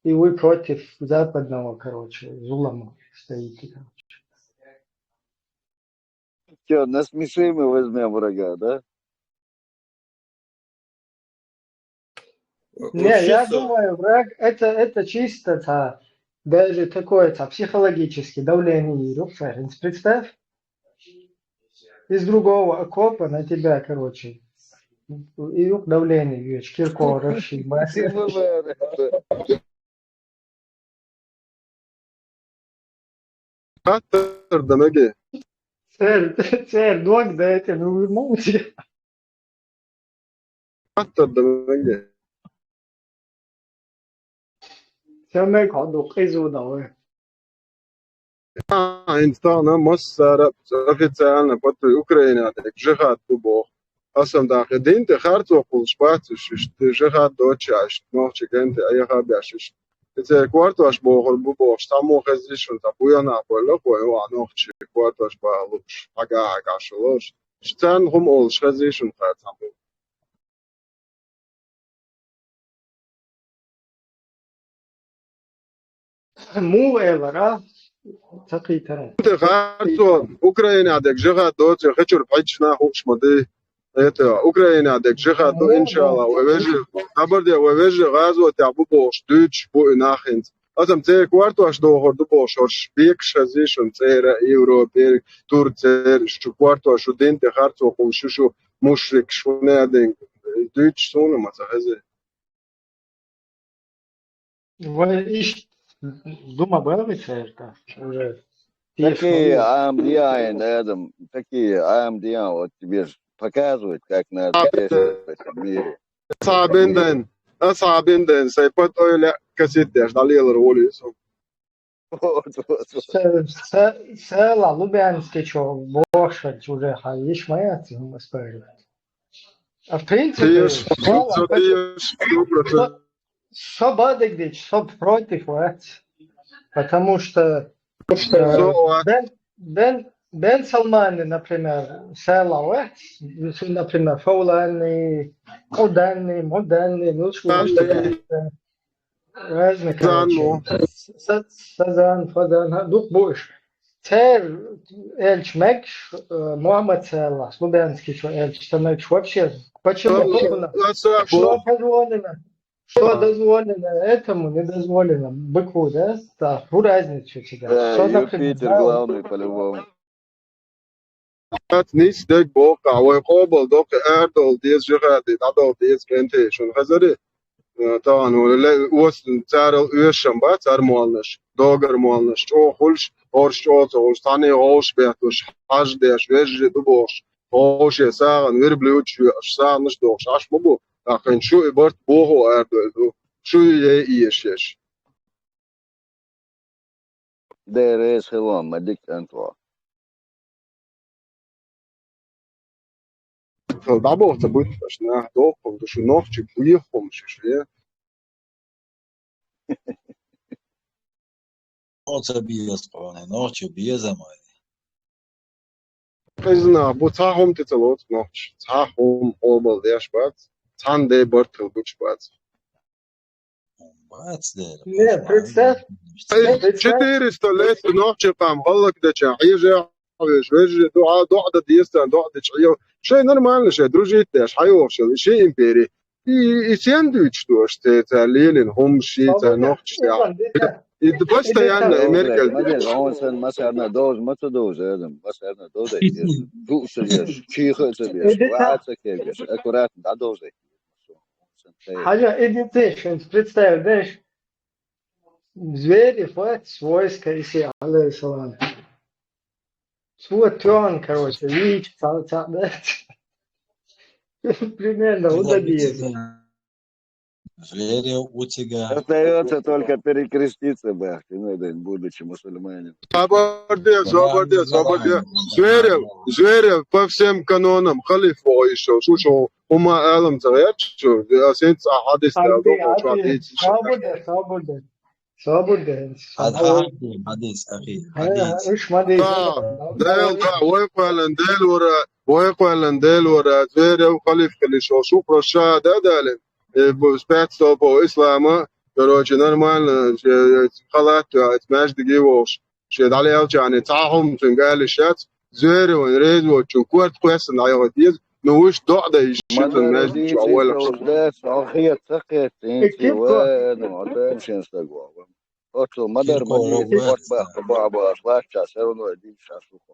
И вы против западного, короче, зулама стоите, короче. Чё, насмешим и возьмём врага, да? Не, вообще я со- думаю, враг это, это чисто та, даже такое та психологическое давление йир ю-кх цара. Представь, из другого окопа на тебя, короче, и юкъ давление йоьду, Киркоров, Шимбас. Хаттар дан меге. Цер, цер дог дайтина, ну, мовчи. Хаттар дан меге. Ца мега хьо ду, къиза ву дан вай. А, хӀинца тахана массара официально пату Украина дерг жихад ду боху. Аса-м тӀаккха дин тӀе харцо кхуллуш бац уьш, иштта жихӀад доцуш, иштта нохчийн кӀентий Ӏеха а беш, иштта. И церан кортош бохур бу бохуш, цхьаммо хезний шуна, цхьа буьйхьанах бевлла вай, вай нохчий кортош бахалуш, хьагӀ-хьагӀ шу лош. Царна хӀума олуш хезний шуна хӀара цхьаммо? Муха элира? Ца кхийтира. Те харцо, Украинехь дерг жихӀад доций, хи чуьра пхьидаш нах хууш ма ду. Это, Украинехь дерг жихӀад ду, иншалла, вай вежарий, хабар де, вай вежарий гӀазотехь бу бохуш, дуьйцуш бу и нах хӀинца. Аса-м церан кортош дохур ду бохуш, хӀорш бекаш хезний шуна, церан, Европера, Турцера, шу кортош, шу дин тӀе харцо кхуллуш ю, шу мушрикаш, шу неадинг, дуьйцуш суна ма ца хезий. Вай иштта дума бахица хӀерта уже. Такие Ӏамаде, Адам, такие Ӏамаде, вот тебе ж показывают, как надо действовать в этом мире. Асхьабин дайн, асхьабин дайн, сайн патӀой лаьа касеташ дӀалелар волу иза. Вот, вот, вот. Са, са, села Лубянский чо бохуш уже хьан йиш ма яц, м, оспаривать. А в принципе, Тиеш, села, со тиеш, сто процентов. Со, со бадигдич, со против вац. Потому что, э, Со вац. Бен, Бен, Бен Салмани, например, села вац, например, Фаулани, Кудани, Мудани, ну, что Разные, короче. Сазан, фазан, ха, дукха бу уьш. Церан элча мегаш, э, Мухаммад саллаллаху, Лубянский чо элча ца мегаш вообще. Почему? Что дозволено? Что дозволено этому, не дозволено быку, да? Да, фу разница у тебя? Что, например, Юпитер главный по-любому. Дац, нийса дерг боху ахь, вай къобал до кхин арадовла деза жихӀаде, дӀадовла деза кӀентий, шуна хезарий? Э, тахана хӀуна ле-, ос-, царал оьшуш-м бац, цара молланаш, догар молланаш, чӀогӀа хуьлуш, хӀорш чӀогӀа ца хуьлуш, цхьаьна вовшах бетталуш, хьаж деш, вежарий ду бохуш, вовшийн сагӀина верблюдаш йоьуш, сагӀанаш дохуш, Ӏаш ма бу, тӀаккха шу и барт бохо арадойла ду, шу и яй эшаш. Деррис хилон ма дика кӀант ву. Хила дӀабоху ца буьту аша нах доху, ду шу нохчи буьйху хӀума шу шен. Оца беза хьуна, нохчи беза ма. Кхезна бу цхьа хӀума тӀе ца лоцу нохчи, цхьа хӀума къобал деш бац, цхьана де барт хила гучу бац. Бац дера. Не, представь, представь. Четыреста лет нохчи къам гӀаллакдеча хьежа, вежа, вежа, дуьхьа, доӀа дан деза, доӀа деча хьежа. Шайн нормально, шайн дружить деш, хьайохуш, ши импери. И, и сен дуьйцуш ду аша, церан лелийна хӀума ши, церан нохчи. И постоянно и меркал. Ма деза, хьуна сан масарна довза, ма ца довза, Адам, масарна довза. Ду ца еш, чийха ца еш, ваца кегеш, аккуратно дӀадовза. Хьажа, иди ты, шуьнца представь, знаешь, Зверев вац войска иси, алейхиссалам. Цо тоьхна, короче, вийча цхьа, цхьа дац. Примерно, вот это есть. Зверев у тебя. Остаётся только перекреститься, бах, ты надо, будучи мусульманин. Собар де, собар де, собар де. Зверев, Зверев по всем канонам, халиф ваха йиш йолуш ву, шу хӀума алам ца гӀерташ, шу, ас хӀинца а хьадис дал дохуш вац. Собар де, собар де. Собар де. Хьад-, хьад-, хьадис, ахи, хьадис. Уьш ма дийца. Да, Дела, да, вай кхоьллина Дела вара, вай кхоьллина Дела вара, Зверев халиф хила йиш йолуш ву, просто ша да дале. Э, бу-, с пять столпов ислама, короче, нормально, э, халат, э, маьждиге вовш. Шен дӀалелчарна цхьа хӀума цуьнга ала йиш яц, Звереван реза воцучун корта кхоьссина дӀайохуьйту деза, ну, вуьш доӀа дан йиш ю цунна маьждиг чохь валлахь. Хьо хета ца кхетта, хӀинца вай, ну, адам шен стаг вахана. Оццул ма дара, ма дийца, корта баккха бахьа бахаш, лаьттача все равно дийца шу хьо.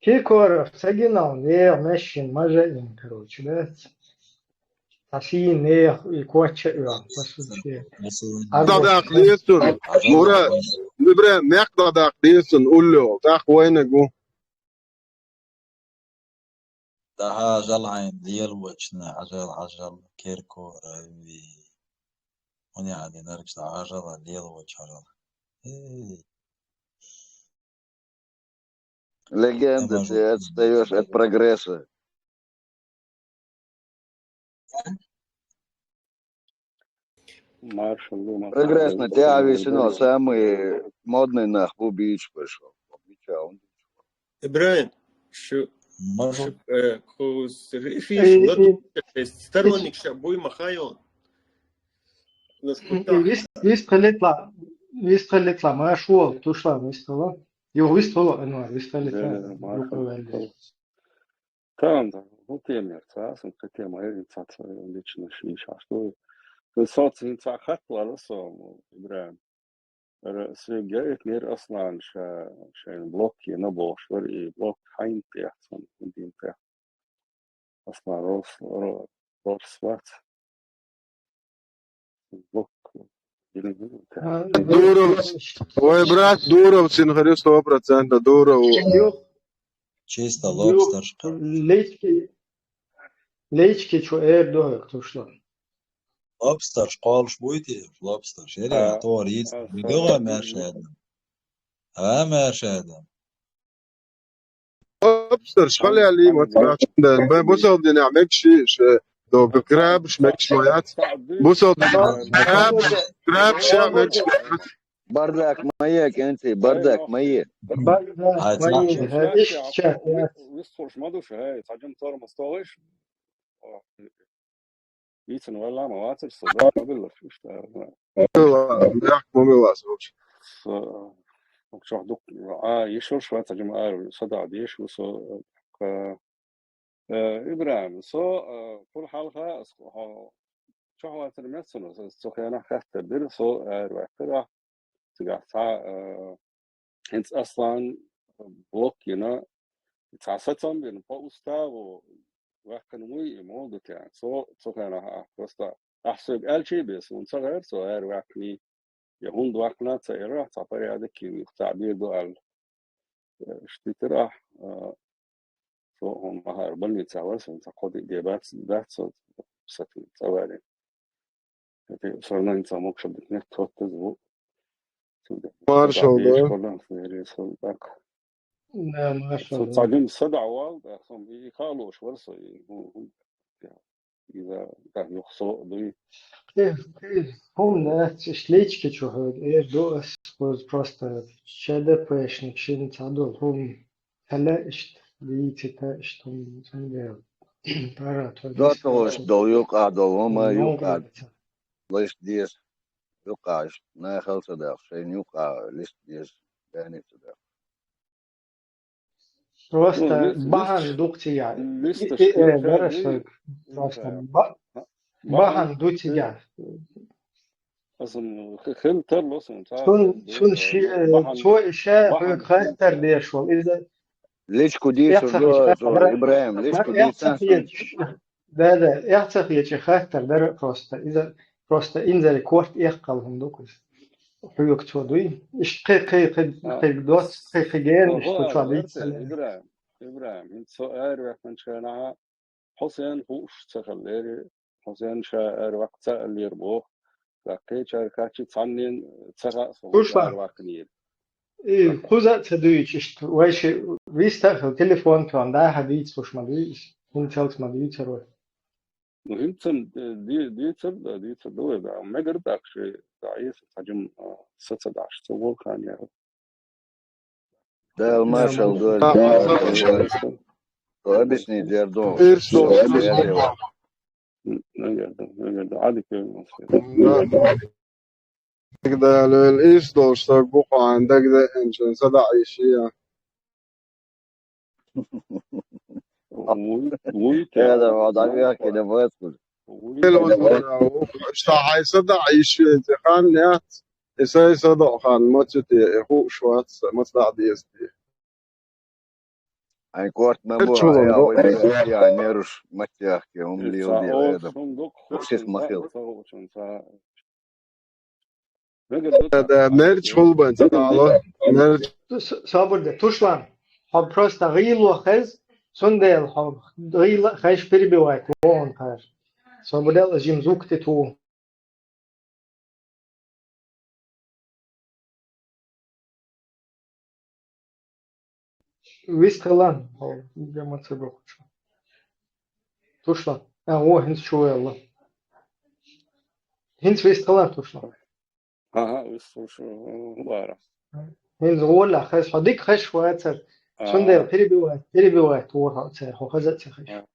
Киркоров ца гинал, нехан маьшшина ма жаъина, короче, дац. Цхьа шийна нехан и коча а оьгӀна, по сути. ДӀадаккха деза цунна, Мурад, Ибрахим, мекх дӀадаккха деза цунна, улло, тӀаккха вайнаг ву. ДӀахьажал хьайна лелочунна, хьажал, хьажал, Киркоров, хӀун яхьа динаргаш дӀахьажал, лелочу хьажал. Эй. Легенда, ты отстаёшь от прогресса. Маршалла, маршалла. Прогресс на тя висино, самый модный нах бу бийцаш. ИбрахӀим, шу, шу, э, кхуз, ри-, фиш, э, ладу, э, сторонник ша буй ма хайон. Нас кутта. Вис-, вис халитла, вис халитла, ма шу, тушлан вис хала. Ё, вис хала, ну, вис халитла. Э, ма шу. Ю хала. Тамам, да. Ну, темер, ца, сан, ка тема, э, ца, ца, лично ши ша, что. Соц, ин ца хатла, да, со, ИбрахӀим. Р-, Сергей, мир Аслан, ша, шайн блок, ена бохш, вар и блок, хайн тях, сан, дин тях. Аслан, рос, ро-, рос, вац. Блок, дин тях. А, Дуров, ой, брат, Дуров, син харю сто процентов, Дуров. Чисто лобстер. Лички, лички, чу эр дохек, тушлан. Лобстер, школш буйти, лобстер. Шери, а, тор, йис, а, видео, а, мер шеда. А, мер шеда. Лобстер, школа ли, вот, а, да, бе, бусал дин, а, мекши, ше, до, краб, ш-, мекши, ваят. Бусал дин, краб, краб, ша, мекши. Бардак мае, кенти, бардак мае. Бардак мае, ха, иш ча. Вис, вис хош мадуш, ха, саджам цор мастолыш. Вицин валла ма вацар, со да, ма билла, ишта. Мила, мягк, ма мила, слушай. Со, чох дук, а, ишур шваца, джим, а, сада деш, со, ка, э, ИбрахӀим, со, э, кул халха, с-, хо, чох вацар мецуна, со, со хена хаттар дир, со, э, вахтара, цигах ца, э, хӀинца Аслан блок йина, цхьа сацам бина, по уставу ваьккхина вуй и молдатян. Цо, цу хенахь а просто ахь соьга аьлчий бес, хӀунда ца гӀер цо, аьр ваьккхиний, я хӀунда ваьккхина ца ира, цхьа порядок йина, цхьа бийр ду аьлла. Э, штитира, э, цо хӀун махар больница вар, сан ца кхо ди де бац, дац цо, сату ца вари. Всё равно не самок, чтобы нет, тот ты звук. Маршал, да? Да, маршал. Цадим сада вал, да, сам и халош вар со, и, ну, ну, и да, да, юхсо, да, и. Ты, ты, хум, да, шлички чё, э, до, просто ЧДПшник, шин цадул, хум. Хьала иштта, дийци та иштта хӀума, цундела пара тхо До дийци того, дийци. Что юкъа, до лома, ну, юкъа. Нравится. Лиш деш, юкъа иштта, нахал ца дах, шайн юкъа лиш деш, дани ца дах. Просто Ну, лис-, бахьан лис-, дукхти я. Листа И, и, э, шкир бара шкир шаг. Просто шкир. Ба-, бахьан Бахьан дути шкир. Я. Асан х-, хил тарло сан, ца Цун, хил цун деш, ши, э, бахьан, цо иша бахьан хӀоьга хаттар деш вал. Иза Личку дийцур ду, ИбрахӀим, личку дийцан. Да, да, эхь ца хеташ хаттар дара просто. Иза просто инзаре корта эккхал хӀума ду кхуьз. Хьоьга цо дуй. Иштта кхе, кхе, кхе, кхе доц, кхе, кхе гена, иштта цо дийцан. ИбрахӀим, ИбрахӀим, хӀинца со араваьккхинчу хенахь, Хьо сен хууш ца хиллера, хьо сен ша араваккха ца аьллера боху, ткъа кхечара кхаччи цхьаннен ца хаьа со араваккхинера. И, кхуза а ца дуьйцу иштта, вай ши вист а хила, телефон тоьхна, дӀа-хьа дийца луш ма дуьйцу, хӀинцалц ма дуьйцур вай. Ну, хӀинца ди-, дийцар, да, дийцар ду вай, да, мегар даккха ши, да, Ӏеса, цхьа жима, а, са ца дахьаш, ца волу хан яра. Дала маршалла дойла. Объяснить дер ду. Ирс дойла. Дагадойла, ирс долуш стаг бу кхуьнан дагадеанчун садаӀа йиш я. Вуй, вуй, Эда, вада вяхкина бацкур. Вуй. Ша хьайн садаӀа йиш вен хан яц. И сайн садаӀа хан мацу те, и хууш вац, маца дӀа деза те. Ай, корт ма бу, я, вай бу, я, неруш, маттехке, ум лил де, эда. Шис махил. Да, да, мерч хул бан, ца дало. Мерч. С-, с-, собур де, Тушлан. Хьо просто гӀийло хез, цундела хьо гӀийла хеш перебивать, вон хаш. Собур де, жим звук те ту. Вист хилан, хьо, я ма ца бохучу. Тушлан. А, о, хӀинца чу ваьлла. ХӀинца вист хилар туш нах. Ага, вист туш вара. ХӀинца гӀолахь хеза, хьо дика хезаш вацар. Ага. Цундела перебивать, перебивать вора хьо цара, хьо хеза а ца хезаш. Ага.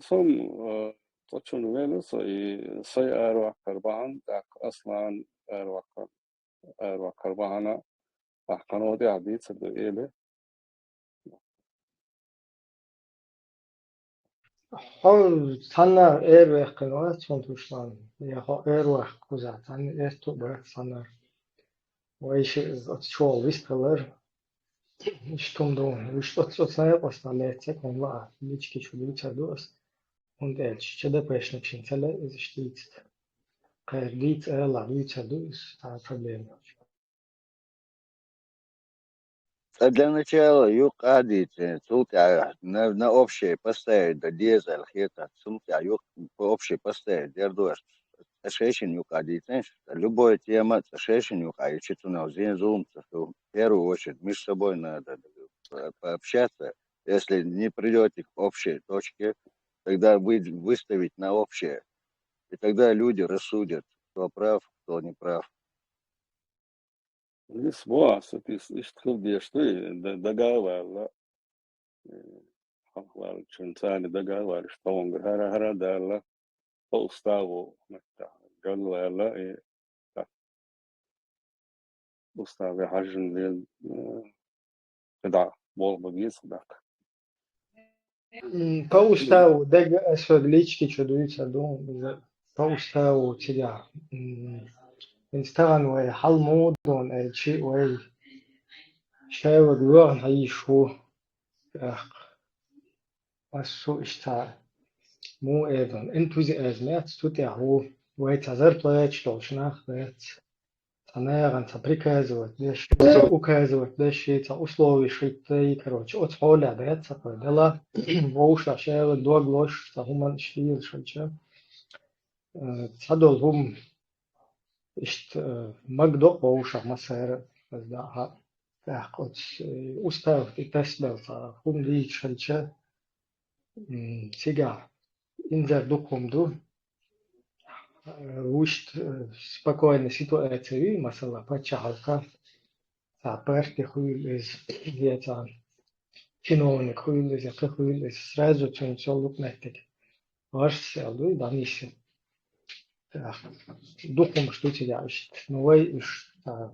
Сон, э, цӀа чу вена со, и сай араваккхар бахьана, тӀаккха Аслан араваккхар, араваккхар бахьана, ахь кхано тӀехь дийцар ду эли. Хьо цхьанна эр ваьккхина вац, цунна туш сан, я хьо эр ваккха кхуза, цхьанна эрту бац цхьанна. Вай ши оцу чугӀа вист хилар. Иштта хӀума ду, вуьшта оцу, оцу най къоста лаьццаг хӀума лаа, лички чу дуьйцар ду ас. ХӀунда аьлча, ЧДПшникашна ца лаьа иза иштта дийцад. Кхара дийца ала, дуьйцар ду иза, цхьа проблема. Цкъа для начала юкъа а дийцина, цул тӀаьхьа на, на общее поставить дан деза аьлла хетар, цул тӀаьхьа юкъа по общей поставить дер ду ас. Цкъа шайшина юкъа дийцина, любая тема цкъа шайшина юкъа, и чу цунах зен зулам ца хилла, в первую очередь, между собой надо, э, пообщаться. Если не придёте к общей точке, тогда вы, выставить на общее. И тогда люди рассудят, кто прав, кто не прав. Ис бохьа, со тис иштта хила дезаш ду, и д-, дага а ваьлла, э, хьалхалучун царна дага а ваьлла, иштта тхьовангара хӀара-хӀара а даьлла, тхо уставо меттахь гал а ваьлла, и так, уставе хьажжина лела, э, кхидӀа болх бан беза даккха. М, по уставу, дага ас хьоьга лички чу дуьйцар ду, иза по уставу цигахь. М, хӀинца тахана вай хьал муха ду аьлча, вай шаьвага воьгӀна хьийзаш ву. ТӀаккха ас цу иштта муха эр ду, энтузиазм яц, цу тӀехь ву. Вай цхьа зарплата долуш нах дац. Цхьа нахана цхьа приказывать деш, цхьа указывать деш, цхьа условиш хӀиттай, короче, оцу хьолехь дац цхьа кхой дела, вовшах шаьвар дог лозуш, цхьа хӀуманаш лелаш хилча, э, цхьадолу хӀума иштта, э, магадо вовшах массара а, хаза даа хьа. ТӀаккха оцу, э, уставах тӀе тасбелла цхьа хӀума дийцаш хилча, м, цигахь инзар дукха хӀума ду. Э, вуьшта, э, спокойная ситуация вий, масала, паччахьалкха, цхьа парти хуьлу иза, я цхьа чиновник хуьлу иза, кхин хуьлу иза, сразу цуьнан цо лукъ меттиг гӀарс сел дуй, дӀанисса. Дукха хӀумаш ду цигахь иштта. Ну, вай уьш, а,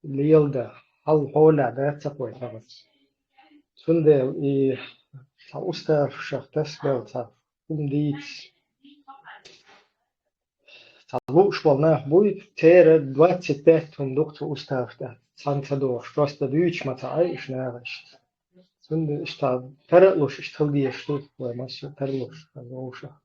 леладан хьал хьолехь дац цхьа кхой тахана. Цундела и цхьа уставшах тасбелла цхьа хӀума дийца. Цхьа лууш болу нах буй, церан двадцать пять хӀума ду-кх цу уставаш тӀехь, цхьаьна ца догӀуш, просто дуьйцуш ма ца Ӏай уьш наха иштта. Цундела иштта тара а луш, иштта хила дезаш ду, вай массо а тара луш, вовшах.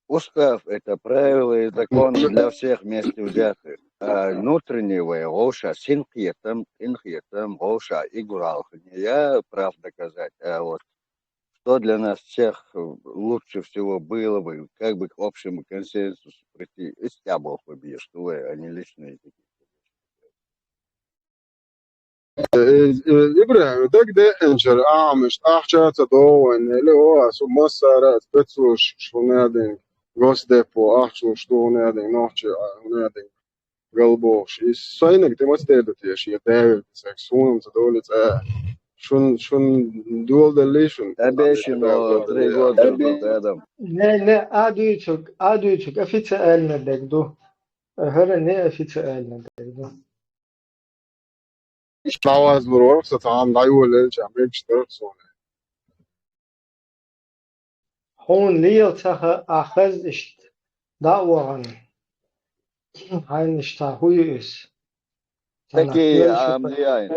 Устав — это правила и законы для всех вместе взятых. А внутреннего вовша синкхетам, къинхетам, вовша игуралхане я прав доказать. А вот что для нас всех лучше всего было бы, как бы к общему консенсусу прийти, из тебя Бог побьешь, что вы, а не личные какие-то. Э, э, ИбрахӀим, дагадеанчара Ӏамаш ахча ца догӀу вайн, или о, ас у массара а спецслужбаш хӀунадин, Госдепо ахча луш ду хӀунадин, нохчи а хӀунадин галбохуш. И сайнаг тӀе маца дер ду теша, я даьвилла ца, суна ца довли цӀа. Шун, шун доладаллий шун? Обещано три года назад, Адам. Не, не, а дуьйцург, а дуьйцург официально дерг ду. ХӀара не официально дерг ду. ДӀавазлур вара со цхьана дӀайолаелча, мегаш дара суна. Хьуна лела ца хаьа, ахь хаза иштта дӀа а вахана. Хьайна иштта хӀун ю иза? Цхьана Такие коьллаш юкъе. Амлияйн.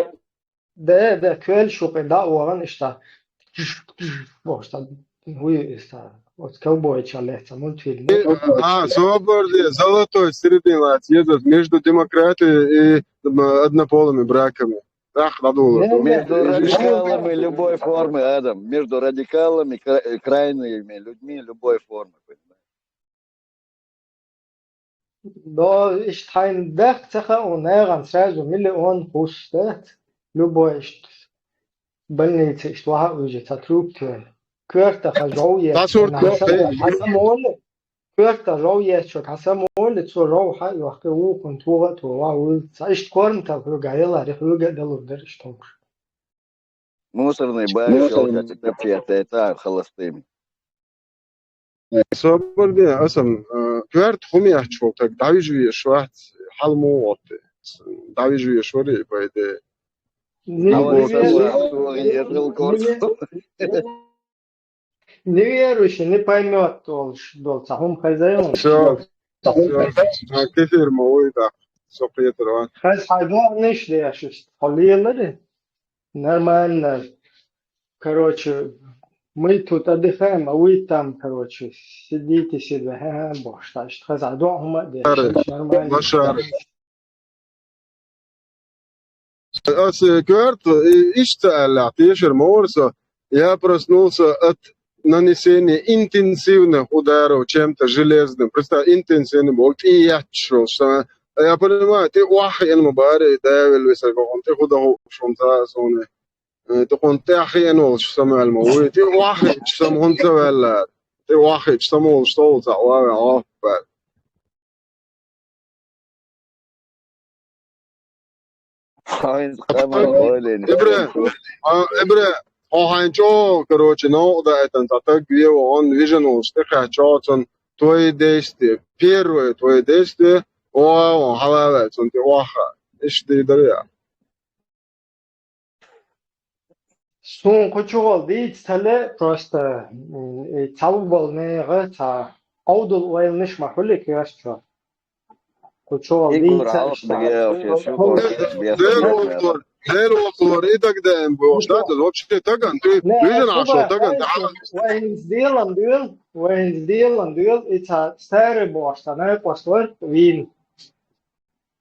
Да, да, коьллаш юкъе дӀа а вахана иштта. Бохуш, цхьа хӀун ю иза? Оцу ковбойча лаьцна мультфильм. А, собар де, золотой середина лаьцна, еза между демократией и, м, однополыми браками. Ах, надуло. Не, не. Между радикалами любой формы, Адам. Между радикалами, кра-, крайними людьми любой формы, понимаешь? Но иштта хьайна дахка ца хаьа, нагӀан сразу миллион хӀусс дац. Любой иштта. больница иштта ваха уьйжа цхьа трубка тоьна. Коьртах жов етташ, хьан самоли, коьртах жов етташ, хьан самоли, цо жов хьа а йохкий, вукхунна тоха а тоха, вуьллац. Иштта корматал хьоьга а яларе, хьоьга а далур дара иштта хӀумаш. Мусорный бак, щёлкать, это все, это, это холостыми. Собар де, асан, э, коьрта хӀума яхачул таг дӀавижа везаш вац, хьал муха гӀотту? ДӀавижа везаш варий, по идее. Не, а вот не верю, не верю, не верующий не поймёт, долш, дол, цхьа хӀума хезай хьуна. Всё, всё. А, кефир ма вуй, да. Со кхетар ван. Хаз хьай доагӀанаш деш, хьо лелари? Нормально. Короче, мы тут отдыхаем, а вы там, короче, сидите себе. Ха-ха, бохуш, так что хаза доагӀа хӀума а деш, нормально. Лашара. Ас, э, коьрта, э, иштта аьлла, тешар ма вара со. Я проснулся от нанесения интенсивных ударов чем-то железным. Представь, интенсивный боху, тӀе етташ волуш. Я понимаю, тӀе охьахиъна ма бара, и давила висар боху, тӀе хӀун даху шун ца а суна. Э, тӀаккха тӀаьхьа хиъна волуш самаваьлла ма вуй. ТӀе охьахиъча сама хӀунда ца ваьлла? ТӀе охьахиъча сама волуш со ву ца ван ваьлла, гӀоппа. Хьайна къаман ойла йина. Ибра, а, Ибра, хьо хьайна чӀогӀа, короче, новкъа даийтина цхьа таг ве вахана, вижина волуш тӀекхаьчча цунна твои действия. Первое твои действия, о, о, хьалаваьлла цунна тӀе охьа. Иштта дийр дара я? Суна кху чухула дийца ца ле, просто, м, и цхьа ву болу нехан цхьа Ӏовдал ойланаш ма хуьлу кхечо. Кху чухула дийца ца ле. Дела вокхалора, Дела вокхалора, и дагадаьлла бохуш дац, вообще тагана, ты вижина Ӏаш волу тагана. Вай хӀинца делам доьлу, вай хӀинца делам доьлу, и цхьа старый бохуш, цхьа накъост вара вийна.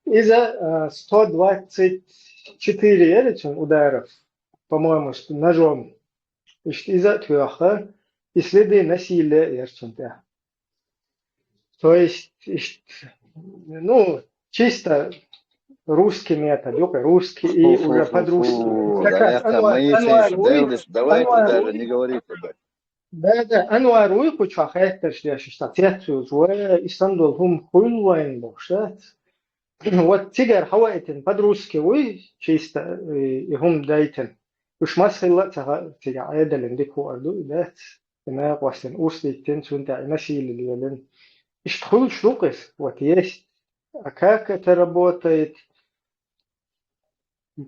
Иза, а, сто двадцать четыре яра цуьнан ударов, по-моему, с ножом. Иштта иза а тоьхна, и следы насилия яра цуьнан тӀехь. То есть, иштта, ну, чисто русский метод, юкъе русский и уже по-русски. Как раз Анвар, Анвар, давайте даже не говорить об этом. Да, да, Анвар вуй кху чохь хеттарш деш, иштта цецвуьйлуш, вай, и санна долу хӀума хуьлу вайна бохуш дац. Вот цигара хьаваийтина, по-русски вуй, чисто, и, и хӀума дайтина. Уьш маса хилла а ца хаьа, цигахь Ӏедалан дика хуур ду и дац. И накъостан урс диттина, цунна тӀехь и насилие лелина. Иштта хуьлуш ду-кх иза, вот есть. А как это работает?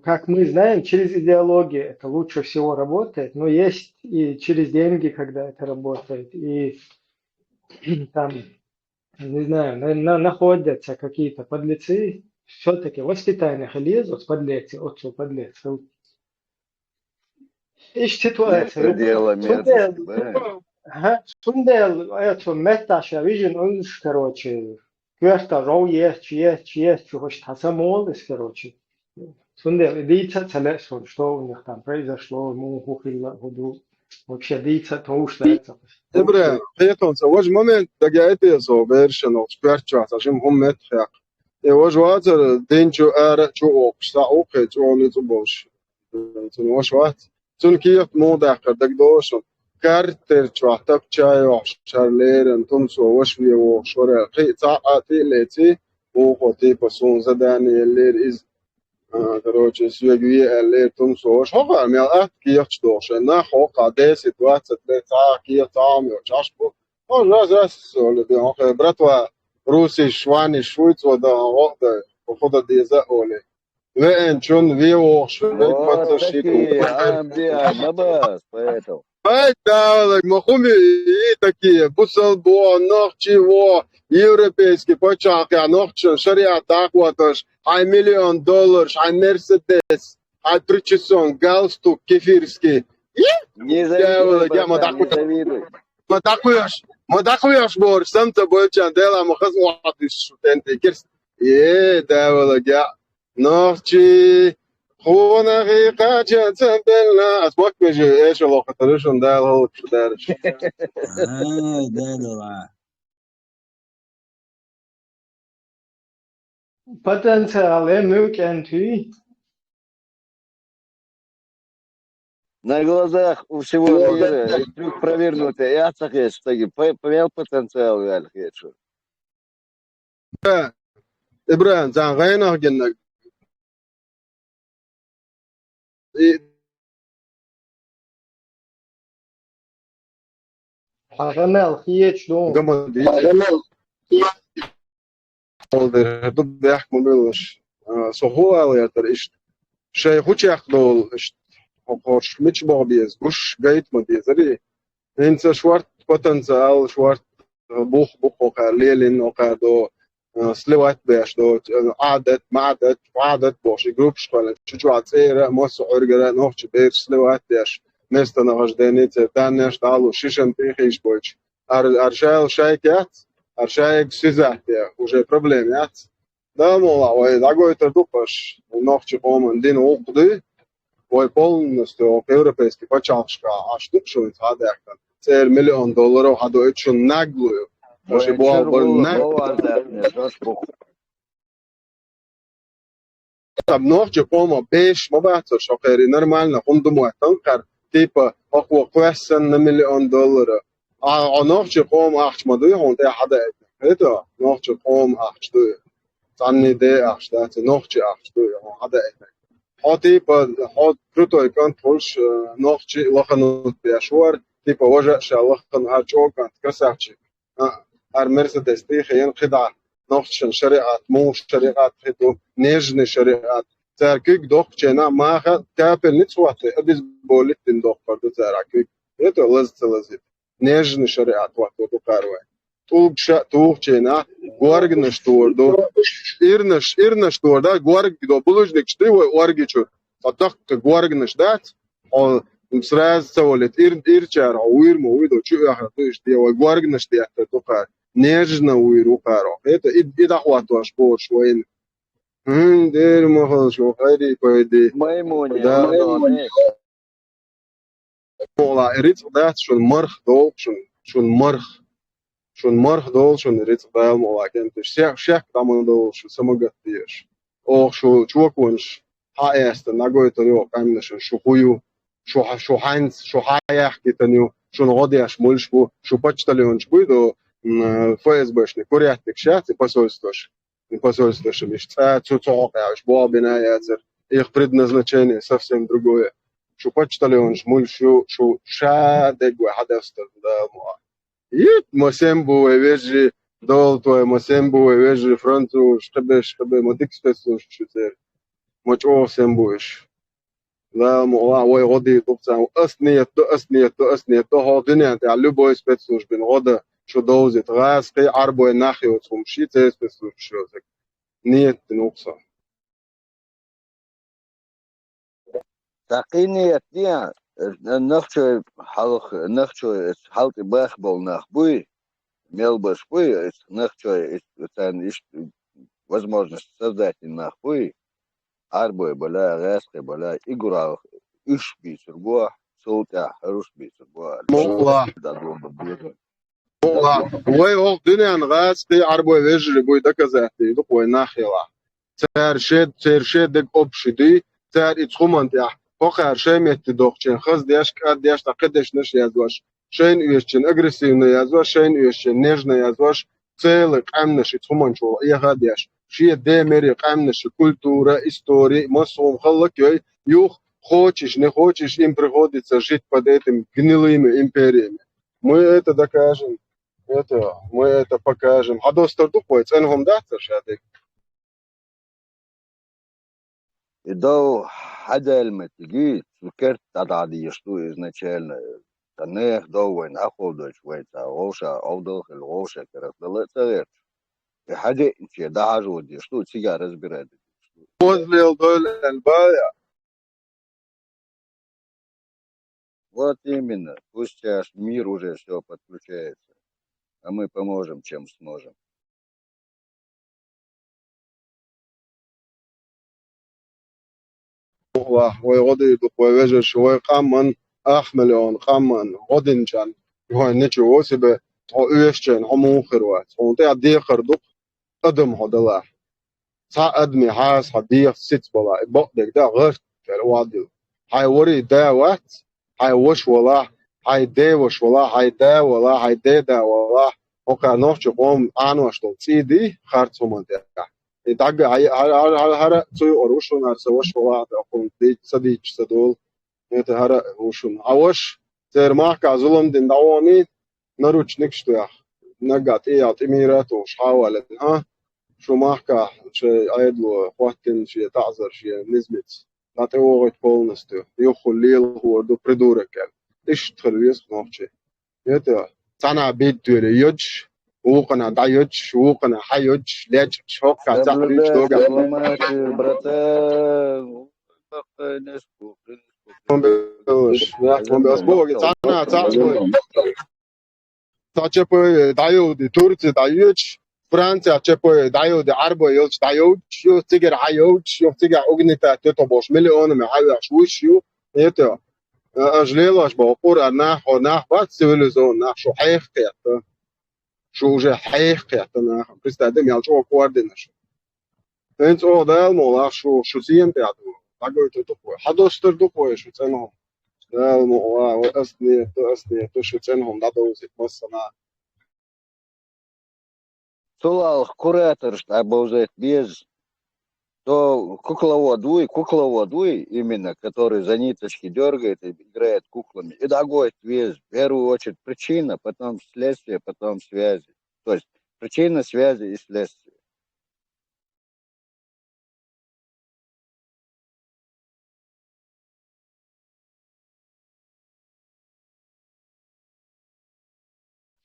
Как мы знаем, через идеологию это лучше всего работает, но есть и через деньги, когда это работает, и там, не знаю, на-, на-, находятся какие-то подлецы, всё-таки воспитание хилеза, вот подлецы, отцу подлец хила. Иштта ситуация. Место дела мерзости, да. Ага, цундела, э, цу меттахь ша вижина уьллуш, короче, коьртах жов етташ, етташ, етташ, хӀуш тхьа самолу иза, короче. Цундела и дийца а ца лаьа суна, что у них там произошло, муха хӀун хилла, хӀун ду. Вообще дийца а товш дац. Ибра, кхетонца, важа момент дагайти со бершан оцу коьртачохь, ца шим хӀума меттахь. И важа вацара динчу ара чу окхуш, схьа укхе чӀогӀа ницкъ болуш. Цуьнан ваша вац. Цуьнан кехат муха даьккхира дагадогӀу шуна? Картер чохь тапча йохьуш, шар леррина тумсо ваша вен вохуш вара аьлла. Кхин а цхьаъ а тӀе а леций, вукхо типа суна задание еллера иза. А, короче, соьга ве аьллера тумсо ваша. ХӀокхара мел атта кехаташ доху шайн нах, хӀокхара десять-двадцать лет цхьа а кехат, цхьа а хӀума йолуш Ӏаш бу. Хьо жас-жас, олу, бен, хьо братва, русиш, ваниш, вуй цо дан, гӀо а дан, хӀо дан деза а олий. Веанчун вен вохуш, век пацан шийтта. Ай, давалаг, ма хӀума и такие, бусалба вон, нохчи вон, европейский пачхьалкхехь нохчашна шариат дӀахӀоттош, хьайн миллион долларш, хьайн Мерседес, хьайн причесон, галстук кефирский. Давалаг, я ма дӀакхуьйш. Ма дӀакхоьхьуш, ма дӀакхоьхьуш бохуш, санна ца бойчарна, Дела ма хаза охьадуьсуш шу тӀентӀе кирс. Е, давалаг, я. Нохчий, хьуна хи кхача ца делла. Ас баккхийжа эшалохатара шуна Дала хӀаллакхаш дараш. Ай, Дела. Потенциал э муьлкӀен туьй. На глазах у всего мира трюк провернутый, я так есть, таки по- помел потенциал вялых вечер. Э, Ибрагим, цан гайнах гиннаг. И Хьа гӀамал хеташ ду. Гамал ди. Ол дер ду бехк ма белаш. А, со хӀу ала яр дар иштта. Шай хӀу чехка долу иштта. Хьо-, хьош мича боху беза, гуш гайта ма дезари. ХӀинца шорт потенциал, шорт бух, бух окхар лелин, окхар до, а, сливать беш до, а, Ӏадат, Мадат, Вадат боху, ши группаш хвалин. Чу чу цӀера, массо Ӏуьргара, нохчи берш сливать деш, местонахождение, церан даннеш дӀалу, шишан тӀехийш бойчу. Ар-, ар шайла шайка яц, ар шайга сизат де, уже проблема яц. Да, мола, вай дӀагойтар ду паш, нохчи къоман дина гӀуллакх дуй, вай полностью европейский пачхьалкхашка Ӏаш ду шуна цхьа а даьккхина. ЦӀера миллион долларов хьадоуьйту шуна наглую. Вай Вай боху чуьра бан гӀуллакх наг-, бовар даьккхина, дош бу. Там нохчи къома беш ма бацар шо кхери, нормально, хӀума ду моттан кхар, типа, хӀокхо кхоьссанна миллион доллара. А, а нохчи къома ахча ма дуй хьуна тӀе хьадаийтина. ХӀета, нохчи къома ахча дуй. Цхьанний де ахча дац, нохчи ахча дуй хьуна хьадаийтина. Хьо, типа, хьо крутой кӀант хуьлуш, э, нохчи лаханут беш вара, типа, важа а ша лахана, хӀара чӀогӀа кӀант, красавчик. А, хӀара Мерседес тӀехь хиена кхидӀа, нохчашан шариӀат, муха шариӀат хи ду, нежный шариӀат. Цара куьг доккхученахь маха капельница хӀотта, обезболить дина доккхур ду цара куьг. ХӀета лаза ца лазийта. Нежный шариӀат хӀотто ду кхара вай. ТӀулгаш а тухученахь горганаш тора ду. Ирнаш, ирнаш тора, да, горга до, булужникаш ду вай орги чуьра. Цхьа даккха горганаш дац, хьо сразу ца валийта, ир-, ирчара хьо вуьйр ма вуй до, чу оьхур ду иштта, вай горганаш деттар ду кхара. Нежно вуьйр ву кхара. ХӀета и, и дӀахӀоттош бохуш вайна. ХӀун дера ма хала шу, хайри пайди. Маймуни, Да, Маймуни. Мола, и рицкъ дац шун марх долу шун, шун марх. Шун марх долу шун рицкъ Дала мола кенташ. Шек, шек дӀа ма долу шу самагат деш. Оха шу чоконаш хьа эста нагойтар йо къаьмнашан шу хӀу ю. Шу хьа-, шу хьаьнц, шу хьа яхкитан ю. Шуна гӀо деш муьлш бу. Шу почтальонаш буй до, м, ФСБшный курятник шац и посольствош. И посольствош миш цӀа цу цу хьокъехь уьш боху бина яцара. Их предназначение совсем другое. Шу почтальонаш муьлш ю, шу ша дегга вай хьадастар Дала ма. Ит, ма сем бу вай вежарий, долу твой, ма сем бу вай вежарий, французаш, кхибеш, кхибе, ма дика спецслужбаш шу церан. Ма чӀогӀа сем бу уьш. Дала ма вай гӀо дийр ду царна. Ас ниет ду, ас ниет ду, ас ниет ду. ХӀокху дуьнен тӀехь любой спецслужбин гӀо дан, шу довзийта. ГӀазкхий, Ӏарбой нах йоцу хӀума ши церан спецслужбаш йоцург. Ниет дина ву-кх со. Цхьа кхин ниет ден, нахчой хьалха, нахчой хьалтӀе баха болу нах буй, мел баш буй, нахчой, царна иштта возможность создать дина нах буй, Ӏарбой баля, гӀазкхий баля, и гуралла уьш бийцар го, цул тӀаьхьа хӀаруш бийцар го. Мула. Вай оха дуьнен гӀазкхий, Ӏарбой вежарий буй доказательство ду вай нах елахь. Цара шед, церан шед дерг общий дуй, цара и цхьа хӀуманна тӀехь, хӀокхара шайн метте дохучеран хаза деш, кӀад деш, дӀа кхидешнаш яздеш, шайна оьшучеран агрессивно яздеш, шайна оьшучеран нежно яздеш, целый къаьмнаш и цхьа хӀуманчул Ӏеха а деш, шен ден мери къаьмнаш, культура, истори, массо хӀума хӀаллак а йой, юха хочешь, не хочешь, им приходится жить под этим гнилыми империями. Мы это докажем. Это, мы это покажем. Хьадостар ду-кх вай, цӀена хӀума дац цара ша дерг. И дов хьадаьлла меттиги, цу керта дӀадӀа дезаш ду изначально. Цхьа нехан дов вайна Ӏаховдойтуш вай цхьа вовша овдал хила, вовша керах дала а ца гӀерташ. И хьадеъначе дӀахьажо дезаш ду, цигахь разбирать дезаш ду. Возле Эльдойл Эльбая. Вот именно. Пусть сейчас мир уже все подключается, а мы поможем, чем сможем. Вай гӀо дийр ду-кх вай вежарша, вай къаман, ах миллион къаман гӀо динчарна, вай ничего себе, хьо оьшучеран хьо муха хир вац. Хьуна тӀехь декхар ду-кх адам хьо далахь. Цхьа адаме хьаса хьан дегӀаца сица бала, и бакъдерг да гӀарт аьлла вадил. Хьайн варий да вац, хьайн ваша валахь, хьайн ден ваша валахь, хьайн да валахь, хьайн ден да валахь, хӀокхара нохчийн къоман Ӏанош долу цӀий дий, харц хӀуманна тӀехь. И дӀага хьай-, хьара, хьара, хьара, хьара цу юкъара ву шуна, хӀара сан ваша валахь, тӀаккха хӀума дий-, ца дийцча ца долу. ХӀета хӀара а ву шуна. Хьан ваша, церан махкахь зулам дина дӀавахана, наручникаш тоьхна, наггахь тӀе а, тӀе мийра а тохуш, хьа а валийна, а? Шун махкахь шайн Ӏедало хӀоттийна шен таӀзар, шен низамца. ДӀатӀевогӀуьйту полностью. Юххе лелахь хӀора ду, придурок аьлла. Иштта хила веза нохчий. ХӀета, цхьанхьа битта йоьдуш, вукхунна дӀайоьдуш, вукхунна хьайоьдуш, лечкъаш, хӀокху цхьаъ луьйчу догахь. Дипломатию, братан. Баккхайнаш, баккхайнаш, баккхайнаш. Цхьанхьа цхьаъ лой. Цхьа ЧП дӀайовди, Турци дӀайоьдуш, Франци ЧП дӀайовди, Ӏарбой йолчу дӀайовдуш ю, цигара хьайовдуш ю, цигахь угнетать ю тхо бохуш, миллионами хьаоьхуш вуьш ю. ХӀета, а, аша лелош боху къур а нах, хьо нах бац, цивилизованный нах, шу хьеха кхетта. Шу уже хьеха кхетта нахана. Представь, де мел чӀогӀа кӀордина шу. ХӀинца оха Дала мукъ лахь шу, шу сема тӀехь ду. ДӀагойтур ду-кх вай. Хьадостур ду-кх вай шу цӀена хӀума. Дала мукъ лахь, вай ас нет, ас нет, шу цӀена хӀума дӀадовзийта массанхьа. Цул алха кураторш дӀабовзийта беза. То кукловод вуй, кукловод вуй именно, который за ниточки дёргает и играет куклами. И дӀагойту веза. В первую очередь причина, потом следствие, потом связи. То есть причина, связи и следствие.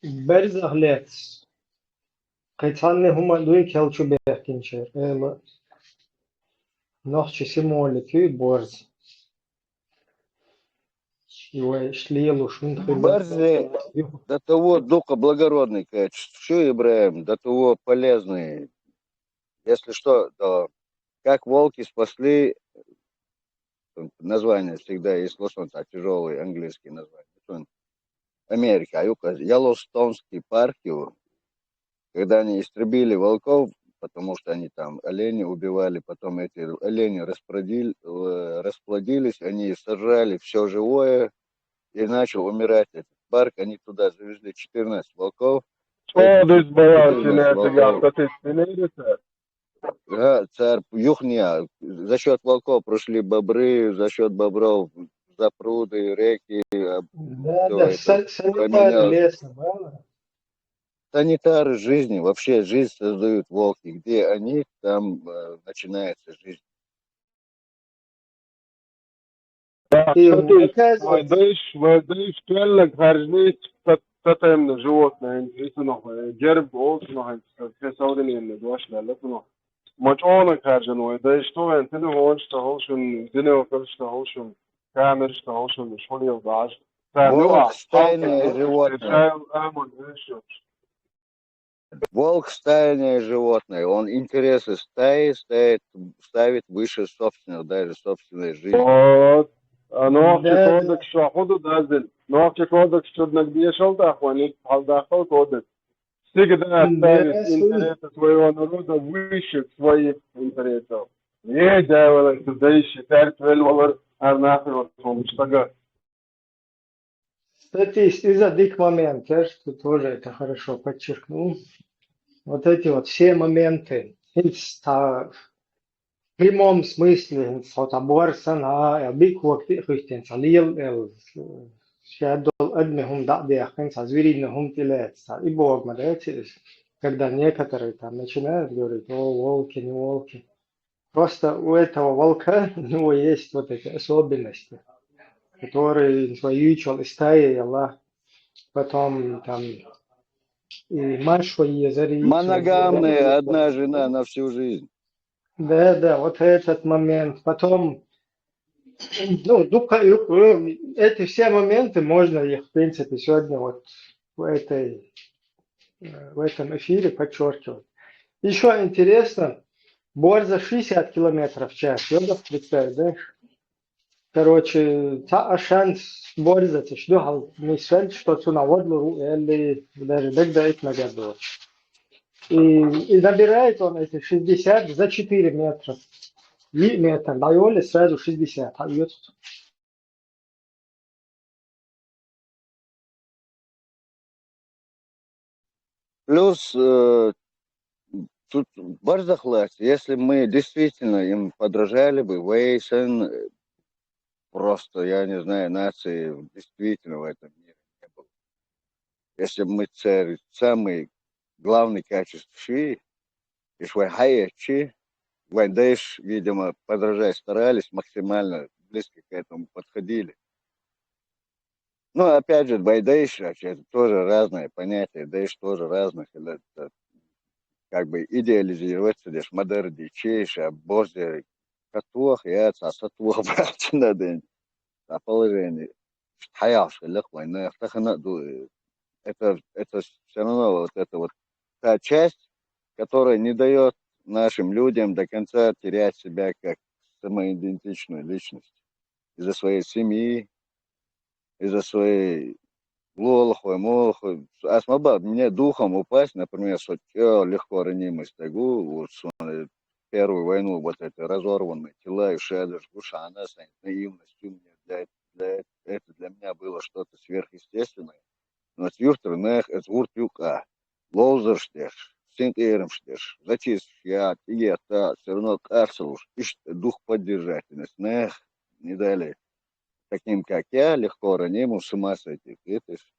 Берзах лаьцна кхин цхьанна хӀума дуй кхел чу бехкинчара, эла, нохчийн символика ю борз. И вай иштта лелош хӀунда хир бу? Борз до того дукха благородный качество, шу, ИбрахӀим, до того полезный. Если что, то как волки спасли, название всегда есть, вот он так, тяжёлый английский название. Вот он, Америка, а юка, Йеллоустонский парк его, когда они истребили волков, потому что они там оленей убивали, потом эти олени расплодили-, э, расплодились, они сожрали всё живое, и начал умирать этот парк, они туда завезли четырнадцать волков. Эти Что здесь было, четырнадцать волков. Ха, цара юхнех, за счёт волков прошли бобры, за счёт бобров запруды, реки, а, Да, всё да, это са-, санитары поменялось. Леса, мало. Санитары жизни, вообще жизнь создают волки. Где они, там, э, начинается жизнь. Да, И кстати, оказывается, вай дайша, вай дайша кхаьржинийта тотемный животное, и цунах, э, герб олу цунах, э, современный дош лелла цунах. Ма чӀогӀа кхаьржина вай дайша, ту вайн телефонаш тахула шуна, бинокльш тахула шуна, камераш тахула шуна, шуна йолу баьш. Волк стайное животное. Волк стайное животное, он интересы стаи ставит, ставит выше собственного, даже собственной жизни. Вот. А нохчийн кодекс чохь хӀун ду даздина? Нохчийн кодекс чуьра наг дешал тӀаккха, вайн ницкъ хьалдаккхал кодекс. Всегда ставит интересы своего народа выше своих интересов. Эй, дяволаш, шу дайша, цаьрца велла валар, хӀара нах йоцу хӀуманаш стага. Кстати, из-, из-, один момент, я что тоже это хорошо подчеркнул. Вот эти вот все моменты, хӀинца цхьа в прямом смысле, хӀинца цхьа борз санна, а, я бик вакти хуьттина цхьа лела, э, шадол адми хӀума дӀа а дехкина, цхьа звериный хӀума тӀелаьцна, цхьа и боху ма дац иза, когда некоторые там начинают говорить: «О, волки, не волки». Просто у этого волка, у него есть вот эти особенности, которые свои чуьра из стаи яла, потом там и мачо езари. Моногамная, одна жена на всю жизнь. Да, да, вот этот момент. Потом, ну, дукха, эти все моменты, можно их, в принципе, сегодня вот в этой э, в этом эфире подчеркивать. Ещё интересно, борза шестьдесят километров в час, ёгах представить, да? Короче, цхьа а шанс борза тиш ду хьал, не сваль, что цу на водлу ру, или даже дагдаит на году. И, и набирает он эти шестьдесят за четыре метра. И метр, да, и он сразу шестьдесят, а идёт. Плюс э, тут барзахлац, если мы действительно им подражали бы, вейсен, э, просто, я не знаю, нации действительно в этом мире не было. Если бы мы церь самый главный качество ши, иш вай хайчи, вай дальше, видимо, подражать старались, максимально близко к этому подходили. Ну, опять же, байдейш, это тоже разное понятие, дейш тоже разных, или это как бы идеализировать, сидишь, модерн дичейш, а борзе катуах, я ца сатуах братчина день, а положение. Хаяш, или хвайна, тахана ду, это, это все равно вот это вот та часть, которая не дает нашим людям до конца терять себя как самоидентичную личность из-за своей семьи, из-за своей лолохой, молохой. Асмаба мне духом упасть, например, что я легко ранимый стегу, вот что первую войну вот эти разорванные тела и шедыш гушана, с наивностью мне для, для, это для меня было что-то сверхъестественное. Но с юртрынах это гурт юка. Лоузерштеш, синт эрмштеш, зачистш, я, я, та, все равно карсалуш, ишт дух поддержательность, нах, не дали таким, как я, легко раним, с ума сойти, видишь?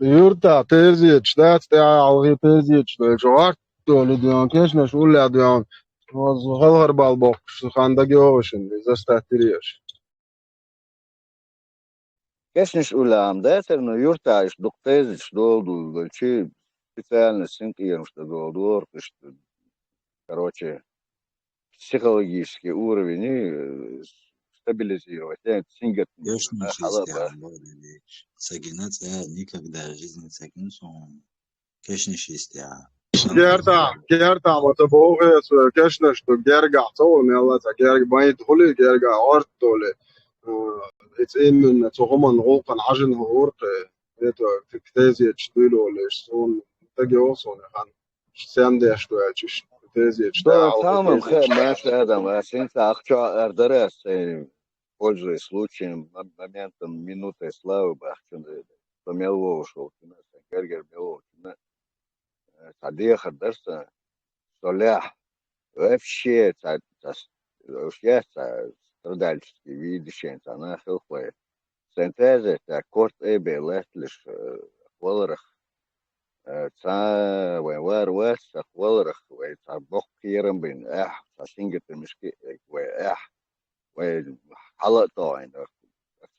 Юрта, терзиеч, дац, тӀаьхьа алгӀи терзиеч, дойл жогӀарт, доли дуян, кешнаш улля дуян, халхар бал бохкуш, хан даги овошин, из застать тириеш. Кешнаш улля ам дацар, но юрта иш дук терзиеч долду, чи специально синкъием, что долду, что, короче, психологический уровень э, стабилизировать. Я сингат Кешнаш истя, сагина ца никогда в жизни сагин сон. Кешнаш истя. Герта, герта, вот богес, кешнаш, что герга, ца мелла, ца герга, байт хули герга, орт толи. Э, Эц именно, цо хуман гулкан ажин гурты. Это терзиеч дуйлолеш, сон, таги осон, хан. Сям деш дуялчиш, терзиеч, да, самым хэ, маш адам, а син ца ахча ардарас, пользуясь случаем, м- моментом, минутой славы бахчун, то мелво ушел, гергер мелво, ца дехар дарса, солях, вообще, ца, ца, вообще, ца страдальческий видишен, ца нахил хвай. Сентезе, ца корт эбе летлиш, э, валарах, э, ца, вай вар вар, ца валарах, вай ца бок кирам бин, эх, ца сингетер мишки, э, вай, эх, вай хала тоин,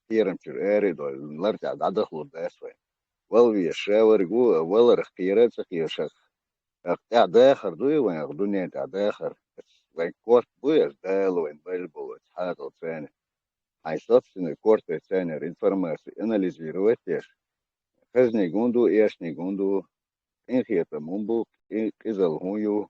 кирам чир эри дой, лар ца дадахлу дес вай. Вал ви шевер гу, валарах кирам ца киршах. Ах, тӀаьхьа дахар дуй вайн, ах, дунен тӀаьхьа дахар. Вайн корт буй, ах, Дала вайн бел болу, ах, хьатал цене. Хьайн собственный корт ценер информацию анализировать еш. Хезни гунду, эшни гунду, инхета мун бу, ин- къизал хун ю,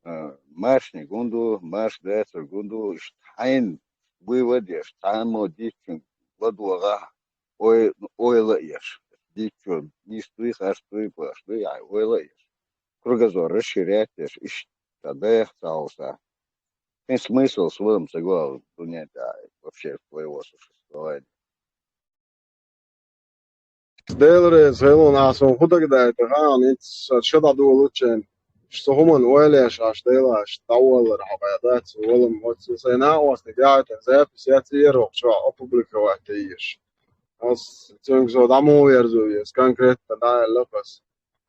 а, маршни гунду, марш дацар гунду, иш хьайн вывод еш, цхьаммо дичун ладугӀа, ой, ойла еш. Дичун, нистуй, харстуй, паштуй, ай, ойла еш. Кругозор расширять еш, иш, та дэх цалса. Ин смысл своем соглал дунен, да, вообще своего существования. Делрез, хелун, асон худаг дайта, хан, ин сад шада дулучен. Что хуман уэлеш, аш делаш, тауэлэр хабадац, уэлэм, вот, сена, осни, гайта, запись, я цирок, что опубликовать еш. Ас цюнг зо даму верзу ес, конкретно, да, лопас.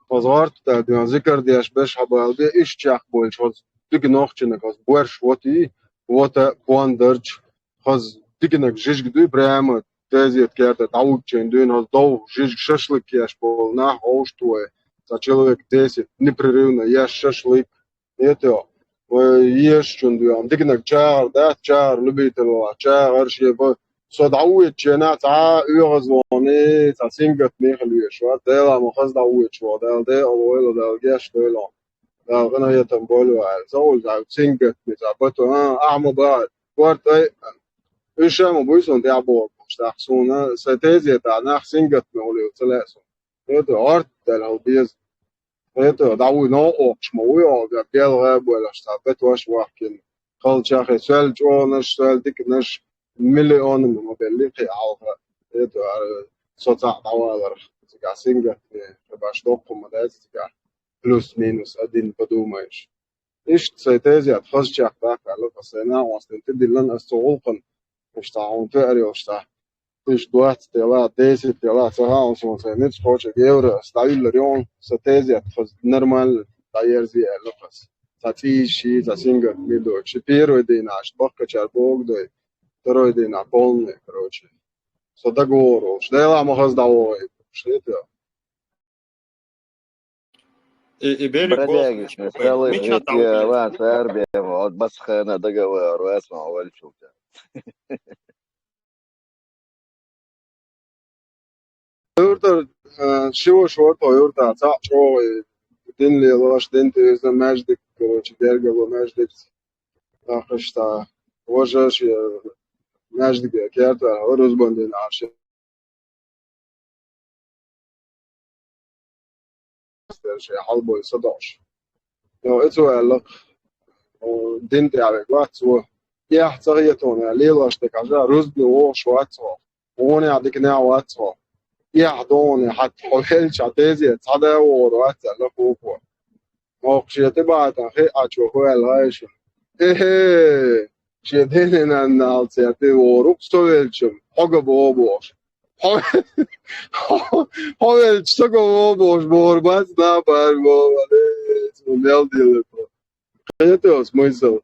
Хозгорт, да, дюн зикр деш, беш хабал, де, иш чах больш, хоз, диг нохчина, хоз, борш, вот и, вот, э, бондарч, хоз, дигинак жижг дуй, прямо, тезет керта, таучен, дуй, хоз, дов, жижг, шашлык еш, пол, нах, оуштуэ, за человек десять, непрерывно, еш шашлык, это, еш чун дуй, ам, дигинак чагар, да, чагар, любитель, чагар, шеба, со даует чена, ца, уйгъа звони, ца, сингат, михал, еш, ва, дела, ма, хаз даует, ва, дел, де, олойла, дел, геш, дела. Да, гана ятам болу, а, заул, да, сингат, ми, да, бату, а, ама, ба, корт, ай, ишама, буйсон, да, бо, да, суна, са тезет, да, нах, сингат, ми, олю, целесу. Это арт, да, албез. Это, да, уй, но, окшма, уй, о, да, белга, болаш, да, бет, ваш, вахкин. Халчахи, сел, чонаш, сел, дикнаш, миллион, ма, белли, хи, алга. Это, а, со цхьаъ дӀаваларх, цигахь сингаттаме, баш доккха ма дац цигахь, плюс-минус один, подумаешь. Иштта сайн тезет хаза чекхдаккха аьлла, ткъа сайн накъостина тӀедиллина ас цу гӀуллакхана, иштта хьуна тоьар йолуш цхьа, иштта двадцать делахь, десять делахь, ца хаьа суна, сайн ницкъ кхочург евро ас дӀавиллар ю хьуна, сан тезет хаза нормально дӀаерзе аьлла ас. Цхьа цӀийш ши, цхьа сингаттаме доцуш, ши первый дийнахь баккхачара богу дой, второй дийнахь полный, короче. Со договор волуш, делахь ма хаза дӀавогӀий, шийтта. И, и берег Бродяги, босса, столы, мича эти, там, ва, царь бем, от басхана договор, вас ма вальчута. Юртара, э, шиво шорто юртара, цхьаъ чӀогӀа дин лелош, дин тӀе везна маьждиг, короче, гергало маьждиг. Ахаш та, важа ши маьждиге керта, рузбан дин аши. Шайн хьалабой са дош. Йо, эцо аьлла, о, дин тӀехь вега вац цо. Эхь ца гӀетона, лелош дерг хьажа, рузбане вогӀуш вац хьо. Вонехь диканехь вац хьо. Эхь доне хьат хьо велча, хьан тезет цхьа да вогӀур вац аьлла хӀокхо. Воккха шен тӀе бахьа тӀан хиъ Ӏачо хӀу аьлла гӀайша. Эхе! Шен динан нал церте ворукх со велчам, хьога боху бохуш. Хьо, хьо, хьо велча сага боху бохуш, бохур бац, набар боху, вале, цунна мел дилла боху. Кхетий смысл?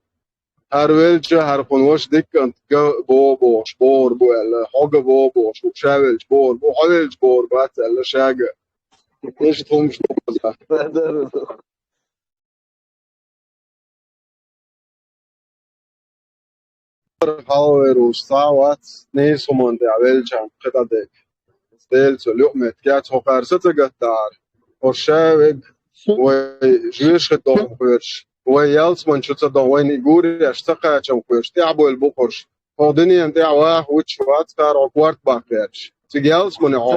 ХӀара велча, хӀара кхунна ваша диккант га боху бохуш, бохур бу аьлла, хьога боху бохуш, ша велча бохур бу, хьо велча бохур бац аьлла шага. Иштта хӀумаш ду хаза. Хьалавер ву цхьа а вац, нийса хӀуманна тӀехь велчарна кхин дӀа дерг. Дела цо луъу меттиг яц, хӀокхара са ца гатдахьара. ХӀорш ша вег, вай жоьжахати дохна кхоьруш, вай ялсамани чу ца дохна, вайна и гуреш ца кхачам кхоьруш, тӀаьхьабевлла бу хӀорш. ХӀокху дуьненан тӀехь ваха вуьтуш вац кхара хӀокху корта баккхаьрча. Цига ялсамани хьо.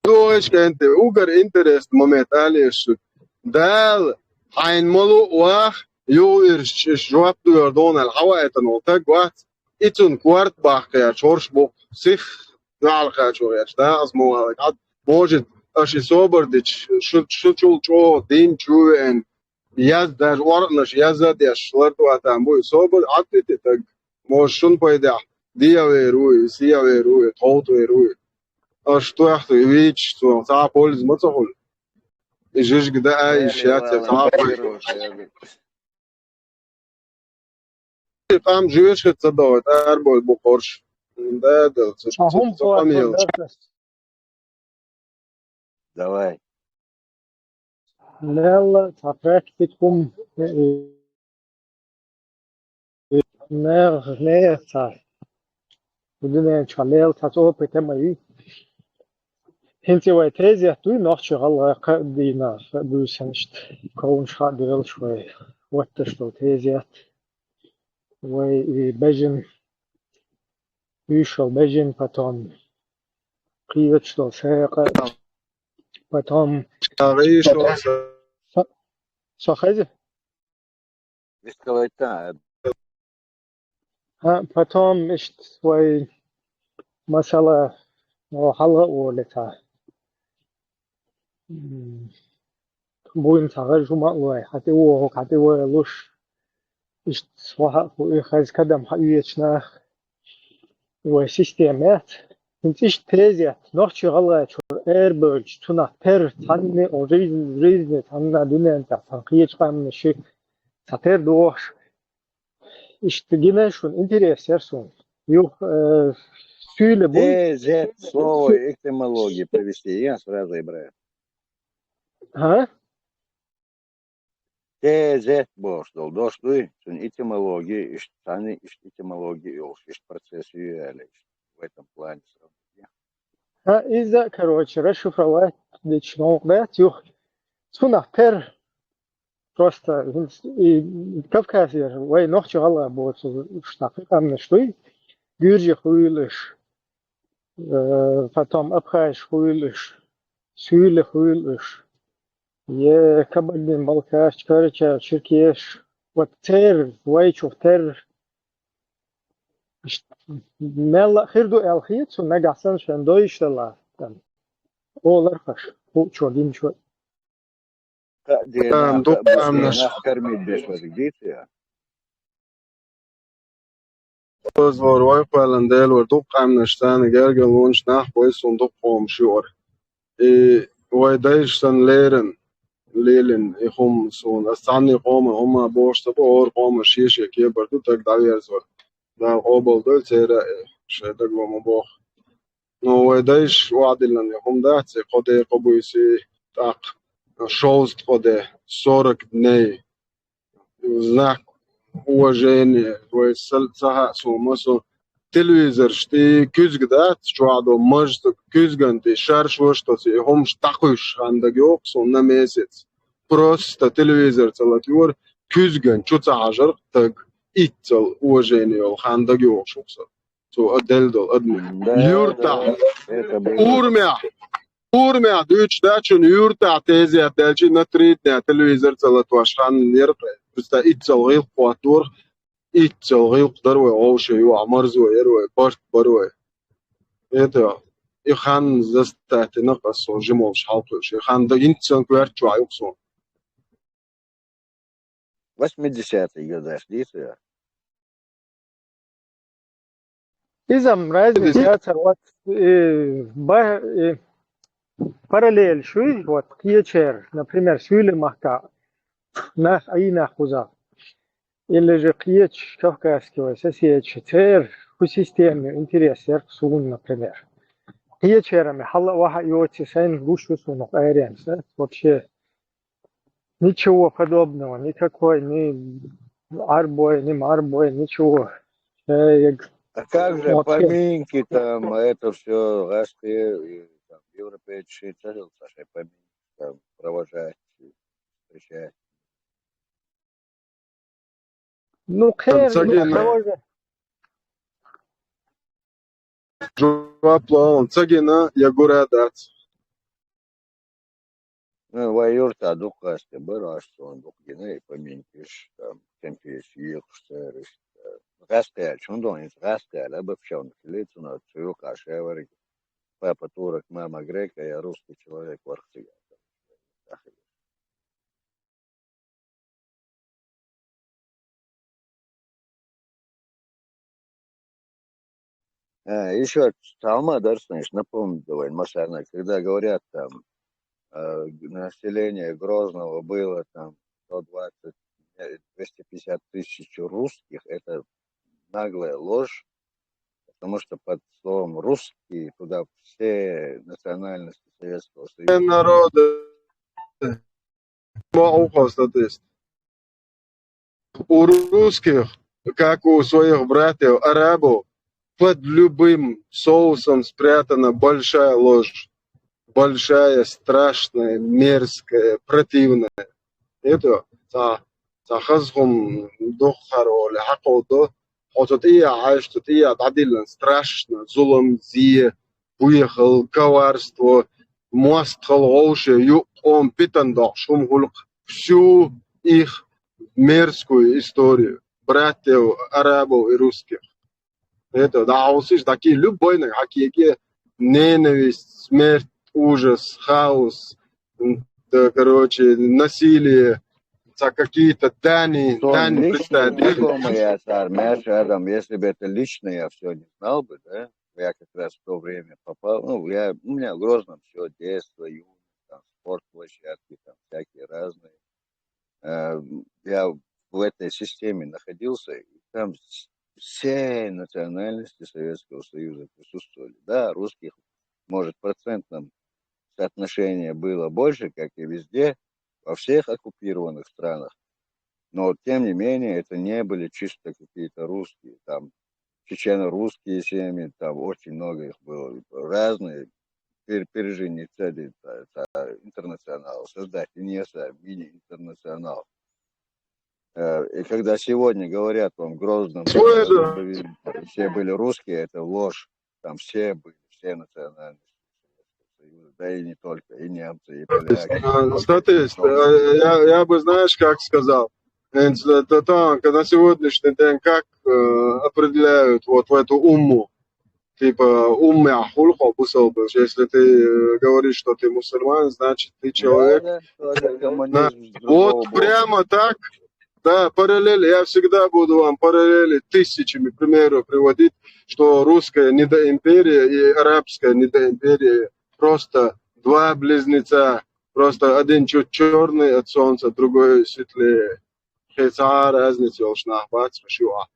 ДогӀиш кӀанте, угар интересный момент алийша шуьга. Дала хьайна ма луъу ваха, юха вирзича, иштта жоп доьхур ду аьлла хьаваийтина волу таг вац, и цунна корта баккхаьрча хӀорш бу-кх, сих дуьхьал кхачо гӀерташ, дакъаза ма вала, хьан, может, аша и собар дича, шу, шу чул чӀогӀа дин чу веана, яз даже оркъанаш яза а деш, лартӀа там бу и собар, Ӏаттите таг. Может, шун пайдехь дехьавер ву и, сехьавер ву и, тховтавер ву и. Аша тоьхна и вийча, цунах цхьа а польза ма ца хуьлу. И жижиг даа, и шаьц цхьа а польза. Къам жоьжахати ца дохуьйту, арабой бу хӀорш. Да, да, ца, ца, ца къамел. Давай. Мелла цхьа практикум, э, э, нехан, нехан цхьа. Дуьнен чохь мелла цхьа опыт а ма ю. ХӀинца вай тезет дуй, нохчий-гӀалгӀай кхаа дийнахь буьйсанашна, ковнаш хаа девлла вай, отташ долу тезет. Вай и бежан, уьйшал бежан, потом кхечу долу сакъа, потом со, со хеза? Вискалайтта. Ха, потом иштта вай масала, о, хьалха а волу цхьа. М, буйна цхьа гӀаж хӀума а лой, хьан тӀе вохург, хьан тӀе валуш, иштта схьа а хӀу, и хаза кадам хьан оьцуш нах, вай система яц. ХӀинца иштта тезет, нохчий-гӀалгӀайчуьра эр бевлча, цунах тера цхьанне а жизнь, жизни цхьанна дуьнен тӀехь, цхьана кхечу къаьмнашна цхьа тера дохуш. Иштта гина шуна, интерес яра суна. Юха, э, суьйле бу. Т З слово этимологии провести, я сразу и брать. А? Т З бохуш долу дош дуй, цуьнан этимология, иштта цхьаьна иштта этимология йолуш, иштта процесс ю аьлла, иштта в этом плане сравнить. А, иза, короче, расшифровать дечу новкъа дац, юха. Цунах тера. Просто и Кавказера вай нохчий-гӀалгӀай боцурш, тӀаккха къаьмнаш дуй, гуьржи хуьлуш, э, потом абхазаш хуьлуш, суьйле хуьлуш, е кабардин-балкараш, карачаш, черкесаш, вот церан вайчух тера Мелла хир ду аьлла хета цунна, нагахь санна шен дойш далла. Олар хаш, ху чо гинчо. Кхаа дена, Там кхаа дукха бусий къамнаш. Нах кармийта деш вазиг дийций? Озвор вай кхоьллина Дела вара дукха къамнаш царна гергарлонаш нах бой суна дукха хӀума шиор. И вай дайша санна лерина, лелина и хӀума суна. Ас цхьанне къоман хӀума бохуш ца бо, хӀора къоман шен-шен кепара ду, таг дӀаверзавар. Дала къобал дойла церан а, шайн дагало ма боху. Ну, вай дайша охьадиллина хӀума дац, и кхо де, кхо буьйса, тӀаккха шовзткъа кхо де, сорок дней. Знак уважения, вай сал-, ца хаьа суна, ма со телевизорш тӀе куьзга дац, чохь до мажа куьзган тӀе шарш ваштоцу и хӀумаш дӀакхуьйсуш хан дага йогӀу суна на месяц. Просто телевизор ца латайора, куьзган чу ца хьажар таг, иццал уважение йолу хан дага йогӀуш ву со. Цо а делла долу адамех. Да, юртахь, да, это было. Урамехь, урамехь дуьйцуш дац шуна, юртахь тезет даьлча, на три дня телевизор ца латош хан яра. Представь, иццал гӀиллакх хӀоттора, иццал гӀиллакх дара вай, вовшийн юкъахь марзо яра вай, барт бара вай. Это, и хан застатина къа со жимолуш хьалкхуьлуш. И хан да инцан коьрта чохь юкъа суна. Восьмидесятые годаш дийцу я. Иза-м разница яцара, вот, э, ба-, э, параллель шуьйра, вот, кхечеран, например, Суьйлийн махкахь нах, Ӏийнах кхузахь. Или же кхечу кавказский вай соседча, церан хӀу система интерес яра суна, например. Кхечеран хьала а ваха а йоций, сайна гуш ву суна къаренца, вообще. Ничего подобного, никакой, ни Ӏарбой, ни Марбой, ничего. Э, я г-, А как же вот, поминки там, это все, гӀаскхи, и там, европейцы, ца хилла цхьа шайн поминки там провожать, встречать. Ну, кхеран, ну, кого же? Жоп ло, ца гина я гур а дац. Ну, вай юртахь дукха гӀаскхи бара, аш цунна дукха гина, и поминкаш, там, кемпеш, йихуш, цераш, э, гӀаскхи аьлча, хӀунда вайн иза гӀаскхи аьлла, обобщённо хилла, цунах цу юкъахь шаьварг, папа турок, мама грека, я русский человек, варх цигара. Э, ещё Талма Дарсович, напомни давай, Масана, когда говорят там, э, население Грозного было там сто двадцать, э, двести пятьдесят тысяч русских, это наглая ложь, потому что под словом «русские» туда все национальности Советского Союза. Народы. Ма укхаза статист. У русских, как у своих братьев арабов, под любым соусом спрятана большая ложь. Большая, страшная, мерзкая, противная. Это, цхьа, цхьа хаза хӀума духхьара олий хьакховдо, хьо цу тӀехьа хьаьжча, цу тӀехьа дӀадиллина страшно, зулам, зе, боьхалла, коварство, мостагӀалла, вовшийн юкъа къоман питана доккхуш хӀума хуьлу-кх, всю их мерзкую историю братьев арабов и русских. Это, да, хьовсийша, дӀакхехьа, любой нах хьакхехьа, ненависть, смерть, ужас, хаос, м, да, короче, насилие, за какие-то дани, дани представить. Знакомый я с Армяш Адам, если бы это лично я все не знал бы, да, я как раз в то время попал, ну, я, у меня в Грозном все детство, юность, там, спортплощадки, там, всякие разные. Э, я в этой системе находился, и там с-, все национальности Советского Союза присутствовали. Да, русских, может, в процентном соотношении было больше, как и везде, во всех оккупированных странах. Но, тем не менее, это не были чисто какие-то русские. Там чечено-русские семьи, там очень много их было, разные, пер-, пережили цели, та-, та-, интернационал, создать ИНЕСА, мини-интернационал. Э, и когда сегодня говорят, он в Грозном, Свой, да. Все были русские, это ложь. Там все были, все национальности Советского Союза, да и не только, и немцы, и поляки. А, статист, а, я, я бы, знаешь, как сказал? Э, это, это, это на сегодняшний день как э, определяют вот в эту умму? Типа, умма хулхо бусалбаш, если ты э, говоришь, что ты мусульманин, значит, ты человек. Да, да, тоже Да. коммунизм с Вот другого боку. Прямо так, да, параллели. Я всегда буду вам параллели тысячами примеров приводить, что русская недоимперия и арабская недоимперия просто два близнеца. Просто один чуть черный от солнца, другой светлее. Хеца разница йолуш нах бац, шу а.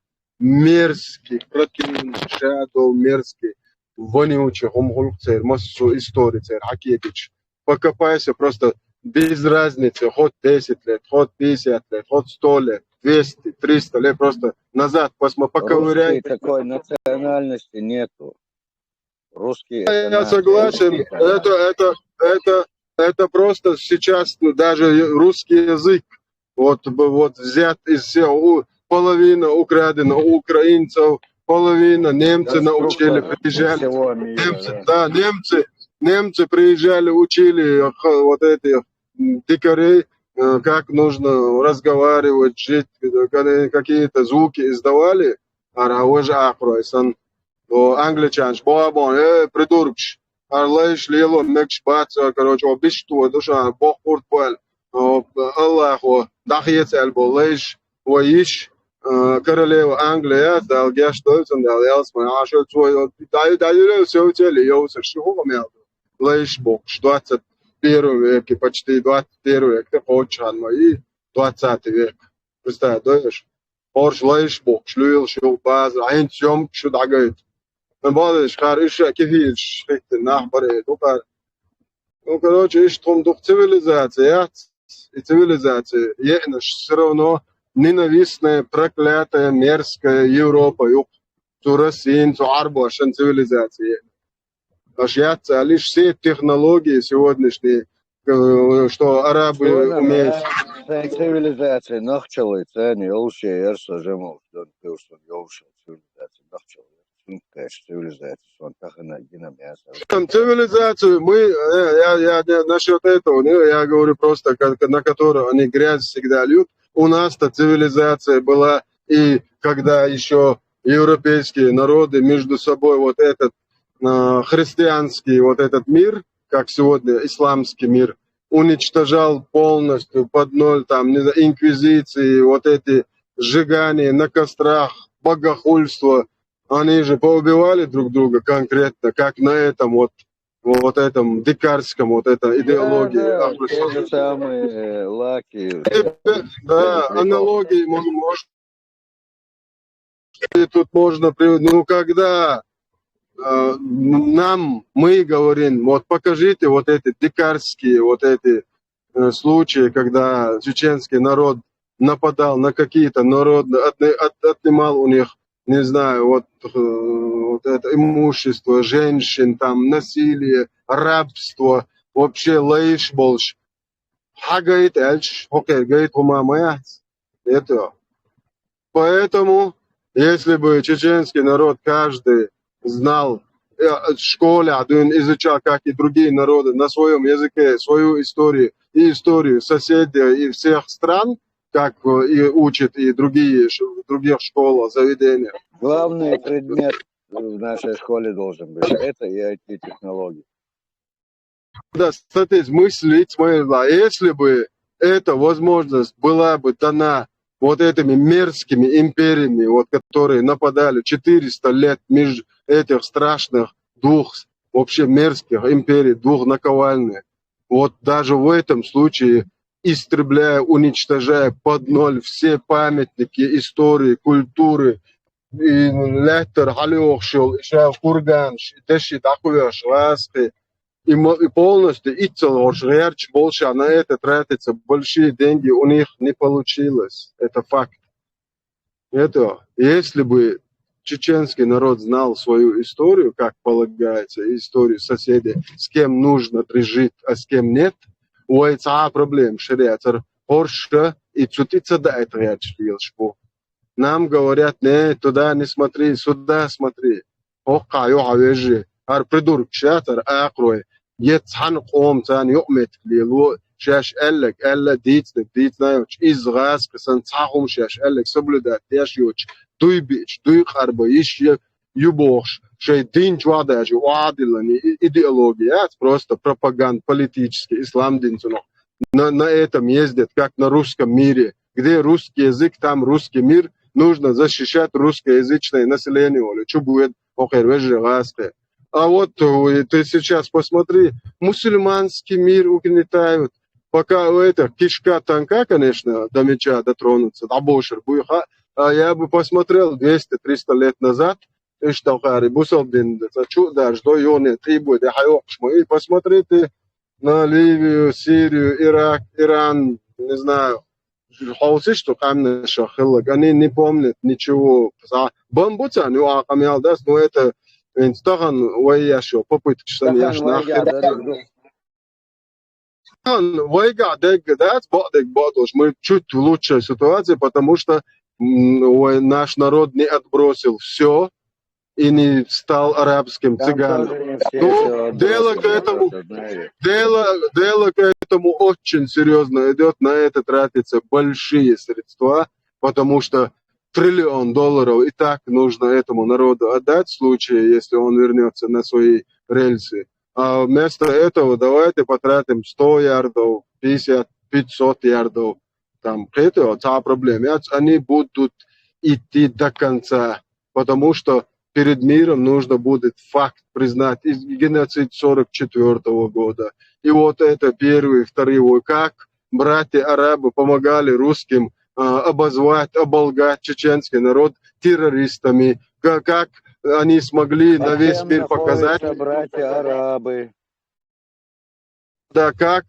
Мерзкий, противный, шадо мерзкий, вонючий хӀума хӀуллакх церан массо истори церан хьакетича. Покопайся просто без разницы, хоть десять лет, хоть пятьдесят лет, хоть сто лет, двести, триста лет, просто назад посмотри, поковыряй. Русский такой национальности нету. Русский это Я нация, согласен, русский это это, это, это, это просто сейчас ну, даже русский язык, вот, б- вот взят из всего, у- половина украдена у украинцев, половина немцы научили, Конструктор приезжали. всего мира. Немцы, Да. да, немцы, немцы приезжали, учили х- вот этих м, дикарей, э, как нужно разговаривать, жить, э, когда какие-то звуки издавали, ара уже акройсан. О, англичанаш, бо бон, э, придуркаш, ара лайш лело, мегаш бац, э, короче, о, бишто душа, бохурт бал, о, Аллахо, дахец эльбо, лайш, о, иш, э, королева Англия, дал геш дойцан, дал ялс, ма, а шо цой, о, дай, дай, дай, все цели, йоу, сэр, ши хо мел. Лайш бокш, двадцать первый веке, почти двадцать первый век, ты хочешь, ма, и двадцатый век. Представь, даешь? Хорш лайш бокш, люйл шу база, айн съемка шу дагайт. База шхар иша кефир шхит нах баре, ну, кар. Ну, короче, иш тхум дух цивилизация, яц? И цивилизация, ена все равно ненавистная, проклятая, мерзкая Европа, юк. Цу Россиин, цу Арбошин цивилизация. Аш яц, а лишь все технологии сегодняшние, э, что арабы Шуна умеют. Сайн цивилизация нохчалой цани, олше, эрсо, жемол, дон, пилсон, йолше, цивилизация нохчалой. Сункаш цивилизация, сон тахана гина мясо. Там цивилизацию мы, э, я, я, я насчет этого, не, я говорю просто, ко- на которую они грязь всегда льют. У нас-то цивилизация была, и когда еще европейские народы между собой вот этот э, христианский вот этот мир, как сегодня исламский мир, уничтожал полностью под ноль, там, не знаю, инквизиции, вот эти сжигания на кострах, богохульство. Они же поубивали друг друга конкретно, как на этом вот, вот этом дикарском, вот эта Да, идеология. да, Ахмед те же Шахид. Самые лаки. Теперь, да, Прикол. Аналогии мы можем. И тут можно приводить. Ну, когда э, нам, мы говорим, вот покажите вот эти дикарские, вот эти э, случаи, когда чеченский народ нападал на какие-то народы, отни- от- отнимал у них, не знаю, вот, э, вот это имущество, женщин, там, насилие, рабство, вообще лайш больше. Хагайт эльч, хокер гайт, хумамаяц. Это. Поэтому, если бы чеченский народ каждый знал, э, в школе один изучал, как и другие народы, на своем языке, свою историю и историю соседей и всех стран, как э, и учат и другие ш- в других школах, заведениях. Главный предмет в нашей школе должен быть. Это и I T-технологии. Да, соответственно, мыслить, смотри, да, если бы эта возможность была бы дана вот этими мерзкими империями, вот, которые нападали четыреста лет между этих страшных двух, вообще мерзких империй, двух наковальных, вот даже в этом случае, истребляя, уничтожая под ноль все памятники истории, культуры, и леттер халиохшил, и шел курган, и деши дакуяш, ласки, и, мо- и полностью ицел герч больше, а на это тратятся большие деньги, у них не получилось. Это факт. Это, если бы чеченский народ знал свою историю, как полагается, и историю соседей, с кем нужно дружить, а с кем нет, у это проблем шариатор хорша и цутица да это шпу. Нам говорят, не, туда не смотри, сюда смотри. Окка, ё, а вежи, ар придурк шатар, акрой, ет хан ком цан ё мет лилу, шаьш аьлларг аьлла, дийцанарг дийцина йоцуш, изза гӀазкхи санна цхьа хӀума шаьш аьлларг соблюдать деш йоцуш, дуй биъча, дуй къарбан йиш я, ю бохуш, шайн дин чохь даже охьадиллина и-, идеология яц, просто пропаганда политический, ислам дин цунах. На, на этом ездят, как на русском мире. Где русский язык, там русский мир, нужно защищать русскоязычное население, олий, чу боьду хӀокхеран вежарий гӀазкхий. А вот, э, ты сейчас посмотри, мусульманский мир угнетают. Пока у этих кишка тонка, конечно, до меча дотронуться, дӀабошур буй хаа, а я бы посмотрел двести-триста лет назад, иштта кхари бусалба дин, ца чу а даржадо, юхане тӀе а бой, де хьайоккхуш ма и. Посмотри ты на Ливию, Сирию, Ирак, Иран, не знаю, хьовсийша цу къаьмнашах хилларг, они не помнят ничего. Цхьа бан бу царна юкъахь къамел дац, но это, вайна тахана вай еш йолу попыткаш санна еш нах хир. Тахана вайгахь дерг дац, бакъдерг бакъдолуш, мы чуть в лучшей ситуации, потому что, м, вай наш народ не отбросил всё и не стал арабским цыганом. Ну, дело к этому, дело, дело к этому очень серьёзно идёт, на это тратятся большие средства, потому что триллион долларов и так нужно этому народу отдать в случае, если он вернётся на свои рельсы. А вместо этого давайте потратим сто ярдов, пятьдесят, пятьсот ярдов. Там, это цхьа проблема яц, они будут идти до конца, потому что перед миром нужно будет факт признать, и геноцид сорок четвёртого года, и вот это первый, второй, как братья арабы помогали русским, а, обозвать, оболгать чеченский народ террористами, ка-, как они смогли на весь мир показать, братья арабы. Да, как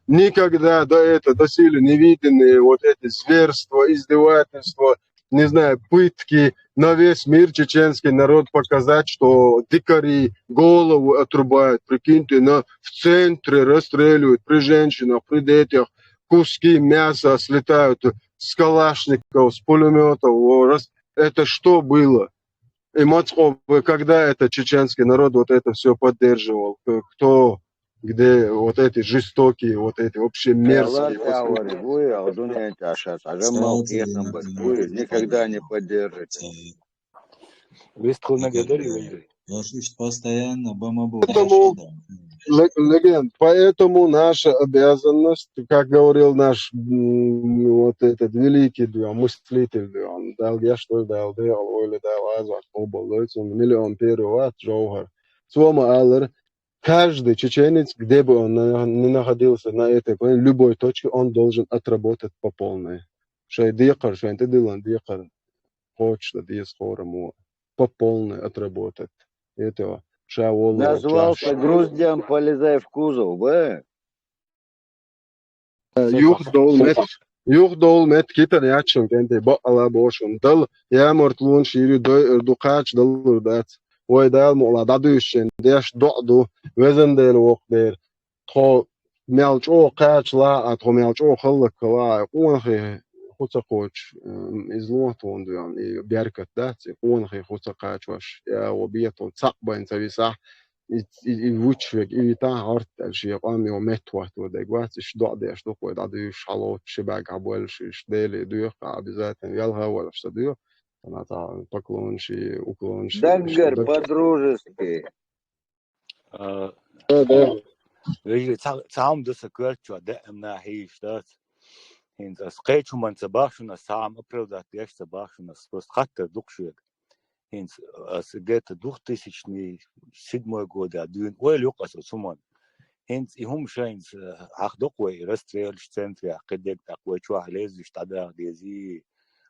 никогда до этого, доселе не виденные вот эти зверства, издевательства, не знаю, пытки, на весь мир чеченский народ показать, что дикари голову отрубают. Прикиньте, на, в центре расстреливают, при женщинах, при детях, куски мяса слетают с калашников, с пулемётов. О, рас-, это что было? И Моцков, когда это чеченский народ вот это всё поддерживал? К-, кто, где вот эти жестокие, вот эти вообще мерзкие поступки? Никогда не поддержит. Вистхула мегар дарий вежарий? Поэтому, ле-, легенд, поэтому наша обязанность, как говорил наш, м, вот этот великий дуьйон, мыслитель дуьйон, Дала гечдойла, Дала декъала войла, Дала Ӏазап къобалдойла цунна, миллион первый вац, Жовхар. Цо ма-аллара, каждый чеченец, где бы он на-, ни находился на этой планете, любой точке, он должен отработать по полной. Шайн декхар, шайн тӀедиллина декхар кхочушдан деза хӀораммо, по полной отработать. Это ша волу. Назвался груздем, полезай в кузов, ба? Юхадовла мет-, юхадовла меттиг хӀиттана яц шуна, кӀентий, баккъала а боху шуна. Дала ямартлонаш йийр ю, дойур ду, кхача далур дац. Вай Дала мукъалахь дӀадуьйшучу деш доӀа ду, везан Дела воккха дера. Тхо мел чӀогӀа кхачалахь а, тхо мел чӀогӀа хӀаллакьхилахь а, къонахий хӀу ца кхочуш, м, иза лоьху тхуна дуьйна, и беркат дац, и къонахий хӀу ца кхачош, я вон бетал цхьаъ байна ца висахь, и, и, и вучу верг, и витахь, гӀорта аьлла шен къам йо меттахӀотто дерг вац, иштта доӀа деш ду-кх вай дӀадуьйшуш, хьалоцуш, ши бӀаьргахь боьллуш, иштта Деле доьху, обязательно, велха а волуш ца доьху, цхьана цхьа поклонаш, уклонаш, иштта даггара, по-дружески. А, вежарий, цхьа, цхьа хӀума ду сан коьрта чохь, даимна хьийзаш дац. ХӀинца ас кхечу хӀуманца ца боху шуна, ас цхьа хӀума оправдать деш ца боху шуна, ас просто хаттар ду-кх шуьга. ХӀинца ас где-то двухтысячный, седьмой года дуьйна ойла ю-кх ас оцу хӀуманна. ХӀинца и хӀума шайна, э, хьахдо-кх вай и расстрелаш центрехь, кхидерг тӀаккха вай чохь лезаш дӀадаха дезий,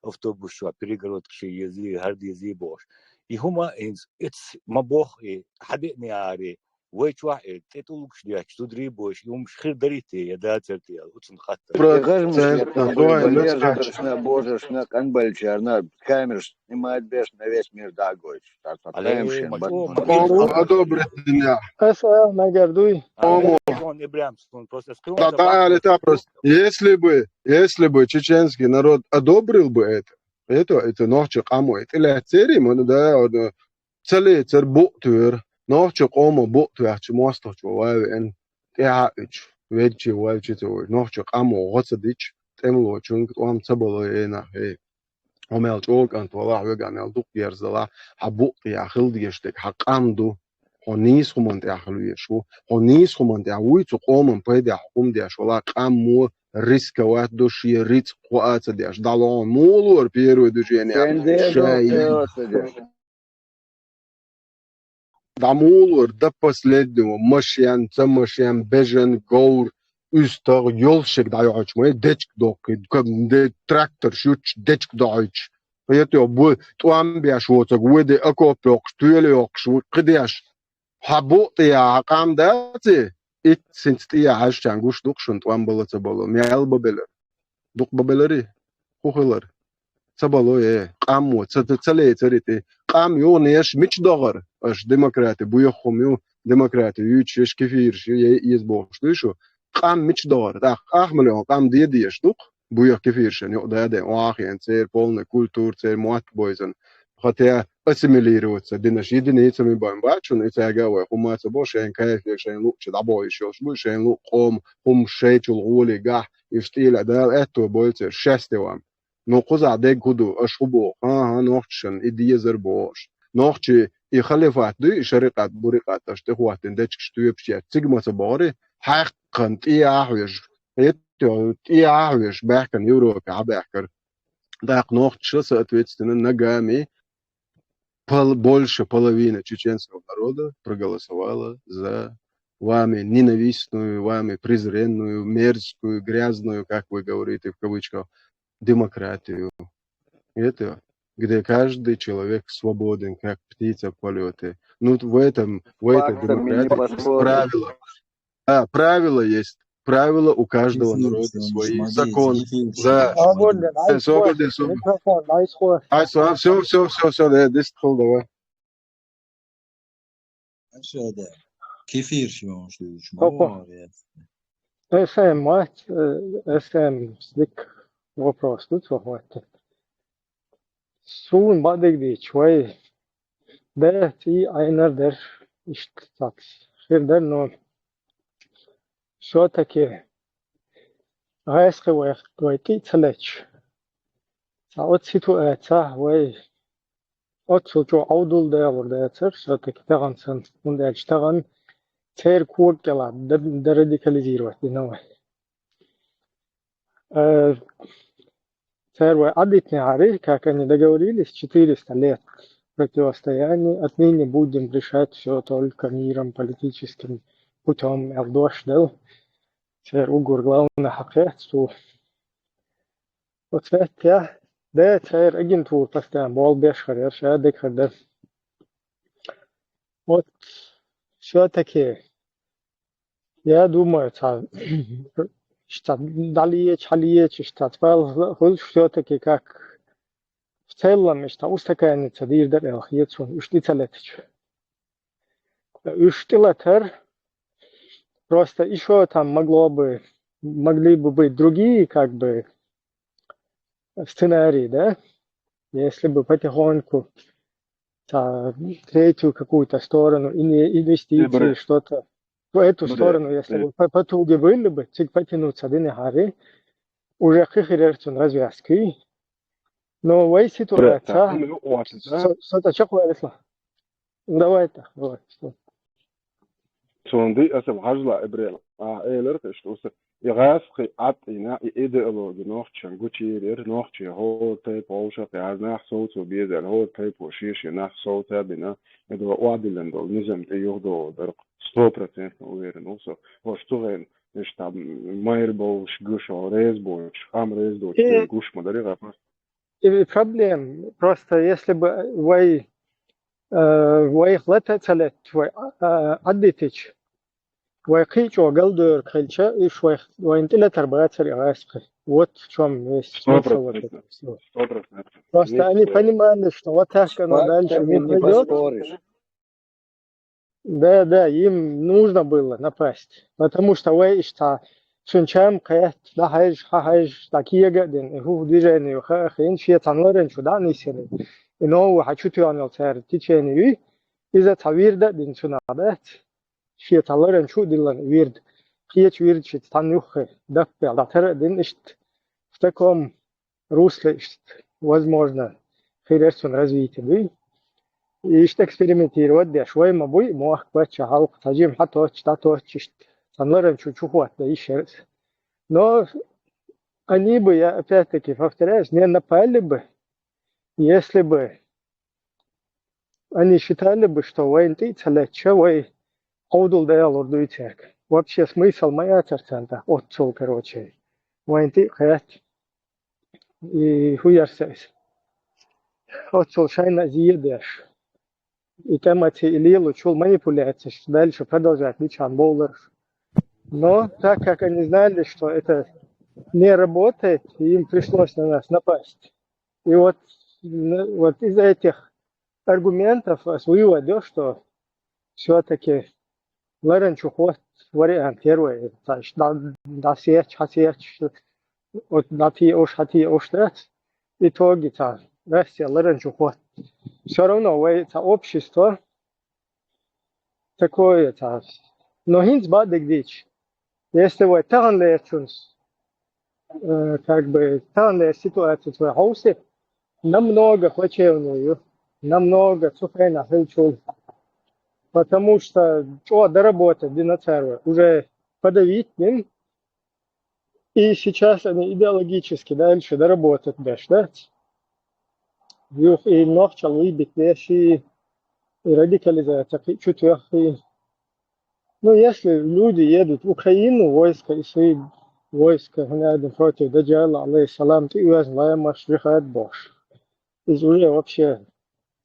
автобус чохь перегородкаш езий, хӀара дезий бохуш. И хӀума хӀинца эцца ма боху и, хьан деъний ари, вай чохь и тӀе тӀулгаш детташ, зударий а бойуш, и хӀумаш хир дарий те я дацара те аьлла, оцунна хаттар. Процентов. Божаршна, божаршна, къанбеллачарна камераш снимать беш, на весь мир дӀа а гойтуш. Цхьа, цхьа тайм шен бан. Кому одобрить меня? Ас а мегар дуй. Кому? Ибрахим, просто скажи. Да, да, это просто. Если бы, если бы чеченский народ одобрил бы это, это, это нохчи къамо, это лаьццерий, ман, да, вот, э, ца лецар букъ туьйра, нохчи къомо букъ туьйхча мостагӀчо ван веана, тӀаьхьа а уьдуш. ведчи валчи ца вой. Нохчо къамо гӀо ца дича, тӀемалочунга тӀом ца бало, э, нах, э. Хьо мел чӀогӀа кӀант валахь, вегахь мел дукха герз далахь, хьан букъ тӀехь хила дезаш дерг хьан къам ду. Хьо нийса хӀуманна тӀехь хила везаш ву. Хьо нийса хӀуманна тӀехь вуй, цу къоман пайдехь хӀума деш валахь, къам мо рисковать до шен рицкъ кхоа ца деш. ДӀалон мулор первое движение. Шен ден шай. ДӀамулор до последнего, машен, ца машен, бежен, говр, уьстагӀ, йолшиг дӀайохьуьйтуш, ма дечка доккхий, ка-, де-, трактор шуьтуш, дечка дохьуьйтуш. ХӀетте бу тӀом беш воцург, вай де окоп йоккхуш, тоьла йоккхуш, ву кхидеш. Хьан букъ тӀехь хьан къам дац и? Итт синца тӀехь хьаьжчарна гуш ду-кх шуна тӀом бала ца бало. Мел бан белар? Дукха бан беларий? ХӀун хилар? Ца бало, э, къам мо, ца, ца, ца лецар и тӀе. Къам юханеш мича догӀар? Аша демократи буьйха хӀума ю, демократи юьйцуш, кефираш ю, е иза бохуш дуй шу? Къам мича догӀар? ТӀаккха ах миллион къам де дезаш ду-кх? Буьйха кефиршна юкъа даде, охьахиъна, церан полная культура, церан мотт бойзана. Хотя ассимилироваться динарш единицами бан бац шуна, и цаьрга вай хӀума ца бо, шайн кайфе, шайн луъчу дӀабохуьйтуш йолуш бу, шайн луъ къома хӀума шайчул гӀоле гахь, уьш тӀелаьа Дала аьтто бойла церан, счастье вам. Ну, кхузахь дерг хӀун ду, аша хӀун боху? ХӀан-хӀа, нохчашна и дезар боху аша. Нохчий и халифат дуй, и шарикъат, бурикъат аша тӀехӀоттина дечигаш тоьпаш ечу, цига ма ца богӀарий, хьаькхна тӀе а хьоьжуш, хӀетте тӀе а хьоьжуш, баьхкина Европе хьабаьхкара. ТӀаккха нохчаша, соответственно, ногами пол-, больше половины чеченского народа проголосовала за вами ненавистную, вами презренную, мерзкую, грязную, как вы говорите в кавычках, демократию. Это где каждый человек свободен, как птица в полёте. Ну, в этом, в этой демократии есть правила. Да, правила есть. Правила у каждого народа свои. Закон. Да. Свободен, айсхо. Свободен, свободен. Микрофон, айсхо. Айсхо, всё, всё, всё, всё, да, десять хол, давай. Аша да. Кефир шимон шу, шу. Ма варе. Эсэм мац, э, эсэм дик вопрос ду цо хӀотта. Суна бадиг дийчу вай. Де, цӀий Ӏайнар дерш, иштта цац. Хир дер, но всё-таки гӀайскхи вай, вай тӀе а ца леташ. Цхьа оцу ситуацехь вай оццул чӀогӀа Ӏовдал дагӀур дацара, всё-таки тахана санна, хӀунда аьлча тахана церан кога кӀелахь де-, дерадикализировать дина вай. Э, цара вай Ӏадитинехьарий, как они договорились, четыреста лет противостояния, отныне будем решать всё только миром, политическим путём, аьлла дош дала. Церан уггар главный хьакхаьчча цо. Оцу хӀеттехь, да, церан агентура постоянно болх беш хир яра, ша дика хир дара. Вот всё-таки, я думаю, цхьа, иштта дӀалеча, хьалеча, иштта цхьа палхала хуьлуш, всё-таки как в целом, иштта устаканиться дийр дара аьлла хета суна, уьш тӀе ца летача. Уьш тӀелатар, просто ещё там могло бы, могли бы быть другие, как бы, сценарии, да? Если бы потихоньку, та, третью какую-то сторону, ин-, инвестиции, что-то, в эту сторону, если бы по-, потуги были бы, циг потянуться динехьарий, уже кхин хир яра цуьнан развязка. Но вай ситуация, со, со, со чекхвалитла. Давай так, давай. Цунна ди аса хьажла, Эбрел. А, элар кхишта уса. И гӀаскхи Ӏад йина, и идеологи нохчан гучийр яра, нохчий хӀора тайпа вовшах яз нах совцо безар, хӀора тайпо шен-шен нах совца бина, и до охьадиллина долу низам тӀе юхадогӀу дара. Сто процентов уверен ву со. Ваш цу гӀен, иштта, майра бовлуш гуш, реза боцуш, къам реза доцуш, гуш ма дарий гӀапа. И проблема. Просто если бы вай, э, вайх лата а ца летта, вай, э, Ӏаддитича, вай кхин а чӀогӀа галдойриг хилча, уьш вайх, вайна тӀелатар бацара и гӀаскхи. Вот в чём весь смысл вот этого всего. Сто процентов. Просто они понимали, что вот так оно дальше не пойдёт. Да, да, им нужно было напасть, потому что вай иштта цуьнан чам кхетта, дӀахьаьжча, хьахьаьжча, дӀакега а дина, и хӀух движение хаа а хиъна, шен цхьана ларан чу дӀа а нисъелла. И нову хьан чу тоьхна йолу цара течение юй, иза цхьа вирда а дина цунах дац, шен цхьа ларан чу а диллина вирда. кхечу вирдачу цхьана юххе даппел дӀатара а дина, иштта в таком русле, иштта, возможно, хир яра цунна развитие, дуй. И иштта экспериментировать деш, вай ма буй, мохк паччахь хьалха цхьа жима хьатотташ, дӀатотташ, иштта, цхьана ларан чу чухотта йиш яра. Но они бы, я опять-таки повторяюсь, не напали бы, если бы они считали бы, что вайна тӀе а ца лаьтташ, вай Ӏовдал даьлур дуй цаьрга. Вообще смысл ма яцара царна тӀаккха оццул, короче, вайна тӀе а кхаьчча. И хӀун яра сан иза? Оццул шайна а зе а деш. И тӀемаца и лелачул манипуляцеш дальше продолжать дича бовлараш. Но так как они знали, что это не работает, и им пришлось на нас напасть. И вот, н-, вот из-за этих аргументов ас вывод йо, что всё-таки ларан чухотта вариант первый, то есть дӀа-, дӀасетташ, хьасетташ, вот дӀатеуш, хьатеуш дац. Итоге цхьа Россия ларан чухотта. Всё равно вай цхьа общество такое цхьа. Но хӀинца бакъдерг дийцича, если вай таханлерчунца, э, как бы, таханлера ситуацияца вай хьовсий, намного плачевнее ю, намного цу хенахь хилчул. Потому что чӀогӀа доработать дина цара вай, уже подавить дина. И сейчас они идеологически дальше доработать деш дац. Юха и нохчалла вийбита деш, и радикализация кхин а чу тоьхна. Ну, если люди едут в Украину, войска, и свои войска, гӀуна адам против Даджала, алейхиссалам, тӀеоьзна лаймаш, джихад бохуш. Иза уже вообще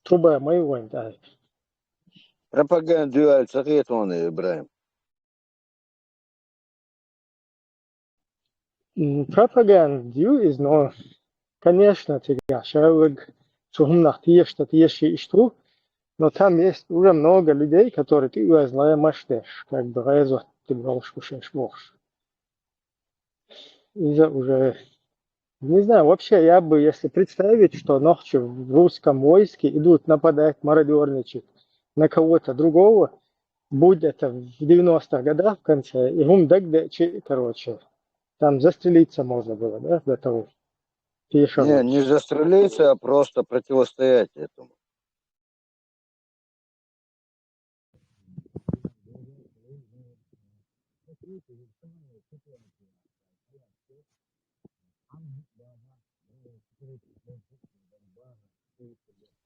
труба ма ю вайн тӀехь. Пропаганда ю аьлла ца хета хьуна, Ибрахим? М, пропаганда ю иза, но, конечно, цигахь шаверг цу хӀуманах тешаш, тешаш иштта ву, но там есть уже много людей, которые тӀеоьзна лаймаш деш, как бы гӀазот тӀе болуш бу шаьш бохуш. Иза уже, не знаю, вообще, я бы, если представить, что нохчи в русском войске идут нападать, мародёрничать на кого-то другого, будь это в девяностых годах в конце, и хӀума дагадеъча, короче, там застрелиться можно было, да, до того. Тешам. Не, не застрелиться, а просто противостоять этому.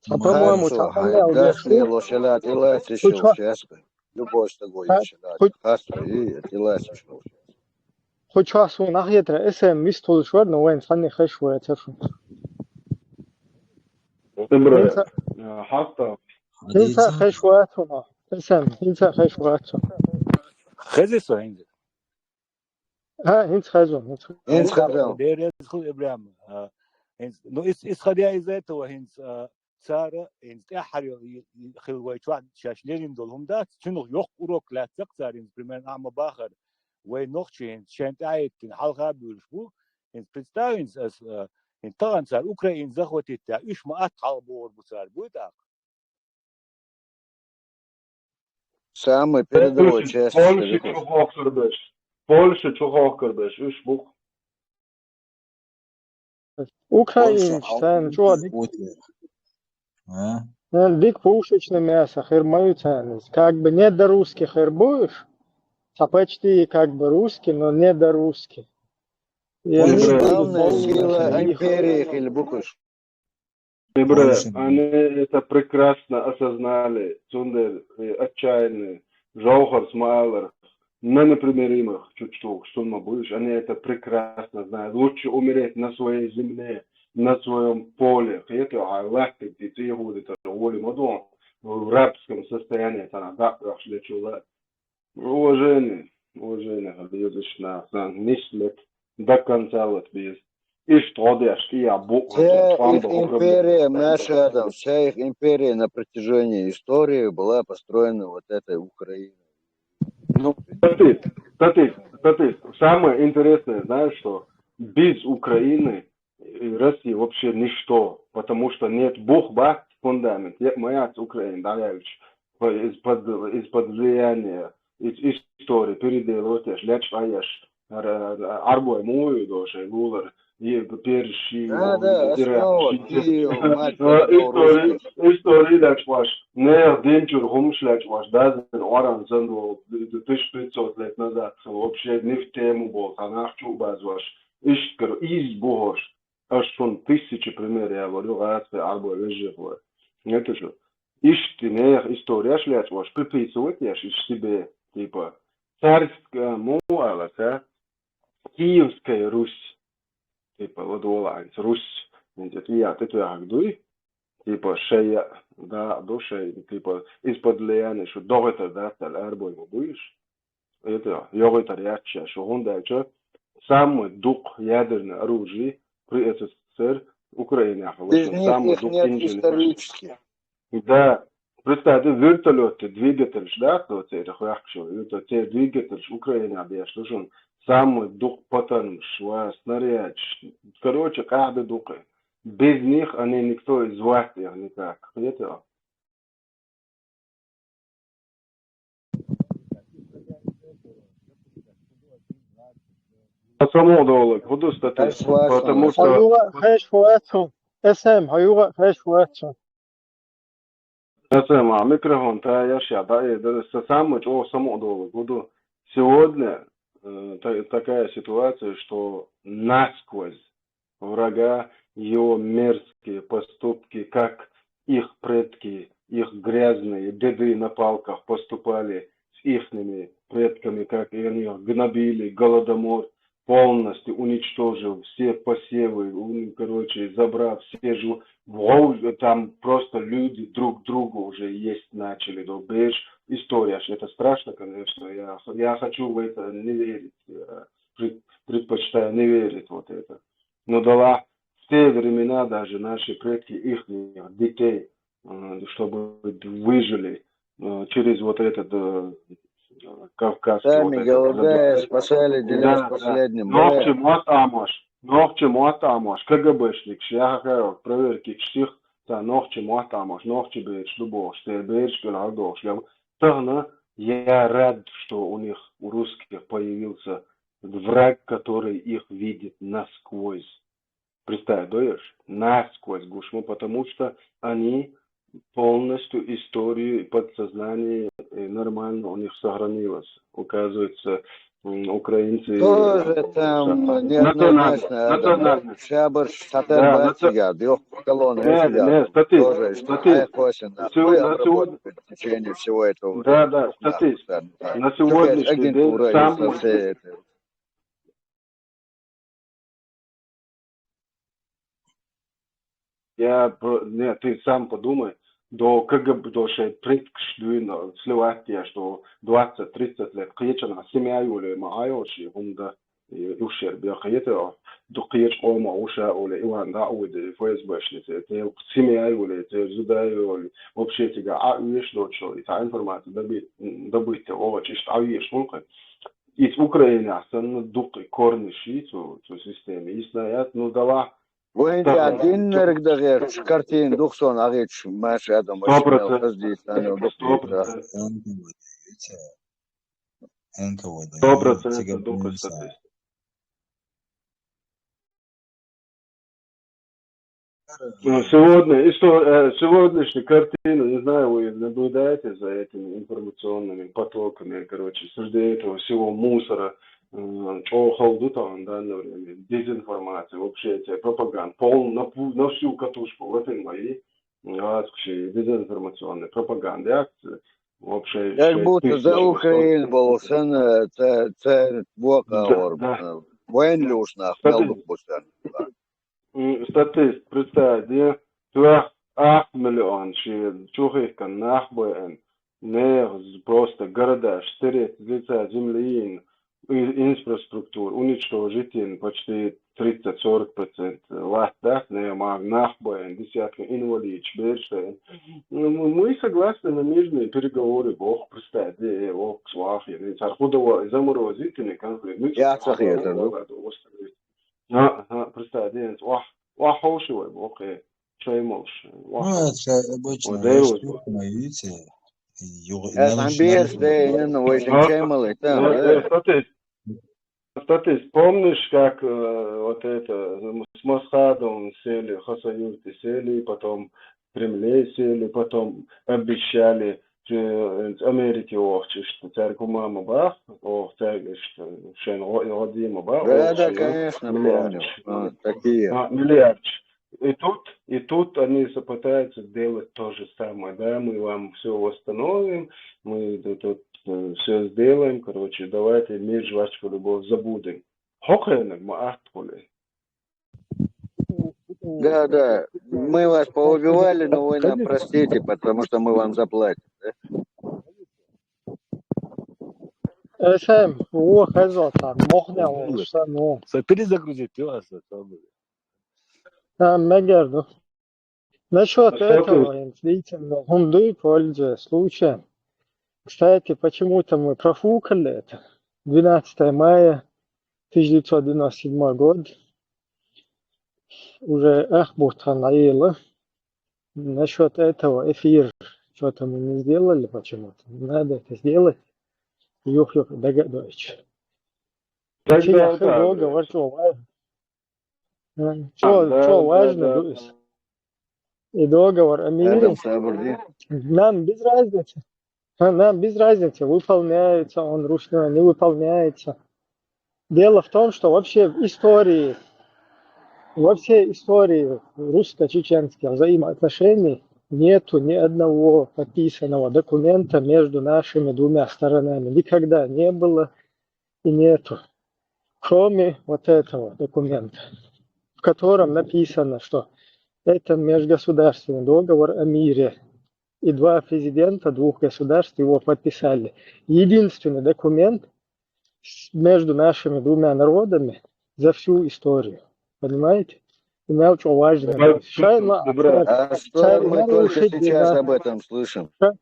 А, по-моему, Хьанцо, цхьа хьайн хьанна дашни ло шелат илац шу шеста. Любой стагой шелат. Хьаста и илац шу. Кху чохь суна нах етара эсэм вистхуьлуш вара, но вайн цхьанне хеш ву эцар шуна. Ибра, хьаста. ХӀинца а хеш вац хьуна. Эсэм, хӀинца а хеш вац хьуна. Хези со хӀинца. А, хӀинца хезо, хӀинца. ХӀинца хезо. Дерезхул Ибрахим. А, хӀинца, ну, ис, ис хадя из этого хӀинца, а, цара, хӀинца тӀаьххьара йо-, и, и, хила вай чохь шаьш лерина долу хӀума дац, цуьнах йоккха урок лаьццакх цара, хӀинца, примерно, ахьа ма бахара, вай нохчий хӀинца шайн тӀаьхьа а йиттина хьалха а буьйлуш бу, хӀинца, представь, хӀинца ас, а, хӀинца тахана цара Украина захватить даьхьа, уьш ма атта хьалха бохур бу цара, буй тӀаккха? Самый передовой часть Польша чу хохкар беш. Польша чу хохкар беш, уьш бух. Украинцы царна чӀогӀа дика. А? Царна дика пушечный мясо хир ма ю царна. Как бы не до русских хир бу уьш. Цхьа почти как бы русский, но не до русский. И они будут Главная сила империи хила бу уьш. Ибра, они это прекрасно осознали, цундела, э, отчаянные, жовхарс ма аллара, на непримиримых чуть чухуш, сунма буйш, они это прекрасно знают. Лучше умереть на своей земле, на своем поле. Хету, а лахтик ти цӀехуди та воли мадон, в рабском состоянии тана дакъ лечула. Уважение, уважение, хьан безаш нах, сан нислет, до конца вот без. Иштта гӀо деш, кӀия бу-, Вся их империя, Маша Адам, вся их империя на протяжении истории была построена вот этой Украиной. Ну, Татис, Татис, Татис, самое интересное, знаешь что? Без Украины и России вообще ничто, потому что нет бух, ба, фундамент, е-, моя Украина, да, я ведь по-, из-под, из-под влияния и-, истори переделывать еш, лечкъа еш, ар-, ар-, арбой муй до шей лулар, и перши, Да, да, ирак, основа, ши-, Киев, мать, а, истори, русский. Истори лечкъаш, не динчур хумш лечкъаш, дазин оран зандо, тысяча пятьсот лет назад, вообще не в тему был, а нахчу базваш, иштгар из бухош, аш шун тысячи пример я варю, гасты арбой вежих вар. Это же, ишти нех историяш лечкъаш, приписывать еш, иш себе, типа, царская, муала, да, Киевская Русь, типа, вот воланец, Русь, я ты дуй, типа, шея, да, до шея, типа, из-под влияния, что доготар да, тал арбой будешь. Это, йоготар яча, что он дальше, самый дух ядерное оружие при С С С Р Украине, Без них самый их дух нет инженер. Исторически. Да, представь, вертолеты, двигатель, да, вот это, хуяхчу, это, те двигатель, Украина, да, что же он, самый дух потом, шва, снаряд, ш-, короче, каждый дух. Без них они никто и звать их никак. Это. Самодолок, буду статья, Хеш вацун. потому что Хьаюгъа хеш вацун. Эсэм, хьаюгъа хеш вацун. Эсэм, а, микрофон, та яш я, да, э, да, са самый чё самодолок, буду. Сегодня э, та- такая ситуация, что насквозь врага его мерзкие поступки, как их предки, их грязные деды на палках поступали с ихними предками, как и они их гнобили, голодомор полностью уничтожил, все посевы, ун- короче, забрал все жу-, вол- там просто люди друг другу уже есть начали, да, беш, история, ж, это страшно, конечно, я, я хочу в это не верить, я пред- предпочитаю не верить вот это. Но дала в те времена даже наши предки их детей, э, чтобы выжили э, через вот этот э, Кавказ. Сами голодая, спасали, делились Да, да. Последним. Нохчи муат амаш, нохчи муат амаш, К Г Б-шник, шяхаров, проверки кших, та нохчи муат амаш, нохчи берш, любовь, что берш, калгош, я тагна, я рад, что у них, у русских появился враг, который их видит насквозь. Представь, даешь? Насквозь гушму, потому что они полностью историю и подсознание э, нормально у них сохранилось. Оказывается, м, украинцы... Тоже там неоднозначно. Национально. Шабар Да, наци- шатар да, ёх, колонна Не, сидят. не, статист, Тоже статист. хвостин. Сего- на сегодня- В течение всего этого. Да, да, статист. На сегодняшний день Агентура самый... и все это. Я, про- не, ты сам подумай, до К Г Б, до шей предкшдуйно сливать я, что двадцать-тридцать лет кьечана семья юле ма айоши, гунда ушер бяхете, до кьеч ома уша оле, Иван да уйде, Ф С Б-шнице, те семья юле, те зуда юле, вообще тебя, а уеш до чё, и та информация добыть, добыть, о, чисто уеш, он как. Из Украины, а сан дукъ корни ши, цу, цу системе, и знаят, ну, дала, Вайн Да. один нерг дагер картин духсон агич маш адам Сто процентов. Здесь, наверное, Сто процентов. Н К В Д, видите? Н К В Д, Сто ну, процентов тебе духу плюс, а. статист. Ну, сегодня, и что, э, сегодняшнюю картину, не знаю, вы наблюдаете за этими информационными потоками, короче, среди этого всего мусора, м, чё холдут там в данное время, дезинформация, вообще эти пропаганда, пол, на, пу- на всю катушку, в этом мои, м, адские дезинформационные пропаганды акции, вообще, Как шесть будто тысяч за восемьсот. Украину был сэн, це, це бока Да, ор. да. Вайн лушнах, Кстати, мелдук бустан. М, статист, представь, да, трёх, ах миллион ши чухих кан нах бен, не, просто города, стереть с лица земли, и- инфраструктуру, уничтожить им почти тридцать-сорок процентов. Лах, да, не, маг нах бен, десятка инвалид, бершен. Ну, мы, мы согласны на мирные переговоры, Бог, представь, да, Бог, свах, я не царь худого, заморозить, не конфликт. Мы Я царь сахия, худого, ну. Бога, да, восстановить. А, ага, представь, да, вах, вах, хоши, вай, Бог, э, чё ему уж, вах. Ну, это обычно Вот, да, и вот. Штучка, видите, Юг-, Э, наверное, там без, да, наверное, именно, ой, Ага. чем мало, там, Ну, да. э, что ты, что ты помнишь, как, э, вот это, м, с Масхадовым сели, Хасавюрте сели, потом в Кремле сели, потом обещали, э, Америке, ох, что церковь мама бах, ох, церковь, что шен ро-, родима бах, Да, ох, да, шен конечно, миллиард. Помню. А, такие. А, миллиард. И тут, и тут они с-, пытаются делать то же самое, да, мы вам все восстановим, мы т-, тут все сделаем, короче, давайте мир, жвачка, любовь забудем. Хокхенек, ма ахт хули. Да, да, мы вас поубивали, но вы нам Конечно. простите, потому что мы вам заплатим. Да? Э, Сэм, о, хазо, там, мохня, о, Блин. что, ну. Всё, перезагрузить, ты вас, это, блин. А, мегер, ну. Насчёт А что этого ты? инфликта, ну, хунды, пользуясь случаем. Кстати, почему-то мы профукали это. Двенадцатое мая, тысяча девятьсот девяносто седьмой год. Уже ах, будто надоело. Насчёт этого эфир что-то мы не сделали почему-то. Надо это сделать. Юх, юх, догадываюсь. Тогда Интересно, да, договор, блядь. что, ва-, э, А, что, да, что да, важно, да, то есть? да. И договор о мире. Адам Сабурди. Нам без разницы. А, нам без разницы, выполняется он ручной, не выполняется. Дело в том, что вообще в истории, во всей истории русско-чеченских взаимоотношений нету ни одного подписанного документа между нашими двумя сторонами. Никогда не было и нету. Кроме вот этого документа, в котором написано, что это межгосударственный договор о мире, и два президента двух государств его подписали. Единственный документ с-, между нашими двумя народами за всю историю. Понимаете? И мелочь важно. Давай, Шайла, добра. А что Шайла мы только нарушить сейчас дина. об этом слышим? Ша-,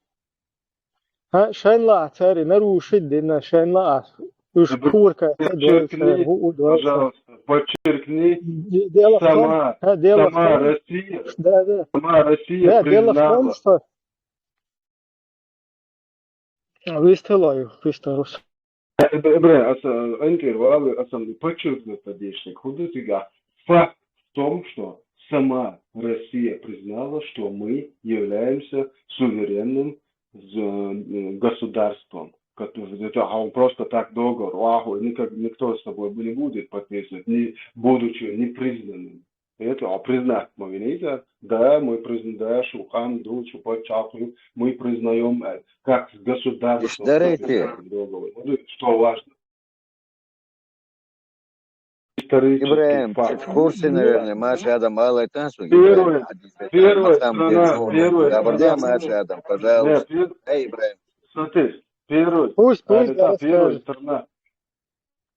а, Шайла, цари, нарушить дина, Шайла, а, уж Добра. курка, Подчеркни, у-, у-, пожалуйста, подчеркни, Де-, дело в том, сама, а, дело в сама том, Россия, да, да. сама Россия Да, дело в том, признала. что Вистелой, вистелус. Э, б-, бре, аса, антер, валы, аса, подчеркнуть, поддержник, худо тига. Факт в том, что сама Россия признала, что мы являемся суверенным з-, м, государством. Который, это, а он просто так договор, ваху, никак, никто с тобой не будет подписывать, не, будучи непризнанным. Это, а признать мы виноваты? Да, мы признаем, да, Шухан, Дучу, Пачаху, мы признаем, э, как государство, Историки. Договор. Вот это что важно. Исторический Ибраим, факт. Ты в курсе, наверное, Маша Адам Алай Тансу, Первая, Ибраим, Адис Бетан, первая Максам страна, Бензон, первая Габардия страна. Маша Адам, пожалуйста. Нет, пер-, Эй, Ибраим. Смотри, первый, Пусть, пусть, а, да, первая расскажет. страна,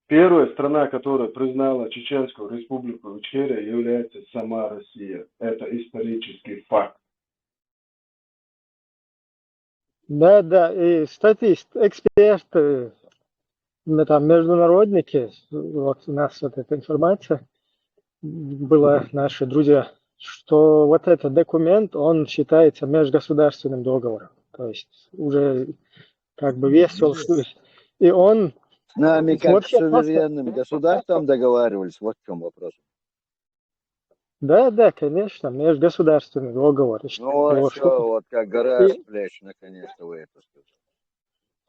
первая страна, которая признала Чеченскую Республику Ичкерия, является сама Россия. Это исторический факт. Да, да, и статист, эксперты, м, там, международники, вот у нас вот эта информация была, наши друзья, что вот этот документ, он считается межгосударственным договором. То есть уже как бы весь он, что и он С нами, как вообще просто суверенным государством, договаривались, вот в чем вопрос. Да, да, конечно, межгосударственный договор. Ну, Его всё, штука. Вот как гора И с плеч, наконец-то вы это сказали.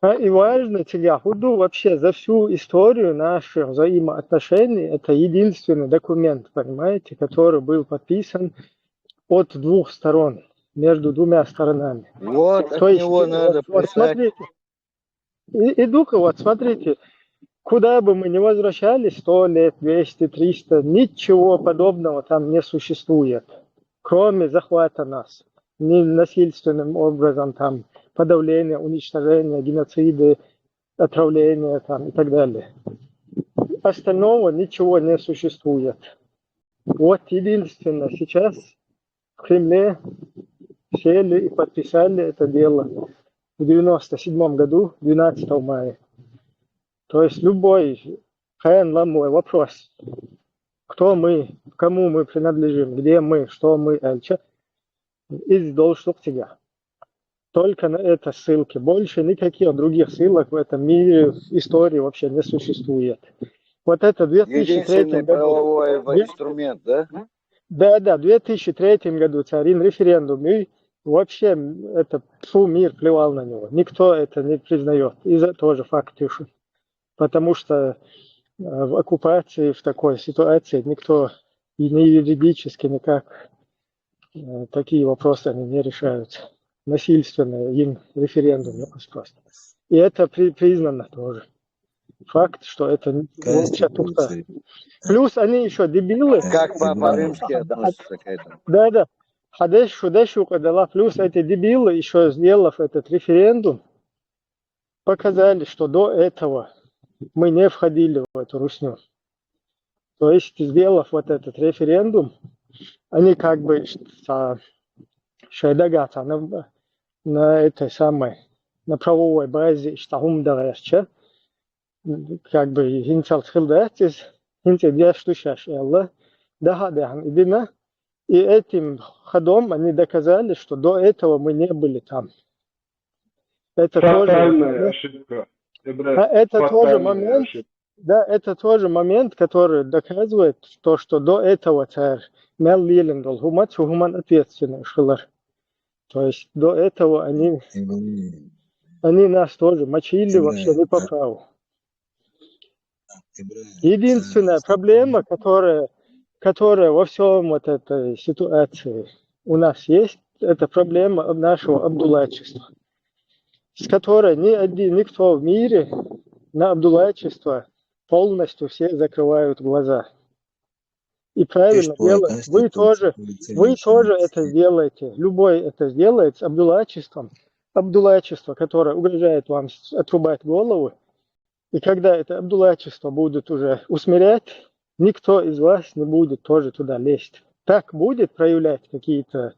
А, и важно, Тилья, худу вообще за всю историю наших взаимоотношений, это единственный документ, понимаете, который был подписан от двух сторон, между двумя сторонами. Вот от То есть, него вот, надо вот плясать. Смотрите, и, и духа, вот смотрите, куда бы мы ни возвращались, сто лет, двести, триста, ничего подобного там не существует, кроме захвата нас, не насильственным образом, там, подавления, уничтожения, геноциды, отравления там, и так далее. Остального ничего не существует. Вот единственное, сейчас в Кремле сели и подписали это дело в девяносто седьмом году, двенадцатого мая. То есть любой хаян ламой вопрос, кто мы, кому мы принадлежим, где мы, что мы, эльча, из должен тебя. Только на это ссылки. Больше никаких других ссылок в этом мире, в истории вообще не существует. Вот это в две тысячи третьем Единственный году. правовой Две- инструмент, да? Да, да, в две тысячи третьем году царин референдум, и вообще это фу, мир плевал на него. Никто это не признает. И за тоже факт пишут. Потому что э, в оккупации, в такой ситуации никто и не юридически никак э, такие вопросы они не решаются. Насильственно им референдум не устроить. И это при- признано тоже. Факт, что это вообще туфта. Плюс они еще дебилы. Как по- по-римски относятся к этому. Да, да. Хадеш, шудеш, укадала. Плюс эти дебилы, еще сделав этот референдум, показали, что до этого мы не входили в эту русню. То есть, сделав вот этот референдум, они как бы шайдагата на, на этой самой, на правовой базе штахум дарча, как бы хинцал хилдатис, хинце дяш тушаш элла, даха дахан идина, и этим ходом они доказали, что до этого мы не были там. Это тоже, Фатальная ошибка. а это тоже момент, да, это тоже момент, который доказывает то, что до этого царь мел лилин дол хумат, хуман ответственный шилар. То есть до этого они, они нас тоже мочили вообще не по праву. Единственная проблема, которая, которая во всем вот этой ситуации у нас есть, это проблема нашего абдуллачества, с которой ни один, никто в мире на абдуллачество полностью все закрывают глаза. И правильно делают. Вы тоже, вы тоже это сделаете. Любой это сделает с абдуллачеством. Абдуллачество, которое угрожает вам отрубать голову, и когда это абдуллачество будет уже усмирять, никто из вас не будет тоже туда лезть. Так будет проявлять какие-то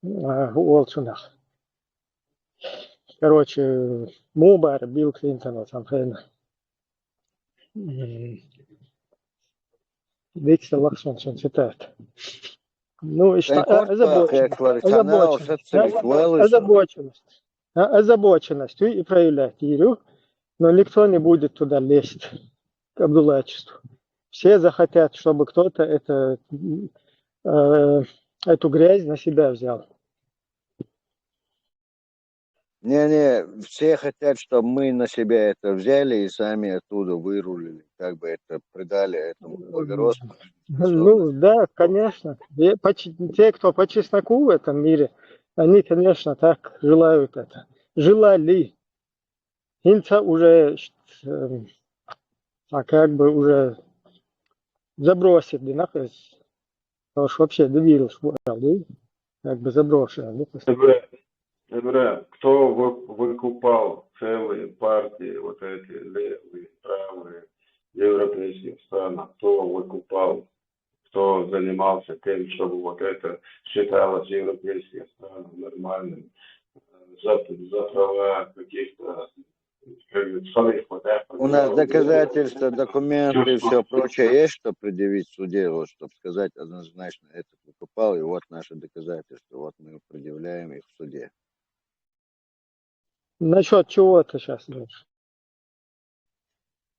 а, волчунах. Короче, мубар Билл Клинтон, вот там хрена. Дикса Лаксон цитат. Ну, и что, озабоченность. Озабоченность и проявлять, Ирю, но никто не будет туда лезть, к абдуллачеству. Все захотят, чтобы кто-то это, э, эту грязь на себя взял. Не-не, все хотят, чтобы мы на себя это взяли и сами оттуда вырулили, как бы это придали этому благородство. Ну да, конечно. Те, кто по чесноку в этом мире, они, конечно, так желают это. Желали. Хинца уже, а как бы уже забросит, да, потому что вообще доверился, как бы заброшено. Эбре, кто выкупал целые партии, вот эти левые, правые, европейских странах, кто выкупал, кто занимался тем, чтобы вот это считалось европейских странах нормальным, за, за права каких-то у нас доказательства, документы и все прочее есть, что предъявить суде, вот, чтобы сказать однозначно, этот выкупал, и вот наши доказательства, вот мы предъявляем их в суде. Насчет чего ты сейчас говоришь?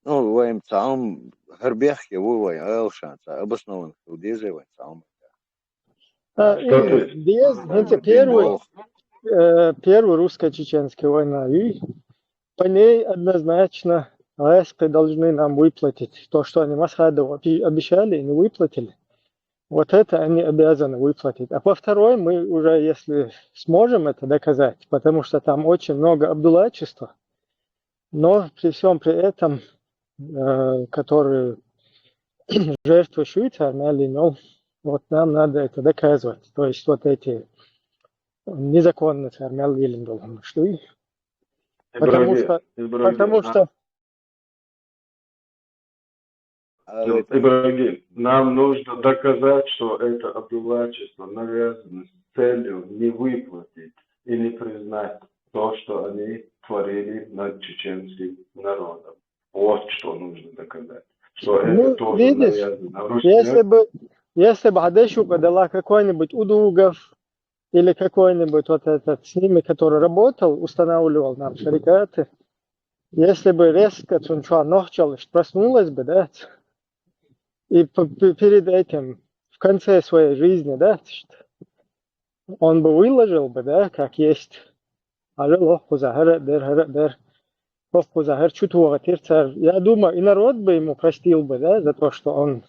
Ну, вайн цаам харбехке, вайн алшан, обоснованных удежей вайн цаам. Без, знаете, первую, э, первую русско-чеченскую войну, и по ней однозначно Аэсты должны нам выплатить то, что они Масхадову обещали и не выплатили. Вот это они обязаны выплатить. А по второй мы уже, если сможем это доказать, потому что там очень много абдуллачества, но при всем при этом, э, которые жертвы шуют армяли, но вот нам надо это доказывать. То есть вот эти незаконно армян лилин должен шуй. Потому что, потому что Ибрагим, нам нужно доказать, что это абдуллачество навязано с целью не выплатить и не признать то, что они творили над чеченским народом. Вот что нужно доказать. Что ну, это тоже видишь, навязано. Если бы, если бы Адешу подала какой-нибудь Удугов, или какой-нибудь вот этот с ними, который работал, устанавливал нам шарикаты, если бы резко цунчуа нохчалыш проснулась бы, да, и п- п- перед этим, в конце своей жизни, да, он бы выложил бы, да, как есть. А жил охкуза хара дер, хара дер. Охкуза хар чутуга терцар. Я думаю, и народ бы ему простил бы, да, за то, что он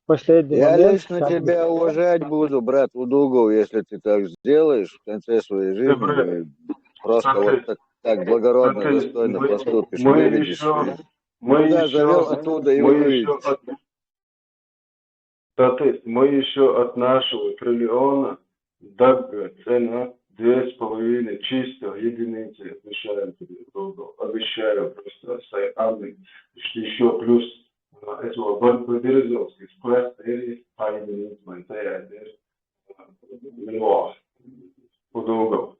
последний Я момент лично как бы- тебя уважать буду, брат Удугов, если ты так сделаешь в конце своей жизни. брат, И просто вот смотри, так, так благородно, смотри, достойно мы- поступишь, мы выведешь. ещё- Их. Мы Куда еще, завёл, оттуда и мы выведешь. Еще от... Татысь, мы еще от нашего триллиона дагга цена две с половиной чисто единицы обещаем тебе, Удугов. Обещаю просто сай амы, что еще плюс а, этого Бер- Березовский склад эри по единице, мой таяр, миллион. Удугов.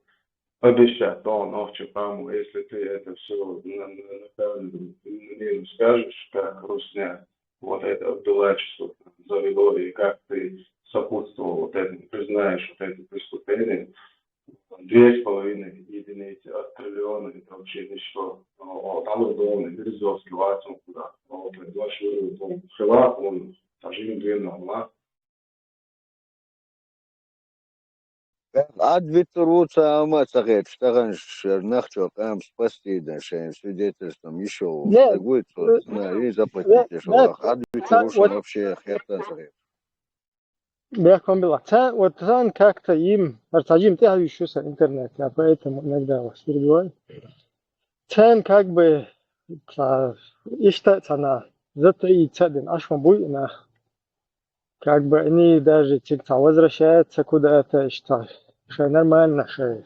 Обещать, он очень помог, если ты это все на, на, на камеру, на миру скажешь, как русня, вот это Абдуллачество завело, и как ты сопутствовал вот этому, признаешь вот это преступление, две с половиной единицы от триллиона, это вообще ничто. Вот, а вот он, Березовский, Ватсон, куда, вот, два шура, он, хила, он, тажим, две, на, Адвитуруца ама цагет, штаган шернахчо кам спасти да шен свидетельством еще Не, будет, э, на и не, заплатите, не, что адвитуруца вот- вообще хертан цагет. Бехом была. Ца, вот сан как-то им, артажим ты ищу интернет, я поэтому иногда вас перебиваю. Цен как бы ца, ишта цана, зато и цадин, аш ма буй на. Как бы они даже цик ца возвращаются куда-то, что что нормально, что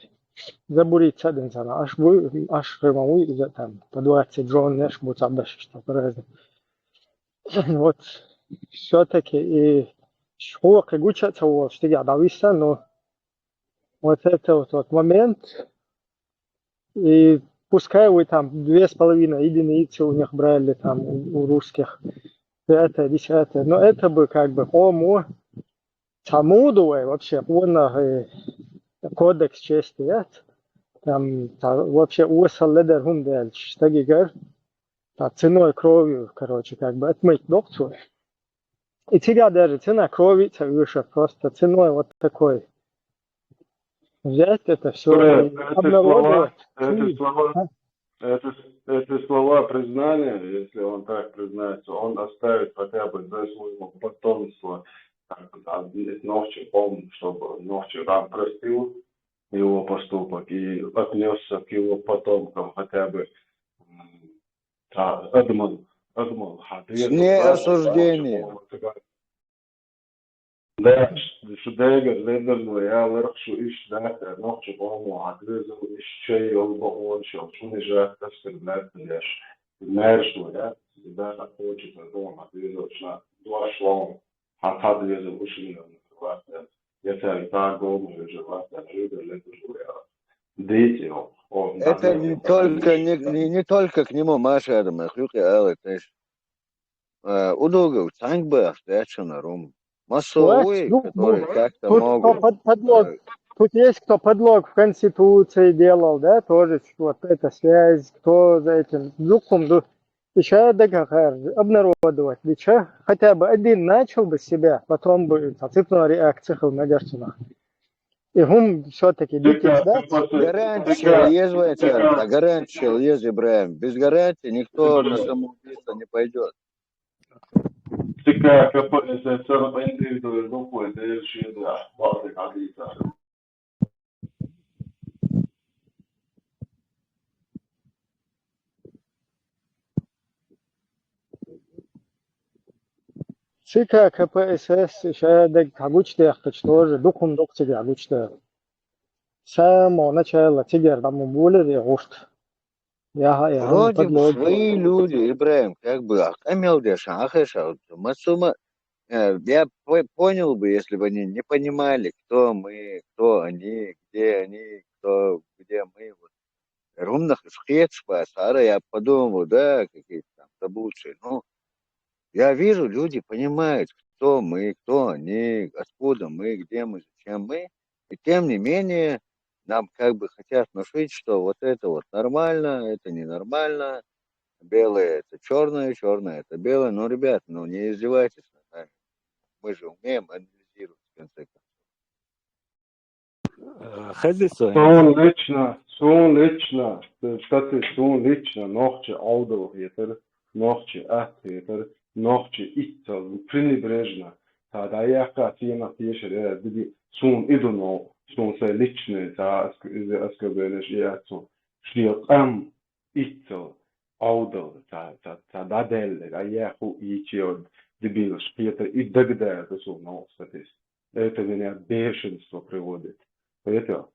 забури цадин цана, аш буй, аш ма буй, за там по двадцать жён неш бу цабаш, что по-разному. Вот все-таки и школа как учатся, вот, что я дависа, но вот это вот, вот момент, и пускай вы там две с половиной единицы у них брали там у, у русских, пятое, десятое, но это бы как бы кому, тому давай вообще, он э, кодекс чести, там та, вообще уэсал ледер хум дальше, так и говорю, та ценой кровью, короче, как бы отмыть докцу. И тебя даже цена крови, ца выше, просто ценой вот такой. Взять это все Бля, и это обнародовать. слова, это М, слова, а? это, это слова признания, если он так признается, он оставит хотя бы для своего потомства, как, а, ночи, помню, чтобы ночи рам простил его поступок и отнесся к его потомкам хотя бы м, а, адмал, адмал, Не осуждение. Да, шудайгар ледерну я ларх шу иш дата нохчу кому атлезу иш чей олба он шо шуни жахта стернат яш. Нершло я, да, хочет дома атлезу шна два шлом. Хатад лезу ушин вата. Я царь та гому же вата жуга ледерну я. Дети, он. Это не только не, не, не только к нему, Маша, Адам, а хюки алы, ты ж. Э, Удугов, Цангбах, Рячина, Рум. Массовый, ну, который ну, как-то Тут кто могут. под, подлог, э, тут есть кто подлог в Конституции делал, да, тоже вот эта связь, кто за этим. Дукум, ду, еще дагахар обнародовать, ведь чё, хотя бы один начал бы с себя, потом бы цепная реакция хыл, наверное. И хум все-таки дикий, да? Гарантия есть в этом, а гарантия есть, Ибраим. Без гарантии никто на самоубийство не пойдет. Цика КПСС индивидуальный духой, да, вообще, да, базы какие-то. Цика КПСС, еще дагахар гучдех, тоже дукум док цика гучдех. С самого начала цигер там буле и гушт. Я, я, Вроде бы подлог. Свои люди, Ибраим, как бы, а камел дешан, ахеша, Мацума, э, я по- понял бы, если бы они не понимали, кто мы, кто они, где они, кто, где мы. Вот. Румнах шхет шпа, сара, я подумал, да, какие-то там заблудшие. Ну, я вижу, люди понимают, кто мы, кто они, откуда мы, где мы, зачем мы. И тем не менее, нам как бы хотят внушить, что вот это вот нормально, это ненормально, белое — это черное, черное — это белое. Ну, ребят, ну не издевайтесь над нами. Мы же умеем анализировать, в конце концов. Э, Хезис, Сун лично, сун лично, кстати, сун лично нохчи Ӏовдал хетар, нохчи атта хетар, нохчи иццал пренебрежно. Цхьа дӀаяьккха цена тешар, э, диби, сун и ду но, сун сай личный, цхьа оск-, из оскорбление и яц сун. Шен къам иццал Ӏовдал, цхьа, цхьа, цхьа дӀадаьлла, дӀаяьккха хӀу ийча дибилаш хетар, и дагадара сун новкъа статис. Это меня в бешенство приводит. Это,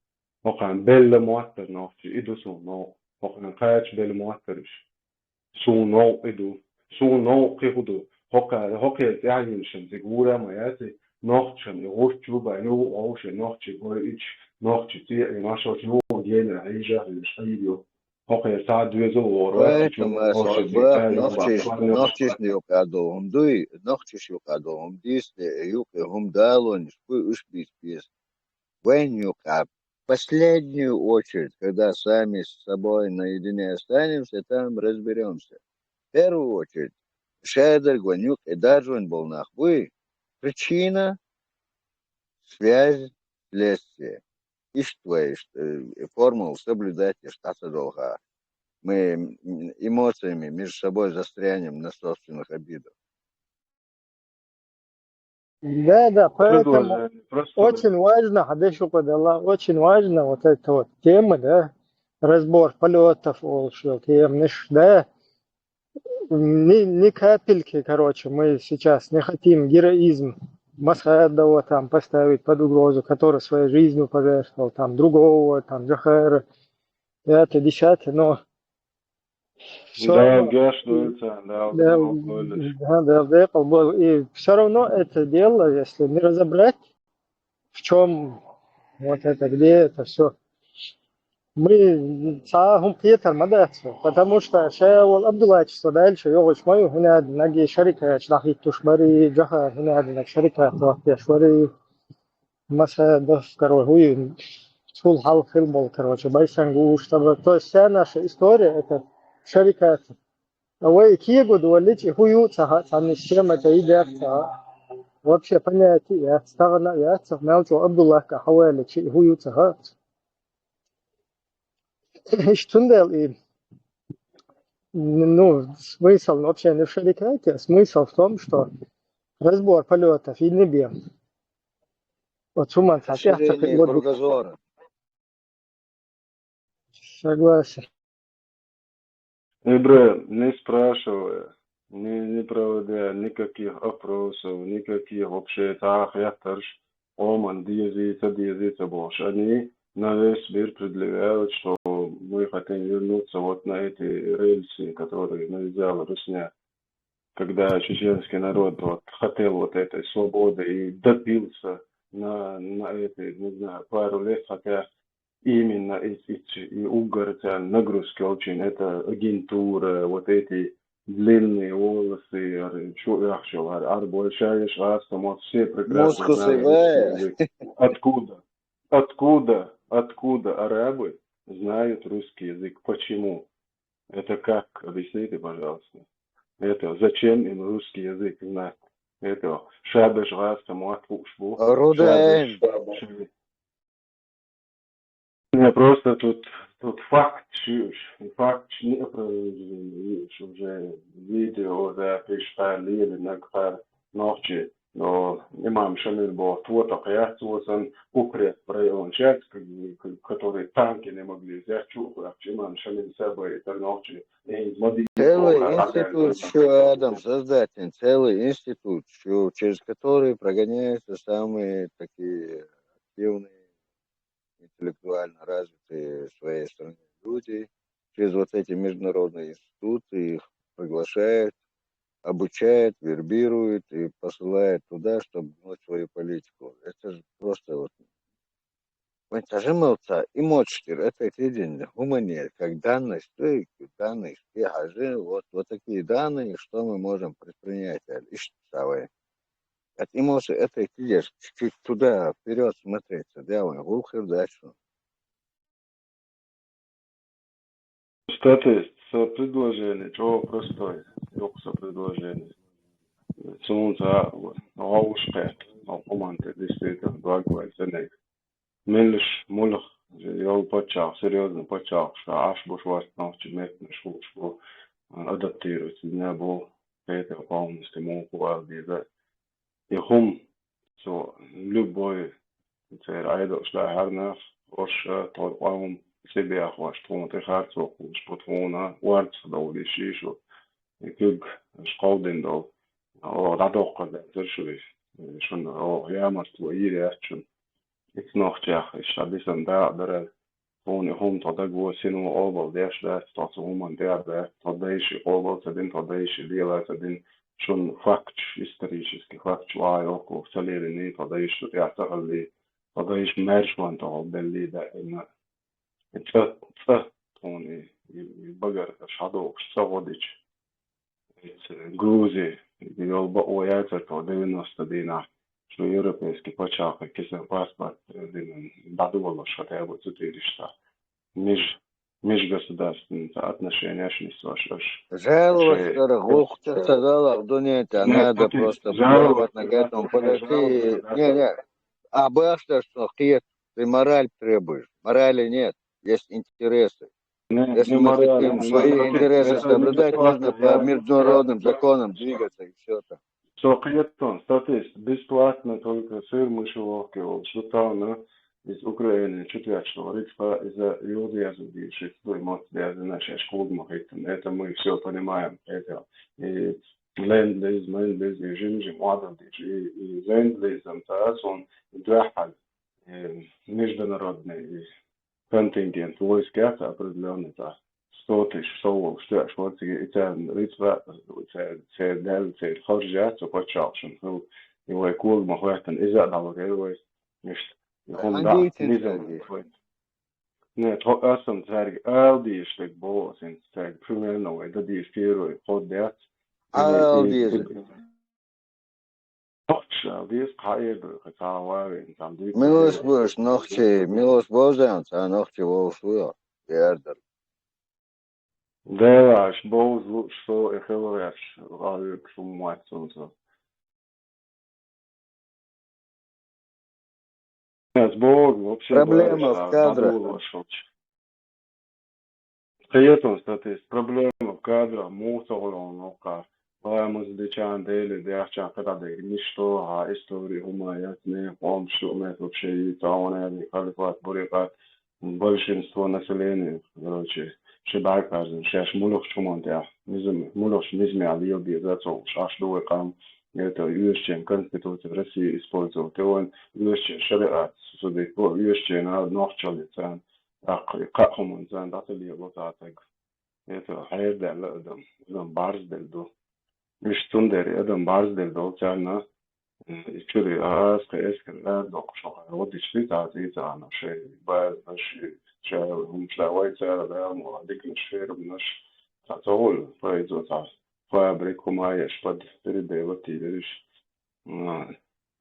хӀокхарна белла моттар нохчи, и ду сун новкъа. ХӀокхарна кхача белла моттараш. Сун новкъа и ду. Сун новкъа кхы хӀу ду. ХӀокха-, хӀокхе цӀяхьа йинашан цига вура ма яци, нохчан и гӀурч бу бай, ну, гӀовше нохчи гой ич, нохчи цӀе, и машоч, ну, генера, хьежа, хьежа, хьежа. ХӀокхе цхьа доьзал вора, Поэтому, чу, нохчи асхьаб, цӀе, нохчиш, нохчишна юкъа догӀум дуй, нохчиш юкъа догӀум дийсне, юкъе хӀума далониш буй, уж бийс бийс. Вайн юкъа, в последнюю очередь, когда сами с собой наедине останемся, там разберемся. В первую очередь, шадар вайн юкъе даржвайн бол нах буй, причина, связь, следствие. Иштта вай, ишт-, э, формула соблюдать еш дӀа ца долхьа, мы, м, эмоциями между собой застрянем на собственных обидах. Да, да, поэтому Продолжаем. Просто очень важно, хьадеш юкъа делла, очень важно вот эта вот тема, да, разбор полетов, олуш йола теманаш, да. Ни, ни капельки, короче, мы сейчас не хотим героизм Масхадова там поставить под угрозу, который своей жизнью пожертвовал, там, другого, там, Джохара, пятое, десятое, но всё Дала равно, гешт дуй царна, Дала да, дукха хуьлда. да, да, да, был. И всё равно это дело, если не разобрать, в чём вот это, где это всё, мы цхьа хӀума кхетар ма дац, потому что ша вол Абдуллачество дальше йогӀуш ма ю, хӀунадинаг шарикаташ дӀахӀиттуш барий, Джохар хӀунадинаг шарикат латтеш варий, Масхадов, короче, хӀу ю, цул хьалха хила болу, короче, Байсангуш, то есть вся наша история, это шарикат. А вай кегуд валличи хӀу ю ца хаьа, цхьанна система тӀе и дерг ца хаьа. Вообще понятие яц, тахана а яц, мел чӀогӀа Абдуллахка хьавалличи хӀу ю ца хаьа. Иштта цундела и, ну, смысл вообще не в шарикате, а смысл в том, что разбор полетов и не бьем. Вот цу ман цхьа тӀехь ца Расширение кхин гур ду. кругозора. Согласен. Ибра, не спрашивая, не, не проводя никаких опросов, никаких вообще цхьа хеттарш, къоман дезий, ца дезий ца бохуш. Они на весь мир предъявляют, что мы хотим вернуться вот на эти рельсы, которые навязала Русня. Когда чеченский народ вот хотел вот этой свободы и добился на, на этой, не знаю, пару лет, хотя именно эти, эти и угорцян нагрузки очень, это агентура, вот эти длинные волосы, ар-, чу яхчу, ар-, ар большая шваста, вот все прекрасно Мускусы знают вая. русский язык. Откуда? Откуда? Откуда арабы знают русский язык? Почему? Это как? Объясните, пожалуйста. Это зачем им русский язык знать? Это шабеш гӀаста мотт хууш бу. Руден. Шабеш. Не, просто тут, тут факт шиуш. Факт ши не опровержение, уже видео, уже пишет, лили, нагфар, нохчи. Но имам Шамиль боху, тотакх яц цо сан укреп район чец, к-, к-, который танки не могли взять, чу а имам Шамиль сабай, тар нохчи, эйнз мадийна Целый боху, институт, что Адам создатель, целый институт, что, через который прогоняются самые такие активные, интеллектуально развитые в своей стране люди, через вот эти международные институты их приглашают, обучают, вербируют и посылают туда, чтобы гнуть свою политику. Это же просто вот. Вайн тажамалца и мочтир, это эти день, гуманер, как данность, то есть данность, и хажи, вот, вот такие данные, что мы можем предпринять, ишт савай. От эмоций это идешь чуть-чуть туда, вперед смотреться, да, вон, глухо дальше. Кстати, со предложение, чего простой, юк со предложение. Сунца, гавушка, но команды действительно благой цены. Мелш, мулх, ёл пачах, серьезно пачах, что аш буш вас ночи метнеш, шушку, адаптировать, не был, это полностью мог валдиза. И хум, со любой, цер айдо, что харнах, ош, тор, паум, себе ахваш, тон, ты харцо, куш, потвона, варц, да, улиши, шо, и кюг, школден, да, о, да, дохка, да, зершуй, шун, о, ямарство, ире, шун. Ицнохчах, иш хьадисан дагӀ дара, тхуна хӀума тхо дагавоса, сино къобал деш дац, тхо цу хӀуманна тӀехь дац, тхо дайши къобал ца дина, тхо дайши лела ца дина, шун факташ, исторически факташ вай окко ца лелиний, тхо дайши цу тӀехь ца хилли, тхо дайши маьршонна тхо белли даьӀина. ЦӀа, цӀа тхуна и, и, и багара шадохуш цӀа гӀодича. Эца Грузи, йолба о яцар тхо девяносто дийнахь, шу европейский пачхьалкх кисар паспорт, э, дина, дӀадолуш, хотя бы цу тӀеришта. Меж-, межгосударственный отношения аш нисваш аш. Жаловаться Шей-, дара, гӀуллакх ца далахь дуьнен тӀа, Нет, надо тут просто жаловаться подорвать на жаловаться, гайтон, подожди. Жаловаться, не, не, а бахташ, что кхет, ты мораль требуешь. Морали нет, есть интересы. Не, Если не мы морально, хотим не свои морально. Интересы Это соблюдать, нужно бесплатно, по я, международным я, законам двигаться, и все это. Со кхетон, статист, бесплатно только сыр мышеловки, вот, что там, ну, из Украины, чуть вячного рыцка, из-за его связи, что стоимость связи, наши школы, это мы все понимаем, это и ленд-лиз, менд-лиз, и жим-жим, и, и ленд-лиз, там, он, и две, э, международный, и контингент войск яц определённый, цхьа сто тысяч сов волуш тоьаш вара цига, и царна рицкъа, церан, церан даьлла, церан харжа яц, цу пачхьалкхашна хилла, и вай кога ма хӀоьттина, иза а дӀалур яра вай, иштта, и хӀума дӀа Ангуйтин низам цаьрга. Вай. Не, тхо ас-м цаьрга ала дезаш дерг боху ас хӀинца цаьрга, примерно вай дан дезаш первый хӀода дац. И, Ала и, деза. и, Нохча деза кхаэр ду, кхы цхьа ван вен, цхьа дика Милас деза. Буш, нохчий, милас бовзан, цхьа нохчий вовш ву, ярдар. Дела, аш бовз луш со, и хилараш, гӀавик шум вац цунца. Ас богу, вообще Проблема говорю, в кадрах. Дадулаш вообще. Кхетон статист, проблема в кадрах, муха ца гӀолон воккха. Ламаз дечан, Дели дяхчан, кхетадер, ничто, а история, хӀума яц, не, хӀума шу, мет вообще, и таун, и халифат, бурикат, большинство населения, короче, ши бӀарг арзан, шеш мулух чуман тя, низм, мулух низме а лио бе, зацо, шаш дуй кам, это, уьш чен конституция в России использовать, и он, уьш чен шариат, судить, уьш чен а нохчалли цан, ТӀаккха и кхаа хӀуманца дӀа ца лело цхьа а стаг. Это хьердаьлла адам, адам барзделла ду. Иштта цундела адам барзделла долу царна, э, и чуьра а аса кхин эскар арадоккхуш хьо хьайн гӀо дича цхьа а цӀийцахьана шайн базанаш, шайн хӀумаш да вай цара да, мо диканаш, ферманаш, цхьа ца гӀур, пайзо цхьа фабрик хӀума еш, под передела тилириш. А,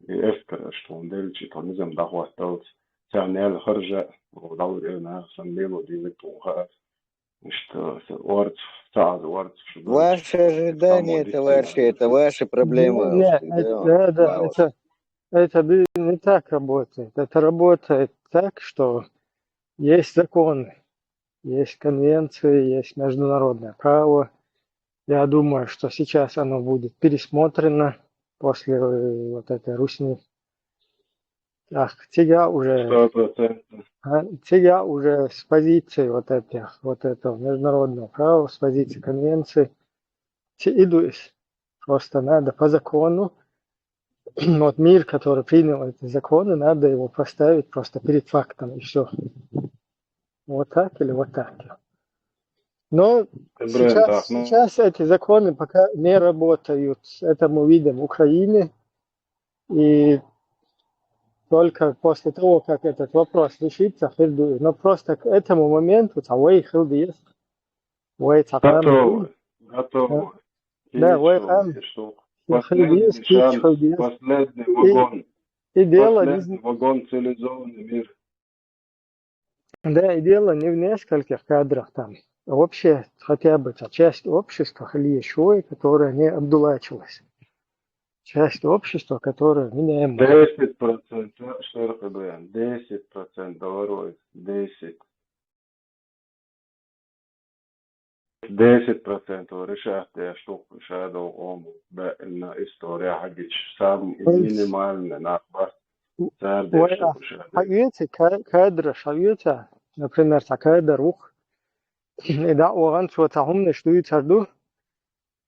и эскараш тхуна делчи, тхо низам дӀахӀотталц, царна яьлла харжа, о, дӀалур э наха сан лело дийзиг тхуна хаар. Иштта, аса орц, ца Ӏаза орц, шу Ваши ожидания, товарищи, это ваши проблемы, Не, не, это, да, да, это, это не так работает. Это работает так, что есть законы, есть конвенции, есть международное право. Я думаю, что сейчас оно будет пересмотрено после, э, вот этой русни. Так, цига уже, Сто процентов. А, цига уже с позиции вот этих, вот этого международного права, с позиции конвенции, ци идуис. Просто надо по закону, вот мир, который принял эти законы, надо его поставить просто перед фактом, и все. Вот так или вот так. Но сейчас, сейчас эти законы пока не работают. Это мы видим в Украине. И только после того, как этот вопрос решится, хирду, но просто к этому моменту, ца вай хилдис, вай ца Готовы, готовы. Да, вай Ничего, там. Что? последний шанс, последний вагон. И дело не... Последний вагон цивилизованный мир. Да, и дело не в нескольких кадрах там. Вообще, хотя бы та часть общества, хили ещё, которая не обдулачилась. Часть общества, которая меняемая. Десять процентов, что это, блин? Десять процентов, говорю, десять. Десять процентов решат, я штуку шадов ом, да, на история хагич, сам минимальный нахбар. Цар деш штуку шадов. Хьаэца, ка-, кадра хьаэца, например, цхьа кадр ух, и да, оагӀан цо цхьа хӀуманаш дуй цар ду,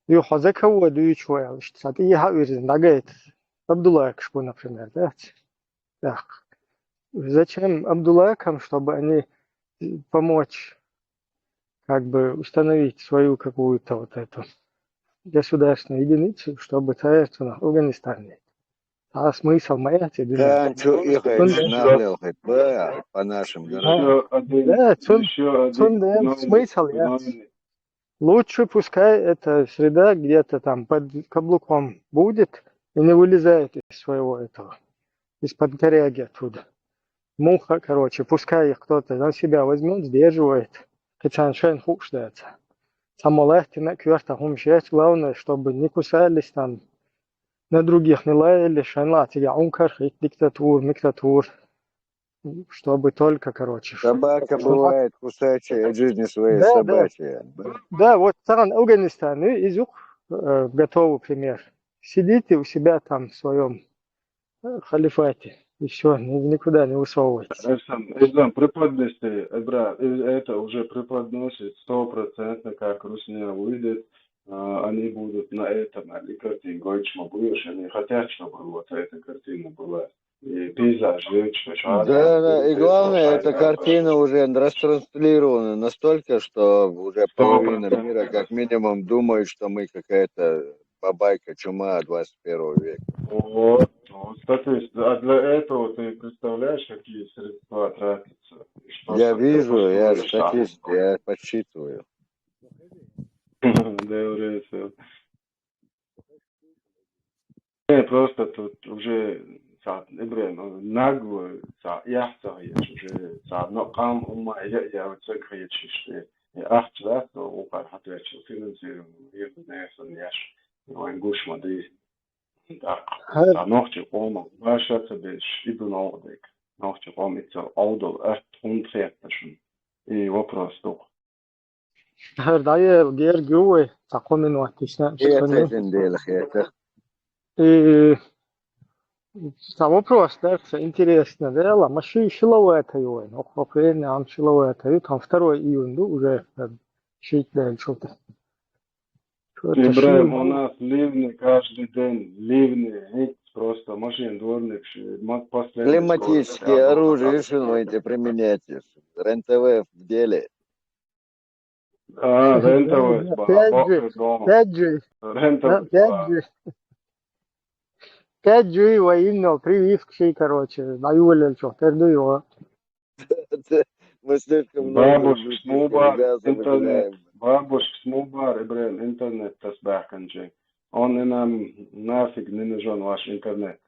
ю хьо закаво дуйчу аьлла, иштта цхьа тӀехьа вирзина дӀагайта. Абдуллакаш бу, например, да? Так. Зачем Абдуллакам, чтобы они помочь, как бы, установить свою какую-то вот эту государственную единицу, чтобы царство на Афганистане? А смысл моя тебе? Да, чё, их Цун- нахлел хоть бы, по нашим городам. Ещё один, Да, цун, ещё один цун, да, смысл, я. Лучше пускай эта среда где-то там под каблуком будет и не вылезает из своего этого, из-под коряги оттуда. Муха, короче, пускай их кто-то на себя возьмёт, сдерживает. Кхы царна шайн хууш дац. Цхьаммо лаьттина коьрта хӀумаш яц, главное, чтобы не кусались там, на других не лаялись, шайн лаьтта цига ункар хит диктатура, миктатура. Чтобы только, короче, ш-, Собака ш-, бывает кусачая, от жизни своей Да, да. собачья. Да, вот царна Афганистан, и из ух, э, готовый пример. Сидите у себя там в своём, э, халифате, и всё, ни-, никуда не высовывайтесь. Эсам, эсам преподнести, э, бра-, э, это уже преподносит стопроцентно, как Русня выйдет, а, они будут на этом, а, и картинку, и чмо будешь, они хотят, чтобы вот эта картина была. И пейзаж, и чё, чё, Да, да, и главное, эта картина уже растранслирована настолько, что уже половина мира как минимум думает, что мы какая-то бабайка, чума двадцать первого века. Вот, вот, соответственно, а для этого ты представляешь, какие средства тратятся? И что Я вижу, я статистика, я подсчитываю. Да, я уже всё. Не, просто тут уже цхьа, э, блин, ну, нагло, цхьа, я цхьа, я уже цхьа, но кам у меня, я, я вот так хочу, что я ахча, то у пар хатвечил финансирование, я, конечно, я ж, ну, ангуш моды. Так, Хэ- а ногти ома, ваша тебе, иду на отдых. Ногти ом, это аудал, а, он трет, и вопрос только. ХӀара дӀаела герга ю вай, цхьа кхо минот йисна, Хетта, ши минот. Дела, хетта. И цхьа вопрос дара, цхьа интересно дела, ма ши, ши лавата ю вайн, охо хӀокхуьнан ам ши лавата ю, там второй июнь ду, уже, э, шийтта даьлла шо тӀе. Ибрахим, у нас ливни каждый день, ливни, просто машин дворник, ш-, ма-, последний Климатические скорость, оружия, да, что вы это применяете? РЕН-ТВ в деле. А, рентовый, да, баха, пять G, дома. Пять G. Рентовый, да, пять G. Пять G вай иннал прививка ши, короче, дӀаюваллал чохь тера ду йо. Мы слишком много Бабушка вместе смуба, интернет. Бабушка смуба, Ибрахим, интернет тас баьхканчи. Он и нам нафиг не нужен ваш интернет.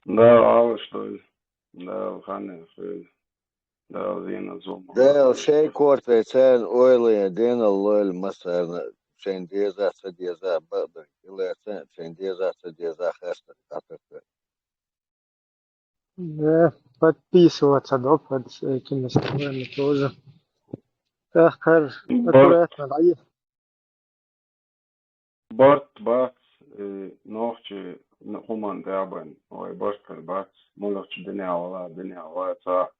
Да, алла, что ли? Да, ханна, что ли? Да, зина зума. Да, шей корта цен ойле денал лойл масарна, шен деза, ца деза, бабы, иле цен, шен деза, ца деза, хаста, капета. Да, подписываться, да, под этими словами тоже. Так, хар, Бар- аккуратно, да, и Барт бац, э, нохчи н-, хӀуманна тӀехь бан, вай барт кара бац, муьлххачу дуьненна вала, дуьненна ваца,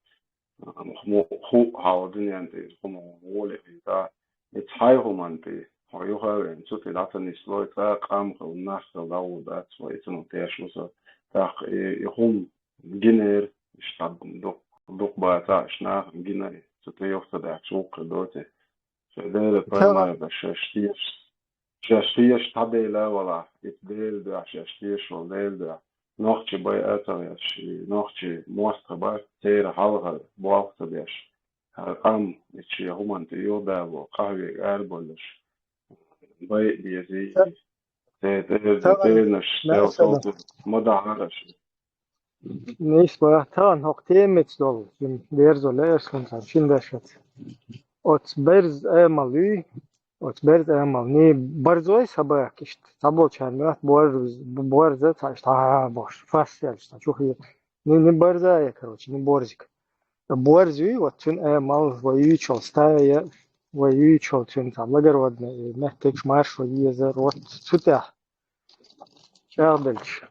а, хӀу-, хӀу-, хьала дуьненна тӀе хӀума гӀоле хӀита. Эца хьайн хӀуманна тӀе, хьо юха а веана, цу тӀе дӀа ца нислой, цкъа а къам хила, нах хила дӀагӀур дац, вай цунах теш ву со. ТӀаккха и, и хӀума гинера, иштта дукха, дукха бацахь, иштта нахана гинарий, цу тӀе юха ца даьхкича вукху хир доций. Шайн Делан пайхамар, шаьш теша, шаьш теша цхьа Дела а валахь, иза Дела дуьхьа, шаьш теша волу Дела дуьхьа. Нохчи байа а ца гӀерташ, и нохчи мостагӀа бац, церан хьалхара болх ца беш. къам, и чи хӀуманта юхабаьлло, къахьега арабовлуш. Бай безий. Ца- Те, те, Ца- тенаш, Ца- ма дахьараш. Нийса бахьан тахана хӀокху темаца долу, шин дерзо лаьара суна цхьана шина дашаца. Оцу берза амал юй, оцу берза амал, ни барзой сан бахка иштта. Цхьаболчарна моьтту борз-, борза цхьа иштта, хьа-хьа-хьа бохуш, фас аьлча цхьа чу хи-, ни, ни барза я, короче, ни борзиг. Борз юй, вот цуьнан амал, вай юьйцуш йолу стая, вай юьйцуш йолу цуьнан цхьа благородный, и меттигаш маршо езар, вот цу тӀехь. ЧӀагӀделча.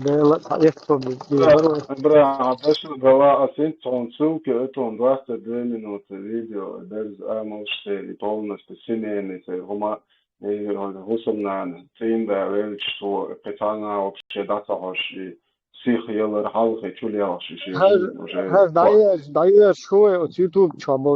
Дела цхьа эццо бе-, безар вай. Бра, дашна гала, а синт тхуна ссылка, это он двадцать две минуты видео, берза амалш церан, и полностью семейный церан хӀума, и хӀусамнана, цӀийнда велча тхо, кхин цхьанна вообще дӀа ца хьош, и сиха ялар хьалхе чу лелхаш, и шен Хьажа, уже хьажа, дӀаерш, дӀаерш хӀу вай оцу YouTube чохь болу